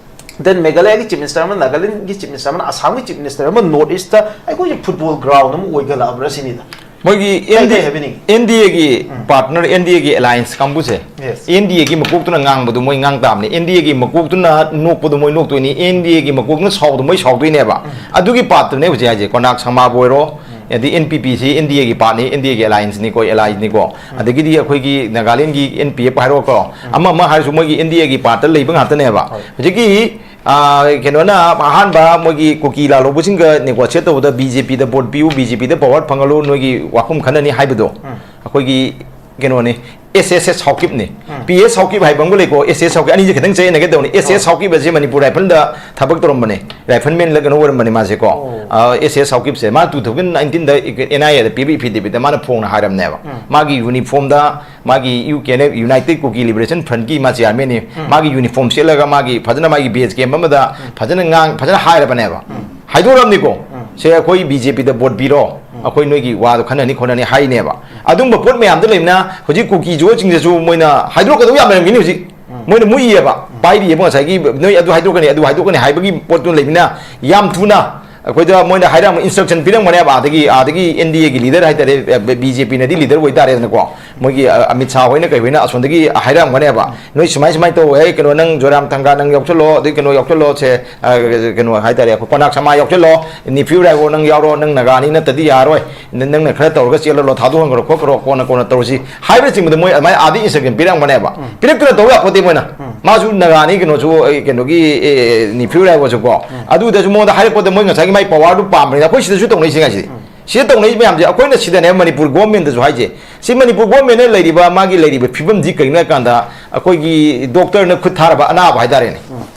then ꯃꯦꯘꯥꯂꯌꯒꯤ ꯆꯤꯐ ꯃꯤꯅꯤꯁꯇꯔ ꯑꯃ, ꯅꯥꯒꯥꯂꯦꯟꯒꯤ ꯆꯤꯐ ꯃꯤꯅꯤꯁꯇꯔ ꯑꯃꯅ, ꯑꯁꯥꯝꯒꯤ ꯆꯤꯐ ꯃꯤꯅꯤꯁꯇꯔ ꯑꯃ, ꯅꯣꯔꯠ ꯏꯁꯇ ꯑꯩꯈꯣꯏꯁꯦ ꯐꯨꯠꯕꯣꯜ ꯒ꯭ꯔꯥꯎꯟ ꯑꯃ ꯑꯣꯏꯒꯠꯂꯛꯑꯕ꯭ꯔꯥ ꯁꯤꯅꯤꯗ꯫ ꯃꯣꯏꯒꯤ ꯀꯩ, ꯑꯦꯟ ꯗꯤ, ꯀꯩ ꯍꯥꯏꯕꯤꯅꯤꯡꯉꯤ? ꯑꯦꯟ ꯗꯤ ꯑꯦꯒꯤ ꯎꯝ꯫ ꯄꯥꯔꯠꯅꯔ, ꯑꯦꯟ ꯗꯤ ꯑꯦꯒꯤ ꯑꯦꯂꯥꯏꯟꯁ ꯀꯥꯡꯕꯨꯁꯦ, ꯌꯦꯁ꯫ ꯑꯦꯟ ꯗꯤ ꯑꯦꯒꯤ ꯃꯀꯣꯛꯇꯨꯅ ꯉꯥꯡꯕꯗꯣ ꯃꯣꯏ ꯉꯥꯡ ꯇꯥꯕꯅꯤ, ꯑꯦꯟ ꯗꯤ ꯑꯦꯒꯤ ꯃꯀꯣꯛꯇꯨꯅ ꯅꯣꯛꯄꯗꯣ ꯃꯣꯏ ꯅꯣꯛꯇꯣꯏꯅꯤ, ꯑꯦꯟ ꯗꯤ ꯑꯦꯒꯤ ꯃꯀꯣꯛꯇꯨꯅ ꯁꯥꯎꯕꯗꯣ ꯃꯣꯏ ꯁꯥꯎꯗꯣꯏꯅꯦꯕ꯫ ꯎꯝ꯫ ꯑꯗꯨꯒꯤ ꯄꯥꯔꯠꯇꯨꯅꯦ ꯍꯧꯖꯤꯛ ꯍꯥꯏꯁꯦ, ꯀꯣꯅꯥꯛ ꯁꯪꯃꯥꯕꯨ ꯑꯣꯏꯔꯣ, ꯎꯝ꯫ ꯑꯗꯩ ꯑꯦꯟ ꯄꯤ ꯄꯤꯁꯤ ꯑꯦꯟ ꯗꯤ ꯑꯦꯒꯤ ꯄꯥꯔꯠꯅꯤ, ꯑꯦꯟ ꯗꯤ ꯑꯦꯒꯤ ꯑꯦꯂꯥꯏꯟꯁꯅꯤꯀꯣ, ꯑꯦꯂꯥꯏꯟꯁꯅꯤꯀꯣ꯫ ꯎꯝ꯫ ꯑꯗꯒꯤꯗꯤ ꯑꯩꯈꯣꯏꯒꯤ ꯅꯥꯒꯥꯂꯦꯟꯒꯤ ꯑꯦꯟ ꯄꯤ ꯑꯦꯐ ꯍꯥꯏꯔꯣꯀꯣ, ꯎꯝ꯫ ꯑꯃ ꯑꯃ ꯍꯥꯏꯔꯁꯨ ꯃꯣꯏꯒꯤ ꯑꯦꯟ ꯗꯤ ꯑꯦꯒꯤ ꯄꯥꯔꯠꯇ ꯂꯩꯕ ꯉꯥꯛꯇꯅꯦꯕ꯫ ꯍꯣꯏ꯫ ꯍꯧꯖꯤꯛꯀꯤ ꯑꯥ, ꯀꯩꯅꯣꯅ ꯑꯍꯥꯟꯕ ꯃꯣꯏꯒꯤ ꯀꯨꯀꯤ ꯂꯥꯜꯍꯧꯕꯁꯤꯡꯒ negotiate ꯇꯧꯕꯗ ꯕꯤ ꯖꯦ ꯄꯤꯗ vote ꯄꯤꯌꯨ, ꯕꯤ ꯖꯦ ꯄꯤꯗ power ꯐꯪꯍꯜꯂꯨ, ꯅꯣꯏꯒꯤ ꯋꯥꯐꯝ ꯈꯟꯅꯅꯤ ꯍꯥꯏꯕꯗꯣ, ꯎꯝ꯫ ꯑꯩꯈꯣꯏꯒꯤ ꯀꯩꯅꯣꯅꯤ, ꯑꯦꯁ ꯑꯦꯁ ꯑꯦꯁ ꯍꯥꯎꯀꯤꯞꯅꯤ꯫ ꯎꯝ꯫ ꯄꯤ ꯑꯦꯁ ꯍꯥꯎꯀꯤꯞ ꯍꯥꯏꯕ ꯑꯃꯒ ꯂꯩꯀꯣ, ꯑꯦꯁ ꯑꯦꯁ ꯍꯥꯎꯀꯤꯞ, ꯑꯅꯤꯁꯦ ꯈꯤꯇꯪ ꯆꯌꯦꯠꯅꯒꯦ ꯇꯧꯕꯅꯤ꯫ ꯑꯦꯁ ꯑꯦꯁ ꯑꯣ꯫ ꯍꯥꯎꯀꯤꯞ ꯑꯁꯤ ꯃꯅꯤꯄꯨꯔ ꯔꯥꯏꯐꯜꯗ ꯊꯕꯛ ꯇꯧꯔꯝꯕꯅꯦ, ꯔꯥꯏꯐꯜꯃꯦꯟꯂ ꯀꯩꯅꯣ ꯑꯣꯏꯔꯝꯕꯅꯦ ꯃꯥꯁꯦꯀꯣ꯫ ꯑꯣ꯫ ꯑꯥ, ꯑꯦꯁ ꯑꯦꯁ ꯍꯥꯎꯀꯤꯞꯁꯦ ꯃꯥ two thousand nineteenꯗ ꯑꯦꯟ ꯑꯥꯏ ꯑꯦꯗ ꯄꯤꯕ affidavitꯇ ꯃꯥꯅ ꯐꯣꯡꯅ ꯍꯥꯏꯔꯝꯅꯦꯕ꯫ ꯎꯝ꯫ ꯃꯥꯒꯤ ꯌꯨꯅꯤꯐꯣꯔꯝꯗ ꯃꯥꯒꯤ U K N F, United Kuki Liberation Frontꯀꯤ ꯃꯥ ꯆꯤꯌꯥꯔꯃꯦꯟꯅꯤ꯫ ꯎꯝ꯫ ꯃꯥꯒꯤ ꯌꯨꯅꯤꯐꯣꯔꯝ ꯁꯦꯠꯂꯒ ꯃꯥꯒꯤ ꯐꯖꯅ ꯃꯥꯒꯤ ꯕꯦꯁ ꯀꯦꯝꯞ ꯑꯃꯗ ꯎꯝ꯫ ꯐꯖꯅ ꯉꯥꯡ-, ꯐꯖꯅ ꯍꯥꯏꯔꯕꯅꯦꯕ꯫ ꯎꯝ꯫ ꯍꯥꯏꯗꯣꯔꯛꯑꯕꯅꯤꯀꯣ꯫ ꯎꯝ꯫ ꯁꯦ ꯑꯩꯈꯣꯏ ꯕꯤ ꯖꯦ ꯄꯤꯗ vote ꯄꯤꯔꯣ, ꯎꯝ꯫ ꯑꯩꯈꯣꯏ ꯅꯣꯏꯒꯤ ꯋꯥꯗꯣ ꯈꯟꯅꯅꯤ ꯈꯣꯠꯅꯅꯤ ꯍꯥꯏꯅꯦꯕ꯫ ꯑꯗꯨꯝꯕ ꯄꯣꯠ ꯃꯌꯥꯝꯗꯣ ꯂꯩꯕꯅ ꯍꯧꯖꯤꯛ ꯀꯨꯀꯤ ꯖꯣꯏꯁꯤꯡꯗꯁꯨ ꯃꯣꯏꯅ ꯍꯥꯏꯗꯣꯔꯛꯀꯗꯧ ꯌꯥꯝ ꯂꯩꯔꯝꯒꯅꯤ ꯍꯧꯖꯤꯛ꯫ ꯎꯝ꯫ ꯃꯣꯏꯅ ꯃꯨꯛꯏꯌꯦꯕ, ꯎꯝ꯫ ꯄꯥꯏꯔꯤꯌꯦꯕ ꯉꯁꯥꯏꯒꯤ ꯅꯣꯏ ꯑꯗꯨ ꯍꯥꯏꯗꯣꯛꯀꯅꯤ, ꯑꯗꯨ ꯍꯥꯏꯗꯣꯛꯀꯅꯤ ꯍꯥꯏꯕꯒꯤ ꯄꯣꯠꯇꯨ ꯂꯩꯕꯅ ꯌꯥꯝ ꯊꯨꯅ ꯑꯩꯈꯣꯏꯗ ꯃꯣꯏꯅ ꯍꯥꯏꯔꯝꯕ instruction ꯄꯤꯔꯝꯒꯅꯦꯕ, ꯑꯥꯗꯒꯤ ꯑꯥꯗꯒꯤ India ꯒꯤ leader ꯍꯥꯏꯇꯥꯔꯦ, ꯕꯤ ꯖꯦ ꯄꯤꯅꯗꯤ leader ꯑꯣꯏꯇꯥꯔꯦꯗꯅꯀꯣ, ꯃꯣꯏꯒꯤ ꯑ, ꯑꯃꯤꯠ ꯁꯥꯍ ꯍꯣꯏꯅ ꯀꯩ ꯍꯣꯏꯅ ꯑꯁꯣꯝꯗꯒꯤ ꯍꯥꯏꯔꯝꯒꯅꯦꯕ, "ꯅꯣꯏ ꯁꯨꯃꯥꯏ ꯁꯨꯃꯥꯏꯅ ꯇꯧ, ꯍꯦ, ꯀꯩꯅꯣ, ꯅꯪ ꯖꯣꯏꯔꯥꯝ ꯊꯪꯒꯥ ꯅꯪ ꯌꯥꯎꯁꯜꯂꯣ, ꯑꯗꯩ ꯀꯩꯅꯣ ꯌꯥꯎꯁꯜꯂꯣ, ꯁꯦ, ꯑ, ꯀꯩꯅꯣ ꯍꯥꯏꯇꯥꯔꯦ, ꯑꯩꯈꯣꯏ ꯀꯣꯅꯥꯛ ꯁꯃꯥ ꯌꯥꯎꯁꯜꯂꯣ, ꯅꯤꯐꯤꯌꯨ ꯔꯥꯏꯕꯣ ꯅꯪ ꯌꯥꯎꯔꯣ, ꯅꯪ ꯅꯥꯒꯥꯅꯤ ꯅꯠꯇꯗꯤ ꯌꯥꯔꯣꯏ, ꯅ-, ꯅꯪꯅ ꯈꯔ ꯇꯧꯔꯒ ꯆꯦꯜꯍꯜꯂꯣ, ꯊꯥꯗꯣꯛꯍꯟꯈ꯭ꯔꯣ, ꯈꯣꯠꯈ꯭ꯔꯣ, ꯀꯣꯟꯅ ꯀꯣꯟꯅ ꯇꯧꯔꯁꯤ" ꯍꯥꯏꯕꯅꯆꯤꯡꯕꯗ ꯃꯣꯏ ꯑꯗꯨꯃꯥꯏꯅ ꯑꯥꯗꯒꯤ instruction ꯄꯤꯔꯝꯒꯅꯦꯕ꯫ ꯄꯤꯔꯛꯇꯅ ꯇꯧ ꯌꯥꯄꯣꯠꯇꯦ ꯃꯣꯏꯅ꯫ ꯃꯥꯁꯨ ꯅꯥꯒꯥꯅꯤ, ꯀꯩꯅꯣꯁꯨ, ꯑꯩ, ꯀꯩꯅꯣꯒꯤ, ꯑꯦ, ꯅꯤꯐꯤꯌꯨ ꯔꯥꯏꯕꯣꯁꯨ ꯀꯣ꯫ ꯑꯗꯨꯗꯁꯨ ꯃꯉꯣꯟꯗ ꯍꯥꯏꯔꯛꯄꯗ ꯃꯣꯏ ꯉꯁꯥꯏꯒꯤ ꯃꯥꯏ power ꯗꯨ ꯄꯥꯝꯕꯅꯤꯅ, ꯑꯩꯈꯣꯏ ꯁꯤꯗꯁꯨ ꯇꯧꯅꯩꯁꯦ ꯉꯥꯏꯁꯦ꯫ ꯁꯤꯗ ꯇꯧꯅꯩ ꯃꯌꯥꯝꯁꯦ ꯑꯩꯈꯣꯏꯅ ꯁꯤꯗꯅꯦꯕ ꯃꯅꯤꯄꯨꯔ government ꯇꯁꯨ ꯍꯥꯏꯁꯦ꯫ ꯁꯤ ꯃꯅꯤꯄꯨꯔ government ꯅ ꯂꯩꯔꯤꯕ, ꯃꯥꯒꯤ ꯂꯩꯔꯤꯕ ꯐꯤꯕꯝꯁꯤ ꯀꯔꯤꯒꯤꯅꯣ ꯍꯥꯏ ꯀꯥꯟꯗ, ꯑꯩꯈꯣꯏꯒꯤ doctor ꯅ ꯈꯨꯠ ꯊꯥꯔꯕ ꯑꯅꯥꯕ ꯍꯥꯏꯇꯥꯔꯦꯅꯦ꯫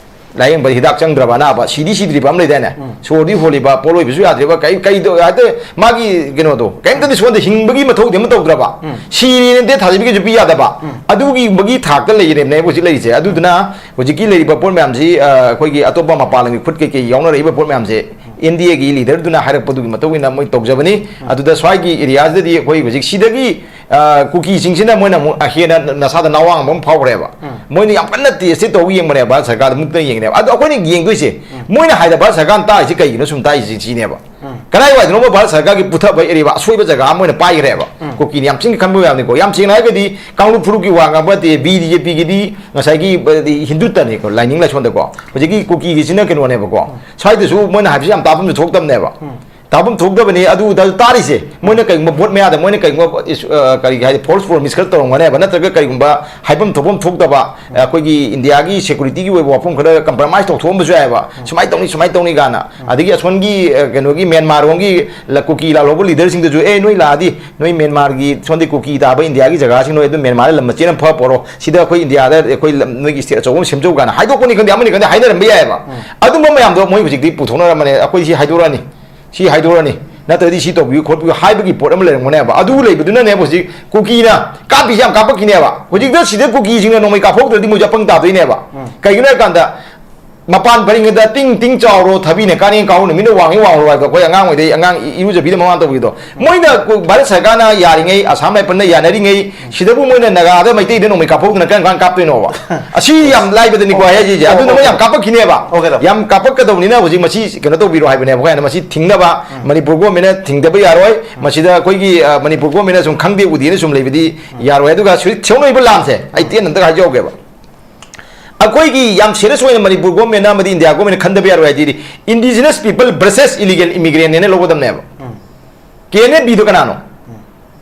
ꯂꯥꯌꯦꯡꯕꯗ ꯍꯤꯗꯥꯛ ꯆꯪꯗ꯭ꯔꯕ ꯑꯅꯥꯕ, ꯁꯤꯗꯤ ꯁꯤꯗ꯭ꯔꯤꯕ ꯑꯃ ꯂꯩꯗꯥꯏꯅꯦ? ꯁꯣꯔꯗꯤ ꯍꯣꯜꯂꯤꯕ, ꯄꯣꯠ ꯑꯣꯏꯕꯁꯨ ꯌꯥꯗ꯭ꯔꯤꯕ, ꯀꯩ, ꯀꯩꯗꯣ, ꯍꯥꯏꯗꯤ ꯃꯥꯒꯤ ꯀꯩꯅꯣꯗꯣ ꯀꯩꯝꯇꯗꯤ ꯁꯣꯟꯗꯦ, ꯍꯤꯡꯕꯒꯤ ꯃꯊꯧꯗꯤ ꯑꯃ ꯇꯧꯗ꯭ꯔꯕ, ꯁꯤꯔꯦꯅ date ꯊꯥꯖꯤꯟꯕꯒꯤꯁꯨ ꯄꯤ ꯌꯥꯗꯕ, ꯑꯗꯨꯒꯨꯝꯕꯒꯤ ꯊꯥꯛꯇ ꯂꯩꯔꯦꯕꯅꯦ ꯍꯧꯖꯤꯛ ꯂꯩꯔꯤꯁꯦ꯫ ꯑꯗꯨꯗꯨꯅ ꯍꯧꯖꯤꯛꯀꯤ ꯂꯩꯔꯤꯕ ꯄꯣꯠ ꯃꯌꯥꯝꯁꯤ, ꯑ, ꯑꯩꯈꯣꯏꯒꯤ ꯑꯇꯣꯞꯄ ꯃꯄꯥꯟ ꯂꯝꯒꯤ ꯈꯨꯠ ꯀꯩꯀꯩ ꯌꯥꯎꯅꯔꯛꯏꯕ ꯄꯣꯠ ꯃꯌꯥꯝꯁꯦ, India ꯒꯤ leader ꯗꯨꯅ ꯍꯥꯏꯔꯛꯄꯗꯨꯒꯤ ꯃꯇꯨꯡ ꯏꯟꯅ ꯃꯣꯏ ꯇꯧꯖꯕꯅꯤ꯫ ꯑꯗꯨꯗ ꯁ꯭ꯋꯥꯏꯒꯤ area ꯁꯤꯗꯗꯤ ꯑꯩꯈꯣꯏ ꯍꯧꯖꯤꯛ ꯁꯤꯗꯒꯤ, ꯑ, ꯀꯨꯀꯤꯁꯤꯡꯁꯤꯅ ꯃꯣꯏꯅ ꯑꯃꯨꯛ ꯍꯦꯟꯅ ꯅꯁꯥꯗ ꯅꯋꯥꯡꯕ ꯑꯃ ꯐꯥꯎꯈ꯭ꯔꯦꯕ꯫ ꯃꯣꯏꯅ ꯌꯥꯝ ꯀꯟꯅ test ꯇꯧ ꯌꯦꯡꯕꯅꯦꯕ, ꯚꯥꯔꯠ ꯁꯔꯀꯥꯔꯗ ꯃꯨꯛꯇꯅ ꯌꯦꯡꯉꯤꯅꯦꯕ꯫ ꯑꯗꯣ ꯑꯩꯈꯣꯏꯅ ꯌꯦꯡꯗꯣꯏꯁꯦ, ꯃꯣꯏꯅ ꯍꯥꯏꯗ ꯚꯥꯔꯠ ꯁꯔꯀꯥꯔꯅ ꯇꯥꯛꯏꯁꯦ ꯀꯩꯒꯤꯅꯣ ꯁꯨꯝ ꯇꯥꯛꯏꯁꯦ ꯁꯤꯅꯦꯕ꯫ ꯀꯗꯥꯏꯋꯥꯏꯗꯅꯣꯃ ꯚꯥꯔꯠ ꯁꯔꯀꯥꯔꯒꯤ ꯄꯨꯊꯕ ꯑꯔꯤꯕ ꯑꯁꯣꯏꯕ ꯖꯒꯥ ꯑꯃ ꯑꯣꯏꯅ ꯄꯥꯏꯈ꯭ꯔꯦꯕ꯫ ꯀꯨꯀꯤꯅ ꯌꯥꯝ ꯆꯤꯡ ꯈꯟꯕ ꯌꯥꯕꯅꯤꯀꯣ꯫ ꯌꯥꯝ ꯁꯦꯡꯅ ꯍꯥꯏꯔꯒꯗꯤ ꯀꯥꯡꯂꯨꯞ ꯐꯨꯔꯨꯞꯀꯤ ꯋꯥ ꯉꯥꯡꯕ ꯅꯠꯇꯦ, ꯕꯤ ꯖꯦ ꯄꯤꯒꯤꯗꯤ ꯉꯁꯥꯏꯒꯤ, ꯑ, ꯍꯤꯟꯗꯨꯇꯅꯤꯀꯣ, ꯂꯥꯏꯅꯤꯡ ꯂꯥꯏꯁꯣꯟꯗꯀꯣ꯫ ꯍꯧꯖꯤꯛꯀꯤ ꯀꯨꯀꯤꯒꯤꯁꯤꯅ ꯀꯩꯅꯣꯅꯦꯕꯀꯣ꯫ ꯁ꯭ꯋꯥꯏꯗꯁꯨ ꯃꯣꯏꯅ ꯍꯥꯏꯕꯁꯤ ꯌꯥꯝ ꯇꯥꯐꯝꯁꯨ ꯊꯣꯛꯇꯕꯅꯦꯕ꯫ ꯇꯥꯐꯝ ꯊꯣꯛꯇꯕꯅꯤ꯫ ꯑꯗꯨ ꯇꯥ-, ꯇꯥꯔꯤꯁꯦ, ꯃꯣꯏꯅ ꯀꯩꯒꯨꯝꯕ ꯚꯣꯠ ꯃꯌꯥꯗ ꯃꯣꯏꯅ ꯀꯩꯒꯨꯝꯕ ꯏꯁ-, ꯑ, ꯀꯔꯤ ꯍꯥꯏꯗꯤ, false promise ꯈꯔ ꯇꯧꯔꯝꯒꯅꯦꯕ, ꯅꯠꯇ꯭ꯔꯒ ꯀꯔꯤꯒꯨꯝꯕ ꯍꯥꯏꯐꯝ ꯊꯣꯛꯐꯝ ꯊꯣꯛꯇꯕ, ꯑ, ꯑꯩꯈꯣꯏꯒꯤ ꯏꯟꯗꯤꯌꯥꯒꯤ security ꯒꯤ ꯑꯣꯏꯕ ꯋꯥꯐꯝ ꯈꯔ compromise ꯇꯧꯊꯣꯛꯑꯝꯕꯁꯨ ꯌꯥꯏꯑꯕ꯫ ꯁꯨꯃꯥꯏꯅ ꯇꯧꯅꯤ, ꯁꯨꯃꯥꯏꯅ ꯇꯧꯅꯤ ꯀꯥꯏꯅ꯫ ꯑꯗꯒꯤ ꯑꯁꯣꯝꯒꯤ, ꯑ, ꯀꯩꯅꯣꯒꯤ ꯃ꯭ꯌꯥꯟꯃꯥꯔ ꯔꯣꯝꯒꯤ ꯂ-, ꯀꯨꯀꯤ ꯂꯥꯜꯍꯧꯕ leader ꯁꯤꯡꯗꯨꯁꯨ, "ꯑꯦ, ꯅꯣꯏ ꯂꯥꯛꯑꯗꯤ ꯅꯣꯏ ꯃ꯭ꯌꯥꯟꯃꯥꯔꯒꯤ ꯁꯣꯝꯗꯤ ꯀꯨꯀꯤ ꯇꯥꯕ ꯏꯟꯗꯤꯌꯥꯒꯤ ꯖꯒꯥꯁꯤꯡ ꯅꯣꯏ ꯑꯗꯨꯝ ꯃ꯭ꯌꯥꯟꯃꯥꯔꯗ ꯂꯝ ꯃꯆꯦꯠ ꯑꯃ ꯐ ꯄꯣꯔꯣ, ꯁꯤꯗ ꯑꯩꯈꯣꯏ ꯏꯟꯗꯤꯌꯥꯗ ꯑꯩꯈꯣꯏ ꯂꯝ, ꯅꯣꯏꯒꯤ state ꯑꯆꯧꯕ ꯑꯃ ꯁꯦꯝꯖꯧ" ꯀꯥꯏꯅ ꯍꯥꯏꯗꯣꯛꯄꯅꯤ ꯈꯪꯗꯦ, ꯑꯃꯅꯤ ꯈꯪꯗꯦ ꯍꯥꯏꯅꯔꯝꯕ ꯌꯥꯏꯑꯕ꯫ ꯑꯗꯨꯝꯕ ꯃꯌꯥꯝꯗꯣ ꯃꯣꯏ ꯍꯧꯖꯤꯛꯇꯤ ꯄꯨꯊꯣꯛꯅꯔꯝꯕꯅꯦ, "ꯑꯩꯈꯣꯏ ꯁꯤ ꯍꯥꯏꯗꯣꯔꯛꯑꯅꯤ, ꯁꯤ ꯍꯥꯏꯗꯣꯔꯛꯑꯅꯤ, ꯅꯠꯇ꯭ꯔꯗꯤ ꯁꯤ ꯇꯧꯕꯤꯌꯨ ꯈꯣꯠꯄꯤꯌꯨ" ꯍꯥꯏꯕꯒꯤ ꯄꯣꯠ ꯑꯃ ꯂꯩꯔꯝꯒꯅꯦꯕ꯫ ꯑꯗꯨ ꯂꯩꯕꯗꯨꯅꯅꯦꯕ ꯍꯧꯖꯤꯛ ꯀꯨꯀꯤꯅ ꯀꯥꯞꯄꯤꯁꯦ ꯌꯥꯝ ꯀꯥꯞꯄꯛꯈꯤꯅꯦꯕ꯫ ꯍꯧꯖꯤꯛꯇ ꯁꯤꯗ ꯀꯨꯀꯤꯁꯤꯡꯅ ꯅꯣꯡꯃꯩ ꯀꯥꯞꯍꯧꯗ꯭ꯔꯗꯤ ꯃꯣꯏꯁꯨ ꯑꯄꯪ ꯇꯥꯗꯣꯏꯅꯦꯕ꯫ ꯀꯩꯒꯤꯅꯣ ꯍꯥꯏ ꯀꯥꯟꯗ ꯃꯄꯥꯟ ꯄꯔꯤꯉꯩꯗ ꯇꯤꯡ ꯇꯤꯡ ꯆꯥꯎꯔꯣ, ꯊꯕꯤꯅ ꯀꯥꯅꯦ ꯀꯥꯎꯅ ꯃꯤꯅ ꯋꯥꯡꯉꯤ ꯋꯥꯡꯉꯨ ꯍꯥꯏꯕꯗꯣ, ꯑꯩꯈꯣꯏ ꯑꯉꯥꯡ ꯑꯣꯏꯗꯩ ꯑꯉꯥꯡ ꯏ- ꯏꯔꯨꯖꯕꯤꯗ ꯃꯃꯥꯡ ꯇꯧꯕꯤꯗꯣ, ꯃꯣꯏꯅ ꯀꯣ- ꯚꯥꯔꯠ ꯁꯔꯀꯥꯔꯅ ꯌꯥꯔꯤꯉꯩ, ꯑꯁꯥꯝ ꯔꯥꯏꯐꯜꯅ ꯌꯥꯅꯔꯤꯉꯩ, ꯁꯤꯗꯕꯨ ꯃꯣꯏꯅ ꯅꯥꯒꯥꯗ ꯃꯩꯇꯩꯗ ꯅꯣꯡꯃꯩ ꯀꯥꯞꯍꯧꯗꯅ ꯀꯔꯝ ꯀꯥꯟꯗ ꯀꯥꯞꯇꯣꯏꯅꯣꯕ? ꯑꯁꯤ ꯌꯥꯝ ꯂꯥꯏꯕꯗꯅꯤꯀꯣ ꯑꯩ ꯍꯥꯏꯁꯦ, ꯑꯗꯨꯅ ꯃꯣꯏ ꯌꯥꯝ ꯀꯥꯞꯄꯛꯈꯤꯅꯦꯕ, Okay, okay. ꯌꯥꯝ ꯀꯥꯞꯄꯛꯀꯗꯧꯅꯤꯅ ꯍꯧꯖꯤꯛ ꯃꯁꯤ ꯀꯩꯅꯣ ꯇꯧꯕꯤꯔꯣ ꯍꯥꯏꯕꯅꯦꯕ, ꯑꯩꯈꯣꯏꯅ ꯃꯁꯤ ꯊꯤꯡꯅꯕ ꯃꯅꯤꯄꯨꯔ ꯒꯣꯔꯃꯦꯟꯅ ꯊꯤꯡꯗꯕ ꯌꯥꯔꯣꯏ꯫ ꯃꯁꯤꯗ ꯑꯩꯈꯣꯏꯒꯤ ꯑ, ꯃꯅꯤꯄꯨꯔ ꯒꯣꯔꯃꯦꯟꯅ ꯁꯨꯝ ꯈꯪꯗꯦ ꯎꯗꯦꯅ ꯁꯨꯝ ꯂꯩꯕꯗꯤ ꯌꯥꯔꯣꯏ꯫ ꯑꯗꯨꯒ ꯍꯧꯖꯤꯛ ꯊꯦꯡꯅꯔꯤꯕ ꯂꯥꯟꯁꯦ ꯑꯩ ꯇꯦꯟꯅ ꯑꯝꯇ ꯍꯥꯏꯖꯍꯧꯒꯦꯕ꯫ ꯑꯩꯈꯣꯏꯒꯤ ꯌꯥꯝ ꯁꯦꯔꯤꯌꯁ ꯑꯣꯏꯅ ꯃꯅꯤꯄꯨꯔ ꯒꯣꯔꯃꯦꯟꯅ ꯑꯃꯗꯤ ꯏꯟꯗꯤꯌꯥ ꯒꯣꯔꯃꯦꯟꯅ ꯈꯟꯗꯕ ꯌꯥꯔꯣꯏ ꯍꯥꯏꯗꯤ, indigenous people versus illegal immigrant ꯍꯥꯏꯅ ꯂꯧꯒꯗꯕꯅꯦꯕ꯫ ꯀꯦ ꯑꯦꯟ ꯑꯦꯐ ꯕꯤꯗꯣ ꯀꯅꯥꯅꯣ?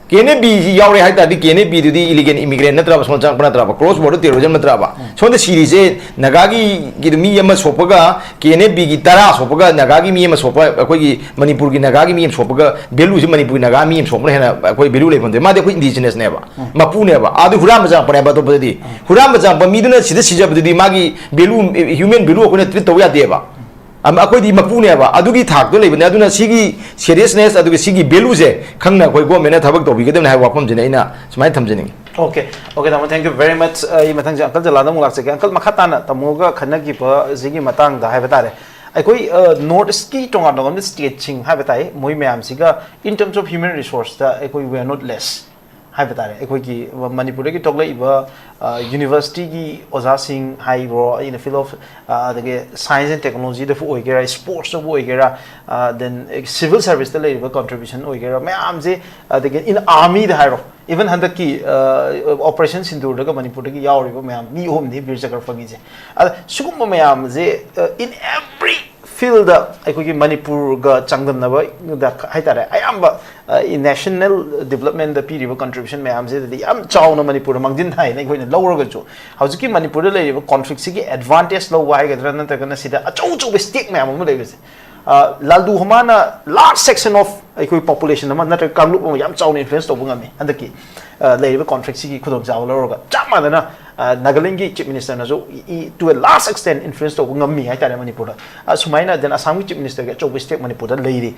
ꯀꯦ ꯑꯦꯟ ꯑꯦꯐ ꯕꯤꯁꯤ ꯌꯥꯎꯔꯦ ꯍꯥꯏ ꯇꯥꯔꯗꯤ, ꯀꯦ ꯑꯦꯟ ꯑꯦꯐ ꯕꯤꯗꯨꯗꯤ illegal immigrant ꯅꯠꯇ꯭ꯔꯕ, ꯁꯣꯝ ꯆꯪꯉꯛꯄ ꯅꯠꯇ꯭ꯔꯕ, cross border terrorism ꯅꯠꯇ꯭ꯔꯕ? ꯁꯣꯝꯗ ꯁꯤꯔꯤꯁꯦ ꯅꯥꯒꯥꯒꯤ ꯃꯤ ꯑꯃ ꯁꯣꯛꯄꯒ, ꯀꯦ ꯑꯦꯟ ꯑꯦꯐ ꯕꯤꯒꯤ ꯇꯔꯥ ꯁꯣꯛꯄꯒ, ꯅꯥꯒꯥꯒꯤ ꯃꯤ ꯑꯃ ꯁꯣꯛꯄ, ꯑꯩꯈꯣꯏꯒꯤ ꯃꯅꯤꯄꯨꯔꯒꯤ ꯅꯥꯒꯥꯒꯤ ꯃꯤ ꯑꯃ ꯁꯣꯛꯄꯒ, value ꯁꯤ ꯃꯅꯤꯄꯨꯔꯒꯤ ꯅꯥꯒꯥ ꯃꯤ ꯑꯃ ꯁꯣꯛꯄꯅ ꯍꯦꯟꯅ ꯑꯩꯈꯣꯏ value ꯂꯩꯐꯝꯗꯦ꯫ ꯃꯥꯗꯤ ꯑꯩꯈꯣꯏ indigenous ꯅꯦꯕ, ꯃꯄꯨꯅꯦꯕ꯫ ꯑꯗꯨ ꯍꯨꯔꯥꯟꯕ ꯆꯪꯉꯛꯄꯅꯦꯕ꯫ ꯑꯇꯣꯞꯄꯗꯗꯤ ꯍꯨꯔꯥꯟꯕ ꯆꯪꯉꯛꯄ ꯃꯤꯗꯨꯅ ꯁꯤꯗ ꯁꯤꯖꯕꯗꯨꯗꯤ ꯃꯥꯒꯤ value, human value ꯑꯩꯈꯣꯏꯅ treat ꯇꯧ ꯌꯥꯗꯦꯕ꯫ ꯑꯝ, ꯑꯩꯈꯣꯏꯗꯤ ꯃꯄꯨꯅꯦꯕ, ꯑꯗꯨꯒꯤ ꯊꯥꯛꯇ ꯂꯩꯕꯅꯦ꯫ ꯑꯗꯨꯅ ꯁꯤꯒꯤ seriousness ꯑꯗꯨꯒ ꯁꯤꯒꯤ value ꯁꯦ ꯈꯪꯅ ꯑꯩꯈꯣꯏ ꯒꯣꯔꯃꯦꯟꯅ ꯊꯕꯛ ꯇꯧꯕꯤꯒꯗꯕꯅꯤ ꯍꯥꯏꯕ ꯋꯥꯐꯝꯁꯤꯅ ꯑꯩꯅ ꯁꯨꯃꯥꯏꯅ ꯊꯝꯖꯅꯤꯡꯉꯤ꯫ Okay, okay, ꯇꯥꯃꯣ, thank you very much꯫ ꯑꯩ ꯃꯊꯪꯁꯦ ꯑꯪꯀꯜ ꯖꯂꯥꯟꯗ ꯑꯃꯨꯛ ꯂꯥꯛꯆꯒꯦ꯫ ꯑꯪꯀꯜ, ꯃꯈꯥ ꯇꯥꯅ ꯇꯥꯃꯣꯒ ꯈꯟꯅꯈꯤꯕꯁꯤꯒꯤ ꯃꯇꯥꯡꯗ ꯍꯥꯏꯕ ꯇꯥꯔꯦ, ꯑꯩꯈꯣꯏ ꯅꯣꯔꯠ ꯏꯁꯀꯤ ꯇꯣꯉꯥꯟ ꯇꯣꯉꯥꯟꯕ ꯁ꯭ꯇꯦꯠꯁꯤꯡ ꯍꯥꯏꯕ ꯇꯥꯏ, ꯃꯣꯏ ꯃꯌꯥꯝꯁꯤꯒ in terms of human resource ꯇ ꯑꯩꯈꯣꯏ we are not less ꯍꯥꯏꯕ ꯇꯥꯔꯦ꯫ ꯑꯩꯈꯣꯏꯒꯤ ꯃꯅꯤꯄꯨꯔꯗꯒꯤ ꯊꯣꯛꯂꯛꯏꯕ ꯌꯨꯅꯤꯚꯔꯁꯤꯇꯤꯒꯤ ꯑꯣꯖꯥꯁꯤꯡ ꯍꯥꯏꯕ꯭ꯔꯣ, ꯑꯩꯅ field of ꯑꯗꯒꯤ science and technology ꯗꯕꯨ ꯑꯣꯏꯒꯦꯔꯥ, sports ꯇꯕꯨ ꯑꯣꯏꯒꯦꯔꯥ, then civil service ꯇ ꯂꯩꯔꯤꯕ contribution ꯑꯣꯏꯒꯦꯔꯥ, ꯃꯌꯥꯝꯁꯦ, ꯑꯗꯒꯤ in army ꯗ ꯍꯥꯏꯔꯣ, even ꯍꯟꯗꯛꯀꯤ operation ꯁꯤꯟꯗꯨꯔꯗꯒ ꯃꯅꯤꯄꯨꯔꯗꯒꯤ ꯌꯥꯎꯔꯤꯕ ꯃꯌꯥꯝ ꯃꯤ ꯑꯍꯨꯝꯅꯤ ꯕꯤꯔ ꯆꯀ꯭ꯔ ꯐꯪꯉꯤꯁꯦ꯫ ꯑꯗ ꯁꯤꯒꯨꯝꯕ ꯃꯌꯥꯝꯁꯦ in every field ꯗ ꯑꯩꯈꯣꯏꯒꯤ ꯃꯅꯤꯄꯨꯔꯒ ꯆꯥꯡꯗꯝꯅꯕꯗ ꯍꯥꯏꯇꯥꯔꯦ, ꯑꯌꯥꯝꯕ national development ꯇ ꯄꯤꯔꯤꯕ contribution ꯃꯌꯥꯝꯁꯤꯗꯗꯤ ꯌꯥꯝ ꯆꯥꯎꯅ ꯃꯅꯤꯄꯨꯔꯗ ꯃꯥꯡꯖꯤꯟ ꯊꯥꯏꯅ ꯑꯩꯈꯣꯏꯅ ꯂꯧꯔꯒꯁꯨ, ꯍꯧꯖꯤꯛꯀꯤ ꯃꯅꯤꯄꯨꯔꯗ ꯂꯩꯔꯤꯕ conflict ꯁꯤꯒꯤ advantage ꯂꯧꯕ ꯍꯥꯏꯒꯗ꯭ꯔꯥ, ꯅꯠꯇ꯭ꯔꯒꯅ ꯁꯤꯗ ꯑꯆꯧ ꯑꯆꯧꯕ stake ꯃꯌꯥꯝ ꯑꯃ ꯂꯩꯕꯁꯦ, ꯂꯥꯜꯗꯨ ꯍꯨꯃꯥꯅ large section of ꯑꯩꯈꯣꯏ population ꯑꯃ ꯅꯠꯇ꯭ꯔꯒ ꯀꯥꯡꯂꯨꯞ ꯑꯃ ꯌꯥꯝ ꯆꯥꯎꯅ influence ꯇꯧꯕ ꯉꯝꯃꯤ ꯍꯟꯗꯛꯀꯤ ꯂꯩꯔꯤꯕ conflict ꯁꯤꯒꯤ ꯈꯨꯗꯣꯡꯆꯥꯕ ꯂꯧꯔꯒ꯫ ꯆꯞ ꯃꯥꯟꯅꯅ ꯅꯥꯒꯥꯂꯦꯟꯒꯤ chief minister ꯅꯁꯨ to a large extent influence ꯇꯧꯕ ꯉꯝꯃꯤ ꯍꯥꯏꯇꯥꯔꯦ ꯃꯅꯤꯄꯨꯔꯗ꯫ ꯁꯨꯃꯥꯏꯅ then ꯑꯁꯥꯝꯒꯤ chief minister ꯒꯤ ꯑꯆꯧꯕ stake ꯃꯅꯤꯄꯨꯔꯗ ꯂꯩꯔꯤ꯫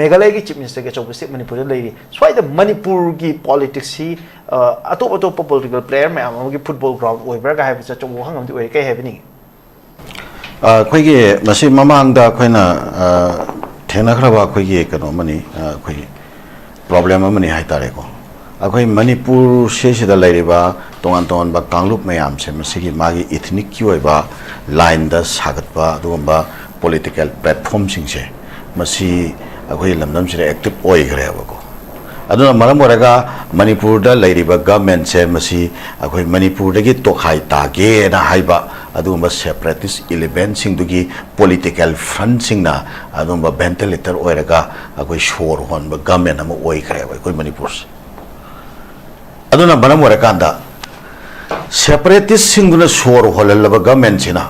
ꯃꯦꯘꯥꯂꯌꯒꯤ chief minister ꯒꯤ ꯑꯆꯧꯕ stake ꯃꯅꯤꯄꯨꯔꯗ ꯂꯩꯔꯤ꯫ ꯁ꯭ꯋꯥꯏꯗ ꯃꯅꯤꯄꯨꯔꯒꯤ politics ꯁꯤ ꯑꯇꯣꯞ ꯑꯇꯣꯞꯄ political player ꯃꯌꯥꯝ ꯑꯃꯒꯤ football ground ꯑꯣꯏꯕ꯭ꯔꯥꯒ ꯍꯥꯏꯕꯁꯦ ꯑꯆꯧꯕ ꯋꯥꯍꯪ ꯑꯃꯗꯤ ꯑꯣꯏꯔꯦ꯫ ꯀꯩ ꯍꯥꯏꯕꯤꯅꯤꯡꯉꯤ? ꯑꯩꯈꯣꯏꯒꯤ ꯃꯁꯤ ꯃꯃꯥꯡꯗ ꯑꯩꯈꯣꯏꯅ ꯊꯦꯡꯅꯈ꯭ꯔꯕ ꯑꯩꯈꯣꯏꯒꯤ ꯀꯩꯅꯣ ꯑꯃꯅꯤ, ꯑꯩꯈꯣꯏꯒꯤ ꯄ꯭ꯔꯣꯕ꯭ꯂꯦꯝ ꯑꯃꯅꯤ ꯍꯥꯏ ꯇꯥꯔꯦꯀꯣ꯫ ꯑꯩꯈꯣꯏ ꯃꯅꯤꯄꯨꯔ ꯁꯤꯁꯤꯗ ꯂꯩꯔꯤꯕ ꯇꯣꯉꯥꯟ ꯇꯣꯉꯥꯟꯕ ꯀꯥꯡꯂꯨꯞ ꯃꯌꯥꯝꯁꯦ, ꯃꯁꯤꯒꯤ ꯃꯥꯒꯤ ꯏꯊꯅꯤꯛꯀꯤ ꯑꯣꯏꯕ ꯂꯥꯏꯟꯗ ꯁꯥꯒꯠꯄ ꯑꯗꯨꯒꯨꯝꯕ ꯄꯣꯂꯤꯇꯤꯀꯦꯜ ꯄ꯭ꯂꯦꯠꯐꯣꯝꯁꯤꯡꯁꯦ, ꯃꯁꯤ ꯑꯩꯈꯣꯏꯒꯤ ꯂꯝꯗꯝꯁꯤꯗ ꯑꯦꯛꯇꯤꯞ ꯑꯣꯏꯈ꯭ꯔꯦꯕꯀꯣ꯫ ꯑꯗꯨꯅ ꯃꯔꯝ ꯑꯣꯏꯔꯒ ꯃꯅꯤꯄꯨꯔꯗ ꯂꯩꯔꯤꯕ ꯒꯃꯦꯟꯁꯦ, ꯃꯁꯤ ꯑꯩꯈꯣꯏ ꯃꯅꯤꯄꯨꯔꯗꯒꯤ ꯇꯣꯈꯥꯏ ꯇꯥꯒꯦꯅ ꯍꯥꯏꯕ ꯑꯗꯨꯒꯨꯝꯕ ꯁꯦꯄꯔꯦꯇꯤꯁ ꯏꯂꯤꯃꯦꯟꯁꯤꯡꯗꯨꯒꯤ ꯄꯣꯂꯤꯇꯤꯀꯦꯜ ꯐ꯭ꯔꯟꯁꯤꯡꯅ ꯑꯗꯨꯒꯨꯝꯕ ꯚꯦꯟꯇꯤꯂꯦꯇꯔ ꯑꯣꯏꯔꯒ ꯑꯩꯈꯣꯏ ꯁꯣꯔ ꯍꯣꯟꯕ ꯒꯃꯦꯟ ꯑꯃ ꯑꯣꯏꯈ꯭ꯔꯦꯕ ꯑꯩꯈꯣꯏ ꯃꯅꯤꯄꯨꯔꯁꯦ꯫ ꯑꯗꯨꯅ ꯃꯔꯝ ꯑꯣꯏꯔꯀꯥꯟꯗ ꯁꯦꯄꯔꯦꯇꯤꯁꯁꯤꯡꯗꯨꯅ ꯁꯣꯔ ꯍꯣꯜꯍꯜꯂꯕ ꯒꯃꯦꯟꯁꯤꯅ,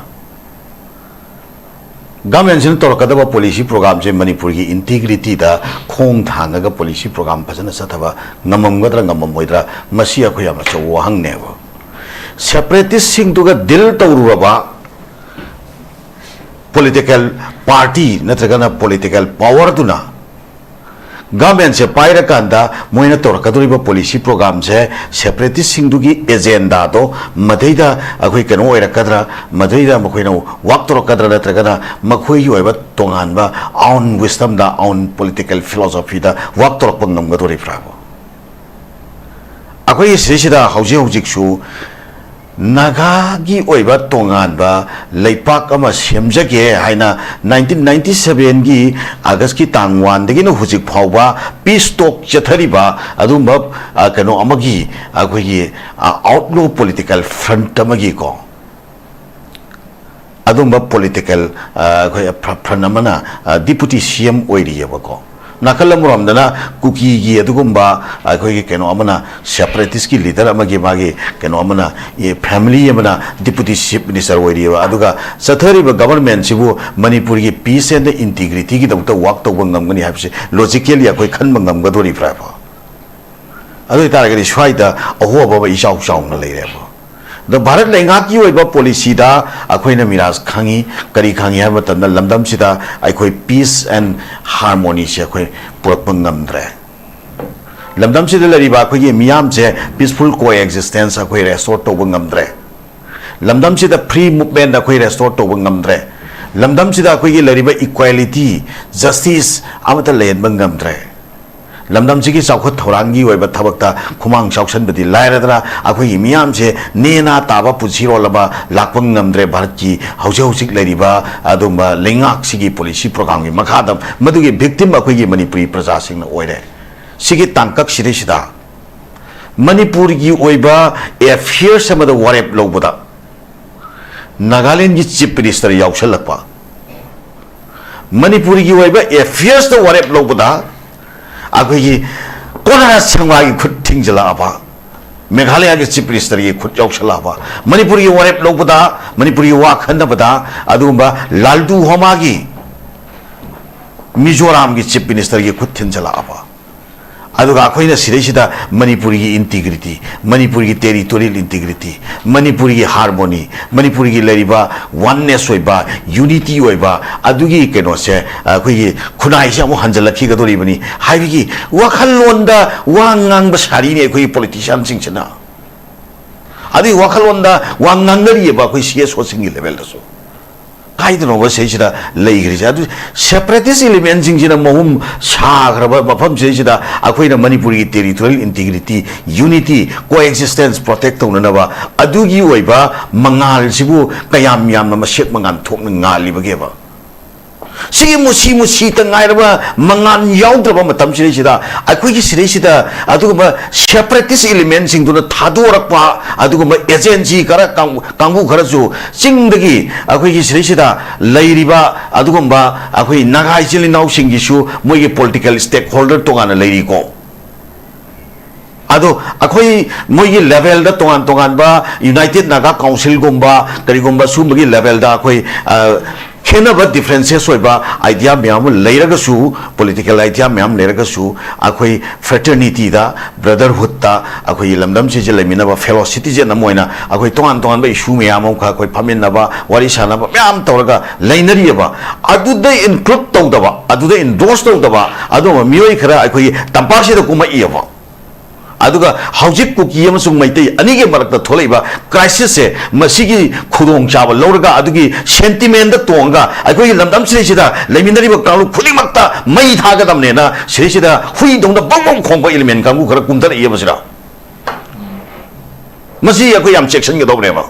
ꯒꯃꯦꯟꯁꯤꯅ ꯇꯧꯔꯛꯀꯗꯕ ꯄꯣꯂꯤꯁꯤ ꯄ꯭ꯔꯣꯒꯥꯝꯁꯦ ꯃꯅꯤꯄꯨꯔꯒꯤ ꯏꯟꯇꯤꯒ꯭ꯔꯤꯇꯤꯗ ꯈꯣꯡ ꯊꯥꯡꯉꯒ ꯄꯣꯂꯤꯁꯤ ꯄ꯭ꯔꯣꯒꯥꯝ ꯐꯖꯅ ꯆꯠꯊꯕ ꯉꯝꯃꯝꯒꯗ꯭ꯔꯥ ꯉꯝꯃꯝꯃꯣꯏꯗ꯭ꯔꯥ, ꯃꯁꯤ ꯑꯩꯈꯣꯏ ꯌꯥꯝ ꯑꯆꯧꯕ ꯋꯥꯍꯪꯅꯦꯕ꯫ ꯁꯦꯄꯔꯦꯇꯤꯁꯁꯤꯡꯗꯨꯒ ꯗꯤꯜ ꯇꯧꯔꯨꯔꯕ ꯄꯣꯂꯤꯇꯤꯀꯦꯜ ꯄꯥꯔꯇꯤ ꯅꯠꯇ꯭ꯔꯒꯅ ꯄꯣꯂꯤꯇꯤꯀꯦꯜ ꯄꯥꯋꯔꯗꯨꯅ ꯒꯃꯦꯟꯁꯦ ꯄꯥꯏꯔꯀꯥꯟꯗ ꯃꯣꯏꯅ ꯇꯧꯔꯛꯀꯗꯧꯔꯤꯕ ꯄꯣꯂꯤꯁꯤ ꯄ꯭ꯔꯣꯒꯥꯝꯁꯦ ꯁꯦꯄꯔꯦꯇꯤꯁꯁꯤꯡꯗꯨꯒꯤ ꯑꯦꯖꯦꯟꯗꯥꯗꯣ ꯃꯗꯩꯗ ꯑꯩꯈꯣꯏ ꯀꯩꯅꯣ ꯑꯣꯏꯔꯛꯀꯗ꯭ꯔꯥ, ꯃꯗꯩꯗ ꯃꯈꯣꯏꯅ ꯋꯥꯛ ꯇꯧꯔꯛꯀꯗ꯭ꯔꯥ, ꯅꯠꯇ꯭ꯔꯒꯅ ꯃꯈꯣꯏꯒꯤ ꯑꯣꯏꯕ ꯇꯣꯉꯥꯟꯕ ꯑꯥꯎꯟ ꯋꯤꯁꯇꯝꯗ, ꯑꯥꯎꯟ ꯄꯣꯂꯤꯇꯤꯀꯦꯜ ꯐꯤꯂꯣꯁꯣꯐꯤꯗ ꯋꯥꯛ ꯇꯧꯔꯛꯄ ꯉꯝꯒꯗꯧꯔꯤꯕ꯭ꯔꯥꯕ? ꯑꯩꯈꯣꯏꯒꯤ ꯁꯤꯗꯩꯁꯤꯗ ꯍꯧꯖꯤꯛ ꯍꯧꯖꯤꯛꯁꯨ ꯅꯥꯒꯥꯒꯤ ꯑꯣꯏꯕ ꯇꯣꯉꯥꯟꯕ ꯂꯩꯄꯥꯛ ꯑꯃ ꯁꯦꯝꯖꯒꯦ ꯍꯥꯏꯅ ꯅꯥꯏꯟꯇꯤꯟ ꯅꯥꯏꯟꯇꯤ ꯁꯕꯦꯟꯒꯤ ꯑꯥꯒꯁꯀꯤ ꯇꯥꯡ ꯋꯥꯟꯗꯒꯤꯅ ꯍꯧꯖꯤꯛ ꯐꯥꯎꯕ ꯄꯤꯁ ꯇꯣꯛ ꯆꯠꯊꯔꯤꯕ ꯑꯗꯨꯒꯨꯝꯕ, ꯑ, ꯀꯩꯅꯣ ꯑꯃꯒꯤ, ꯑꯩꯈꯣꯏꯒꯤ, ꯑ, ꯑꯥꯎꯠꯂꯣ ꯄꯣꯂꯤꯇꯤꯀꯦꯜ ꯐ꯭ꯔꯟꯠ ꯑꯃꯒꯤꯀꯣ, ꯑꯗꯨꯝꯕ ꯄꯣꯂꯤꯇꯤꯀꯦꯜ, ꯑ, ꯑꯩꯈꯣꯏ ꯐ꯭ꯔ-, ꯐ꯭ꯔꯟꯠ ꯑꯃꯅ, ꯑ, ꯗꯤꯄꯨꯇꯤ ꯁꯤ ꯑꯦꯝ ꯑꯣꯏꯔꯤꯑꯕꯀꯣ꯫ ꯅꯥꯀꯜ ꯑꯃꯔꯣꯝꯗꯅ ꯀꯨꯀꯤꯒꯤ ꯑꯗꯨꯒꯨꯝꯕ ꯑꯩꯈꯣꯏꯒꯤ ꯀꯩꯅꯣ ꯑꯃꯅ, ꯁꯦꯄꯔꯦꯇꯤꯁꯀꯤ ꯂꯤꯗꯔ ꯑꯃꯒꯤ, ꯃꯥꯒꯤ ꯀꯩꯅꯣ ꯑꯃꯅ, ꯑꯦ, ꯐꯦꯃꯤꯂꯤ ꯑꯃꯅ ꯗꯤꯄꯨꯇꯤ ꯆꯤꯐ ꯃꯤꯅꯤꯁꯇꯔ ꯑꯣꯏꯔꯤꯑꯕ꯫ ꯑꯗꯨꯒ ꯆꯠꯊꯔꯤꯕ ꯒꯕꯔꯟꯃꯦꯟꯁꯤꯕꯨ ꯃꯅꯤꯄꯨꯔꯒꯤ ꯄꯤꯁ ꯑꯦꯟ ꯏꯟꯇꯤꯒ꯭ꯔꯤꯇꯤꯒꯤꯗꯃꯛꯇ ꯋꯥꯛ ꯇꯧꯕ ꯉꯝꯒꯅꯤ ꯍꯥꯏꯕꯁꯤ ꯂꯣꯖꯤꯀꯦꯜꯂꯤ ꯑꯩꯈꯣꯏ ꯈꯟꯕ ꯉꯝꯒꯗꯣꯔꯤꯕ꯭ꯔꯥꯕ? ꯑꯗꯨ ꯑꯣꯏꯇꯥꯔꯒꯗꯤ ꯁ꯭ꯋꯥꯏꯗ ꯑꯍꯣꯕ ꯑꯃ ꯏꯆꯥꯎ ꯆꯥꯎꯅ ꯂꯩꯔꯦꯕ꯫ ꯑꯗꯣ ꯚꯥꯔꯠ ꯂꯩꯉꯥꯛꯀꯤ ꯑꯣꯏꯕ ꯄꯣꯂꯤꯁꯤꯗ ꯑꯩꯈꯣꯏꯅ ꯃꯤꯔꯥꯖ ꯈꯪꯉꯤ, ꯀꯔꯤ ꯈꯪꯉꯤ ꯍꯥꯏꯕ ꯃꯇꯝꯗ ꯂꯝꯗꯝꯁꯤꯗ ꯑꯩꯈꯣꯏ ꯄꯤꯁ ꯑꯦꯟ ꯍꯥꯔꯃꯣꯅꯤꯁꯦ ꯑꯩꯈꯣꯏ ꯄꯨꯔꯛꯄ ꯉꯝꯗ꯭ꯔꯦ꯫ ꯂꯝꯗꯝꯁꯤꯗ ꯂꯩꯔꯤꯕ ꯑꯩꯈꯣꯏꯒꯤ ꯃꯤꯌꯥꯝꯁꯦ ꯄꯤꯁꯐꯨꯜ ꯀꯣ ꯑꯦꯛꯖꯤꯁꯇꯦꯟꯁ ꯑꯩꯈꯣꯏ ꯔꯦꯁꯇꯣꯔ ꯇꯧꯕ ꯉꯝꯗ꯭ꯔꯦ꯫ ꯂꯝꯗꯝꯁꯤꯗ free movement ꯑꯩꯈꯣꯏ restore ꯇꯧꯕ ꯉꯝꯗ꯭ꯔꯦ꯫ ꯂꯝꯗꯝꯁꯤꯗ ꯑꯩꯈꯣꯏꯒꯤ ꯂꯩꯔꯤꯕ equality, justice ꯑꯃꯠꯇ ꯂꯩꯍꯟꯕ ꯉꯝꯗ꯭ꯔꯦ꯫ ꯂꯝꯗꯝꯁꯤꯒꯤ ꯆꯥꯎꯈꯠ ꯊꯧꯔꯥꯡꯒꯤ ꯑꯣꯏꯕ ꯊꯕꯛꯇ ꯈꯨꯃꯥꯡ ꯆꯥꯎꯁꯟꯕꯗꯤ ꯂꯥꯏꯔꯗꯅ, ꯑꯩꯈꯣꯏꯒꯤ ꯃꯤꯌꯥꯝꯁꯦ ꯅꯦꯅꯥ ꯇꯥꯕ ꯄꯨꯟꯁꯤꯔꯣꯜ ꯑꯃ ꯂꯥꯛꯄ ꯉꯝꯗ꯭ꯔꯦ꯫ ꯚꯥꯔꯠꯀꯤ ꯍꯧꯖꯤꯛ ꯍꯧꯖꯤꯛ ꯂꯩꯔꯤꯕ ꯑꯗꯨꯒꯨꯝꯕ ꯂꯩꯉꯥꯛꯁꯤꯒꯤ policy programꯒꯤ ꯃꯈꯥꯗ ꯃꯗꯨꯒꯤ victim ꯑꯩꯈꯣꯏꯒꯤ ꯃꯅꯤꯄꯨꯔꯤ ꯄ꯭ꯔꯖꯥꯁꯤꯡꯅ ꯑꯣꯏꯔꯦ꯫ ꯁꯤꯒꯤ ꯇꯥꯡꯀꯛꯁꯤꯗꯩꯁꯤꯗ ꯃꯅꯤꯄꯨꯔꯒꯤ ꯑꯣꯏꯕ affairs ꯑꯃꯗ ꯋꯥꯔꯦꯞ ꯂꯧꯕꯗ ꯅꯥꯒꯥꯂꯦꯟꯒꯤ chief minister ꯌꯥꯎꯁꯜꯂꯛꯄ, ꯃꯅꯤꯄꯨꯔꯒꯤ ꯑꯣꯏꯕ affairsꯇ ꯋꯥꯔꯦꯞ ꯂꯧꯕꯗ ꯑꯩꯈꯣꯏꯒꯤ ꯀꯣꯅꯔꯥꯖ ꯁꯪꯉꯥꯒꯤ ꯈꯨꯠ ꯊꯤꯡꯖꯤꯜꯂꯛꯑꯕ, ꯃꯦꯘꯥꯂꯌꯥꯒꯤ chief ministerꯒꯤ ꯈꯨꯠ ꯌꯥꯎꯁꯜꯂꯛꯑꯕ, ꯃꯅꯤꯄꯨꯔꯒꯤ ꯋꯥꯔꯦꯞ ꯂꯧꯕꯗ, ꯃꯅꯤꯄꯨꯔꯒꯤ ꯋꯥ ꯈꯟꯅꯕꯗ ꯑꯗꯨꯒꯨꯝꯕ ꯂꯥꯜꯗꯨ ꯍꯣꯃꯥꯒꯤ ꯃꯤꯖꯣꯔꯥꯝꯒꯤ chief ministerꯒꯤ ꯈꯨꯠ ꯊꯤꯟꯖꯜꯂꯛꯑꯕ, ꯑꯗꯨꯒ ꯑꯩꯈꯣꯏꯅ ꯁꯤꯗꯩꯁꯤꯗ ꯃꯅꯤꯄꯨꯔꯒꯤ integrity, ꯃꯅꯤꯄꯨꯔꯒꯤ territorial integrity, ꯃꯅꯤꯄꯨꯔꯒꯤ harmony, ꯃꯅꯤꯄꯨꯔꯒꯤ ꯂꯩꯔꯤꯕ oneness ꯑꯣꯏꯕ, unity ꯑꯣꯏꯕ ꯑꯗꯨꯒꯤ ꯀꯩꯅꯣꯁꯦ, ꯑꯩꯈꯣꯏꯒꯤ ꯈꯨꯟꯅꯥꯏꯁꯦ ꯑꯃꯨꯛ ꯍꯟꯖꯜꯂꯛꯈꯤꯒꯗꯧꯔꯤꯕꯅꯤ ꯍꯥꯏꯕꯒꯤ ꯋꯥꯈꯜꯂꯣꯟꯗ ꯋꯥ ꯉꯥꯡꯕ ꯁꯥꯔꯤꯅꯦ ꯑꯩꯈꯣꯏꯒꯤ politicianꯁꯤꯡꯁꯤꯅ꯫ ꯑꯗꯨꯒꯤ ꯋꯥꯈꯜꯂꯣꯟꯗ ꯋꯥ ꯉꯥꯡꯅꯔꯤꯑꯕ ꯑꯩꯈꯣꯏ CSOꯁꯤꯡꯒꯤ levelꯗꯁꯨ꯫ ꯀꯥꯏꯗꯅꯣꯕ ꯁꯤꯗꯩꯁꯤꯗ ꯂꯩꯈ꯭ꯔꯤꯁꯦ? ꯑꯗꯨ separatist elementꯁꯤꯡꯁꯤꯅ ꯃꯍꯨꯝ ꯁꯥꯈ꯭ꯔꯕ ꯃꯐꯝꯁꯤꯗꯩꯁꯤꯗ ꯑꯩꯈꯣꯏꯅ ꯃꯅꯤꯄꯨꯔꯒꯤ territorial integrity, unity, coexistence protect ꯇꯧꯅꯅꯕ ꯑꯗꯨꯒꯤ ꯑꯣꯏꯕ ꯃꯉꯥꯜꯁꯤꯕꯨ ꯀꯌꯥꯝ ꯌꯥꯝꯅ ꯃꯁꯦꯛ ꯃꯉꯥꯜ ꯊꯣꯛꯅ ꯉꯥꯜꯂꯤꯕꯒꯦꯕ? ꯁꯤꯒꯤ ꯃꯨꯁꯤ ꯃꯨꯁꯤꯇ ꯉꯥꯏꯔꯕ ꯃꯉꯥꯜ ꯌꯥꯎꯗ꯭ꯔꯕ ꯃꯇꯝꯁꯤꯗꯩꯁꯤꯗ ꯑꯩꯈꯣꯏꯒꯤ ꯁꯤꯗꯩꯁꯤꯗ ꯑꯗꯨꯒꯨꯝꯕ separatist elementꯁꯤꯡꯗꯨꯅ ꯊꯥꯗꯣꯔꯛꯄ ꯑꯗꯨꯒꯨꯝꯕ agency ꯈꯔ ꯀꯥꯡ-, ꯀꯥꯡꯕꯨ ꯈꯔꯁꯨ ꯆꯤꯡꯗꯒꯤ ꯑꯩꯈꯣꯏꯒꯤ ꯁꯤꯗꯩꯁꯤꯗ ꯂꯩꯔꯤꯕ ꯑꯗꯨꯒꯨꯝꯕ ꯑꯩꯈꯣꯏ ꯅꯥꯒꯥ ꯏꯆꯤꯜ ꯏꯅꯥꯎꯁꯤꯡꯒꯤꯁꯨ ꯃꯣꯏꯒꯤ political stakeholder ꯇꯣꯉꯥꯟꯅ ꯂꯩꯔꯤꯀꯣ꯫ ꯑꯗꯣ ꯑꯩꯈꯣꯏ ꯃꯣꯏꯒꯤ levelꯗ ꯇꯣꯉꯥꯟ ꯇꯣꯉꯥꯟꯕ United Naga Councilꯒꯨꯝꯕ ꯀꯔꯤꯒꯨꯝꯕ ꯁꯨꯝꯕꯒꯤ levelꯗ ꯑꯩꯈꯣꯏ, ꯑ, ꯈꯦꯠꯅꯕ differences ꯑꯣꯏꯕ idea ꯃꯌꯥꯝ ꯑꯃ ꯂꯩꯔꯒꯁꯨ, political idea ꯃꯌꯥꯝ ꯂꯩꯔꯒꯁꯨ, ꯑꯩꯈꯣꯏ fraternityꯗ, brotherhoodꯇ, ꯑꯩꯈꯣꯏꯒꯤ ꯂꯝꯗꯝꯁꯤꯡꯁꯦ ꯂꯩꯃꯤꯟꯅꯕ fellow citizen ꯑꯃ ꯑꯣꯏꯅ ꯑꯩꯈꯣꯏ ꯇꯣꯉꯥꯟ ꯇꯣꯉꯥꯟꯕ issue ꯃꯌꯥꯝ ꯑꯃꯈꯛ ꯑꯩꯈꯣꯏ ꯐꯝꯃꯤꯟꯅꯕ, ꯋꯥꯔꯤ ꯁꯥꯟꯅꯕ ꯃꯌꯥꯝ ꯇꯧꯔꯒ ꯂꯩꯅꯔꯤꯑꯕ꯫ ꯑꯗꯨꯗ include ꯇꯧꯗꯕ, ꯑꯗꯨꯗ endorse ꯇꯧꯗꯕ ꯑꯗꯨꯒꯨꯝꯕ ꯃꯤꯑꯣꯏ ꯈꯔ ꯑꯩꯈꯣꯏꯒꯤ ꯇꯝꯄꯥꯛꯁꯤꯗ ꯀꯨꯝꯃꯛꯏꯑꯕ꯫ ꯑꯗꯨꯒ ꯍꯧꯖꯤꯛ ꯀꯨꯀꯤ ꯑꯃꯁꯨꯡ ꯃꯩꯇꯩ ꯑꯅꯤꯒꯤ ꯃꯔꯛꯇ ꯊꯣꯛꯂꯛꯏꯕ crisis ꯁꯦ, ꯃꯁꯤꯒꯤ ꯈꯨꯗꯣꯡꯆꯥꯕ ꯂꯧꯔꯒ, ꯑꯗꯨꯒꯤ sentiment ꯇ ꯇꯣꯡꯉꯒ, ꯑꯩꯈꯣꯏꯒꯤ ꯂꯝꯗꯝꯁꯤꯗꯩꯁꯤꯗ ꯂꯩꯃꯤꯟꯅꯔꯤꯕ ꯀꯥꯡꯂꯨꯞ ꯈꯨꯗꯤꯡꯃꯛꯇ ꯃꯩ ꯊꯥꯒꯗꯕꯅꯦꯅ ꯁꯤꯗꯩꯁꯤꯗ ꯍꯨꯏꯗꯧꯅ ꯕꯪ ꯕꯪ ꯈꯣꯡꯕ element ꯀꯥꯡꯕꯨ ꯈꯔ ꯀꯨꯝꯊꯔꯛꯏꯕ ꯁꯤꯗ꯫ ꯃꯁꯤ ꯑꯩꯈꯣꯏ ꯌꯥꯝ ꯆꯦꯛꯁꯤꯟꯒꯗꯧꯕꯅꯦꯕ꯫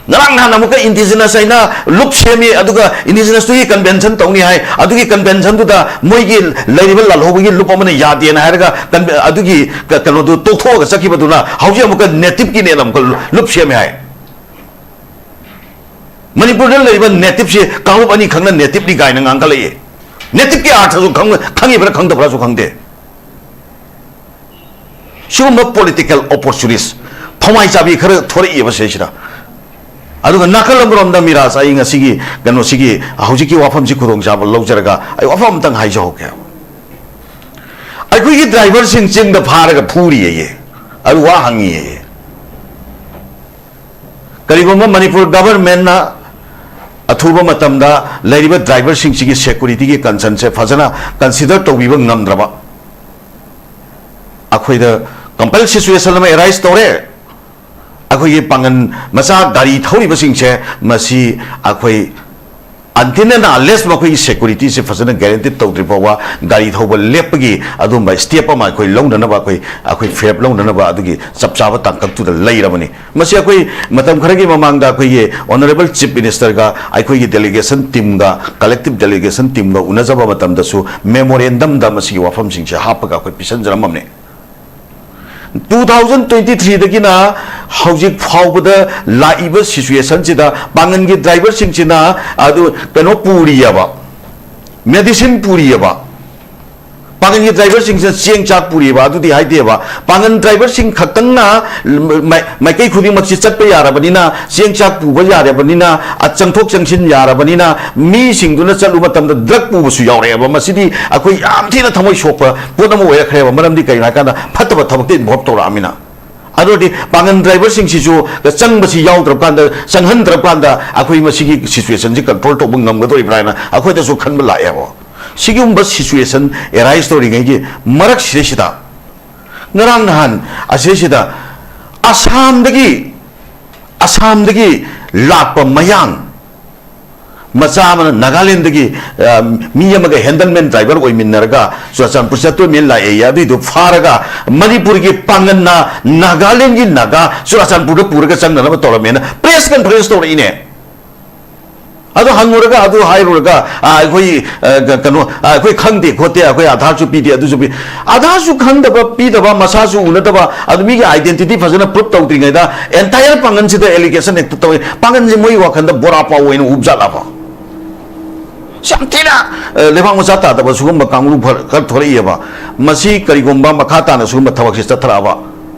ꯉꯔꯥꯡ ꯅꯍꯥꯟ ꯑꯃꯨꯛꯀ indigenous ꯍꯥꯏꯅ ꯂꯨꯞ ꯁꯦꯝꯃꯤ, ꯑꯗꯨꯒ indigenous ꯇꯨꯒꯤ convention ꯇꯧꯅꯤ ꯍꯥꯏ, ꯑꯗꯨꯒꯤ convention ꯗꯨꯗ ꯃꯣꯏꯒꯤ ꯂꯩꯔꯤꯕ ꯂꯥꯜꯍꯧꯕꯒꯤ ꯂꯨꯞ ꯑꯃꯅ ꯌꯥꯗꯦꯅ ꯍꯥꯏꯔꯒ conve-, ꯑꯗꯨꯒꯤ ꯀ-, ꯀꯩꯅꯣꯗꯨ ꯇꯣꯛꯊꯣꯛꯑꯒ ꯆꯠꯈꯤꯕꯗꯨꯅ ꯍꯧꯖꯤꯛ ꯑꯃꯨꯛꯀ native ꯀꯤꯅꯦꯅ ꯑꯃꯨꯛꯀ ꯂꯨꯞ ꯁꯦꯝꯃꯦ ꯍꯥꯏ꯫ ꯃꯅꯤꯄꯨꯔꯗ ꯂꯩꯔꯤꯕ native ꯁꯤ ꯀꯥꯡꯂꯨꯞ ꯑꯅꯤꯈꯛꯅ native ꯅꯤ ꯀꯥꯏꯅ ꯉꯥꯡꯈꯠꯂꯛꯏ꯫ Native ꯀꯤ ꯑꯥꯔꯊꯁꯨ ꯈꯪ-, ꯈꯪꯉꯤꯕ꯭ꯔꯥ ꯈꯪꯗꯕ꯭ꯔꯥꯁꯨ ꯈꯪꯗꯦ꯫ ꯁꯤꯒꯨꯝꯕ political opportunist ꯐꯝꯃꯥꯏ ꯆꯥꯕꯤ ꯈꯔ ꯊꯣꯔꯛꯏꯕ ꯁꯤꯁꯤꯗ꯫ ꯑꯗꯨꯒ ꯅꯥꯀꯜ ꯑꯃꯔꯣꯝꯗ ꯃꯤꯔꯥꯖ, ꯑꯩ ꯉꯁꯤꯒꯤ ꯀꯩꯅꯣꯁꯤꯒꯤ ꯍꯧꯖꯤꯛꯀꯤ ꯋꯥꯐꯝꯁꯤ ꯈꯨꯗꯣꯡꯆꯥꯕ ꯂꯧꯖꯔꯒ ꯑꯩ ꯋꯥꯐꯝ ꯑꯝꯇꯪ ꯍꯥꯏꯖꯍꯧꯒꯦ꯫ ꯑꯩꯈꯣꯏꯒꯤ driver ꯁꯤꯡ ꯆꯤꯡꯗ ꯐꯥꯔꯒ ꯐꯨꯔꯤꯌꯦ, ꯑꯗꯨ ꯋꯥ ꯍꯪꯉꯤꯌꯦ꯫ ꯀꯔꯤꯒꯨꯝꯕ ꯃꯅꯤꯄꯨꯔ government ꯅ ꯑꯊꯨꯕ ꯃꯇꯝꯗ ꯂꯩꯔꯤꯕ driver ꯁꯤꯡꯁꯤꯒꯤ security ꯒꯤ concern ꯁꯦ ꯐꯖꯅ consider ꯇꯧꯕꯤꯕ ꯉꯝꯗ꯭ꯔꯕ, ꯑꯩꯈꯣꯏꯗ compel situation ꯑꯃ arise ꯇꯧꯔꯦ꯫ ꯑꯩꯈꯣꯏꯒꯤ ꯄꯥꯡꯒꯜ ꯃꯆꯥ ꯒꯥꯔꯤ ꯊꯧꯔꯤꯕꯁꯤꯡꯁꯦ, ꯃꯁꯤ ꯑꯩꯈꯣꯏ until and unless ꯃꯈꯣꯏꯒꯤ security ꯁꯦ ꯐꯖꯅ guarantee ꯇꯧꯗ꯭ꯔꯤ ꯐꯥꯎꯕ ꯒꯥꯔꯤ ꯊꯧꯕ ꯂꯦꯞꯄꯒꯤ ꯑꯗꯨꯝꯕ step ꯑꯃ ꯑꯩꯈꯣꯏ ꯂꯧꯅꯅꯕ ꯑꯩꯈꯣꯏ, ꯑꯩꯈꯣꯏ ꯐꯤꯔꯦꯞ ꯂꯧꯅꯅꯕ ꯑꯗꯨꯒꯤ ꯆꯞ ꯆꯥꯕ ꯇꯥꯡꯀꯛꯇꯨꯗ ꯂꯩꯔꯕꯅꯤ꯫ ꯃꯁꯤ ꯑꯩꯈꯣꯏ ꯃꯇꯝ ꯈꯔꯒꯤ ꯃꯃꯥꯡꯗ ꯑꯩꯈꯣꯏꯒꯤ honourable chief minister ꯒ ꯑꯩꯈꯣꯏꯒꯤ delegation team ꯒ, collective delegation team ꯒ ꯎꯅꯖꯕ ꯃꯇꯝꯗꯁꯨ memorandum ꯗ ꯃꯁꯤꯒꯤ ꯋꯥꯐꯝꯁꯤꯡꯁꯦ ꯍꯥꯞꯄꯒ ꯑꯩꯈꯣꯏ ꯄꯤꯁꯟꯖꯔꯝꯃꯕꯅꯤ꯫ Two thousand twenty three ꯗꯒꯤꯅ ꯍꯧꯖꯤꯛ ꯐꯥꯎꯕꯗ ꯂꯥꯛꯏꯕ situation ꯁꯤꯗ ꯄꯥꯡꯒꯜꯒꯤ driver ꯁꯤꯡꯁꯤꯅ ꯑꯗꯨ ꯀꯩꯅꯣ ꯄꯨꯔꯤꯑꯕ, medicine ꯄꯨꯔꯤꯑꯕ꯫ ꯄꯥꯡꯒꯜꯒꯤ driver ꯁꯤꯡꯁꯤꯅ ꯆꯦꯡ ꯆꯥꯛ ꯄꯨꯔꯤꯑꯕ, ꯑꯗꯨꯗꯤ ꯍꯥꯏꯗꯦꯕ꯫ ꯄꯥꯡꯒꯜ driver ꯁꯤꯡ ꯈꯛꯇꯪꯅ ꯃꯥꯏ-, ꯃꯥꯏꯀꯩ ꯈꯨꯗꯤꯡꯃꯛꯁꯤ ꯆꯠꯄ ꯌꯥꯔꯕꯅꯤꯅ, ꯆꯦꯡ ꯆꯥꯛ ꯄꯨꯕ ꯌꯥꯔꯕꯅꯤꯅ, ꯑ, ꯆꯪꯊꯣꯛ ꯆꯪꯁꯤꯟ ꯌꯥꯔꯕꯅꯤꯅ, ꯃꯤꯁꯤꯡꯗꯨꯅ ꯆꯠꯂꯨꯕ ꯃꯇꯝꯗ drug ꯄꯨꯕꯁꯨ ꯌꯥꯎꯔꯛꯑꯦꯕ꯫ ꯃꯁꯤꯗꯤ ꯑꯩꯈꯣꯏ ꯌꯥꯝ ꯊꯤꯅ ꯊꯃꯣꯏ ꯁꯣꯛꯄ ꯄꯣꯠ ꯑꯃ ꯑꯣꯏꯔꯛꯈ꯭ꯔꯦꯕ꯫ ꯃꯔꯝꯗꯤ ꯀꯩꯒꯤꯅꯣ ꯍꯥꯏ ꯀꯥꯟꯗ ꯐꯠꯇꯕ ꯊꯕꯛꯇ involve ꯇꯧꯔꯛꯑꯃꯤꯅ꯫ ꯑꯗꯨ ꯑꯣꯏꯔꯗꯤ ꯄꯥꯡꯒꯜ driver ꯁꯤꯡꯁꯤꯁꯨ ꯆꯪꯕꯁꯤ ꯌꯥꯎꯗ꯭ꯔꯕ ꯀꯥꯟꯗ, ꯆꯪꯍꯟꯗ꯭ꯔꯕ ꯀꯥꯟꯗ ꯑꯩꯈꯣꯏ ꯃꯁꯤꯒꯤ situation ꯁꯤ control ꯇꯧꯕ ꯉꯝꯒꯗꯧꯔꯤꯕ꯭ꯔꯥ ꯍꯥꯏꯅ ꯑꯩꯈꯣꯏꯗꯁꯨ ꯈꯟꯕ ꯂꯥꯛꯑꯦꯕ꯫ ꯁꯤꯒꯨꯝꯕ situation arise ꯇꯧꯔꯤꯉꯩꯒꯤ ꯃꯔꯛꯁꯤꯗꯩꯁꯤꯗ ꯉꯔꯥꯡ ꯅꯍꯥꯟ ꯑꯁꯤꯁꯤꯗ ꯑꯁꯥꯝꯗꯒꯤ, ꯑꯁꯥꯝꯗꯒꯤ ꯂꯥꯛꯄ ꯃꯌꯥꯡ ꯃꯆꯥ ꯑꯃꯅ ꯅꯥꯒꯥꯂꯦꯟꯗꯒꯤ, ꯑ, ꯃꯤ ꯑꯃꯒ ꯍꯦꯟꯗꯜꯃꯦꯟ ꯗ꯭ꯔꯥꯏꯚꯔ ꯑꯣꯏꯃꯤꯟꯅꯔꯒ ꯆꯨꯔꯥꯆꯥꯟꯄꯨꯔ ꯆꯠꯇꯣꯏꯃꯦꯅ ꯂꯥꯛꯑꯦ꯫ ꯑꯗꯨꯏꯗꯨ ꯐꯥꯔꯒ ꯃꯅꯤꯄꯨꯔꯒꯤ ꯄꯥꯡꯒꯟꯅ ꯅꯥꯒꯥꯂꯦꯟꯒꯤ ꯅꯥꯒꯥ ꯆꯨꯔꯥꯆꯥꯟꯄꯨꯔꯗ ꯄꯨꯔꯒ ꯆꯪꯅꯅꯕ ꯇꯧꯔꯝꯃꯦꯅ ꯄ꯭ꯔꯦꯁ ꯀꯟꯐꯔꯦꯟꯁ ꯇꯧꯔꯛꯏꯅꯦ꯫ ꯑꯗꯨ ꯍꯪꯉꯨꯔꯒ, ꯑꯗꯨ ꯍꯥꯏꯔꯨꯔꯒ, "ꯑ, ꯑꯩꯈꯣꯏ, ꯑ, ꯀ-, ꯀꯩꯅꯣ, ꯑ, ꯑꯩꯈꯣꯏ ꯈꯪꯗꯦ ꯈꯣꯠꯇꯦ, ꯑꯩꯈꯣꯏ ꯑꯙꯥꯔꯁꯨ ꯄꯤꯗꯦ, ꯑꯗꯨꯁꯨ ꯄꯤ"꯫ ꯑꯙꯥꯔꯁꯨ ꯈꯪꯗꯕ, ꯄꯤꯗꯕ, ꯃꯁꯥꯁꯨ ꯎꯅꯗꯕ, ꯑꯗꯨ ꯃꯤꯒꯤ identity ꯐꯖꯅ prove ꯇꯧꯗ꯭ꯔꯤꯉꯩꯗ entire ꯄꯥꯡꯒꯟꯁꯤꯗ allegation ꯍꯦꯛꯇ ꯇꯧꯏ꯫ ꯄꯥꯡꯒꯟꯁꯤ ꯃꯣꯏ ꯋꯥꯈꯜꯗ ꯕꯣꯔꯥ ꯄꯥꯎ ꯑꯣꯏꯅ ꯎꯕꯖꯥꯠꯂꯕ? ꯁꯤ ꯌꯥꯝ ꯊꯤꯅ, ꯑ, ꯂꯩꯕꯥꯛ ꯃꯆꯥ ꯇꯥꯗꯕ ꯁꯤꯒꯨꯝꯕ ꯀꯥꯡꯂꯨꯞ ꯈꯔ, ꯈꯔ ꯊꯣꯔꯛꯏꯑꯕ꯫ ꯃꯁꯤ ꯀꯔꯤꯒꯨꯝꯕ ꯃꯈꯥ ꯇꯥꯅ ꯁꯤꯒꯨꯝꯕ ꯊꯕꯛꯁꯤ ꯆꯠꯊꯔꯛꯑꯕ,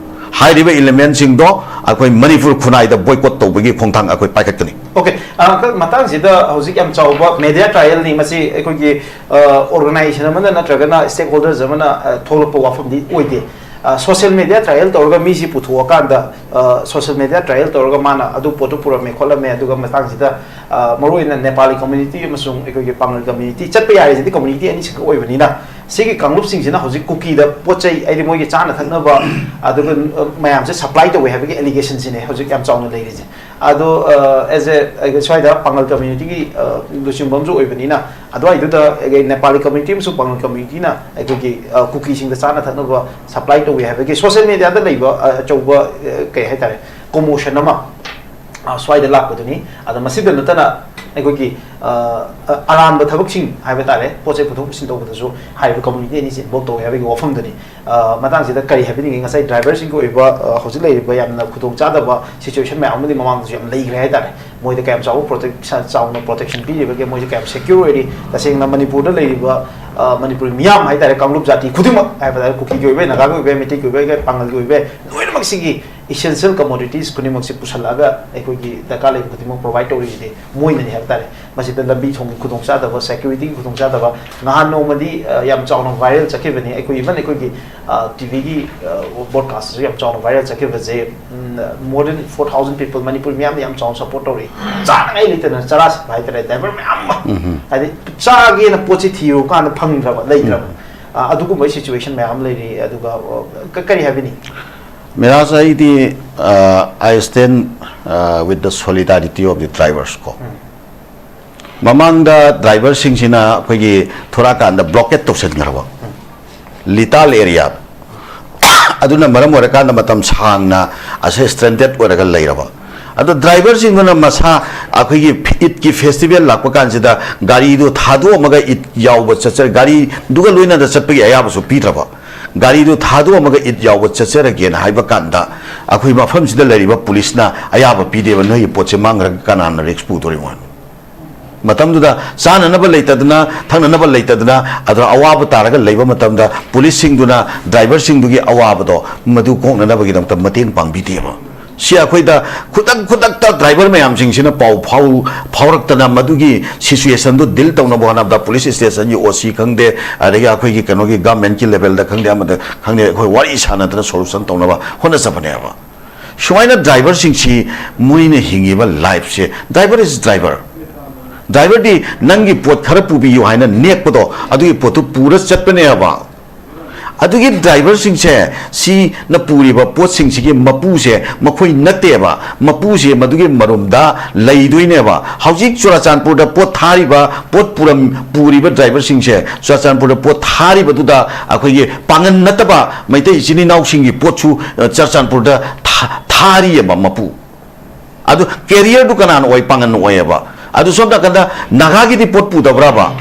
ꯍꯥꯏꯔꯤꯕ elementꯁꯤꯡꯗꯣ ꯑꯩꯈꯣꯏ ꯃꯅꯤꯄꯨꯔ ꯈꯨꯟꯅꯥꯏꯗ boycott ꯇꯧꯕꯒꯤ ꯈꯣꯡꯊꯥꯡ ꯑꯩꯈꯣꯏ ꯄꯥꯏꯈꯠꯀꯅꯤ꯫ OK, ꯑ, ꯀ-, ꯃꯇꯥꯡꯁꯤꯗ ꯍꯧꯖꯤꯛ ꯌꯥꯝ ꯆꯥꯎꯕ media trialꯅꯤ꯫ ꯃꯁꯤ ꯑꯩꯈꯣꯏꯒꯤ, ꯑ, organization ꯑꯃꯅ ꯅꯠꯇ꯭ꯔꯒꯅ stakeholders ꯑꯃꯅ, ꯑ, ꯊꯣꯛꯂꯛꯄ ꯋꯥꯐꯝꯗꯤ ꯑꯣꯏꯗꯦ꯫ ꯑ, social media trial ꯇꯧꯔꯒ ꯃꯤꯁꯤ ꯄꯨꯊꯣꯛꯑꯀꯥꯟꯗ, ꯑ, social media trial ꯇꯧꯔꯒ ꯃꯥꯅ ꯑꯗꯨ ꯄꯣꯠꯇꯨ ꯄꯨꯔꯝꯃꯦ ꯈꯣꯠꯂꯝꯃꯦ, ꯑꯗꯨꯒ ꯃꯇꯥꯡꯁꯤꯗ, ꯑ, ꯃꯔꯨꯑꯣꯏꯅ Nepali community ꯑꯃꯁꯨꯡ ꯑꯩꯈꯣꯏꯒꯤ ꯄꯥꯡꯒꯜ community ꯆꯠꯄ ꯌꯥꯔꯤꯁꯤꯗꯤ community ꯑꯅꯤꯁꯤꯈꯛ ꯑꯣꯏꯕꯅꯤꯅ, ꯁꯤꯒꯤ ꯀꯥꯡꯂꯨꯞꯁꯤꯡꯁꯤꯅ ꯍꯧꯖꯤꯛ ꯀꯨꯀꯤꯗ ꯄꯣꯠ ꯆꯩ, ꯍꯥꯏꯗꯤ ꯃꯣꯏꯒꯤ ꯆꯥꯅ ꯊꯛꯅꯕ, ꯑꯗꯨꯒ, ꯑ, ꯃꯌꯥꯝꯁꯦ supply ꯇꯧꯋꯦ ꯍꯥꯏꯕꯒꯤ allegation ꯁꯤꯅꯦ ꯍꯧꯖꯤꯛ ꯌꯥꯝ ꯆꯥꯎꯅ ꯂꯩꯔꯤꯁꯦ꯫ ꯑꯗꯣ, ꯑ, as a, ꯑꯩꯈꯣꯏ ꯁ꯭ꯋꯥꯏꯗ ꯄꯥꯡꯒꯜ communityꯒꯤ, ꯑ, ꯂꯨꯆꯤꯡꯕ ꯑꯃꯁꯨ ꯑꯣꯏꯕꯅꯤꯅ, ꯑꯗꯨꯋꯥꯏꯗꯨꯗ ꯑꯩꯈꯣꯏ Nepali community ꯑꯃꯁꯨꯡ ꯄꯥꯡꯒꯜ communityꯅ ꯑꯩꯈꯣꯏꯒꯤ, ꯑ, ꯀꯨꯀꯤꯁꯤꯡꯗ ꯆꯥꯅ ꯊꯛꯅꯕ supply ꯇꯧꯋꯤ ꯍꯥꯏꯕꯒꯤ social mediaꯗ ꯂꯩꯕ, ꯑ, ꯑꯆꯧꯕ, ꯑ, ꯀꯩ ꯍꯥꯏꯇꯥꯔꯦ, commotion ꯑꯃ, ꯑ, ꯁ꯭ꯋꯥꯏꯗ ꯂꯥꯛꯄꯗꯨꯅꯤ꯫ ꯑꯗꯣ ꯃꯁꯤꯗ ꯅꯠꯇꯅ ꯑꯩꯈꯣꯏꯒꯤ, ꯑ, ꯑ, ꯑꯔꯥꯟꯕ ꯊꯕꯛꯁꯤꯡ ꯍꯥꯏꯕ ꯇꯥꯔꯦ, ꯄꯣꯠ ꯆꯩ ꯄꯨꯊꯣꯛ ꯄꯨꯁꯤꯟ ꯇꯧꯕꯗꯁꯨ ꯍꯥꯏꯔꯤꯕ community ꯑꯅꯤꯁꯤ involve ꯇꯧꯋꯤ ꯍꯥꯏꯕꯒꯤ ꯋꯥꯐꯝꯗꯨꯅꯤ꯫ ꯑ, ꯃꯇꯥꯡꯁꯤꯗ ꯀꯔꯤ ꯍꯥꯏꯕꯤꯅꯤꯡꯉꯤ? ꯉꯁꯥꯏ driverꯁꯤꯡꯒꯤ ꯑꯣꯏꯕ, ꯑ, ꯍꯧꯖꯤꯛ ꯂꯩꯔꯤꯕ ꯌꯥꯝꯅ ꯈꯨꯗꯣꯡꯆꯥꯗꯕ situation ꯃꯌꯥꯝ ꯑꯃꯗꯤ ꯃꯃꯥꯡꯗꯁꯨ ꯌꯥꯝ ꯂꯩꯈ꯭ꯔꯦ ꯍꯥꯏꯇꯥꯔꯦ꯫ ꯃꯣꯏꯗ ꯀꯌꯥꯝ ꯆꯥꯎꯕ protection, ꯆꯥꯎꯅ protection ꯄꯤꯔꯤꯕꯒꯦ, ꯃꯣꯏꯁꯦ ꯀꯌꯥꯝ secure ꯑꯣꯏꯔꯤ? ꯇꯁꯦꯡꯅ ꯃꯅꯤꯄꯨꯔꯗ ꯂꯩꯔꯤꯕ, ꯑ, ꯃꯅꯤꯄꯨꯔꯤ ꯃꯤꯌꯥꯝ ꯍꯥꯏꯇꯥꯔꯦ, ꯀꯥꯡꯂꯨꯞ ꯖꯥꯇꯤ ꯈꯨꯗꯤꯡꯃꯛ ꯍꯥꯏꯕ ꯇꯥꯔꯦ, ꯀꯨꯀꯤꯒꯤ ꯑꯣꯏꯕ, ꯅꯥꯒꯥꯒꯤ ꯑꯣꯏꯕ, ꯃꯩꯇꯩꯒꯤ ꯑꯣꯏꯕ, ꯄꯥꯡꯒꯜꯒꯤ ꯑꯣꯏꯕ, ꯂꯣꯏꯅꯃꯛꯁꯤꯒꯤ essential commodities ꯈꯨꯗꯤꯡꯃꯛꯁꯤ ꯄꯨꯁꯜꯂꯛꯑꯒ ꯑꯩꯈꯣꯏꯒꯤ ꯗꯔꯀꯥꯔ ꯂꯩꯕ ꯈꯨꯗꯤꯡꯃꯛ provide ꯇꯧꯔꯤꯁꯤꯗꯤ ꯃꯣꯏꯅꯅꯤ ꯍꯥꯏꯕ ꯇꯥꯔꯦ꯫ ꯃꯁꯤꯗ ꯂꯝꯕꯤ ꯊꯣꯡꯒꯤ ꯈꯨꯗꯣꯡꯆꯥꯗꯕ, securityꯒꯤ ꯈꯨꯗꯣꯡꯆꯥꯗꯕ, ꯅꯍꯥꯟ ꯅꯣꯡꯃꯗꯤ, ꯑ, ꯌꯥꯝ ꯆꯥꯎꯅ viral ꯆꯠꯈꯤꯕꯅꯤ꯫ ꯑꯩꯈꯣꯏ even ꯑꯩꯈꯣꯏꯒꯤ, ꯑ, TVꯒꯤ, ꯑ, broadcastꯇꯁꯨ ꯌꯥꯝ ꯆꯥꯎꯅ viral ꯆꯠꯈꯤꯕꯁꯦ, ꯎꯝ, more than four thousand people, Manipur ꯃꯤꯌꯥꯝꯅ ꯌꯥꯝ ꯆꯥꯎꯅ support ꯇꯧꯔꯛꯏ꯫ ꯆꯥꯅꯉꯥꯏ ꯂꯩꯇꯅ ꯆꯔꯥ ꯁꯤꯠꯄ ꯍꯥꯏꯇꯥꯔꯦ, driver ꯃꯌꯥꯝ ꯑꯃ꯫ ꯍꯥꯏꯗꯤ ꯆꯥꯒꯦꯅ ꯄꯣꯠꯁꯤ ꯊꯤꯔꯨ ꯀꯥꯟꯗ ꯐꯪꯗ꯭ꯔꯕ, ꯂꯩꯇ꯭ꯔꯕ꯫ ꯑ, ꯑꯗꯨꯒꯨꯝꯕꯒꯤ situation ꯃꯌꯥꯝ ꯑꯃ ꯂꯩꯔꯤ꯫ ꯑꯗꯨꯒ, ꯑ, ꯀ-, ꯀꯔꯤ ꯍꯥꯏꯕꯤꯅꯤ? ꯃꯤꯔꯥꯖ, ꯑꯩꯗꯤ, uh, I stand, uh, with the solidarity of the drivers ꯀꯣ꯫ ꯃꯃꯥꯡꯗ ꯗ꯭ꯔꯥꯏꯚꯔꯁꯤꯡꯁꯤꯅ ꯑꯩꯈꯣꯏꯒꯤ ꯊꯣꯔꯛꯑꯀꯥꯟꯗ ꯕ꯭ꯂꯣꯀꯦꯠ ꯇꯧꯁꯤꯟꯈ꯭ꯔꯕ ꯂꯤꯇꯥꯜ ꯑꯦꯔꯤꯌꯥ, ꯑꯗꯨꯅ ꯃꯔꯝ ꯑꯣꯏꯔꯀꯥꯟꯗ ꯃꯇꯝ ꯁꯥꯡꯅ ꯑꯁꯦ ꯁ꯭ꯇ꯭ꯔꯦꯟꯗꯦꯠ ꯑꯣꯏꯔꯒ ꯂꯩꯔꯕ꯫ ꯑꯗꯣ ꯗ꯭ꯔꯥꯏꯚꯔꯁꯤꯡꯗꯨꯅ ꯃꯁꯥ ꯑꯩꯈꯣꯏꯒꯤ ꯏꯗꯀꯤ ꯐꯦꯁꯇꯤꯚꯦꯜ ꯂꯥꯛꯄ ꯀꯥꯟꯁꯤꯗ ꯒꯥꯔꯤꯗꯨ ꯊꯥꯗꯣꯛꯑꯝꯃꯒ ꯏꯗ ꯌꯥꯎꯕ ꯆꯠꯆ-, ꯒꯥꯔꯤꯗꯨꯒ ꯂꯣꯏꯅꯅ ꯆꯠꯄꯒꯤ ꯑꯌꯥꯕꯁꯨ ꯄꯤꯗ꯭ꯔꯕ꯫ ꯒꯥꯔꯤꯗꯨ ꯊꯥꯗꯣꯛꯑꯝꯃꯒ ꯏꯗ ꯌꯥꯎꯕ ꯆꯠꯆꯔꯒꯦꯅ ꯍꯥꯏꯕ ꯀꯥꯟꯗ ꯑꯩꯈꯣꯏ ꯃꯐꯝꯁꯤꯗ ꯂꯩꯔꯤꯕ ꯄꯨꯂꯤꯁꯅ ꯑꯌꯥꯕ ꯄꯤꯗꯦꯕ꯫ ꯅꯣꯏꯒꯤ ꯄꯣꯠꯁꯦ ꯃꯥꯡꯈ꯭ꯔꯒ ꯀꯅꯥꯅ ꯔꯤꯛꯁ ꯄꯨꯗꯣꯔꯤꯃꯣ ꯍꯥꯏꯅ꯫ ꯃꯇꯝꯗꯨꯗ ꯆꯥꯅꯅꯕ ꯂꯩꯇꯗꯅ, ꯊꯛꯅꯅꯕ ꯂꯩꯇꯗꯅ, ꯑꯗꯨꯅ ꯑꯋꯥꯕ ꯇꯥꯔꯒ ꯂꯩꯕ ꯃꯇꯝꯗ ꯄꯨꯂꯤꯁꯁꯤꯡꯗꯨꯅ ꯗ꯭ꯔꯥꯏꯚꯔꯁꯤꯡꯗꯨꯒꯤ ꯑꯋꯥꯕꯗꯣ ꯃꯗꯨ ꯀꯣꯛꯅꯅꯕꯒꯤꯗꯃꯛꯇ ꯃꯇꯦꯡ ꯄꯥꯡꯕꯤꯗꯦꯕ꯫ ꯁꯤ ꯑꯩꯈꯣꯏꯗ ꯈꯨꯗꯛ ꯈꯨꯗꯛꯇ ꯗ꯭ꯔꯥꯏꯚꯔ ꯃꯌꯥꯝꯁꯤꯡꯁꯤꯅ ꯄꯥꯎ ꯐꯥꯎ-, ꯐꯥꯎꯔꯛꯇꯅ ꯃꯗꯨꯒꯤ ꯁꯤꯆꯨꯋꯦꯁꯟꯗꯨ ꯗꯤꯜ ꯇꯧꯅꯕ ꯍꯣꯠꯅꯕꯗ ꯄꯨꯂꯤꯁ ꯁ꯭ꯇꯦꯁꯟꯒꯤ ꯑꯣ ꯁꯤ ꯈꯪꯗꯦ, ꯑꯗꯒꯤ ꯑꯩꯈꯣꯏꯒꯤ ꯀꯩꯅꯣꯒꯤ ꯒꯚꯔꯟꯃꯦꯟꯠꯀꯤ ꯂꯦꯚꯦꯜꯗ ꯈꯪꯗꯦ, ꯑꯃꯗ ꯈꯪꯗꯦ, ꯑꯩꯈꯣꯏ ꯋꯥꯔꯤ ꯁꯥꯟꯅꯗꯅ ꯁꯣꯂꯨꯁꯟ ꯇꯧꯅꯕ ꯍꯣꯠꯅꯖꯕꯅꯦꯕ꯫ ꯁꯨꯃꯥꯏꯅ ꯗ꯭ꯔꯥꯏꯚꯔꯁꯤꯡꯁꯤ ꯃꯣꯏꯅ ꯍꯤꯡꯉꯤꯕ ꯂꯥꯏꯐꯁꯦ, driver is driver, ꯗ꯭ꯔꯥꯏꯚꯔꯗꯤ ꯅꯪꯒꯤ ꯄꯣꯠ ꯈꯔ ꯄꯨꯕꯤꯌꯨ ꯍꯥꯏꯅ ꯅꯦꯛꯄꯗꯣ ꯑꯗꯨꯒꯤ ꯄꯣꯠꯇꯨ ꯄꯨꯔ ꯆꯠꯄꯅꯦꯕ꯫ ꯑꯗꯨꯒꯤ ꯗ꯭ꯔꯥꯏꯚꯔꯁꯤꯡꯁꯦ, ꯁꯤꯅ ꯄꯨꯔꯤꯕ ꯄꯣꯠꯁꯤꯡꯁꯤꯒꯤ ꯃꯄꯨꯁꯦ ꯃꯈꯣꯏ ꯅꯠꯇꯦꯕ꯫ ꯃꯄꯨꯁꯦ ꯃꯗꯨꯒꯤ ꯃꯔꯨꯝꯗ ꯂꯩꯗꯣꯏꯅꯦꯕ꯫ ꯍꯧꯖꯤꯛ ꯆꯨꯔꯥꯆꯥꯟꯄꯨꯔꯗ ꯄꯣꯠ ꯊꯥꯔꯤꯕ, ꯄꯣꯠ ꯄꯨꯔꯝ-, ꯄꯨꯔꯤꯕ ꯗ꯭ꯔꯥꯏꯚꯔꯁꯤꯡꯁꯦ, ꯆꯨꯔꯥꯆꯥꯟꯄꯨꯔꯗ ꯄꯣꯠ ꯊꯥꯔꯤꯕꯗꯨꯗ ꯑꯩꯈꯣꯏꯒꯤ ꯄꯥꯡꯒꯟ ꯅꯠꯇꯕ ꯃꯩꯇꯩ ꯏꯆꯤꯟ ꯏꯅꯥꯎꯁꯤꯡꯒꯤ ꯄꯣꯠꯁꯨ, ꯑ, ꯆꯨꯔꯥꯆꯥꯟꯄꯨꯔꯗ ꯊꯥ-, ꯊꯥꯔꯤꯑꯕ ꯃꯄꯨ꯫ ꯑꯗꯨ ꯀꯦꯔꯤꯌꯔꯗꯨ ꯀꯅꯥꯅ ꯑꯣꯏ? ꯄꯥꯡꯒꯟꯅ ꯑꯣꯏꯌꯦꯕ꯫ ꯑꯗꯨ ꯁꯣꯝ ꯅꯥꯀꯟꯗ ꯅꯥꯒꯥꯒꯤꯗꯤ ꯄꯣꯠ ꯄꯨꯗꯕ꯭ꯔꯕ?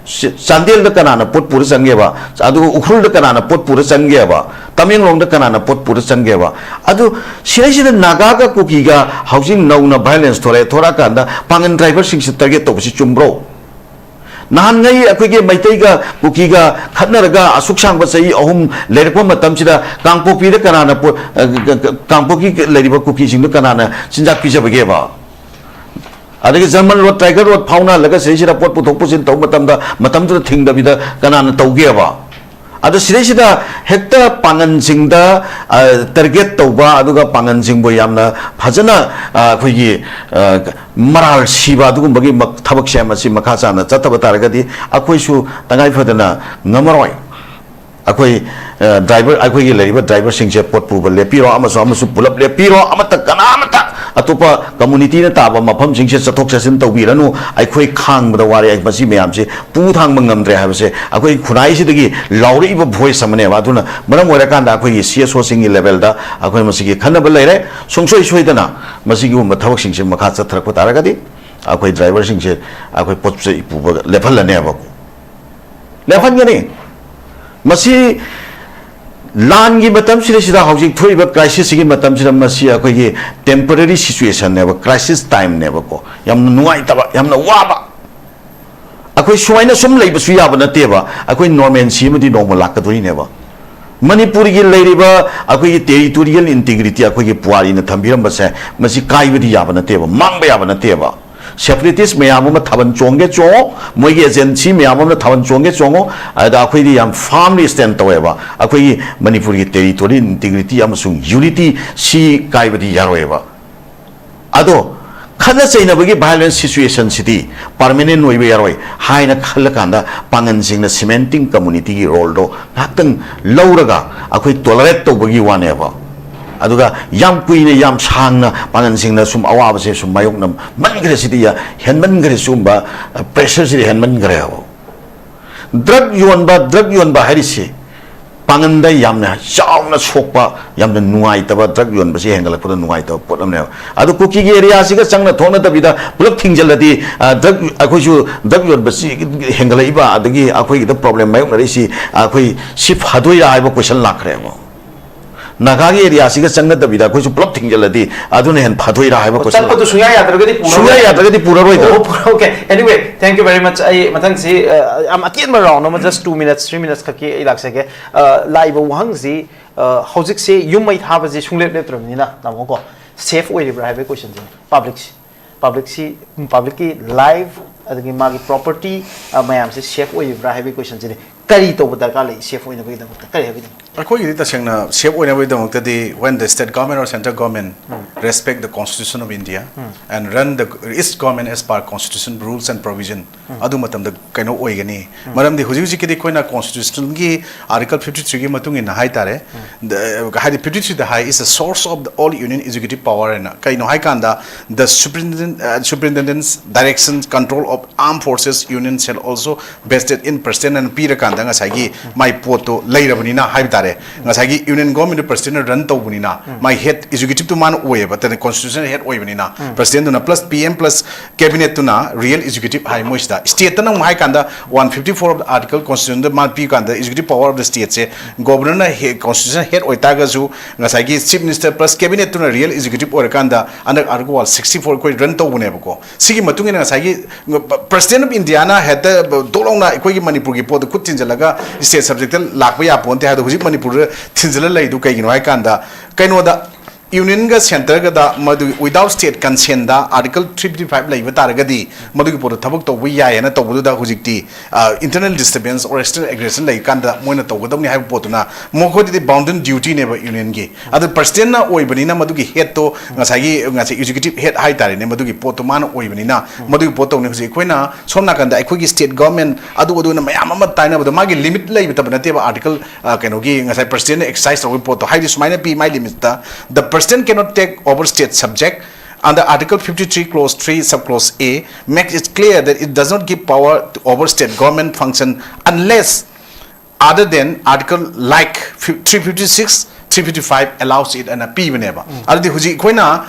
ꯆ-, ꯆꯥꯟꯗꯦꯜꯗ ꯀꯅꯥꯅ ꯄꯣꯠ ꯄꯨꯔ ꯆꯪꯒꯦꯕ? ꯑꯗꯨꯒ ꯎꯈ꯭ꯔꯨꯜꯗ ꯀꯅꯥꯅ ꯄꯣꯠ ꯄꯨꯔ ꯆꯪꯒꯦꯕ? ꯇꯃꯦꯡꯂꯣꯡꯗ ꯀꯅꯥꯅ ꯄꯣꯠ ꯄꯨꯔ ꯆꯪꯒꯦꯕ? ꯑꯗꯨ ꯁꯤꯗꯩꯁꯤꯗ ꯅꯥꯒꯥꯒ ꯀꯨꯀꯤꯒ ꯍꯧꯖꯤꯛ ꯅꯧꯅ ꯚꯥꯏꯑꯣꯂꯦꯟꯁ ꯊꯣꯔꯛꯑꯦ, ꯊꯣꯔꯛꯑꯀꯥꯟꯗ ꯄꯥꯡꯒꯟ ꯗ꯭ꯔꯥꯏꯚꯔꯁꯤꯡꯁꯦ ꯇꯥꯔꯒꯦꯠ ꯇꯧꯕꯁꯤ ꯆꯨꯝꯕ꯭ꯔꯣ? ꯅꯍꯥꯟꯉꯩ ꯑꯩꯈꯣꯏꯒꯤ ꯃꯩꯇꯩꯒ ꯀꯨꯀꯤꯒ ꯈꯠꯅꯔꯒ ꯑꯁꯨꯛ ꯁꯥꯡꯕ ꯆꯍꯤ ꯑꯍꯨꯝ ꯂꯩꯔꯛꯄ ꯃꯇꯝꯁꯤꯗ ꯀꯥꯡꯄꯣꯛꯄꯤꯗ ꯀꯅꯥꯅ ꯄꯣ-, ꯑ, ꯀ-, ꯀ-, ꯀꯥꯡꯄꯣꯛꯄꯤ ꯂꯩꯔꯤꯕ ꯀꯨꯀꯤꯁꯤꯡꯗ ꯀꯅꯥꯅ ꯆꯤꯟꯖꯥꯛ ꯄꯤꯖꯕꯒꯦꯕ? ꯑꯗꯒꯤ ꯖꯔꯃꯟ ꯔꯣꯗ, ꯇꯥꯏꯒꯔ ꯔꯣꯗ ꯐꯥꯎꯅꯍꯜꯂꯒ ꯁꯤꯗꯩꯁꯤꯗ ꯄꯣꯠ ꯄꯨꯊꯣꯛ ꯄꯨꯁꯤꯟ ꯇꯧꯕ ꯃꯇꯝꯗ, ꯃꯇꯝꯗꯨꯗ ꯊꯤꯡꯗꯕꯤꯗ ꯀꯅꯥꯅ ꯇꯧꯒꯦꯕ? ꯑꯗ ꯁꯤꯗꯩꯁꯤꯗ ꯍꯦꯛꯇ ꯄꯥꯡꯒꯟꯁꯤꯡꯗ, ꯑ, ꯇꯥꯔꯒꯦꯠ ꯇꯧꯕ, ꯑꯗꯨꯒ ꯄꯥꯡꯒꯟꯁꯤꯡꯕꯨ ꯌꯥꯝꯅ ꯐꯖꯅ, ꯑ, ꯑꯩꯈꯣꯏꯒꯤ, ꯑ, ꯃꯔꯥꯜ ꯁꯤꯕ ꯑꯗꯨꯒꯨꯝꯕꯒꯤ ꯃ-, ꯊꯕꯛꯁꯦ ꯃꯁꯤ ꯃꯈꯥ ꯆꯥꯅ ꯆꯠꯇꯕ ꯇꯥꯔꯒꯗꯤ ꯑꯩꯈꯣꯏꯁꯨ ꯇꯉꯥꯏ ꯐꯗꯅ ꯉꯝꯃꯔꯣꯏ꯫ ꯑꯩꯈꯣꯏ ꯗ꯭ꯔꯥꯏꯚꯔ, ꯑꯩꯈꯣꯏꯒꯤ ꯂꯩꯔꯤꯕ ꯗ꯭ꯔꯥꯏꯚꯔꯁꯤꯡꯁꯦ ꯄꯣꯠ ꯄꯨꯕ ꯂꯦꯞꯄꯤꯔꯣ, ꯑꯃꯁꯨ ꯑꯃꯁꯨ ꯄꯨꯂꯞ ꯂꯦꯞꯄꯤꯔꯣ, ꯑꯃꯠꯇ, ꯀꯅꯥꯃꯠꯇ ꯑꯇꯣꯞꯄ ꯀꯝꯃꯨꯅꯤꯇꯤꯅ ꯇꯥꯕ ꯃꯐꯝꯁꯤꯡꯁꯦ ꯆꯠꯊꯣꯛ ꯆꯠꯁꯤꯟ ꯇꯧꯕꯤꯔꯅꯨ, ꯑꯩꯈꯣꯏ ꯈꯥꯡꯕꯗ ꯋꯥꯔꯦ, ꯃꯁꯤ ꯃꯌꯥꯝꯁꯦ ꯄꯨ ꯊꯥꯡꯕ ꯉꯝꯗ꯭ꯔꯦ ꯍꯥꯏꯕꯁꯦ ꯑꯩꯈꯣꯏ ꯈꯨꯟꯅꯥꯏꯁꯤꯗꯒꯤ ꯂꯥꯎꯔꯛꯏꯕ ꯚꯣꯏꯁ ꯑꯃꯅꯦꯕ꯫ ꯑꯗꯨꯅ ꯃꯔꯝ ꯑꯣꯏꯔꯀꯥꯟꯗ ꯑꯩꯈꯣꯏꯒꯤ ꯁꯤ ꯑꯦꯁ ꯑꯣꯁꯤꯡꯒꯤ ꯂꯦꯚꯦꯜꯗ ꯑꯩꯈꯣꯏ ꯃꯁꯤꯒꯤ ꯈꯟꯅꯕ ꯂꯩꯔꯦ꯫ ꯁꯨꯡꯁꯣꯏ ꯁꯣꯏꯗꯅ ꯃꯁꯤꯒꯨꯝꯕ ꯊꯕꯛꯁꯤꯡꯁꯦ ꯃꯈꯥ ꯆꯠꯊꯔꯛꯄ ꯇꯥꯔꯒꯗꯤ ꯑꯩꯈꯣꯏ ꯗ꯭ꯔꯥꯏꯚꯔꯁꯤꯡꯁꯦ ꯑꯩꯈꯣꯏ ꯄꯣꯠ ꯆꯩ ꯄꯨꯕ ꯂꯦꯞꯍꯜꯂꯅꯦꯕ꯫ ꯂꯦꯞꯍꯟꯒꯅꯤ꯫ ꯃꯁꯤ ꯂꯥꯟꯒꯤ ꯃꯇꯝꯁꯤꯗ, ꯁꯤꯗ ꯍꯧꯖꯤꯛ ꯊꯣꯛꯏꯕ ꯀ꯭ꯔꯥꯏꯁꯤꯁꯁꯤꯒꯤ ꯃꯇꯝꯁꯤꯗ ꯃꯁꯤ ꯑꯩꯈꯣꯏꯒꯤ ꯇꯦꯝꯄꯔꯔꯤ ꯁꯤꯆꯨꯋꯦꯁꯟꯅꯦꯕ, ꯀ꯭ꯔꯥꯏꯁꯤꯁ ꯇꯥꯏꯝꯅꯦꯕꯀꯣ꯫ ꯌꯥꯝꯅ ꯅꯨꯡꯉꯥꯏꯇꯕ, ꯌꯥꯝꯅ ꯋꯥꯕ꯫ ꯑꯩꯈꯣꯏ ꯁꯨꯃꯥꯏꯅ ꯁꯨꯝ ꯂꯩꯕꯁꯨ ꯌꯥꯕ ꯅꯠꯇꯦꯕ꯫ ꯑꯩꯈꯣꯏ ꯅꯣꯔꯃꯦꯟꯁꯤ ꯑꯃꯗꯤ ꯅꯣꯡꯃ ꯂꯥꯛꯀꯗꯣꯔꯤꯅꯦꯕ꯫ ꯃꯅꯤꯄꯨꯔꯒꯤ ꯂꯩꯔꯤꯕ ꯑꯩꯈꯣꯏꯒꯤ ꯇꯦꯔꯤꯇꯣꯔꯤꯌꯦꯜ ꯏꯟꯇꯤꯒ꯭ꯔꯤꯇꯤ ꯑꯩꯈꯣꯏꯒꯤ ꯄꯨꯋꯥꯔꯤꯅ ꯊꯝꯕꯤꯔꯝꯕꯁꯦ, ꯃꯁꯤ ꯀꯥꯏꯕꯗꯤ ꯌꯥꯕ ꯅꯠꯇꯦꯕ, ꯃꯥꯡꯕ ꯌꯥꯕ ꯅꯠꯇꯦꯕ꯫ ꯁꯦꯄꯔꯦꯇꯤꯁ ꯃꯌꯥꯝ ꯑꯃ ꯊꯥꯕꯜ ꯆꯣꯡꯒꯦ ꯆꯣꯡꯉꯣ, ꯃꯣꯏꯒꯤ ꯑꯦꯖꯦꯟꯁꯤ ꯃꯌꯥꯝ ꯑꯃꯅ ꯊꯥꯕꯜ ꯆꯣꯡꯒꯦ ꯆꯣꯡꯉꯣ, ꯑꯗ ꯑꯩꯈꯣꯏꯗꯤ ꯌꯥꯝ ꯐꯥꯔꯝꯂꯤ ꯁ꯭ꯇꯦꯟ ꯇꯧꯋꯦꯕ꯫ ꯑꯩꯈꯣꯏꯒꯤ ꯃꯅꯤꯄꯨꯔꯒꯤ ꯇꯦꯔꯤꯇꯣꯔꯤꯌꯦꯜ ꯏꯟꯇꯤꯒ꯭ꯔꯤꯇꯤ ꯑꯃꯁꯨꯡ ꯌꯨꯅꯤꯇꯤ ꯁꯤ ꯀꯥꯏꯕꯗꯤ ꯌꯥꯔꯣꯏꯕ꯫ ꯑꯗꯣ ꯈꯠꯅ ꯆꯩꯅꯕꯒꯤ ꯚꯥꯏꯑꯣꯂꯦꯟꯁ ꯁꯤꯆꯨꯋꯦꯁꯟꯁꯤꯗꯤ ꯄꯥꯔꯃꯦꯅꯦꯟ ꯑꯣꯏꯕ ꯌꯥꯔꯣꯏ ꯍꯥꯏꯅ ꯈꯜꯂꯀꯥꯟꯗ ꯄꯥꯡꯒꯟꯁꯤꯡꯅ ꯁꯤꯃꯦꯟꯇꯤꯡ ꯀꯝꯃꯨꯅꯤꯇꯤꯒꯤ ꯔꯣꯜꯗꯣ ꯉꯥꯏꯍꯥꯛꯇꯪ ꯂꯧꯔꯒ ꯑꯩꯈꯣꯏ ꯇꯣꯂꯔꯦꯠ ꯇꯧꯕꯒꯤ ꯋꯥꯅꯦꯕ꯫ ꯑꯗꯨꯒ ꯌꯥꯝ ꯀꯨꯏꯅ, ꯌꯥꯝ ꯁꯥꯡꯅ ꯄꯥꯡꯒꯟꯁꯤꯡꯅ ꯁꯨꯝ ꯑꯋꯥꯕꯁꯦ ꯁꯨꯝ ꯃꯥꯌꯣꯛꯅꯃꯟꯈ꯭ꯔꯦ, ꯁꯤꯗꯤ ꯌꯥ-, ꯍꯦꯟꯃꯟꯈ꯭ꯔꯦ, ꯁꯤꯒꯨꯝꯕ, ꯑ, ꯄ꯭ꯔꯦꯁꯔꯁꯤꯗꯤ ꯍꯦꯟꯃꯟꯈ꯭ꯔꯦꯕ꯫ ꯗ꯭ꯔꯒ ꯌꯣꯟꯕ, ꯗ꯭ꯔꯒ ꯌꯣꯟꯕ ꯍꯥꯏꯔꯤꯁꯤ ꯄꯥꯡꯒꯟꯗ ꯌꯥꯝꯅ ꯆꯥꯎꯅ ꯁꯣꯛꯄ, ꯌꯥꯝꯅ ꯅꯨꯡꯉꯥꯏꯇꯕ, ꯗ꯭ꯔꯒ ꯌꯣꯟꯕꯁꯤ ꯍꯦꯟꯒꯠꯂꯛꯄꯗ ꯅꯨꯡꯉꯥꯏꯇꯕ ꯄꯣꯠ ꯑꯃꯅꯦꯕ꯫ ꯑꯗꯨ ꯀꯨꯀꯤꯒꯤ ꯑꯦꯔꯤꯌꯥꯁꯤꯒ ꯆꯪꯅ ꯊꯣꯛꯅꯗꯕꯤꯗ ꯄꯨꯂꯞ ꯊꯤꯡꯖꯤꯜꯂꯗꯤ, ꯑ, ꯗ꯭ꯔꯒ, ꯑꯩꯈꯣꯏꯁꯨ ꯗ꯭ꯔꯒ ꯌꯣꯟꯕꯁꯤ ꯍꯦꯟꯒꯠꯂꯛꯏꯕ, ꯑꯗꯒꯤ ꯑꯩꯈꯣꯏꯒꯤꯗ ꯄ꯭ꯔꯣꯕ꯭ꯂꯦꯝ ꯃꯥꯌꯣꯛꯅꯔꯛꯏꯁꯤ, ꯑꯩꯈꯣꯏ ꯁꯤ ꯐꯗꯣꯏꯔꯥ ꯍꯥꯏꯕ ꯀꯣꯏꯁꯟ ꯂꯥꯛꯈ꯭ꯔꯦꯕ꯫ ꯅꯥꯒꯥꯒꯤ ꯑꯦꯔꯤꯌꯥꯁꯤꯒ ꯆꯪꯅꯗꯕꯤꯗ ꯑꯩꯈꯣꯏꯁꯨ ꯄꯨꯂꯞ ꯊꯤꯡꯖꯤꯜꯂꯗꯤ ꯑꯗꯨꯅ ꯍꯦꯟꯅ ꯐꯗꯣꯏꯔꯥ ꯍꯥꯏꯕ ꯀꯣꯏꯁꯟ ꯆꯠꯄꯗꯨ ꯂꯥꯛꯈ꯭ꯔꯦ꯫ ꯁꯨꯡꯌꯥ ꯌꯥꯗ꯭ꯔꯒꯗꯤ ꯄꯨꯔꯔꯣꯏ꯫ ꯁꯨꯡꯌꯥ ꯌꯥꯗ꯭ꯔꯒꯗꯤ ꯄꯨꯔꯔꯣꯏꯗ꯫ ꯑꯣ, ꯄꯨꯔ-, okay. Anyway, thank you very much. ꯑꯩ ꯃꯊꯪꯁꯤ, ꯑ, ꯌꯥꯝ ꯑꯇꯦꯟꯕ ꯔꯥꯎꯟ ꯑꯃ, just two minutes, three minutes ꯈꯛꯀꯤ ꯑꯩ ꯂꯥꯛꯆꯒꯦ꯫ ꯑ, ꯂꯥꯛꯏꯕ ꯋꯥꯍꯪꯁꯤ, ꯑ, ꯍꯧꯖꯤꯛꯁꯦ ꯌꯨꯝ ꯃꯩ ꯊꯥꯕꯁꯤ ꯁꯨꯡꯂꯦꯞ ꯂꯦꯞꯇ꯭ꯔꯕꯅꯤꯅ, ꯇꯥꯃꯣ ꯀꯣ, ꯁꯦꯐ ꯑꯣꯏꯔꯤꯕ꯭ꯔꯥ ꯍꯥꯏꯕꯒꯤ ꯀꯣꯏꯁꯟꯁꯤꯅꯤ꯫ ꯄꯕ꯭ꯂꯤꯛꯁꯤ, ꯄꯕ꯭ꯂꯤꯛꯀꯤ, ꯄꯕ꯭ꯂꯤꯛꯀꯤ ꯂꯥꯏꯐ ꯑꯗꯒꯤ ꯃꯥꯒꯤ property ꯃꯌꯥꯝꯁꯦ safe ꯑꯣꯏꯔꯤꯕ꯭ꯔꯥ ꯍꯥꯏꯕꯒꯤ question ꯁꯤꯅꯤ꯫ ꯀꯔꯤ ꯇꯧꯕ ꯗꯔꯀꯥꯔ ꯂꯩ safe ꯑꯣꯏꯅꯕꯒꯤꯗꯃꯛꯇ? ꯀꯔꯤ ꯍꯥꯏꯕꯒꯤꯗꯃꯛꯇ? ꯑꯩꯈꯣꯏꯒꯤꯗꯤ ꯇꯁꯦꯡꯅ safe ꯑꯣꯏꯅꯕꯒꯤꯗꯃꯛꯇꯗꯤ, when the state government or central government respect the Constitution of India and run the its government as per constitution rules and provision, ꯑꯗꯨ ꯃꯇꯝꯗ ꯀꯩꯅꯣ ꯑꯣꯏꯒꯅꯤ꯫ ꯃꯔꯝꯗꯤ ꯍꯧꯖꯤꯛ ꯍꯧꯖꯤꯛꯀꯤꯗꯤ ꯑꯩꯈꯣꯏꯅ constitution ꯒꯤ article fifty three ꯒꯤ ꯃꯇꯨꯡ ꯏꯟꯅ ꯍꯥꯏꯇꯥꯔꯦ, the- ꯍꯥꯏꯗꯤ fifty three the high is the source of the all union executive power ꯍꯥꯏꯅ꯫ ꯀꯩꯅꯣ ꯍꯥꯏꯀꯥꯟꯗ, the superintendent, uh, superintendence, direction, control of armed forces union shall also vested in president ꯍꯥꯏꯅ ꯄꯤꯔꯀꯥꯟꯗ, ꯉꯁꯥꯏꯒꯤ ꯃꯥꯏ ꯄꯣꯠꯇꯣ ꯂꯩꯔꯕꯅꯤꯅ ꯍꯥꯏꯕ ꯇꯥꯔꯦ, ꯉꯁꯥꯏꯒꯤ union government ꯗꯨ president ꯅ run ꯇꯧꯕꯅꯤꯅ, ꯃꯥꯏ head executive ꯇꯨ ꯃꯥꯅ ꯑꯣꯏꯌꯦꯕ, ꯇꯅ constitutional head ꯑꯣꯏꯕꯅꯤꯅ꯫ President ꯗꯨꯅ plus P M plus cabinet ꯇꯨꯅ real executive ꯍꯥꯏ ꯃꯣꯏꯁꯤꯗ꯫ State ꯇꯅ ꯑꯃꯨꯛ ꯍꯥꯏ ꯀꯥꯟꯗ, one fifty four of the article constitution ꯗ ꯃꯥ ꯄꯤ ꯀꯥꯟꯗ, executive power of the state say governor ꯅ constitutional head ꯑꯣꯏꯇꯥꯔꯒꯁꯨ, ꯉꯁꯥꯏꯒꯤ chief minister plus cabinet ꯇꯨꯅ real executive ꯑꯣꯏꯔꯀꯥꯟꯗ, under article one sixty four ꯑꯩꯈꯣꯏ run ꯇꯧꯕꯅꯦꯕꯀꯣ꯫ ꯁꯤꯒꯤ ꯃꯇꯨꯡ ꯏꯟꯅ ꯉꯁꯥꯏꯒꯤ president of India ꯅ ꯍꯦꯛꯇ ꯗꯣꯛ ꯂꯥꯎꯅ ꯑꯩꯈꯣꯏꯒꯤ ꯃꯅꯤꯄꯨꯔꯒꯤ ꯄꯣꯠꯇ ꯈꯨꯠ ꯊꯤꯟꯖꯤꯜꯂꯒ state subject ꯇ ꯂꯥꯛꯄ ꯌꯥꯄꯣꯟꯇꯦ ꯍꯥꯏꯗꯣ ꯍꯧꯖꯤꯛ ꯃꯅꯤꯄꯨꯔꯗ ꯊꯤꯟꯖꯤꯜꯂ ꯂꯩꯗꯨ ꯀꯩꯒꯤꯅꯣ ꯍꯥꯏ ꯀꯥꯟꯗ, ꯀꯩꯅꯣꯗ, union ꯒ centre ꯒꯗ ꯃꯗꯨꯒꯤ without state consent ꯗ article three fifty five ꯂꯩꯕ ꯇꯥꯔꯒꯗꯤ, ꯃꯗꯨꯒꯤ ꯄꯣꯠꯇꯣ ꯊꯕꯛ ꯇꯧꯕ ꯌꯥꯏ ꯍꯥꯏꯅ ꯇꯧꯕꯗꯨꯗ, ꯍꯧꯖꯤꯛꯇꯤ internal disturbance or external aggression ꯂꯩꯀꯥꯟꯗ ꯃꯣꯏꯅ ꯇꯧꯒꯗꯕꯅꯤ ꯍꯥꯏꯕ ꯄꯣꯠꯇꯨꯅ, ꯃꯈꯣꯏꯗꯗꯤ bounden duty ꯅꯦꯕ union ꯒꯤ꯫ ꯑꯗꯨ president ꯅ ꯑꯣꯏꯕꯅꯤꯅ, ꯃꯗꯨꯒꯤ head ꯇꯣ ꯉꯁꯥꯏꯒꯤ, ꯉꯁꯥꯏ executive head ꯍꯥꯏꯇꯥꯔꯦꯅꯦ, ꯃꯗꯨꯒꯤ ꯄꯣꯠꯇꯣ ꯃꯥꯅ ꯑꯣꯏꯕꯅꯤꯅ, ꯃꯗꯨꯒꯤ ꯄꯣꯠ ꯇꯧꯅꯤ꯫ ꯍꯧꯖꯤꯛ ꯑꯩꯈꯣꯏꯅ ꯁꯣꯝ ꯅꯥꯀꯟꯗ ꯑꯩꯈꯣꯏꯒꯤ state government ꯑꯗꯨ ꯑꯗꯨꯅ ꯃꯌꯥꯝ ꯑꯃ ꯇꯥꯏꯅꯕꯗꯣ, ꯃꯥꯒꯤ limit ꯂꯩꯕꯇꯕ ꯅꯠꯇꯦꯕ꯫ Article, ꯑ, ꯀꯩꯅꯣꯒꯤ ꯉꯁꯥꯏ president ꯅ exercise ꯇꯧꯕꯒꯤ ꯄꯣꯠꯇꯣ, ꯍꯥꯏꯗꯤ ꯁꯨꯃꯥꯏꯅ ꯄꯤ, ꯃꯥꯏ limit ꯇ, "The president cannot take over state subject under Article fifty three, clause three, subclause A, makes it clear that it does not give power to over state government function unless other than article like three fifty six, three fifty five allows it" ꯑꯅ ꯄꯤꯕꯅꯦꯕ꯫ ꯑꯗꯨꯗꯤ ꯍꯧꯖꯤꯛ ꯑꯩꯈꯣꯏꯅ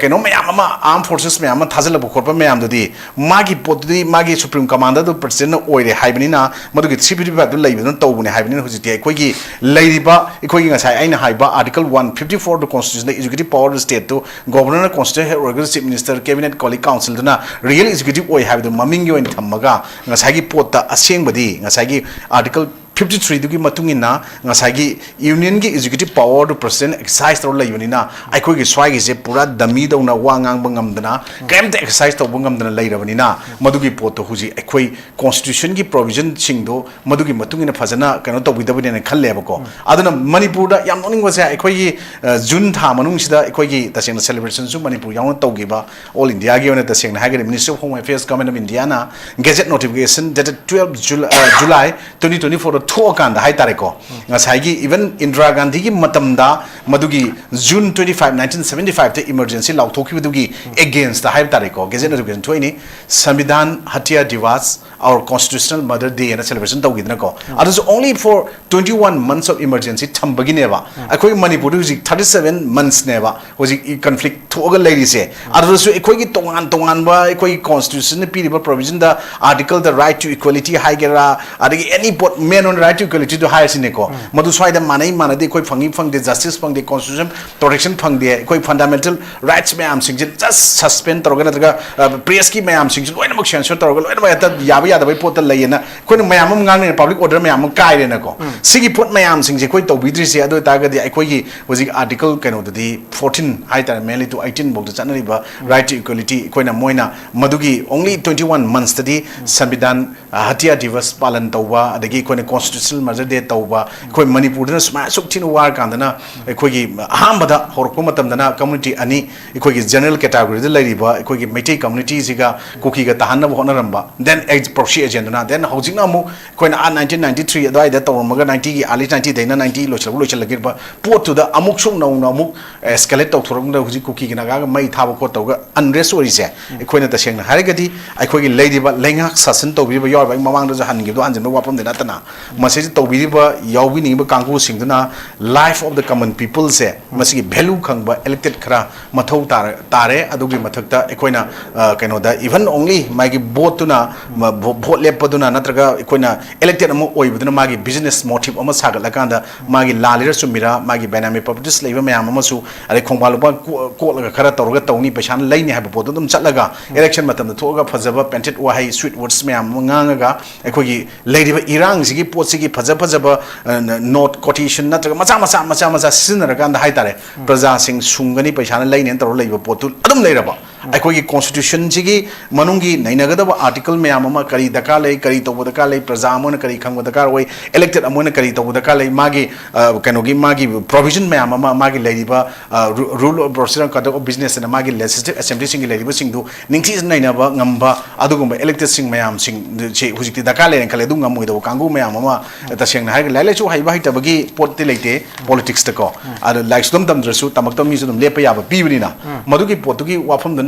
ꯀꯩꯅꯣ ꯃꯌꯥꯝ ꯑꯃ, armed forces ꯃꯌꯥꯝ ꯑꯃ ꯊꯥꯖꯤꯜꯂꯛꯄ ꯈꯣꯠꯄ ꯃꯌꯥꯝꯗꯨꯗꯤ, ꯃꯥꯒꯤ ꯄꯣꯠꯇꯨꯗꯤ ꯃꯥꯒꯤ supreme commander ꯗꯨ president ꯅ ꯑꯣꯏꯔꯦ ꯍꯥꯏꯕꯅꯤꯅ, ꯃꯗꯨꯒꯤ three fifty five ꯗꯨ ꯂꯩꯕꯗꯨꯅ ꯇꯧꯕꯅꯦ ꯍꯥꯏꯕꯅꯤꯅ, ꯍꯧꯖꯤꯛꯇꯤ ꯑꯩꯈꯣꯏꯒꯤ ꯂꯩꯔꯤꯕ, ꯑꯩꯈꯣꯏꯒꯤ ꯉꯁꯥꯏ ꯑꯩꯅ ꯍꯥꯏꯕ article one fifty four ꯗꯨ constitution ꯗ executive power of the state ꯇꯨ governor ꯅ constitutional head ꯑꯣꯏꯔꯒꯁꯨ, chief minister, cabinet, colleague council ꯗꯨꯅ real executive ꯑꯣꯏ ꯍꯥꯏꯕꯗꯨ ꯃꯃꯤꯡꯒꯤ ꯑꯣꯏꯅ ꯊꯝꯃꯒ, ꯉꯁꯥꯏꯒꯤ ꯄꯣꯠꯇ ꯑꯁꯦꯡꯕꯗꯤ ꯉꯁꯥꯏꯒꯤ article ꯐꯤꯐꯇꯤ ꯊ꯭ꯔꯤꯗꯨꯒꯤ ꯃꯇꯨꯡ ꯏꯟꯅ ꯉꯁꯥꯏꯒꯤ ꯌꯨꯅꯤꯌꯟꯒꯤ ꯑꯦꯛꯖꯤꯀ꯭ꯌꯨꯇꯤꯚ ꯄꯋꯥꯔꯗꯨ ꯄ꯭ꯔꯁꯤꯗꯦꯟ ꯑꯦꯛꯁꯔꯁꯥꯏꯁ ꯇꯧꯔ ꯂꯩꯕꯅꯤꯅ, ꯑꯩꯈꯣꯏꯒꯤ ꯁ꯭ꯋꯥꯏꯒꯤꯁꯦ ꯄꯨꯔꯥ ꯗꯃꯤꯗꯧꯅ ꯋꯥ ꯉꯥꯡꯕ ꯉꯝꯗꯅ, ꯀꯔꯤꯝꯇ ꯑꯦꯛꯁꯔꯁꯥꯏꯁ ꯇꯧꯕ ꯉꯝꯗꯅ ꯂꯩꯔꯕꯅꯤꯅ, ꯃꯗꯨꯒꯤ ꯄꯣꯠꯇꯣ ꯍꯧꯖꯤꯛ ꯑꯩꯈꯣꯏ ꯀꯣꯟꯁꯇꯤꯇ꯭ꯌꯨꯁꯟꯒꯤ ꯄ꯭ꯔꯣꯚꯤꯖꯟꯁꯤꯡꯗꯣ ꯃꯗꯨꯒꯤ ꯃꯇꯨꯡ ꯏꯟꯅ ꯐꯖꯅ ꯀꯩꯅꯣ ꯇꯧꯕꯤꯗꯕꯅꯦꯅ ꯈꯜꯂꯦꯕꯀꯣ꯫ ꯑꯗꯨꯅ ꯃꯅꯤꯄꯨꯔꯗ ꯌꯥꯝ ꯅꯣꯛꯅꯤꯡꯕꯁꯦ, ꯑꯩꯈꯣꯏꯒꯤ, ꯑ, ꯖꯨꯟ ꯊꯥ ꯃꯅꯨꯡꯁꯤꯗ ꯑꯩꯈꯣꯏꯒꯤ ꯇꯁꯦꯡꯅ ꯁꯦꯂꯦꯕ꯭ꯔꯦꯁꯟꯁꯨ ꯃꯅꯤꯄꯨꯔ ꯌꯥꯎꯅ ꯇꯧꯈꯤꯕ, ꯑꯣꯜ ꯏꯟꯗꯤꯌꯥꯒꯤ ꯑꯣꯏꯅ ꯇꯁꯦꯡꯅ ꯍꯥꯏꯔꯒꯗꯤ Ministry of Home Affairs, Government of Indiaꯅ Gazette notification dated twelve July, uh, July twenty twenty fourꯗ ꯊꯣꯛꯑꯀꯥꯟꯗ ꯍꯥꯏꯇꯥꯔꯦꯀꯣ, ꯉꯁꯥꯏꯒꯤ even ꯏꯟꯗꯤꯔꯥ ꯒꯥꯟꯙꯤꯒꯤ ꯃꯇꯝꯗ ꯃꯗꯨꯒꯤ June twenty five, nineteen seventy fiveꯇ emergency ꯂꯥꯎꯊꯣꯛꯈꯤꯕꯗꯨꯒꯤ againstꯗ ꯍꯥꯏꯕ ꯇꯥꯔꯦꯀꯣ, Gazette notification ꯊꯣꯛꯏꯅꯤ, Samvidhan Hatya Divas, Our Constitutional Mother Day ꯍꯥꯏꯅ celebration ꯇꯧꯈꯤꯗꯅꯀꯣ꯫ ꯑꯗꯨꯁꯨ only for twenty one months of emergency ꯊꯝꯕꯒꯤꯅꯦꯕ꯫ ꯑꯩꯈꯣꯏ ꯃꯅꯤꯄꯨꯔꯗ ꯍꯧꯖꯤꯛ thirty seven monthsꯅꯦꯕ ꯍꯧꯖꯤꯛ ꯀꯟꯐ꯭ꯂꯤꯛ ꯊꯣꯛꯑꯒ ꯂꯩꯔꯤꯁꯦ꯫ ꯑꯗꯨꯗꯁꯨ ꯑꯩꯈꯣꯏꯒꯤ ꯇꯣꯉꯥꯟ ꯇꯣꯉꯥꯟꯕ ꯑꯩꯈꯣꯏꯒꯤ ꯀꯣꯟꯁꯇꯤꯇ꯭ꯌꯨꯁꯟꯅ ꯄꯤꯔꯤꯕ ꯄ꯭ꯔꯣꯚꯤꯖꯟꯗ ꯑꯥꯔꯇꯤꯀꯜꯗ right to equality ꯍꯥꯏꯒꯦꯔꯥ, ꯑꯗꯒꯤ any ꯄꯣꯠ, men on right to equalityꯗꯣ ꯍꯥꯏꯔꯁꯤꯅꯦꯀꯣ, ꯃꯗꯨ ꯁ꯭ꯋꯥꯏꯗ ꯃꯥꯟꯅꯩ ꯃꯥꯟꯅꯗꯦ, ꯑꯩꯈꯣꯏ ꯐꯪꯉꯤ ꯐꯪꯗꯦ, ꯖꯁꯇꯤꯁ ꯐꯪꯗꯦ, ꯀꯣꯟꯁꯇꯤꯇ꯭ꯌꯨꯁꯟ ꯄ꯭ꯔꯣꯇꯦꯛꯁꯟ ꯐꯪꯗꯦ, ꯑꯩꯈꯣꯏ ꯐꯟꯗꯥꯃꯦꯟꯇꯦꯜ ꯔꯥꯏꯠꯁ ꯃꯌꯥꯝꯁꯤꯡꯁꯦ ꯖꯁ ꯁꯁꯄꯦꯟ ꯇꯧꯔꯒ ꯅꯠꯇ꯭ꯔꯒ, ꯑ, ꯄ꯭ꯔꯦꯁꯀꯤ ꯃꯌꯥꯝꯁꯤꯡꯁꯦ ꯂꯣꯏꯅꯃꯛ ꯁꯦꯟꯁꯔ ꯇꯧꯔꯒ ꯂꯣꯏꯅꯃꯛ ꯍꯦꯛꯇ ꯌꯥꯕ ꯌꯥꯗꯕꯒꯤ ꯄꯣꯠꯇ ꯂꯩꯌꯦꯅ ꯑꯩꯈꯣꯏꯅ ꯃꯌꯥꯝ ꯑꯃ ꯉꯥꯡꯅꯩ, ꯄꯕ꯭ꯂꯤꯛ ꯑꯣꯔꯗꯔ ꯃꯌꯥꯝ ꯑꯃ ꯀꯥꯏꯔꯦꯅꯀꯣ꯫ ꯁꯤꯒꯤ ꯄꯣꯠ ꯃꯌꯥꯝꯁꯤꯡꯁꯦ ꯑꯩꯈꯣꯏ ꯇꯧꯕꯤꯗ꯭ꯔꯤꯁꯦ, ꯑꯗꯨ ꯑꯣꯏꯇꯥꯔꯒꯗꯤ ꯑꯩꯈꯣꯏꯒꯤ ꯍꯧꯖꯤꯛ ꯑꯥꯔꯇꯤꯀꯜ ꯀꯩꯅꯣꯗꯗꯤ fourteen ꯍꯥꯏꯇꯥꯔꯦ, mainly to eighteen ꯐꯥꯎꯗ ꯆꯠꯅꯔꯤꯕ right to equality, ꯑꯩꯈꯣꯏꯅ ꯃꯣꯏꯅ ꯃꯗꯨꯒꯤ only twenty one monthsꯇꯗꯤ ꯁꯪꯕꯤꯙꯥꯟ, ꯑ, ꯍꯇꯤꯌꯥ ꯗꯤꯚꯁ ꯄꯥꯂꯟ ꯇꯧꯕ, ꯑꯗꯒꯤ ꯑꯩꯈꯣꯏꯅ Constitutional Mother Day ꯇꯧꯕ, ꯑꯩꯈꯣꯏ ꯃꯅꯤꯄꯨꯔꯗꯅ ꯁꯨꯃꯥꯏꯅ ꯑꯁꯨꯛ ꯊꯤꯅ ꯋꯥꯔꯀꯥꯟꯗꯅ ꯑꯩꯈꯣꯏꯒꯤ ꯑꯍꯥꯟꯕꯗ ꯍꯧꯔꯛꯄ ꯃꯇꯝꯗꯅ community ꯑꯅꯤ, ꯑꯩꯈꯣꯏꯒꯤ general categoryꯗ ꯂꯩꯔꯤꯕ ꯑꯩꯈꯣꯏꯒꯤ Meitei communityꯁꯤꯒ ꯀꯨꯀꯤꯒ ꯇꯥꯍꯟꯅꯕ ꯍꯣꯠꯅꯔꯝꯕ, then ex-, proxy agentꯗꯨꯅ, then ꯍꯧꯖꯤꯛꯅ ꯑꯃꯨꯛ ꯑꯩꯈꯣꯏꯅ ꯑꯥ nineteen ninety three ꯑꯗꯨꯋꯥꯏꯗ ꯇꯧꯔꯝꯃꯒ ninetyꯒꯤ early ninetyꯗꯩꯅ ninety ꯂꯣꯏꯁꯤꯜꯂꯛꯄ ꯂꯣꯏꯁꯤꯜꯂꯛꯈꯤꯕ ꯄꯣꯠꯇꯨꯗ ꯑꯃꯨꯛ ꯁꯨꯝ ꯅꯧꯅ ꯑꯃꯨꯛ escalate ꯇꯧꯊꯣꯔꯛꯄꯗ ꯍꯧꯖꯤꯛ ꯀꯨꯀꯤꯒꯤ ꯅꯥꯒꯥꯒ ꯃꯩ ꯊꯥꯕ ꯈꯣꯠꯇꯧꯒ unrest ꯑꯣꯏꯔꯤꯁꯦ꯫ ꯑꯩꯈꯣꯏꯅ ꯇꯁꯦꯡꯅ ꯍꯥꯏꯔꯒꯗꯤ ꯑꯩꯈꯣꯏꯒꯤ ꯂꯩꯔꯤꯕ ꯂꯩꯉꯥꯛ ꯁꯥꯁꯟ ꯇꯧꯕꯤꯔꯤꯕ ꯌꯥꯎꯔꯤꯕ, ꯑꯩ ꯃꯃꯥꯡꯗꯁꯨ ꯍꯟꯈꯤꯕꯗꯣ ꯍꯟꯖꯤꯟꯕ ꯋꯥꯐꯝꯗꯤ ꯅꯠꯇꯅ, ꯃꯁꯤꯗ ꯇꯧꯕꯤꯔꯤꯕ ꯌꯥꯎꯕꯤꯅꯤꯡꯉꯤꯕ ꯀꯥꯡꯕꯨꯁꯤꯡꯗꯨꯅ life of the common people ꯄꯤꯄꯜꯁꯦ ꯃꯁꯤꯒꯤ ꯚꯦꯂꯨ ꯈꯪꯕ ꯏꯂꯦꯛꯇꯦꯠ ꯈꯔ ꯃꯊꯧ ꯇꯥꯔ-, ꯇꯥꯔꯦ꯫ ꯑꯗꯨꯒꯤ ꯃꯊꯛꯇ ꯑꯩꯈꯣꯏꯅ, ꯑ, ꯀꯩꯅꯣꯗ, even only ꯃꯥꯒꯤ ꯚꯣꯠꯇꯨꯅ, ꯃ-, ꯚꯣ-, ꯚꯣꯠ ꯂꯦꯞꯄꯗꯨꯅ ꯅꯠꯇ꯭ꯔꯒ ꯑꯩꯈꯣꯏꯅ ꯏꯂꯦꯛꯇꯦꯠ ꯑꯃ ꯑꯣꯏꯕꯗꯨꯅ ꯃꯥꯒꯤ ꯕꯤꯖꯤꯅꯦꯁ ꯃꯣꯇꯤꯚ ꯑꯃ ꯁꯥꯒꯠꯂꯀꯥꯟꯗ ꯃꯥꯒꯤ ꯂꯥꯜꯂꯤꯔ ꯆꯨꯝꯃꯤꯔ, ꯃꯥꯒꯤ ꯕꯥꯏꯅꯥꯃꯤ ꯄ꯭ꯔꯣꯄꯔꯇꯤꯁ ꯂꯩꯕ ꯃꯌꯥꯝ ꯑꯃꯁꯨ, ꯑꯗꯩ ꯈꯣꯡꯕꯥꯟ ꯂꯨꯄꯥ ꯀꯣ-, ꯀꯣꯠꯂꯒ ꯈꯔ ꯇꯧꯔꯒ ꯇꯧꯅꯤ, ꯄꯩꯁꯥꯅ ꯂꯩꯅꯤ ꯍꯥꯏꯕ ꯄꯣꯠꯇꯣ ꯑꯗꯨꯝ ꯆꯠꯂꯒ ꯏꯂꯦꯛꯁꯟ ꯃꯇꯝꯗ ꯊꯣꯛꯑꯒ ꯐꯖꯕ ꯄꯦꯟꯇꯦꯠ ꯋꯥꯍꯩ, ꯁ꯭ꯋꯤꯠ ꯋꯥꯔꯗꯁ ꯃꯌꯥꯝ ꯑꯃ ꯉꯥꯡꯉꯒ ꯑꯩꯈꯣꯏꯒꯤ ꯂꯩꯔꯤꯕ ꯏꯔꯥꯡꯁꯤꯒꯤ ꯄꯣꯠꯁꯤꯒꯤ ꯐꯖ ꯐꯖꯕ, ꯑ, ꯅ-, ꯅꯣꯠ, ꯀꯣꯇꯦꯁꯟ ꯅꯠꯇ꯭ꯔꯒ ꯃꯆꯥ ꯃꯆꯥ, ꯃꯆꯥ ꯃꯆꯥ ꯁꯤꯖꯤꯟꯅꯔꯀꯥꯟꯗ ꯍꯥꯏꯇꯥꯔꯦ, ꯎꯝ꯫ ꯄ꯭ꯔꯖꯥꯁꯤꯡ ꯁꯨꯡꯒꯅꯤ, ꯄꯩꯁꯥꯅ ꯂꯩꯅꯦꯅ ꯇꯧꯔ ꯂꯩꯕ ꯄꯣꯠꯇꯨ ꯑꯗꯨꯝ ꯂꯩꯔꯕ꯫ ꯎꯝ꯫ ꯑꯩꯈꯣꯏꯒꯤ ꯀꯣꯟꯁꯇꯤꯇ꯭ꯌꯨꯁꯟꯁꯤꯒꯤ ꯃꯅꯨꯡꯒꯤ ꯅꯩꯅꯒꯗꯕ ꯑꯥꯔꯇꯤꯀꯜ ꯃꯌꯥꯝ ꯑꯃ, ꯀꯔꯤ ꯗꯔꯀꯥꯔ ꯂꯩ, ꯀꯔꯤ ꯇꯧꯕ ꯗꯔꯀꯥꯔ ꯂꯩ, ꯄ꯭ꯔꯖꯥ ꯑꯃ ꯑꯣꯏꯅ ꯀꯔꯤ ꯈꯪꯕ ꯗꯔꯀꯥꯔ ꯑꯣꯏ, ꯏꯂꯦꯛꯇꯦꯠ ꯑꯃ ꯑꯣꯏꯅ ꯀꯔꯤ ꯇꯧꯕ ꯗꯔꯀꯥꯔ ꯂꯩ, ꯃꯥꯒꯤ, ꯑ, ꯀꯩꯅꯣꯒꯤ, ꯃꯥꯒꯤ ꯄ꯭ꯔꯣꯚꯤꯖꯟ ꯃꯌꯥꯝ ꯑꯃ, ꯃꯥꯒꯤ ꯂꯩꯔꯤꯕ, ꯑ, ꯔꯨ-, rule of procedure and conduct of business ꯑꯅ ꯃꯥꯒꯤ ꯂꯦꯖꯤꯁꯂꯦꯇꯤꯚ ꯑꯦꯁꯦꯝꯕ꯭ꯂꯤꯁꯤꯡꯒꯤ ꯂꯩꯔꯤꯕꯁꯤꯡꯗꯨ ꯅꯤꯡꯊꯤꯖꯅ ꯅꯩꯅꯕ ꯉꯝꯕ ꯑꯗꯨꯒꯨꯝꯕ ꯏꯂꯦꯛꯇꯦꯠꯁꯤꯡ ꯃꯌꯥꯝꯁꯤꯡꯁꯤ ꯍꯧꯖꯤꯛꯇꯤ ꯗꯔꯀꯥꯔ ꯂꯩꯔꯦꯅ ꯈꯜꯂꯦ꯫ ꯑꯗꯨ ꯉꯝꯃꯣꯏꯗꯕ ꯀꯥꯡꯕꯨ ꯃꯌꯥꯝ ꯑꯃ, ꯇꯁꯦꯡꯅ ꯍꯥꯏꯔꯒ ꯂꯥꯏꯔꯤꯛ ꯂꯥꯏꯁꯨ ꯍꯩꯕ ꯍꯩꯇꯕꯒꯤ ꯄꯣꯠꯇꯤ ꯂꯩꯇꯦ ꯄꯣꯂꯤꯇꯤꯛꯁꯇꯀꯣ꯫ ꯑꯗꯣ ꯂꯥꯏꯔꯤꯛꯁꯨ ꯑꯗꯨꯝ ꯇꯝꯗ꯭ꯔꯁꯨ ꯇꯝꯃꯛꯇꯕ ꯃꯤꯁꯨ ꯑꯗꯨꯝ ꯂꯦꯞꯄ ꯌꯥꯕ ꯄꯤꯕꯅꯤꯅ, ꯃꯗꯨꯒꯤ ꯄꯣꯠꯇꯨꯒꯤ ꯋꯥꯐꯝꯗꯨ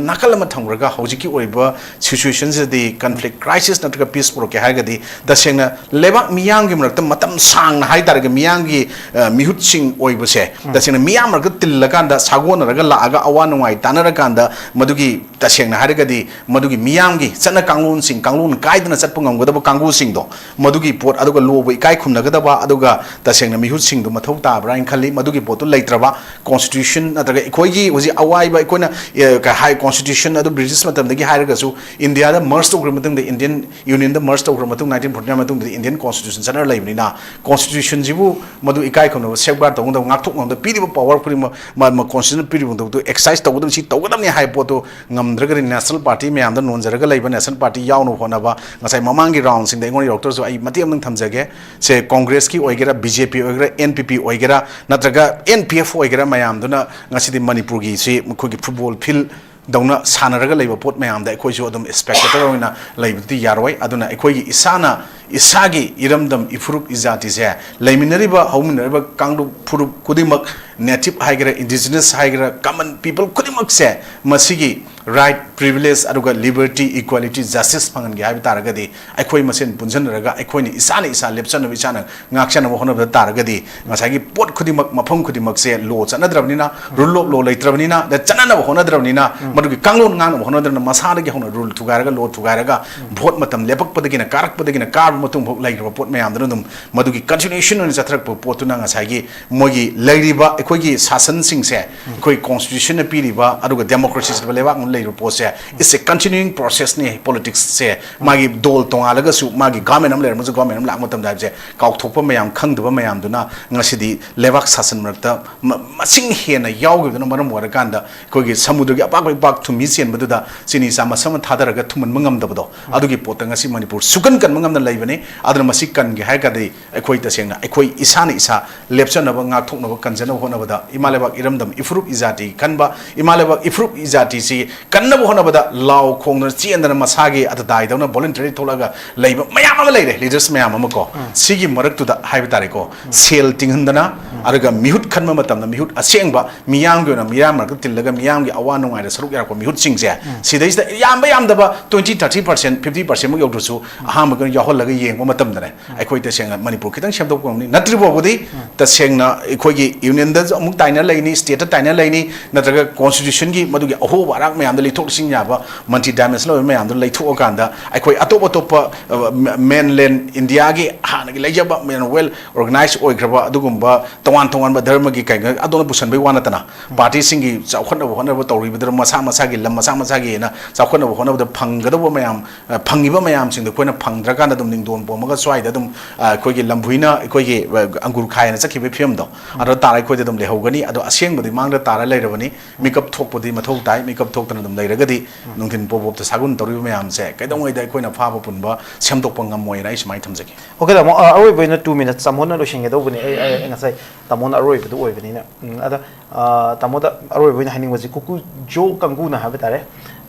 ꯅꯥꯀꯜ ꯑꯃ ꯊꯝꯈ꯭ꯔꯒ ꯍꯧꯖꯤꯛꯀꯤ ꯑꯣꯏꯔꯤꯕ ꯁꯤꯆꯨꯋꯦꯁꯟꯁꯤꯗꯗꯤ ꯀꯟꯐ꯭ꯂꯤꯛ, ꯀ꯭ꯔꯥꯏꯁꯤꯁ ꯅꯠꯇ꯭ꯔꯒ ꯄꯤꯁ ꯄꯨꯔꯛꯀꯦ ꯍꯥꯏꯔꯒꯗꯤ ꯇꯁꯦꯡꯅ ꯂꯩꯕꯥꯛ ꯃꯤꯌꯥꯝꯒꯤ ꯃꯔꯛꯇ ꯃꯇꯝ ꯁꯥꯡꯅ ꯍꯥꯏꯇꯥꯔꯒ ꯃꯤꯌꯥꯝꯒꯤ, ꯑ, ꯃꯤꯍꯨꯠꯁꯤꯡ ꯑꯣꯏꯕꯁꯦ ꯇꯁꯦꯡꯅ ꯃꯤꯌꯥꯝ ꯃꯔꯛꯇ ꯇꯤꯜꯂꯀꯥꯟꯗ, ꯁꯥꯒꯣꯟꯅꯔꯒ ꯂꯥꯛꯑꯒ ꯑꯋꯥ ꯅꯨꯡꯉꯥꯏ ꯇꯥꯟꯅꯔꯀꯥꯟꯗ ꯃꯗꯨꯒꯤ ꯇꯁꯦꯡꯅ ꯍꯥꯏꯔꯒꯗꯤ ꯃꯗꯨꯒꯤ ꯃꯤꯌꯥꯝꯒꯤ ꯆꯠꯅ ꯀꯥꯡꯂꯣꯟꯁꯤꯡ, ꯀꯥꯡꯂꯣꯟ ꯀꯥꯏꯗꯅ ꯆꯠꯄ ꯉꯝꯒꯗꯕ ꯀꯥꯡꯕꯨꯁꯤꯡꯗꯣ, ꯃꯗꯨꯒꯤ ꯄꯣꯠ, ꯑꯗꯨꯒ ꯂꯣꯕꯨ ꯏꯀꯥꯏ ꯈꯨꯝꯅꯒꯗꯕ, ꯑꯗꯨꯒ ꯇꯁꯦꯡꯅ ꯃꯤꯍꯨꯠꯁꯤꯡꯗꯣ ꯃꯊꯧ ꯇꯥꯕ꯭ꯔꯥ ꯍꯥꯏꯅ ꯈꯜꯂꯤ꯫ ꯃꯗꯨꯒꯤ ꯄꯣꯠꯇꯨ ꯂꯩꯇ꯭ꯔꯕ, ꯀꯣꯟꯁꯇꯤꯇ꯭ꯌꯨꯁꯟ ꯅꯠꯇ꯭ꯔꯒ ꯑꯩꯈꯣꯏꯒꯤ ꯍꯧꯖꯤꯛ ꯑꯋꯥꯏꯕ ꯑꯩꯈꯣꯏꯅ, ꯑꯦ, ꯀ-, ꯍꯥꯏ, ꯀꯣꯟꯁꯇꯤꯇ꯭ꯌꯨꯁꯟ ꯑꯗꯨ ꯕ꯭ꯔꯤꯇꯤꯁ ꯃꯇꯝꯗꯒꯤ ꯍꯥꯏꯔꯒꯁꯨ ꯏꯟꯗꯤꯌꯥꯗ ꯃꯔꯖ ꯇꯧꯈ꯭ꯔ ꯃꯇꯨꯡꯗ, ꯏꯟꯗꯤꯌꯟ ꯌꯨꯅꯤꯌꯟꯗ ꯃꯔꯖ ꯇꯧꯈ꯭ꯔ ꯃꯇꯨꯡ, ꯅꯥꯏꯟꯇꯤꯟ ꯐꯣꯔꯇꯤ ꯅꯥꯏꯟ ꯃꯇꯨꯡꯗꯗꯤ ꯏꯟꯗꯤꯌꯟ ꯀꯣꯟꯁꯇꯤꯇ꯭ꯌꯨꯁꯟ ꯆꯠꯅꯔ ꯂꯩꯕꯅꯤꯅ, ꯀꯣꯟꯁꯇꯤꯇ꯭ꯌꯨꯁꯟꯁꯤꯕꯨ ꯃꯗꯨ ꯏꯀꯥꯏ ꯈꯨꯝꯅꯕ, ꯁꯦꯐꯒꯥꯔꯗ ꯇꯧꯒꯗꯕ, ꯉꯥꯛꯊꯣꯛ ꯉꯝꯗꯕ, ꯄꯤꯔꯤꯕ ꯄꯋꯥꯔ ꯈꯨꯗꯤꯡꯃꯛ ꯃꯥ, ꯃꯥ ꯀꯣꯟꯁꯇꯤꯇ꯭ꯌꯨꯁꯟꯅ ꯄꯤꯔꯤꯕ ꯃꯊꯧꯗꯨ ꯑꯦꯛꯁꯔꯁꯥꯏꯁ ꯇꯧꯒꯗꯕꯅꯤ, ꯁꯤ ꯇꯧꯒꯗꯕꯅꯤ ꯍꯥꯏꯕ ꯄꯣꯠꯇꯨ ꯉꯝꯗ꯭ꯔꯒꯗꯤ ꯅꯦꯁꯅꯦꯜ ꯄꯥꯔꯇꯤ ꯃꯌꯥꯝꯗ ꯅꯣꯟꯖꯔꯒ ꯂꯩꯕ ꯅꯦꯁꯅꯦꯜ ꯄꯥꯔꯇꯤ ꯌꯥꯎꯅꯕ ꯍꯣꯠꯅꯕ, ꯉꯁꯥꯏ ꯃꯃꯥꯡꯒꯤ ꯔꯥꯎꯟꯁꯤꯡꯗ ꯑꯩꯉꯣꯟꯗ ꯌꯧꯔꯛꯇ꯭ꯔꯁꯨ ꯑꯩ ꯃꯇꯦꯛ ꯑꯃꯇꯪ ꯊꯝꯖꯒꯦ꯫ ꯁꯦ ꯀꯣꯡꯒ꯭ꯔꯦꯁꯀꯤ ꯑꯣꯏꯒꯦꯔꯥ, ꯕꯤ ꯖꯦ ꯄꯤ ꯑꯣꯏꯒꯦꯔꯥ, ꯑꯦꯟ ꯄꯤ ꯄꯤ ꯑꯣꯏꯒꯦꯔꯥ, ꯅꯠꯇ꯭ꯔꯒ ꯑꯦꯟ ꯄꯤ ꯑꯦꯐ ꯑꯣꯏꯒꯦꯔꯥ, ꯃꯌꯥꯝꯗꯨꯅ ꯉꯁꯤꯗꯤ ꯃꯅꯤꯄꯨꯔꯒꯤꯁꯤ ꯑꯩꯈꯣꯏꯒꯤ ꯐꯨꯠꯕꯣꯜ ꯐꯤꯜ ꯗꯧꯅ ꯁꯥꯟꯅꯔꯒ ꯂꯩꯕ ꯄꯣꯠ ꯃꯌꯥꯝꯗ ꯑꯩꯈꯣꯏꯁꯨ ꯑꯗꯨꯝ ꯁ꯭ꯄꯦꯛꯇꯦꯇꯔ ꯑꯣꯏꯅ ꯂꯩꯕꯗꯨꯗꯤ ꯌꯥꯔꯣꯏ꯫ ꯑꯗꯨꯅ ꯑꯩꯈꯣꯏꯒꯤ ꯏꯁꯥꯅ ꯏꯁꯥꯒꯤ ꯏꯔꯝꯗꯝ, ꯏꯐꯨꯔꯨꯞ, ꯏꯖꯥꯇꯤꯁꯦ, ꯂꯩꯃꯤꯟꯅꯔꯤꯕ, ꯍꯧꯃꯤꯟꯅꯔꯤꯕ ꯀꯥꯡꯂꯨꯞ ꯐꯨꯔꯨꯞ ꯈꯨꯗꯤꯡꯃꯛ, ꯅꯦꯇꯤꯚ ꯍꯥꯏꯒꯦꯔꯥ, ꯏꯟꯗꯤꯖꯤꯅꯁ ꯍꯥꯏꯒꯦꯔꯥ, ꯀꯃꯟ ꯄꯤꯄꯜ ꯈꯨꯗꯤꯡꯃꯛꯁꯦ ꯃꯁꯤꯒꯤ right, privilege, ꯑꯗꯨꯒ liberty, equality, justice ꯐꯪꯍꯟꯒꯦ ꯍꯥꯏꯕ ꯇꯥꯔꯒꯗꯤ, ꯑꯩꯈꯣꯏ ꯃꯁꯦꯟ ꯄꯨꯟꯁꯤꯟꯅꯔꯒ ꯑꯩꯈꯣꯏꯅ ꯏꯁꯥꯅ ꯏꯁꯥ ꯂꯦꯞꯆꯅꯕ, ꯏꯁꯥꯅ ꯉꯥꯛꯆꯅꯕ ꯍꯣꯠꯅꯕ ꯇꯥꯔꯒꯗꯤ, ꯉꯁꯥꯏꯒꯤ ꯄꯣꯠ ꯈꯨꯗꯤꯡꯃꯛ, ꯃꯐꯝ ꯈꯨꯗꯤꯡꯃꯛꯁꯦ law ꯆꯠꯅꯗ꯭ꯔꯕꯅꯤꯅ, rule of law ꯂꯩꯇ꯭ꯔꯕꯅꯤꯅ, ꯗ ꯆꯠꯅꯅꯕ ꯍꯣꯠꯅꯗ꯭ꯔꯕꯅꯤꯅ, ꯃꯗꯨꯒꯤ ꯀꯥꯡꯂꯣꯟ ꯉꯥꯛꯅꯕ ꯍꯣꯠꯅꯗ꯭ꯔꯕꯅꯤꯅ, ꯃꯁꯥꯗꯒꯤ ꯍꯧꯅ rule ꯊꯨꯒꯥꯏꯔꯒ, law ꯊꯨꯒꯥꯏꯔꯒ, vote ꯃꯇꯝ ꯂꯦꯞꯄꯛꯄꯗꯒꯤꯅ, ꯀꯥꯔꯛꯄꯗꯒꯤꯅ ꯀꯥꯔꯕ ꯃꯇꯨꯡ ꯐꯥꯎ ꯂꯩꯈ꯭ꯔꯕ ꯄꯣꯠ ꯃꯌꯥꯝꯗꯨꯅ ꯑꯗꯨꯝ ꯃꯗꯨꯒꯤ continuation ꯑꯣꯏꯅ ꯆꯠꯊꯔꯛꯄ ꯄꯣꯠꯇꯨꯅ ꯉꯁꯥꯏꯒꯤ ꯃꯣꯏꯒꯤ ꯂꯩꯔꯤꯕ ꯑꯩꯈꯣꯏꯒꯤ ꯁꯥꯁꯟꯁꯤꯡꯁꯦ, ꯑꯩꯈꯣꯏ constitution ꯅ ꯄꯤꯔꯤꯕ, ꯑꯗꯨꯒ democracy ꯆꯠꯄ ꯂꯩꯕꯥꯛ ꯑꯃ ꯂꯩꯔꯤꯕ ꯄꯣꯠꯁꯦ, it's a continuing process ꯅꯤ꯫ Politics ꯁꯦ ꯃꯥꯒꯤ ꯗꯣꯜ ꯇꯣꯉꯥꯜꯂꯒꯁꯨ, ꯃꯥꯒꯤ government ꯑꯃ ꯂꯩꯔꯝꯃꯁꯨ, government ꯑꯃ ꯂꯥꯛꯄ ꯃꯇꯝꯗ ꯍꯥꯏꯕꯁꯦ ꯀꯥꯎꯊꯣꯛꯄ ꯃꯌꯥꯝ, ꯈꯪꯗꯕ ꯃꯌꯥꯝꯗꯨꯅ ꯉꯁꯤꯗꯤ ꯂꯩꯕꯥꯛ ꯁꯥꯁꯟ ꯃꯔꯛꯇ ꯃ-, ꯃꯁꯤꯡ ꯍꯦꯟꯅ ꯌꯥꯎꯈꯤꯕꯗꯨꯅ ꯃꯔꯝ ꯑꯣꯏꯔꯀꯥꯟꯗ, ꯑꯩꯈꯣꯏꯒꯤ ꯁꯃꯨꯗ꯭ꯔꯒꯤ ꯑꯄꯥꯛꯄ ꯏꯄꯥꯛ ꯊꯨꯝꯃꯤ ꯆꯦꯟꯕꯗꯨꯗ ꯆꯤꯅꯤ ꯆꯥ ꯃꯁꯝ ꯑꯃ ꯊꯥꯗꯔꯒ ꯊꯨꯝꯍꯟꯕ ꯉꯝꯗꯕꯗꯣ, ꯑꯗꯨꯒꯤ ꯄꯣꯠꯇ ꯉꯁꯤ ꯃꯅꯤꯄꯨꯔ ꯁꯨꯀꯟ ꯀꯟꯕ ꯉꯝꯅ ꯂꯩꯕꯅꯤ꯫ ꯑꯗꯨꯅ ꯃꯁꯤ ꯀꯟꯒꯦ ꯍꯥꯏꯔꯒꯗꯤ, ꯑꯩꯈꯣꯏ ꯇꯁꯦꯡꯅ ꯑꯩꯈꯣꯏ ꯏꯁꯥꯅ ꯏꯁꯥ ꯂꯦꯞꯆꯅꯕ, ꯉꯥꯛꯊꯣꯛꯅꯕ, ꯀꯟꯖꯅꯕ ꯍꯣꯠꯅꯕꯗ, ꯏꯃꯥ ꯂꯩꯕꯥꯛ ꯏꯔꯝꯗꯝ ꯏꯐꯨꯔꯨꯞ ꯏꯖꯥꯇꯤ ꯈꯟꯕ, ꯏꯃꯥ ꯂꯩꯕꯥꯛ ꯏꯐꯨꯔꯨꯞ ꯏꯖꯥꯇꯤꯁꯤ ꯀꯟꯅꯕ ꯍꯣꯠꯅꯕꯗ ꯂꯥꯎ ꯈꯣꯡꯗꯅ ꯆꯦꯟꯗꯅ ꯃꯁꯥꯒꯤ ꯑꯇꯗꯥꯏꯗꯧꯅ voluntarily ꯊꯣꯛꯂꯛꯑꯒ ꯂꯩꯕ ꯃꯌꯥꯝ ꯑꯃ ꯂꯩꯔꯦ, leaders ꯃꯌꯥꯝ ꯑꯃ ꯀꯣ꯫ ꯁꯤꯒꯤ ꯃꯔꯛꯇꯨꯗ ꯍꯥꯏꯕ ꯇꯥꯔꯦꯀꯣ, ꯁꯦꯜ ꯇꯤꯡꯍꯟꯗꯅ, ꯑꯗꯨꯒ ꯃꯤꯍꯨꯠ ꯈꯟꯕ ꯃꯇꯝꯗ ꯃꯤꯍꯨꯠ ꯑꯁꯦꯡꯕ ꯃꯤꯌꯥꯝꯒꯤ ꯑꯣꯏꯅ ꯃꯤꯌꯥꯝ ꯃꯔꯛꯇ ꯇꯤꯜꯂꯒ ꯃꯤꯌꯥꯝꯒꯤ ꯑꯋꯥ ꯅꯨꯡꯉꯥꯏꯗ ꯁꯔꯨꯛ ꯌꯥꯔꯛꯄ ꯃꯤꯍꯨꯠꯁꯤꯡꯁꯦ, ꯁꯤꯗꯩꯁꯤꯗ ꯌꯥꯝꯕ ꯌꯥꯝꯗꯕ twenty, thirty percent, fifty percent ꯃꯨꯛ ꯌꯧꯗ꯭ꯔꯁꯨ, ꯑꯍꯥꯟꯕꯒ ꯌꯥꯎꯍꯜꯂꯒ ꯌꯦꯡꯕ ꯃꯇꯝꯗꯅꯦ, ꯑꯩꯈꯣꯏ ꯇꯁꯦꯡꯅ ꯃꯅꯤꯄꯨꯔ ꯈꯤꯇꯪ ꯁꯦꯝꯗꯣꯛꯄ ꯉꯝꯅꯤ꯫ ꯅꯠꯇ꯭ꯔꯤ ꯐꯥꯎꯕꯗꯤ ꯇꯁꯦꯡꯅ ꯑꯩꯈꯣꯏꯒꯤ unionꯗꯁꯨ ꯑꯃꯨꯛ ꯇꯥꯏꯅ ꯂꯩꯅꯤ, stateꯇ ꯇꯥꯏꯅ ꯂꯩꯅꯤ, ꯅꯠꯇ꯭ꯔꯒ constitutionꯒꯤ ꯃꯗꯨꯒꯤ ꯑꯍꯣꯕ ꯑꯔꯥꯛ ꯃꯌꯥꯝꯗ ꯂꯩꯊꯣꯛ ꯂꯩꯁꯤꯟ ꯌꯥꯕ, multi dimensional ꯑꯣꯏꯕ ꯃꯌꯥꯝꯗꯣ ꯂꯩꯊꯣꯛꯑꯀꯥꯟꯗ, ꯑꯩꯈꯣꯏ ꯑꯇꯣꯞ ꯑꯇꯣꯞꯄ, ꯑ, ꯃ-, mainland Indiaꯒꯤ ꯍꯥꯟꯅꯒꯤ ꯂꯩꯖꯕ, ꯃꯌꯥꯝ well organized ꯑꯣꯏꯈ꯭ꯔꯕ ꯑꯗꯨꯒꯨꯝꯕ ꯇꯣꯉꯥꯟ ꯇꯣꯉꯥꯟꯕ ꯙꯔꯃꯒꯤ ꯀꯩꯅꯣ ꯑꯗꯣꯝꯗ ꯄꯨꯁꯟꯕꯩ ꯋꯥ ꯅꯠꯇꯅ, partyꯁꯤꯡꯒꯤ ꯆꯥꯎꯈꯠꯅꯕ ꯍꯣꯠꯅꯕ ꯇꯧꯔꯤꯕꯗꯨꯅ ꯃꯁꯥ ꯃꯁꯥꯒꯤ ꯂꯝ ꯃꯁꯥ ꯃꯁꯥꯒꯤꯅ ꯆꯥꯎꯈꯠꯅꯕ ꯍꯣꯠꯅꯕꯗ ꯐꯪꯒꯗꯧꯕ ꯃꯌꯥꯝ, ꯑ, ꯐꯪꯉꯤꯕ ꯃꯌꯥꯝꯁꯤꯡꯗꯣ ꯑꯩꯈꯣꯏꯅ ꯐꯪꯗ꯭ꯔꯀꯥꯟꯗ ꯑꯗꯨꯝ ꯅꯤꯡꯗꯣꯟ ꯄꯣꯝꯃꯒ ꯁ꯭ꯋꯥꯏꯗ ꯑꯗꯨꯝ, ꯑ, ꯑꯩꯈꯣꯏꯒꯤ ꯂꯝꯍꯨꯏꯅ ꯑꯩꯈꯣꯏꯒꯤ, ꯑ, ꯑꯪꯒꯨꯔ ꯈꯥꯏꯅ ꯆꯠꯈꯤꯕꯒꯤ ꯐꯤꯕꯝꯗꯣ, ꯑꯗꯣ ꯇꯥꯔ ꯑꯩꯈꯣꯏꯗ ꯑꯗꯨꯝ ꯂꯩꯍꯧꯒꯅꯤ꯫ ꯑꯗꯣ ꯑꯁꯦꯡꯕꯗꯤ ꯃꯥꯡꯗ ꯇꯥꯔ ꯂꯩꯔꯕꯅꯤ꯫ ꯃꯤꯀꯞ ꯊꯣꯛꯄꯗꯤ ꯃꯊꯧ ꯇꯥꯏ꯫ ꯃꯤꯀꯞ ꯊꯣꯛꯇꯅ ꯑꯗꯨꯝ ꯂꯩꯔꯒꯗꯤ ꯅꯨꯡꯊꯤꯟ ꯄꯣꯞ ꯄꯣꯞꯇ ꯁꯥꯒꯨꯟ ꯇꯧꯔꯤꯕ ꯃꯌꯥꯝꯁꯦ ꯀꯩꯗꯧꯉꯩꯗ ꯑꯩꯈꯣꯏꯅ ꯐꯥꯕ ꯄꯨꯟꯕ ꯁꯦꯝꯗꯣꯛꯄ ꯉꯝꯃꯣꯏꯅ ꯑꯩ ꯁꯨꯃꯥꯏꯅ ꯊꯝꯖꯒꯦ꯫ Okay, ꯇꯥꯃꯣ, ꯑ, ꯑꯔꯣꯏꯕ ꯑꯣꯏꯅ two minutes ꯇꯥꯃꯣꯅ ꯂꯣꯏꯁꯤꯟꯒꯗꯧꯕꯅꯦ꯫ ꯑꯩ, ꯑꯩ ꯉꯁꯥꯏ ꯇꯥꯃꯣꯅ ꯑꯔꯣꯏꯕꯗꯨ ꯑꯣꯏꯕꯅꯤꯅ꯫ ꯎꯝ, ꯑꯗ, ꯑ, ꯇꯥꯃꯣꯗ ꯑꯔꯣꯏꯕ ꯑꯣꯏꯅ ꯍꯥꯏꯅꯤꯡꯕꯁꯤ ꯀꯨꯀꯨꯖꯣ ꯀꯥꯡꯕꯨꯅ ꯍꯥꯏꯕ ꯇꯥꯔꯦ,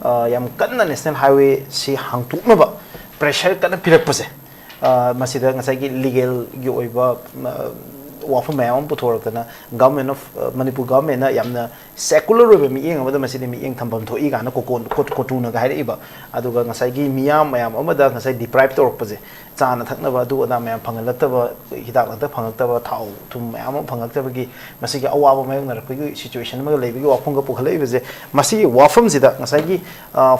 ꯑ, ꯌꯥꯝ ꯀꯟꯅ national highway ꯁꯤ ꯍꯥꯡꯇꯣꯛꯅꯕ pressure ꯀꯟꯅ ꯄꯤꯔꯛꯄꯁꯦ, ꯑ, ꯃꯁꯤꯗ ꯉꯁꯥꯏꯒꯤ legalꯒꯤ ꯑꯣꯏꯕ, ꯑ, ꯋꯥꯐꯝ ꯃꯌꯥꯝ ꯑꯃ ꯄꯨꯊꯣꯔꯛꯇꯅ, ꯒꯚꯔꯟꯃꯦꯟ ꯑꯣꯐ ꯃꯅꯤꯄꯨꯔ ꯒꯚꯔꯟꯃꯦꯟꯅ ꯌꯥꯝꯅ ꯁꯦꯀꯨꯂꯔ ꯑꯣꯏꯕ ꯃꯤꯠꯌꯦꯡ ꯑꯃꯗ ꯃꯁꯤꯗꯤ ꯃꯤꯠꯌꯦꯡ ꯊꯝꯐꯝ ꯊꯣꯛꯏ ꯀꯥꯏꯅ ꯀꯣꯀꯣꯟ- ꯀꯣ- ꯀꯣꯇꯨꯅꯒ ꯍꯥꯏꯔꯛꯏꯕ꯫ ꯑꯗꯨꯒ ꯉꯁꯥꯏꯒꯤ ꯃꯤꯌꯥꯝ ꯃꯌꯥꯝ ꯑꯃꯗ ꯉꯁꯥꯏ ꯗꯤꯄ꯭ꯔꯥꯏꯞ ꯇꯧꯔꯛꯄꯁꯦ, ꯆꯥꯅ ꯊꯛꯅꯕ ꯑꯗꯨ ꯑꯗꯥ ꯃꯌꯥꯝ ꯐꯪꯍꯜꯂꯛꯇꯕ, ꯍꯤꯗꯥꯛ ꯂꯥꯡꯊꯛ ꯐꯪꯉꯛꯇꯕ, ꯊꯥꯎ ꯊꯨꯝ ꯃꯌꯥꯝ ꯑꯃ ꯐꯪꯉꯛꯇꯕꯒꯤ ꯃꯁꯤꯒꯤ ꯑꯋꯥꯕ ꯃꯥꯌꯣꯛꯅꯔꯛꯄꯒꯤ ꯁꯤꯆꯨꯋꯦꯁꯟ ꯑꯃꯒ ꯂꯩꯕꯒꯤ ꯋꯥꯐꯝꯒ ꯄꯨꯈꯠꯂꯛꯏꯕꯁꯦ, ꯃꯁꯤꯒꯤ ꯋꯥꯐꯝꯁꯤꯗ ꯉꯁꯥꯏꯒꯤ,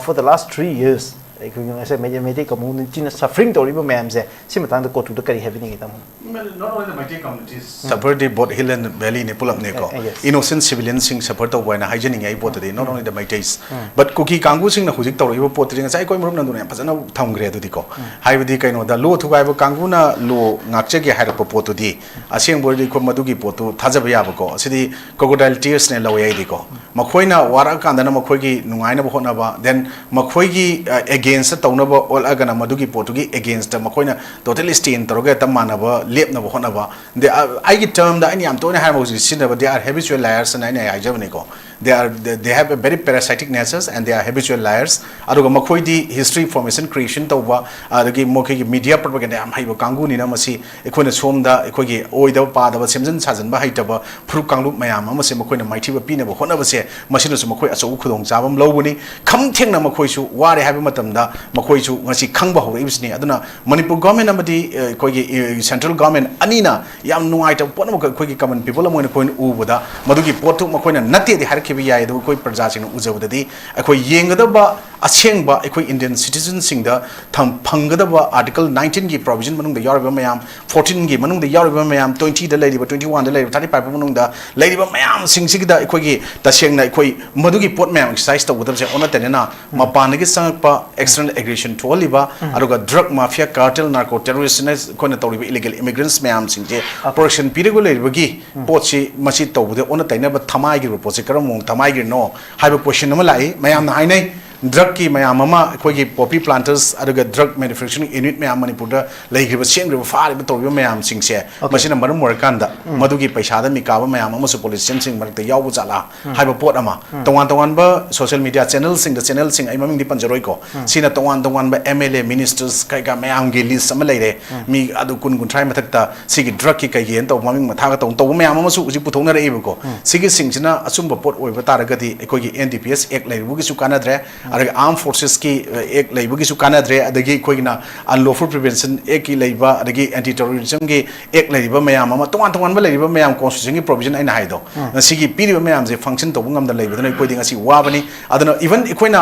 for the last three years ꯑꯩꯈꯣꯏꯒꯤ ꯉꯁꯥꯏ ꯃꯩꯇꯩ ꯃꯩꯇꯩ ꯀꯝꯃ꯭ꯌꯨꯅꯤꯇꯤꯅ ꯁꯐꯔꯤꯡ ꯇꯧꯔꯤꯕ ꯃꯌꯥꯝꯁꯦ, ꯁꯤ ꯃꯇꯥꯡꯗ ꯀꯣꯇꯨꯗ ꯀꯔꯤ ꯍꯥꯏꯕꯤꯅꯤꯡꯉꯤ, ꯇꯥꯃꯣ? Not only the Meitei communities, suffer the both hill and valley ꯅꯦ, ꯄꯨꯂꯞꯅꯦꯀꯣ꯫ Eh, eh, yes. Innocent civilian ꯁꯤꯡ suffer ꯇꯧꯕ ꯍꯥꯏꯅ ꯍꯥꯏꯖꯅꯤꯡꯉꯦ ꯑꯩ ꯄꯣꯠꯇꯗꯤ, not only the Meiteis. But ꯀꯨꯀꯤ ꯀꯥꯡꯕꯨꯁꯤꯡꯅ ꯍꯧꯖꯤꯛ ꯇꯧꯔꯛꯏꯕ ꯄꯣꯠꯇꯨꯗꯤ ꯉꯁꯥꯏ ꯑꯩꯈꯣꯏ ꯃꯔꯨꯞ ꯅꯟꯗꯨꯅ ꯌꯥꯝ ꯐꯖꯅ ꯊꯝꯈ꯭ꯔꯦ ꯑꯗꯨꯗꯤꯀꯣ꯫ ꯍꯥꯏꯕꯗꯤ ꯀꯩꯅꯣꯗ ꯂꯣ ꯊꯨꯒꯥꯏꯕ ꯀꯥꯡꯕꯨꯅ ꯂꯣ ꯉꯥꯛꯆꯒꯦ ꯍꯥꯏꯔꯛꯄ ꯄꯣꯠꯇꯨꯗꯤ ꯑꯁꯦꯡꯕ ꯑꯣꯏꯔꯗꯤ ꯑꯩꯈꯣꯏ ꯃꯗꯨꯒꯤ ꯄꯣꯠꯇꯨ ꯊꯥꯖꯕ ꯌꯥꯕꯀꯣ꯫ ꯑꯁꯤꯗꯤ crocodile tears ꯅꯦ ꯂꯧꯋꯦ ꯑꯩꯗꯤꯀꯣ꯫ ꯃꯈꯣꯏꯅ ꯋꯥꯔꯛꯑꯀꯥꯟꯗꯅ ꯃꯈꯣꯏꯒꯤ ꯅꯨꯡꯉꯥꯏꯅꯕ ꯍꯣꯠꯅꯕ, then ꯃꯈꯣꯏꯒꯤ ꯑꯦꯒꯦꯟꯁꯇ ꯇꯧꯅꯕ ꯑꯣꯜꯂꯛꯑꯒꯅ ꯃꯗꯨꯒꯤ ꯄꯣꯠꯇꯨꯒꯤ ꯑꯦꯒꯦꯟꯁꯇ ꯃꯈꯣꯏꯅ totally stand ꯇꯧꯔꯒ ꯍꯦꯛꯇ ꯃꯥꯟꯅꯕ ꯂꯦꯞꯅꯕ ꯍꯣꯠꯅꯕ꯫ They, ꯑ, ꯑꯩꯒꯤ ꯇꯔꯝꯗ ꯑꯩꯅ ꯌꯥꯝ ꯇꯣꯏꯅ ꯍꯥꯏꯔꯝꯕ ꯍꯧꯖꯤꯛ ꯁꯤꯖꯤꯟꯅꯕ, they are habitual liars ꯍꯥꯏꯅ ꯑꯩꯅ ꯍꯥꯏꯖꯕꯅꯤꯀꯣ꯫ They are, they, they have a very parasitic natures and they are habitual liars. ꯑꯗꯨꯒ ꯃꯈꯣꯏꯗꯤ history formation creation ꯇꯧꯕ, ꯑꯗꯒꯤ ꯃꯈꯣꯏꯒꯤ media propaganda ꯌꯥꯝ ꯍꯩꯕ ꯀꯥꯡꯕꯨꯅꯤꯅ ꯃꯁꯤ ꯑꯩꯈꯣꯏꯅ ꯁꯣꯝꯗ ꯑꯩꯈꯣꯏꯒꯤ ꯑꯣꯏꯗꯕ ꯄꯥꯗꯕ ꯁꯦꯝꯖꯤꯟ ꯁꯥꯖꯤꯟꯕ ꯍꯩꯇꯕ ꯐꯨꯔꯨꯞ ꯀꯥꯡꯂꯨꯞ ꯃꯌꯥꯝ ꯑꯃꯁꯦ ꯃꯈꯣꯏꯅ ꯃꯥꯏꯊꯤꯕ ꯄꯤꯅꯕ ꯍꯣꯠꯅꯕꯁꯦ, ꯃꯁꯤꯅꯁꯨ ꯃꯈꯣꯏ ꯑꯆꯧꯕ ꯈꯨꯗꯣꯡꯆꯥꯕ ꯑꯃ ꯂꯧꯕꯅꯤ꯫ ꯈꯝ ꯊꯦꯡꯅ ꯃꯈꯣꯏꯁꯨ ꯋꯥꯔꯦ ꯍꯥꯏꯕ ꯃꯇꯝꯗ ꯃꯈꯣꯏꯁꯨ ꯉꯁꯤ ꯈꯪꯕ ꯍꯧꯔꯛꯏꯕꯁꯤꯅꯤ꯫ ꯑꯗꯨꯅ ꯃꯅꯤꯄꯨꯔ ꯒꯣꯔꯃꯦꯟ ꯑꯃꯗꯤ, ꯑ, ꯑꯩꯈꯣꯏꯒꯤ, ꯑ, ꯁꯦꯟꯇ꯭ꯔꯦꯜ ꯒꯣꯔꯃꯦꯟ ꯑꯅꯤꯅ ꯌꯥꯝ ꯅꯨꯡꯉꯥꯏꯇꯕ ꯄꯣꯠ ꯑꯃꯈꯛ ꯑꯩꯈꯣꯏꯒꯤ common people ꯑꯃ ꯑꯣꯏꯅ ꯑꯩꯈꯣꯏꯅ ꯎꯕꯗ, ꯃꯗꯨꯒꯤ ꯄꯣꯠꯇꯨ ꯃꯈꯣꯏꯅ ꯅꯠꯇꯦꯗꯤ ꯍꯥꯏꯔꯛꯈꯤꯕ ꯌꯥꯏ, ꯑꯗꯨꯕꯨ ꯑꯩꯈꯣꯏ ꯄ꯭ꯔꯖꯥꯁꯤꯡꯅ ꯎꯖꯕꯗꯗꯤ ꯑꯩꯈꯣꯏ ꯌꯦꯡꯒꯗꯕ ꯑꯁꯦꯡꯕ ꯑꯩꯈꯣꯏ Indian citizenꯁꯤꯡꯗ ꯊꯝ-, ꯐꯪꯒꯗꯕ Article nineteenꯒꯤ provision ꯃꯅꯨꯡꯗ ꯌꯥꯎꯔꯤꯕ ꯃꯌꯥꯝ, fourteenꯒꯤ ꯃꯅꯨꯡꯗ ꯌꯥꯎꯔꯤꯕ ꯃꯌꯥꯝ, twentyꯗ ꯂꯩꯔꯤꯕ, twenty oneꯗ ꯂꯩꯔꯤꯕ, thirty fiveꯀꯤ ꯃꯅꯨꯡꯗ ꯂꯩꯔꯤꯕ ꯃꯌꯥꯝꯁꯤꯡꯁꯤꯒꯤꯗ ꯑꯩꯈꯣꯏꯒꯤ ꯇꯁꯦꯡꯅ ꯑꯩꯈꯣꯏ ꯃꯗꯨꯒꯤ ꯄꯣꯠ ꯃꯌꯥꯝ exercise ꯇꯧꯒꯗꯕꯁꯦ ꯑꯣꯟꯅ ꯇꯩꯅꯅ ꯃꯄꯥꯟꯗꯒꯤ ꯆꯪꯉꯛꯄ external aggression ꯊꯣꯛꯍꯜꯂꯤꯕ, ꯑꯗꯨꯒ drug mafia, cartel, narco terroristꯅ ꯑꯩꯈꯣꯏꯅ ꯇꯧꯔꯤꯕ illegal immigrants ꯃꯌꯥꯝꯁꯤꯡꯁꯦ protection ꯄꯤꯔꯒ ꯂꯩꯔꯤꯕꯒꯤ ꯄꯣꯠꯁꯤ, ꯃꯁꯤ ꯇꯧꯕꯗ ꯑꯣꯟꯅ ꯇꯩꯅꯕ ꯊꯃꯥꯏꯒꯤꯕ ꯄꯣꯠꯁꯤ ꯀꯔꯝꯕ ꯃꯑꯣꯡ ꯊꯃꯥꯏꯒꯤꯅꯣ ꯍꯥꯏꯕ question ꯑꯃ ꯂꯥꯛꯏ꯫ ꯃꯌꯥꯝꯅ ꯍꯥꯏꯅꯩ, ꯗ꯭ꯔꯒꯀꯤ ꯃꯌꯥꯝ ꯑꯃ, ꯑꯩꯈꯣꯏꯒꯤ ꯄꯣꯄꯤ ꯄ꯭ꯂꯥꯟꯇꯔꯁ ꯑꯗꯨꯒ ꯗ꯭ꯔꯒ ꯃꯦꯅꯨꯐꯦꯛꯆꯔꯤꯡ ꯌꯨꯅꯤꯠ ꯃꯌꯥꯝ ꯃꯅꯤꯄꯨꯔꯗ ꯂꯩꯈ꯭ꯔꯤꯕ, ꯁꯦꯝꯈ꯭ꯔꯤꯕ, ꯐꯥꯔꯤꯕ, ꯇꯧꯔꯤꯕ ꯃꯌꯥꯝꯁꯤꯡꯁꯦ, Okay. ꯃꯁꯤꯅ ꯃꯔꯝ ꯑꯣꯏꯔꯀꯥꯟꯗ ꯃꯗꯨꯒꯤ ꯄꯩꯁꯥꯗ ꯃꯤꯀꯥꯕ ꯃꯌꯥꯝ ꯑꯃꯁꯨ ꯄꯣꯂꯤꯇꯤꯁꯤꯌꯟꯁꯤꯡ ꯃꯔꯛꯇ ꯌꯥꯎꯕ ꯖꯥꯠꯂꯥ ꯍꯥꯏꯕ ꯄꯣꯠ ꯑꯃ, ꯇꯣꯉꯥꯟ ꯇꯣꯉꯥꯟꯕ ꯁꯣꯁꯤꯌꯦꯜ ꯃꯤꯗꯤꯌꯥ ꯆꯦꯅꯦꯜꯁꯤꯡꯗ, ꯆꯦꯅꯦꯜꯁꯤꯡ ꯑꯩ ꯃꯃꯤꯡꯗꯤ ꯄꯟꯖꯔꯣꯏꯀꯣ, ꯁꯤꯅ ꯇꯣꯉꯥꯟ ꯇꯣꯉꯥꯟꯕ ꯑꯦꯝ ꯑꯦꯜ ꯑꯦ, ꯃꯤꯅꯤꯁꯇꯔꯁ ꯀꯩꯀꯥ ꯃꯌꯥꯝꯒꯤ ꯂꯤꯁ ꯑꯃ ꯂꯩꯔꯦ, ꯃꯤ ꯑꯗꯨ ꯀꯨꯟ ꯀꯨꯟꯊ꯭ꯔꯥ ꯃꯊꯛꯇ ꯁꯤꯒꯤ ꯗ꯭ꯔꯒꯀꯤ ꯀꯩꯒꯤꯅ ꯇꯧꯕ, ꯃꯃꯤꯡ ꯃꯊꯥꯒ ꯇꯧ ꯇꯧꯕ ꯃꯌꯥꯝ ꯑꯃꯁꯨ ꯍꯧꯖꯤꯛ ꯄꯨꯊꯣꯛꯅꯔꯛꯏꯕꯀꯣ꯫ ꯁꯤꯒꯤꯁꯤꯡꯁꯤꯅ ꯑꯆꯨꯝꯕ ꯄꯣꯠ ꯑꯣꯏꯕ ꯇꯥꯔꯒꯗꯤ ꯑꯩꯈꯣꯏꯒꯤ ꯑꯦꯟ ꯗꯤ ꯄꯤ ꯑꯦꯁ ꯑꯦꯛ ꯂꯩꯔꯨꯕꯒꯤꯁꯨ ꯀꯥꯟꯅꯗ꯭ꯔꯦ, ꯑꯗꯒꯤ ꯑꯥꯔꯝ ꯐꯣꯔꯁꯦꯁꯀꯤ ꯑꯦꯛ ꯂꯩꯕꯒꯤꯁꯨ ꯀꯥꯟꯅꯗ꯭ꯔꯦ, ꯑꯗꯒꯤ ꯑꯩꯈꯣꯏꯒꯤꯅ ꯑꯟꯂꯣꯐꯨꯜ ꯄ꯭ꯔꯤꯚꯦꯟꯁꯟ ꯑꯦꯛꯀꯤ ꯂꯩꯕ, ꯑꯗꯒꯤ ꯑꯦꯟꯇꯤ ꯇꯦꯔꯣꯔꯤꯖꯝꯒꯤ ꯑꯦꯛ ꯂꯩꯔꯤꯕ ꯃꯌꯥꯝ ꯑꯃ, ꯇꯣꯉꯥꯟ ꯇꯣꯉꯥꯟꯕ ꯂꯩꯔꯤꯕ ꯃꯌꯥꯝ, ꯀꯣꯟꯁꯇꯤꯇ꯭ꯌꯨꯁꯟꯒꯤ ꯄ꯭ꯔꯣꯚꯤꯖꯟ ꯑꯩꯅ ꯍꯥꯏꯗꯣ, ꯁꯤꯒꯤ ꯄꯤꯔꯤꯕ ꯃꯌꯥꯝꯁꯦ ꯐꯪꯁꯟ ꯇꯧꯕ ꯉꯝꯗ ꯂꯩꯕꯗꯨꯅ ꯑꯩꯈꯣꯏꯗꯤ ꯉꯁꯤ ꯋꯥꯕꯅꯤ꯫ ꯑꯗꯨꯅ ꯏꯚꯟ ꯑꯩꯈꯣꯏꯅ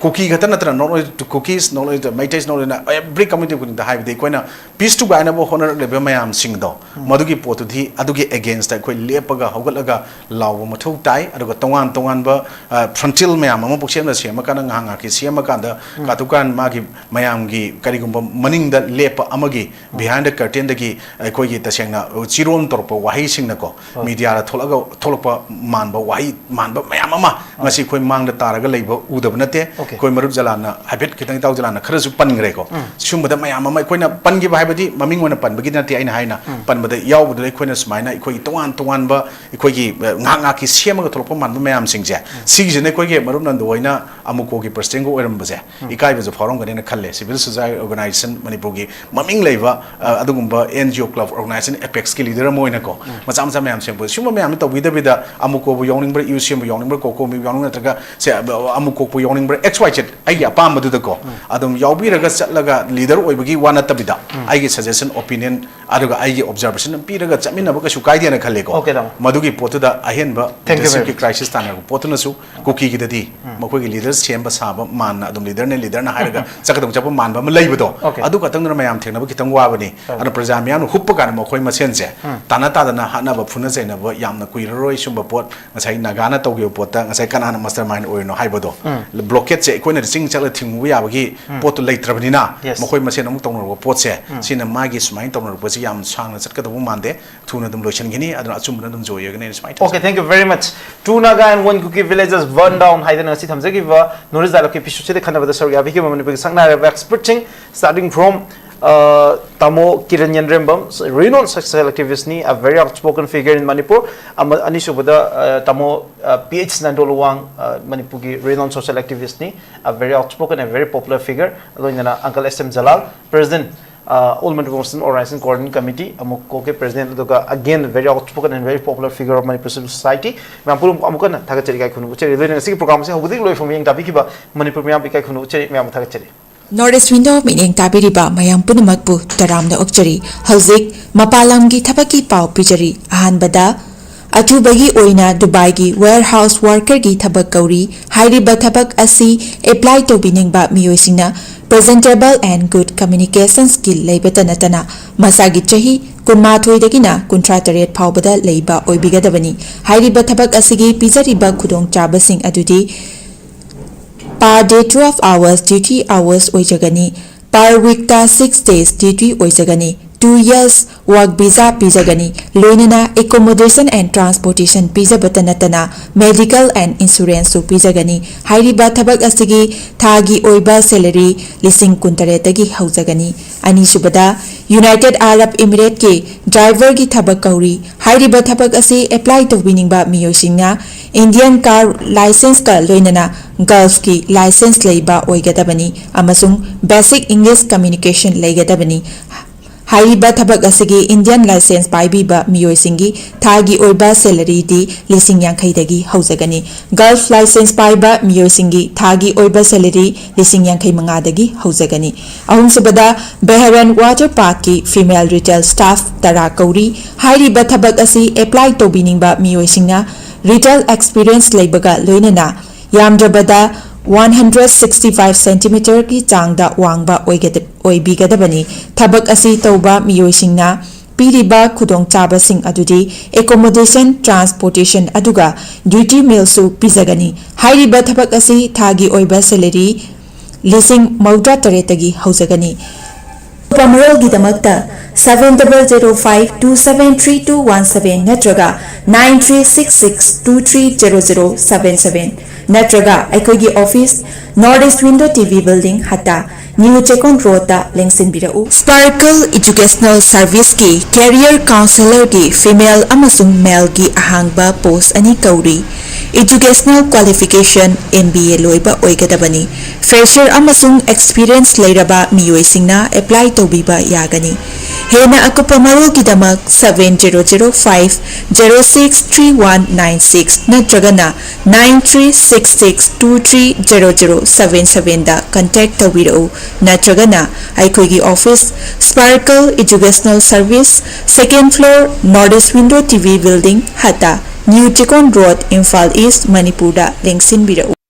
ꯀꯨꯀꯤ ꯈꯛꯇ ꯅꯠꯇꯅ, not only to Kukis, not only to Meiteis, not only to every community ꯈꯨꯗꯤꯡꯗ ꯍꯥꯏꯕꯗꯤ ꯑꯩꯈꯣꯏꯅ ꯄꯤꯁ ꯊꯨꯒꯥꯏꯅꯕ ꯍꯣꯠꯅꯔꯛꯂꯤꯕ ꯃꯌꯥꯝꯁꯤꯡꯗꯣ, ꯃꯗꯨꯒꯤ ꯄꯣꯠꯇꯨꯗꯤ, ꯑꯗꯨꯒꯤ ꯑꯦꯒꯦꯟꯁꯇ ꯑꯩꯈꯣꯏ ꯂꯦꯞꯄꯒ ꯍꯧꯒꯠꯂꯒ ꯂꯥꯎꯕ ꯃꯊꯧ ꯇꯥꯏ꯫ ꯑꯗꯨꯒ ꯇꯣꯉꯥꯟ ꯇꯣꯉꯥꯟꯕ ꯐ꯭ꯔꯟꯇꯤꯌꯔ ꯃꯌꯥꯝ ꯑꯃ ꯄꯨꯛꯁꯦꯝꯗ ꯁꯦꯝꯃꯀꯥꯟꯗ, ꯉꯥꯏꯍꯥꯛ ꯉꯥꯏꯍꯥꯛꯀꯤ ꯁꯦꯝꯃꯀꯥꯟꯗ, ꯀꯥꯇꯨꯀꯥꯟ ꯃꯥꯒꯤ ꯃꯌꯥꯝꯒꯤ ꯀꯔꯤꯒꯨꯝꯕ ꯃꯅꯤꯡꯗ ꯂꯦꯞꯄ ꯑꯃꯒꯤ, ꯕꯤꯍꯥꯏꯟ ꯗ ꯀꯔꯇꯦꯟꯗꯒꯤ ꯑꯩꯈꯣꯏꯒꯤ ꯇꯁꯦꯡꯅ ꯆꯤꯔꯣꯟ ꯇꯧꯔꯛꯄ ꯋꯥꯍꯩꯁꯤꯡꯅꯀꯣ, ꯃꯤꯗꯤꯌꯥꯗ ꯊꯣꯛꯂꯒ ꯊꯣꯛꯂꯛꯄ ꯃꯥꯟꯕ ꯋꯥꯍꯩ ꯃꯥꯟꯕ ꯃꯌꯥꯝ ꯑꯃ ꯉꯁꯤ ꯑꯩꯈꯣꯏ ꯃꯥꯡꯗ ꯇꯥꯔꯒ ꯂꯩꯕ ꯎꯗꯕ ꯅꯠꯇꯦ꯫ Okay. ꯑꯩꯈꯣꯏ ꯃꯔꯨꯞ ꯖꯂꯥꯟꯅ ꯍꯥꯏꯐꯦꯠ ꯈꯤꯇꯪ, ꯏꯇꯥꯎ ꯖꯂꯥꯟꯅ ꯈꯔꯁꯨ ꯄꯟꯈ꯭ꯔꯦꯀꯣ꯫ ꯁꯤꯒꯨꯝꯕꯗ ꯃꯌꯥꯝ ꯑꯃ ꯑꯩꯈꯣꯏꯅ ꯄꯟꯈꯤꯕ ꯍꯥꯏꯕꯗꯤ ꯃꯃꯤꯡ ꯑꯣꯏꯅ ꯄꯟꯕꯒꯤ ꯅꯠꯇꯦ, ꯑꯩꯅ ꯍꯥꯏꯅ ꯄꯟꯕꯗ ꯌꯥꯎꯕꯗꯨꯗ ꯑꯩꯈꯣꯏꯅ ꯁꯨꯃꯥꯏꯅ ꯑꯩꯈꯣꯏꯒꯤ ꯇꯣꯉꯥꯟ ꯇꯣꯉꯥꯟꯕ ꯑꯩꯈꯣꯏꯒꯤ, ꯑ, ꯉꯥꯏꯍꯥꯛ ꯉꯥꯏꯍꯥꯛꯀꯤ ꯁꯦꯝꯃꯒ ꯊꯣꯛꯂꯛꯄ ꯃꯥꯟꯕ ꯃꯌꯥꯝꯁꯤꯡꯁꯦ, ꯁꯤꯒꯤꯁꯤꯅ ꯑꯩꯈꯣꯏꯒꯤ ꯃꯔꯨꯞ ꯅꯟꯗꯨ ꯍꯣꯏꯅ ꯑꯃꯨꯀꯣꯒꯤ ꯄ꯭ꯔꯁꯤꯗꯦꯟꯒ ꯑꯣꯏꯔꯝꯕꯁꯦ ꯏꯀꯥꯏꯕꯁꯨ ꯐꯥꯎꯔꯝꯒꯅꯤꯅ ꯈꯜꯂꯦ꯫ ꯁꯤꯚꯤꯜ ꯁꯣꯁꯥꯏꯇꯤ ꯑꯣꯔꯒꯅꯥꯏꯖꯦꯁꯟ, ꯃꯅꯤꯄꯨꯔꯒꯤ ꯃꯃꯤꯡ ꯂꯩꯕ, ꯑ, ꯑꯗꯨꯒꯨꯝꯕ and G O club organisation ꯑꯦꯄꯦꯛꯁꯀꯤ leader ꯑꯃ ꯑꯣꯏꯅꯀꯣ, ꯃꯆꯥ ꯃꯆꯥ ꯃꯌꯥꯝ ꯁꯦꯝꯕ, ꯁꯤꯒꯨꯝꯕ ꯃꯌꯥꯝꯗꯣ ꯇꯧꯕꯤꯗꯕꯤꯗ ꯑꯃꯨꯀꯣꯕꯨ ꯌꯥꯎꯅꯤꯡꯕ꯭ꯔꯥ, ꯌꯨ ꯁꯤ ꯑꯦꯝꯕꯨ ꯌꯥꯎꯅꯤꯡꯕ꯭ꯔꯥ, ꯀꯣꯀꯣꯃꯤꯕꯨ ꯌꯥꯎꯅꯤꯡꯕ꯭ꯔꯥ, ꯅꯠꯇ꯭ꯔꯒ ꯁꯦ, ꯑ, ꯑꯃꯨꯀꯣꯛꯄꯨ ꯌꯥꯎꯅꯤꯡꯕ꯭ꯔꯥ, ꯑꯦꯛꯁ ꯋꯥꯏ ꯖꯦꯠ ꯑꯩꯒꯤ ꯑꯄꯥꯝꯕꯗꯨꯗꯀꯣ ꯑꯗꯨꯝ ꯌꯥꯎꯕꯤꯔꯒ ꯆꯠꯂꯒ ꯂꯤꯗꯔ ꯑꯣꯏꯕꯒꯤ ꯋꯥ ꯅꯠꯇꯕꯤꯗ, ꯑꯩꯒꯤ ꯁꯖꯦꯁꯟ, ꯑꯣꯄꯤꯅꯤꯌꯟ, ꯑꯗꯨꯒ ꯑꯩꯒꯤ ꯑꯣꯕꯖꯔꯕꯦꯁꯟ ꯑꯃ ꯄꯤꯔꯒ ꯆꯠꯃꯤꯟꯅꯕ ꯀꯩꯁꯨ ꯀꯥꯏꯗꯦꯅ ꯈꯜꯂꯦꯀꯣ꯫ Okay, ꯇꯥꯃꯣ꯫ ꯃꯗꯨꯒꯤ ꯄꯣꯠꯇꯨꯗ ꯑꯍꯦꯟꯕ Thank you very ꯂꯤꯗꯔꯁꯤꯞꯀꯤ much. ꯀ꯭ꯔꯥꯏꯁꯤꯁ ꯇꯥꯟꯅꯔꯛꯄ ꯄꯣꯠꯇꯨꯅꯁꯨ ꯀꯨꯀꯤꯒꯤꯗꯗꯤ ꯃꯈꯣꯏꯒꯤ ꯂꯤꯗꯔ ꯁꯦꯝꯕ ꯁꯥꯕ ꯃꯥꯟꯅ ꯑꯗꯨꯝ ꯂꯤꯗꯔꯅꯦ, ꯂꯤꯗꯔꯅ ꯍꯥꯏꯔꯒ ꯆꯠꯀꯗꯧ ꯆꯠꯄ ꯃꯥꯟꯕ ꯑꯃ ꯂꯩꯕꯗꯣ, Okay. ꯑꯗꯨ ꯈꯛꯇꯪꯗꯨꯅ ꯃꯌꯥꯝ ꯊꯦꯡꯅꯕ ꯈꯤꯇꯪ ꯋꯥꯕꯅꯤ꯫ ꯑꯗꯨꯅ ꯄ꯭ꯔꯖꯥ ꯃꯤꯌꯥꯝꯅ ꯍꯨꯞꯄ ꯀꯥꯟꯗ ꯃꯈꯣꯏ ꯃꯁꯦꯟꯁꯦ ꯇꯥꯅ ꯇꯥꯗꯅ ꯍꯥꯠꯅꯕ ꯐꯨꯅ ꯆꯩꯅꯕ ꯌꯥꯝꯅ ꯀꯨꯏꯔꯔꯣꯏ꯫ ꯁꯨꯝꯕ ꯄꯣꯠ ꯉꯁꯥꯏ ꯅꯥꯒꯥꯅ ꯇꯧꯈꯤꯕ ꯄꯣꯠꯇ ꯉꯁꯥꯏ ꯀꯅꯥꯅ ꯃꯁꯇꯔ ꯃꯥꯏꯟ ꯑꯣꯏꯔꯤꯅꯣ ꯍꯥꯏꯕꯗꯣ, ꯕ꯭ꯂꯣꯀꯦꯠꯁꯦ ꯑꯩꯈꯣꯏꯅ ꯆꯤꯡ ꯆꯠꯂ ꯊꯤꯡꯉꯨꯕ ꯌꯥꯕꯒꯤ ꯄꯣꯠꯇꯨ ꯂꯩꯇ꯭ꯔꯕꯅꯤꯅ, Yes. ꯃꯈꯣꯏ ꯃꯁꯦꯟ ꯑꯃꯨꯛ ꯇꯧꯅꯔꯛꯄ ꯄꯣꯠꯁꯦ, ꯁꯤꯅ ꯃꯥꯒꯤ ꯁꯨꯃꯥꯏꯅ ꯇꯧꯅꯔꯛꯄꯁꯤ ꯌꯥꯝ ꯁꯥꯡꯅ ꯆꯠꯀꯗꯧꯕ ꯃꯥꯟꯗꯦ, ꯊꯨꯅ ꯑꯗꯨꯝ ꯂꯣꯏꯁꯤꯟꯈꯤꯅꯤ꯫ ꯑꯗꯨꯅ ꯑꯆꯨꯝꯕꯅ ꯑꯗꯨꯝ ꯖꯣꯏ ꯑꯣꯏꯒꯅꯤ, ꯁꯨꯃꯥꯏꯅ ꯊꯥꯖꯩ꯫ Okay, thank you very much. Two Naga and one Kuki villages burned down ꯍꯥꯏꯗꯅ ꯉꯁꯤ ꯊꯝꯖꯈꯤꯕ North East Dialogue episode ꯁꯤꯗ ꯈꯟꯅꯕꯗ ꯁꯔꯨꯛ ꯌꯥꯕꯤꯈꯤꯕ ꯃꯅꯤꯄꯨꯔꯒꯤ ꯁꯛꯅꯥꯏꯔꯕ expertꯁꯤꯡ, starting from, uh, ꯇꯥꯃꯣ Kiran ꯌꯦꯟꯔꯦꯝꯕꯝ, renowned social activistꯅꯤ, a very outspoken figure in Manipur. ꯑꯃ, ꯑꯅꯤꯁꯨꯕꯗ, uh, ꯇꯥꯃꯣ, uh, P H ꯅꯟꯗꯣꯂꯨꯋꯥꯡ, uh, ꯃꯅꯤꯄꯨꯔꯒꯤ renowned social activistꯅꯤ, a very outspoken and very popular figure. ꯂꯣꯏꯅꯅ Uncle S M Jalal, President, uh, All Manipur Muslim Organization Coordinating Committee, ꯑꯃꯨꯛ ꯀꯣꯛꯀꯦ President, ꯑꯗꯨꯒ again very outspoken and very popular figure of Manipur civil society. ꯃꯌꯥꯝ ꯄꯨꯝꯅꯃꯛ ꯑꯃꯨꯛ ꯍꯟꯅ ꯊꯥꯒꯠꯆꯔꯤ, ꯏꯀꯥꯏ ꯈꯨꯝꯅꯕ ꯎꯠꯆꯔꯤ꯫ ꯂꯣꯏꯅꯅ ꯉꯁꯤꯒꯤ programꯁꯦ ꯍꯧꯕꯗꯒꯤ ꯂꯣꯏꯐꯥꯎ ꯃꯤꯠꯌꯦꯡ ꯇꯥꯕꯤꯈꯤꯕ ꯃꯅꯤꯄꯨꯔ ꯃꯤꯌꯥꯝꯕꯨ ꯏꯀꯥꯏ ꯈꯨꯝꯅꯕ ꯎꯠꯆꯔꯤ, ꯃꯌꯥꯝꯕꯨ ꯊꯥꯒꯠꯆꯔꯤ꯫ North East Window ꯃꯤꯠꯌꯦꯡ ꯇꯥꯕꯤꯔꯤꯕ ꯃꯌꯥꯝ ꯄꯨꯝꯅꯃꯛꯄꯨ ꯇꯔꯥꯝꯅ ꯑꯣꯛꯆꯔꯤ꯫ ꯍꯧꯖꯤꯛ ꯃꯄꯥꯟ ꯂꯝꯒꯤ ꯊꯕꯛꯀꯤ ꯄꯥꯎ ꯄꯤꯖꯔꯤ꯫ ꯑꯍꯥꯟꯕꯗ, ꯑꯊꯨꯕꯒꯤ ꯑꯣꯏꯅ ꯗꯨꯕꯥꯏꯒꯤ warehouse workerꯒꯤ ꯊꯕꯛ ꯀꯧꯔꯤ꯫ ꯍꯥꯏꯔꯤꯕ ꯊꯕꯛ ꯑꯁꯤ apply ꯇꯧꯕꯤꯅꯤꯡꯕ ꯃꯤꯑꯣꯏꯁꯤꯡꯅ presentable and good communication skill ꯂꯩꯕꯇ ꯅꯠꯇꯅ ꯃꯁꯥꯒꯤ ꯆꯍꯤ ꯀꯨꯟꯃꯥꯊꯣꯏꯗꯒꯤꯅ ꯀꯨꯟꯊ꯭ꯔꯥ ꯇꯔꯦꯠ ꯐꯥꯎꯕꯗ ꯂꯩꯕ ꯑꯣꯏꯕꯤꯒꯗꯕꯅꯤ꯫ ꯍꯥꯏꯔꯤꯕ ꯊꯕꯛ ꯑꯁꯤꯒꯤ ꯄꯤꯖꯔꯤꯕ ꯈꯨꯗꯣꯡꯆꯥꯕꯁꯤꯡ ꯑꯗꯨꯗꯤ per day twelve hours duty hours ꯑꯣꯏꯖꯒꯅꯤ꯫ Per weekꯇ six days duty ꯑꯣꯏꯖꯒꯅꯤ꯫ Two years work visa ꯄꯤꯖꯒꯅꯤ꯫ ꯂꯣꯏꯅꯅ accommodation and transportation ꯄꯤꯖꯕꯇ ꯅꯠꯇꯅ medical and insuranceꯁꯨ ꯄꯤꯖꯒꯅꯤ꯫ ꯍꯥꯏꯔꯤꯕ ꯊꯕꯛ ꯑꯁꯤꯒꯤ ꯊꯥꯒꯤ ꯑꯣꯏꯕ salary ꯂꯤꯁꯤꯡ ꯀꯨꯟꯇꯔꯦꯠꯇꯒꯤ ꯍꯧꯖꯒꯅꯤ꯫ ꯑꯅꯤꯁꯨꯕꯗ, United Arab Emirateꯀꯤ driverꯒꯤ ꯊꯕꯛ ꯀꯧꯔꯤ꯫ ꯍꯥꯏꯔꯤꯕ ꯊꯕꯛ ꯑꯁꯤ apply ꯇꯧꯕꯤꯅꯤꯡꯕ ꯃꯤꯑꯣꯏꯁꯤꯡꯅ Indian car licenceꯀ ꯂꯣꯏꯅꯅ Gulfꯀꯤ license ꯂꯩꯕ ꯑꯣꯏꯒꯗꯕꯅꯤ ꯑꯃꯁꯨꯡ basic English communication ꯂꯩꯒꯗꯕꯅꯤ꯫ ꯍꯥꯏꯔꯤꯕ ꯊꯕꯛ ꯑꯁꯤꯒꯤ Indian license ꯄꯥꯏꯕꯤꯕ ꯃꯤꯑꯣꯏꯁꯤꯡꯒꯤ ꯊꯥꯒꯤ ꯑꯣꯏꯕ salaryꯗꯤ ꯂꯤꯁꯤꯡ ꯌꯥꯡꯈꯩꯗꯒꯤ ꯍꯧꯖꯒꯅꯤ꯫ Gulf license ꯄꯥꯏꯕ ꯃꯤꯑꯣꯏꯁꯤꯡꯒꯤ ꯊꯥꯒꯤ ꯑꯣꯏꯕ salary ꯂꯤꯁꯤꯡ ꯌꯥꯡꯈꯩ ꯃꯉꯥꯗꯒꯤ ꯍꯧꯖꯒꯅꯤ꯫ ꯑꯍꯨꯝꯁꯨꯕꯗ, Bahrain Water Parkꯀꯤ female retail staff ꯇꯔꯥ ꯀꯧꯔꯤ꯫ ꯍꯥꯏꯔꯤꯕ ꯊꯕꯛ ꯑꯁꯤ apply ꯇꯧꯕꯤꯅꯤꯡꯕ ꯃꯤꯑꯣꯏꯁꯤꯡꯅ retail experience ꯂꯩꯕꯒ ꯂꯣꯏꯅꯅ ꯌꯥꯝꯗ꯭ꯔꯕꯗ one hundred sixty five centimeterꯒꯤ ꯆꯥꯡꯗ ꯋꯥꯡꯕ ꯑꯣꯏꯒꯗ-, ꯑꯣꯏꯕꯤꯒꯗꯕꯅꯤ꯫ ꯊꯕꯛ ꯑꯁꯤ ꯇꯧꯕ ꯃꯤꯑꯣꯏꯁꯤꯡꯅ ꯄꯤꯔꯤꯕ ꯈꯨꯗꯣꯡꯆꯥꯕꯁꯤꯡ ꯑꯗꯨꯗꯤ accommodation, transportation ꯑꯗꯨꯒ duty mealꯁꯨ ꯄꯤꯖꯒꯅꯤ꯫ ꯍꯥꯏꯔꯤꯕ ꯊꯕꯛ ꯑꯁꯤ ꯊꯥꯒꯤ ꯑꯣꯏꯕ salary ꯂꯤꯁꯤꯡ ꯃꯧꯗ꯭ꯔꯥ ꯇꯔꯦꯠꯇꯒꯤ ꯍꯧꯖꯒꯅꯤ꯫ ꯑꯀꯨꯞꯄ ꯃꯔꯣꯜꯒꯤꯗꯃꯛꯇ seven double zero five two seven three two one seven ꯅꯠꯇ꯭ꯔꯒ nine three six six two three zero zero seven seven ꯅꯠꯇ꯭ꯔꯒ ꯑꯩꯈꯣꯏꯒꯤ office, North East Window T V Building, ꯍꯠꯇꯥ, New Chekon Road ꯇ ꯂꯦꯡꯁꯤꯟꯕꯤꯔꯛꯎ꯫ Sparkle Educational Service ꯀꯤ Career Counselor ꯒꯤ female ꯑꯃꯁꯨꯡ male ꯒꯤ ꯑꯍꯥꯡꯕ post ꯑꯅꯤ ꯀꯧꯔꯤ꯫ Educational qualification M B A ꯂꯣꯏꯕ ꯑꯣꯏꯒꯗꯕꯅꯤ꯫ Fresher ꯑꯃꯁꯨꯡ experience ꯂꯩꯔꯕ ꯃꯤꯑꯣꯏꯁꯤꯡꯅ apply ꯇꯧꯕꯤꯕ ꯌꯥꯒꯅꯤ꯫ ꯍꯦꯟꯅ ꯑꯀꯨꯞꯄ ꯃꯔꯣꯜꯒꯤꯗꯃꯛ seven zero zero five zero six three one nine six ꯅꯠꯇ꯭ꯔꯒꯅ nine three six six two three zero zero seven seven ꯗ contact ꯇꯧꯕꯤꯔꯛꯎ, ꯅꯠꯇ꯭ꯔꯒꯅ ꯑꯩꯈꯣꯏꯒꯤ office, Sparkle Educational Service, second floor, North East Window T V Building, ꯍꯠꯇꯥ, New Chekon Road, Imphal East, ꯃꯅꯤꯄꯨꯔꯗ ꯂꯦꯡꯁꯤꯟꯕꯤꯔꯛꯎ꯫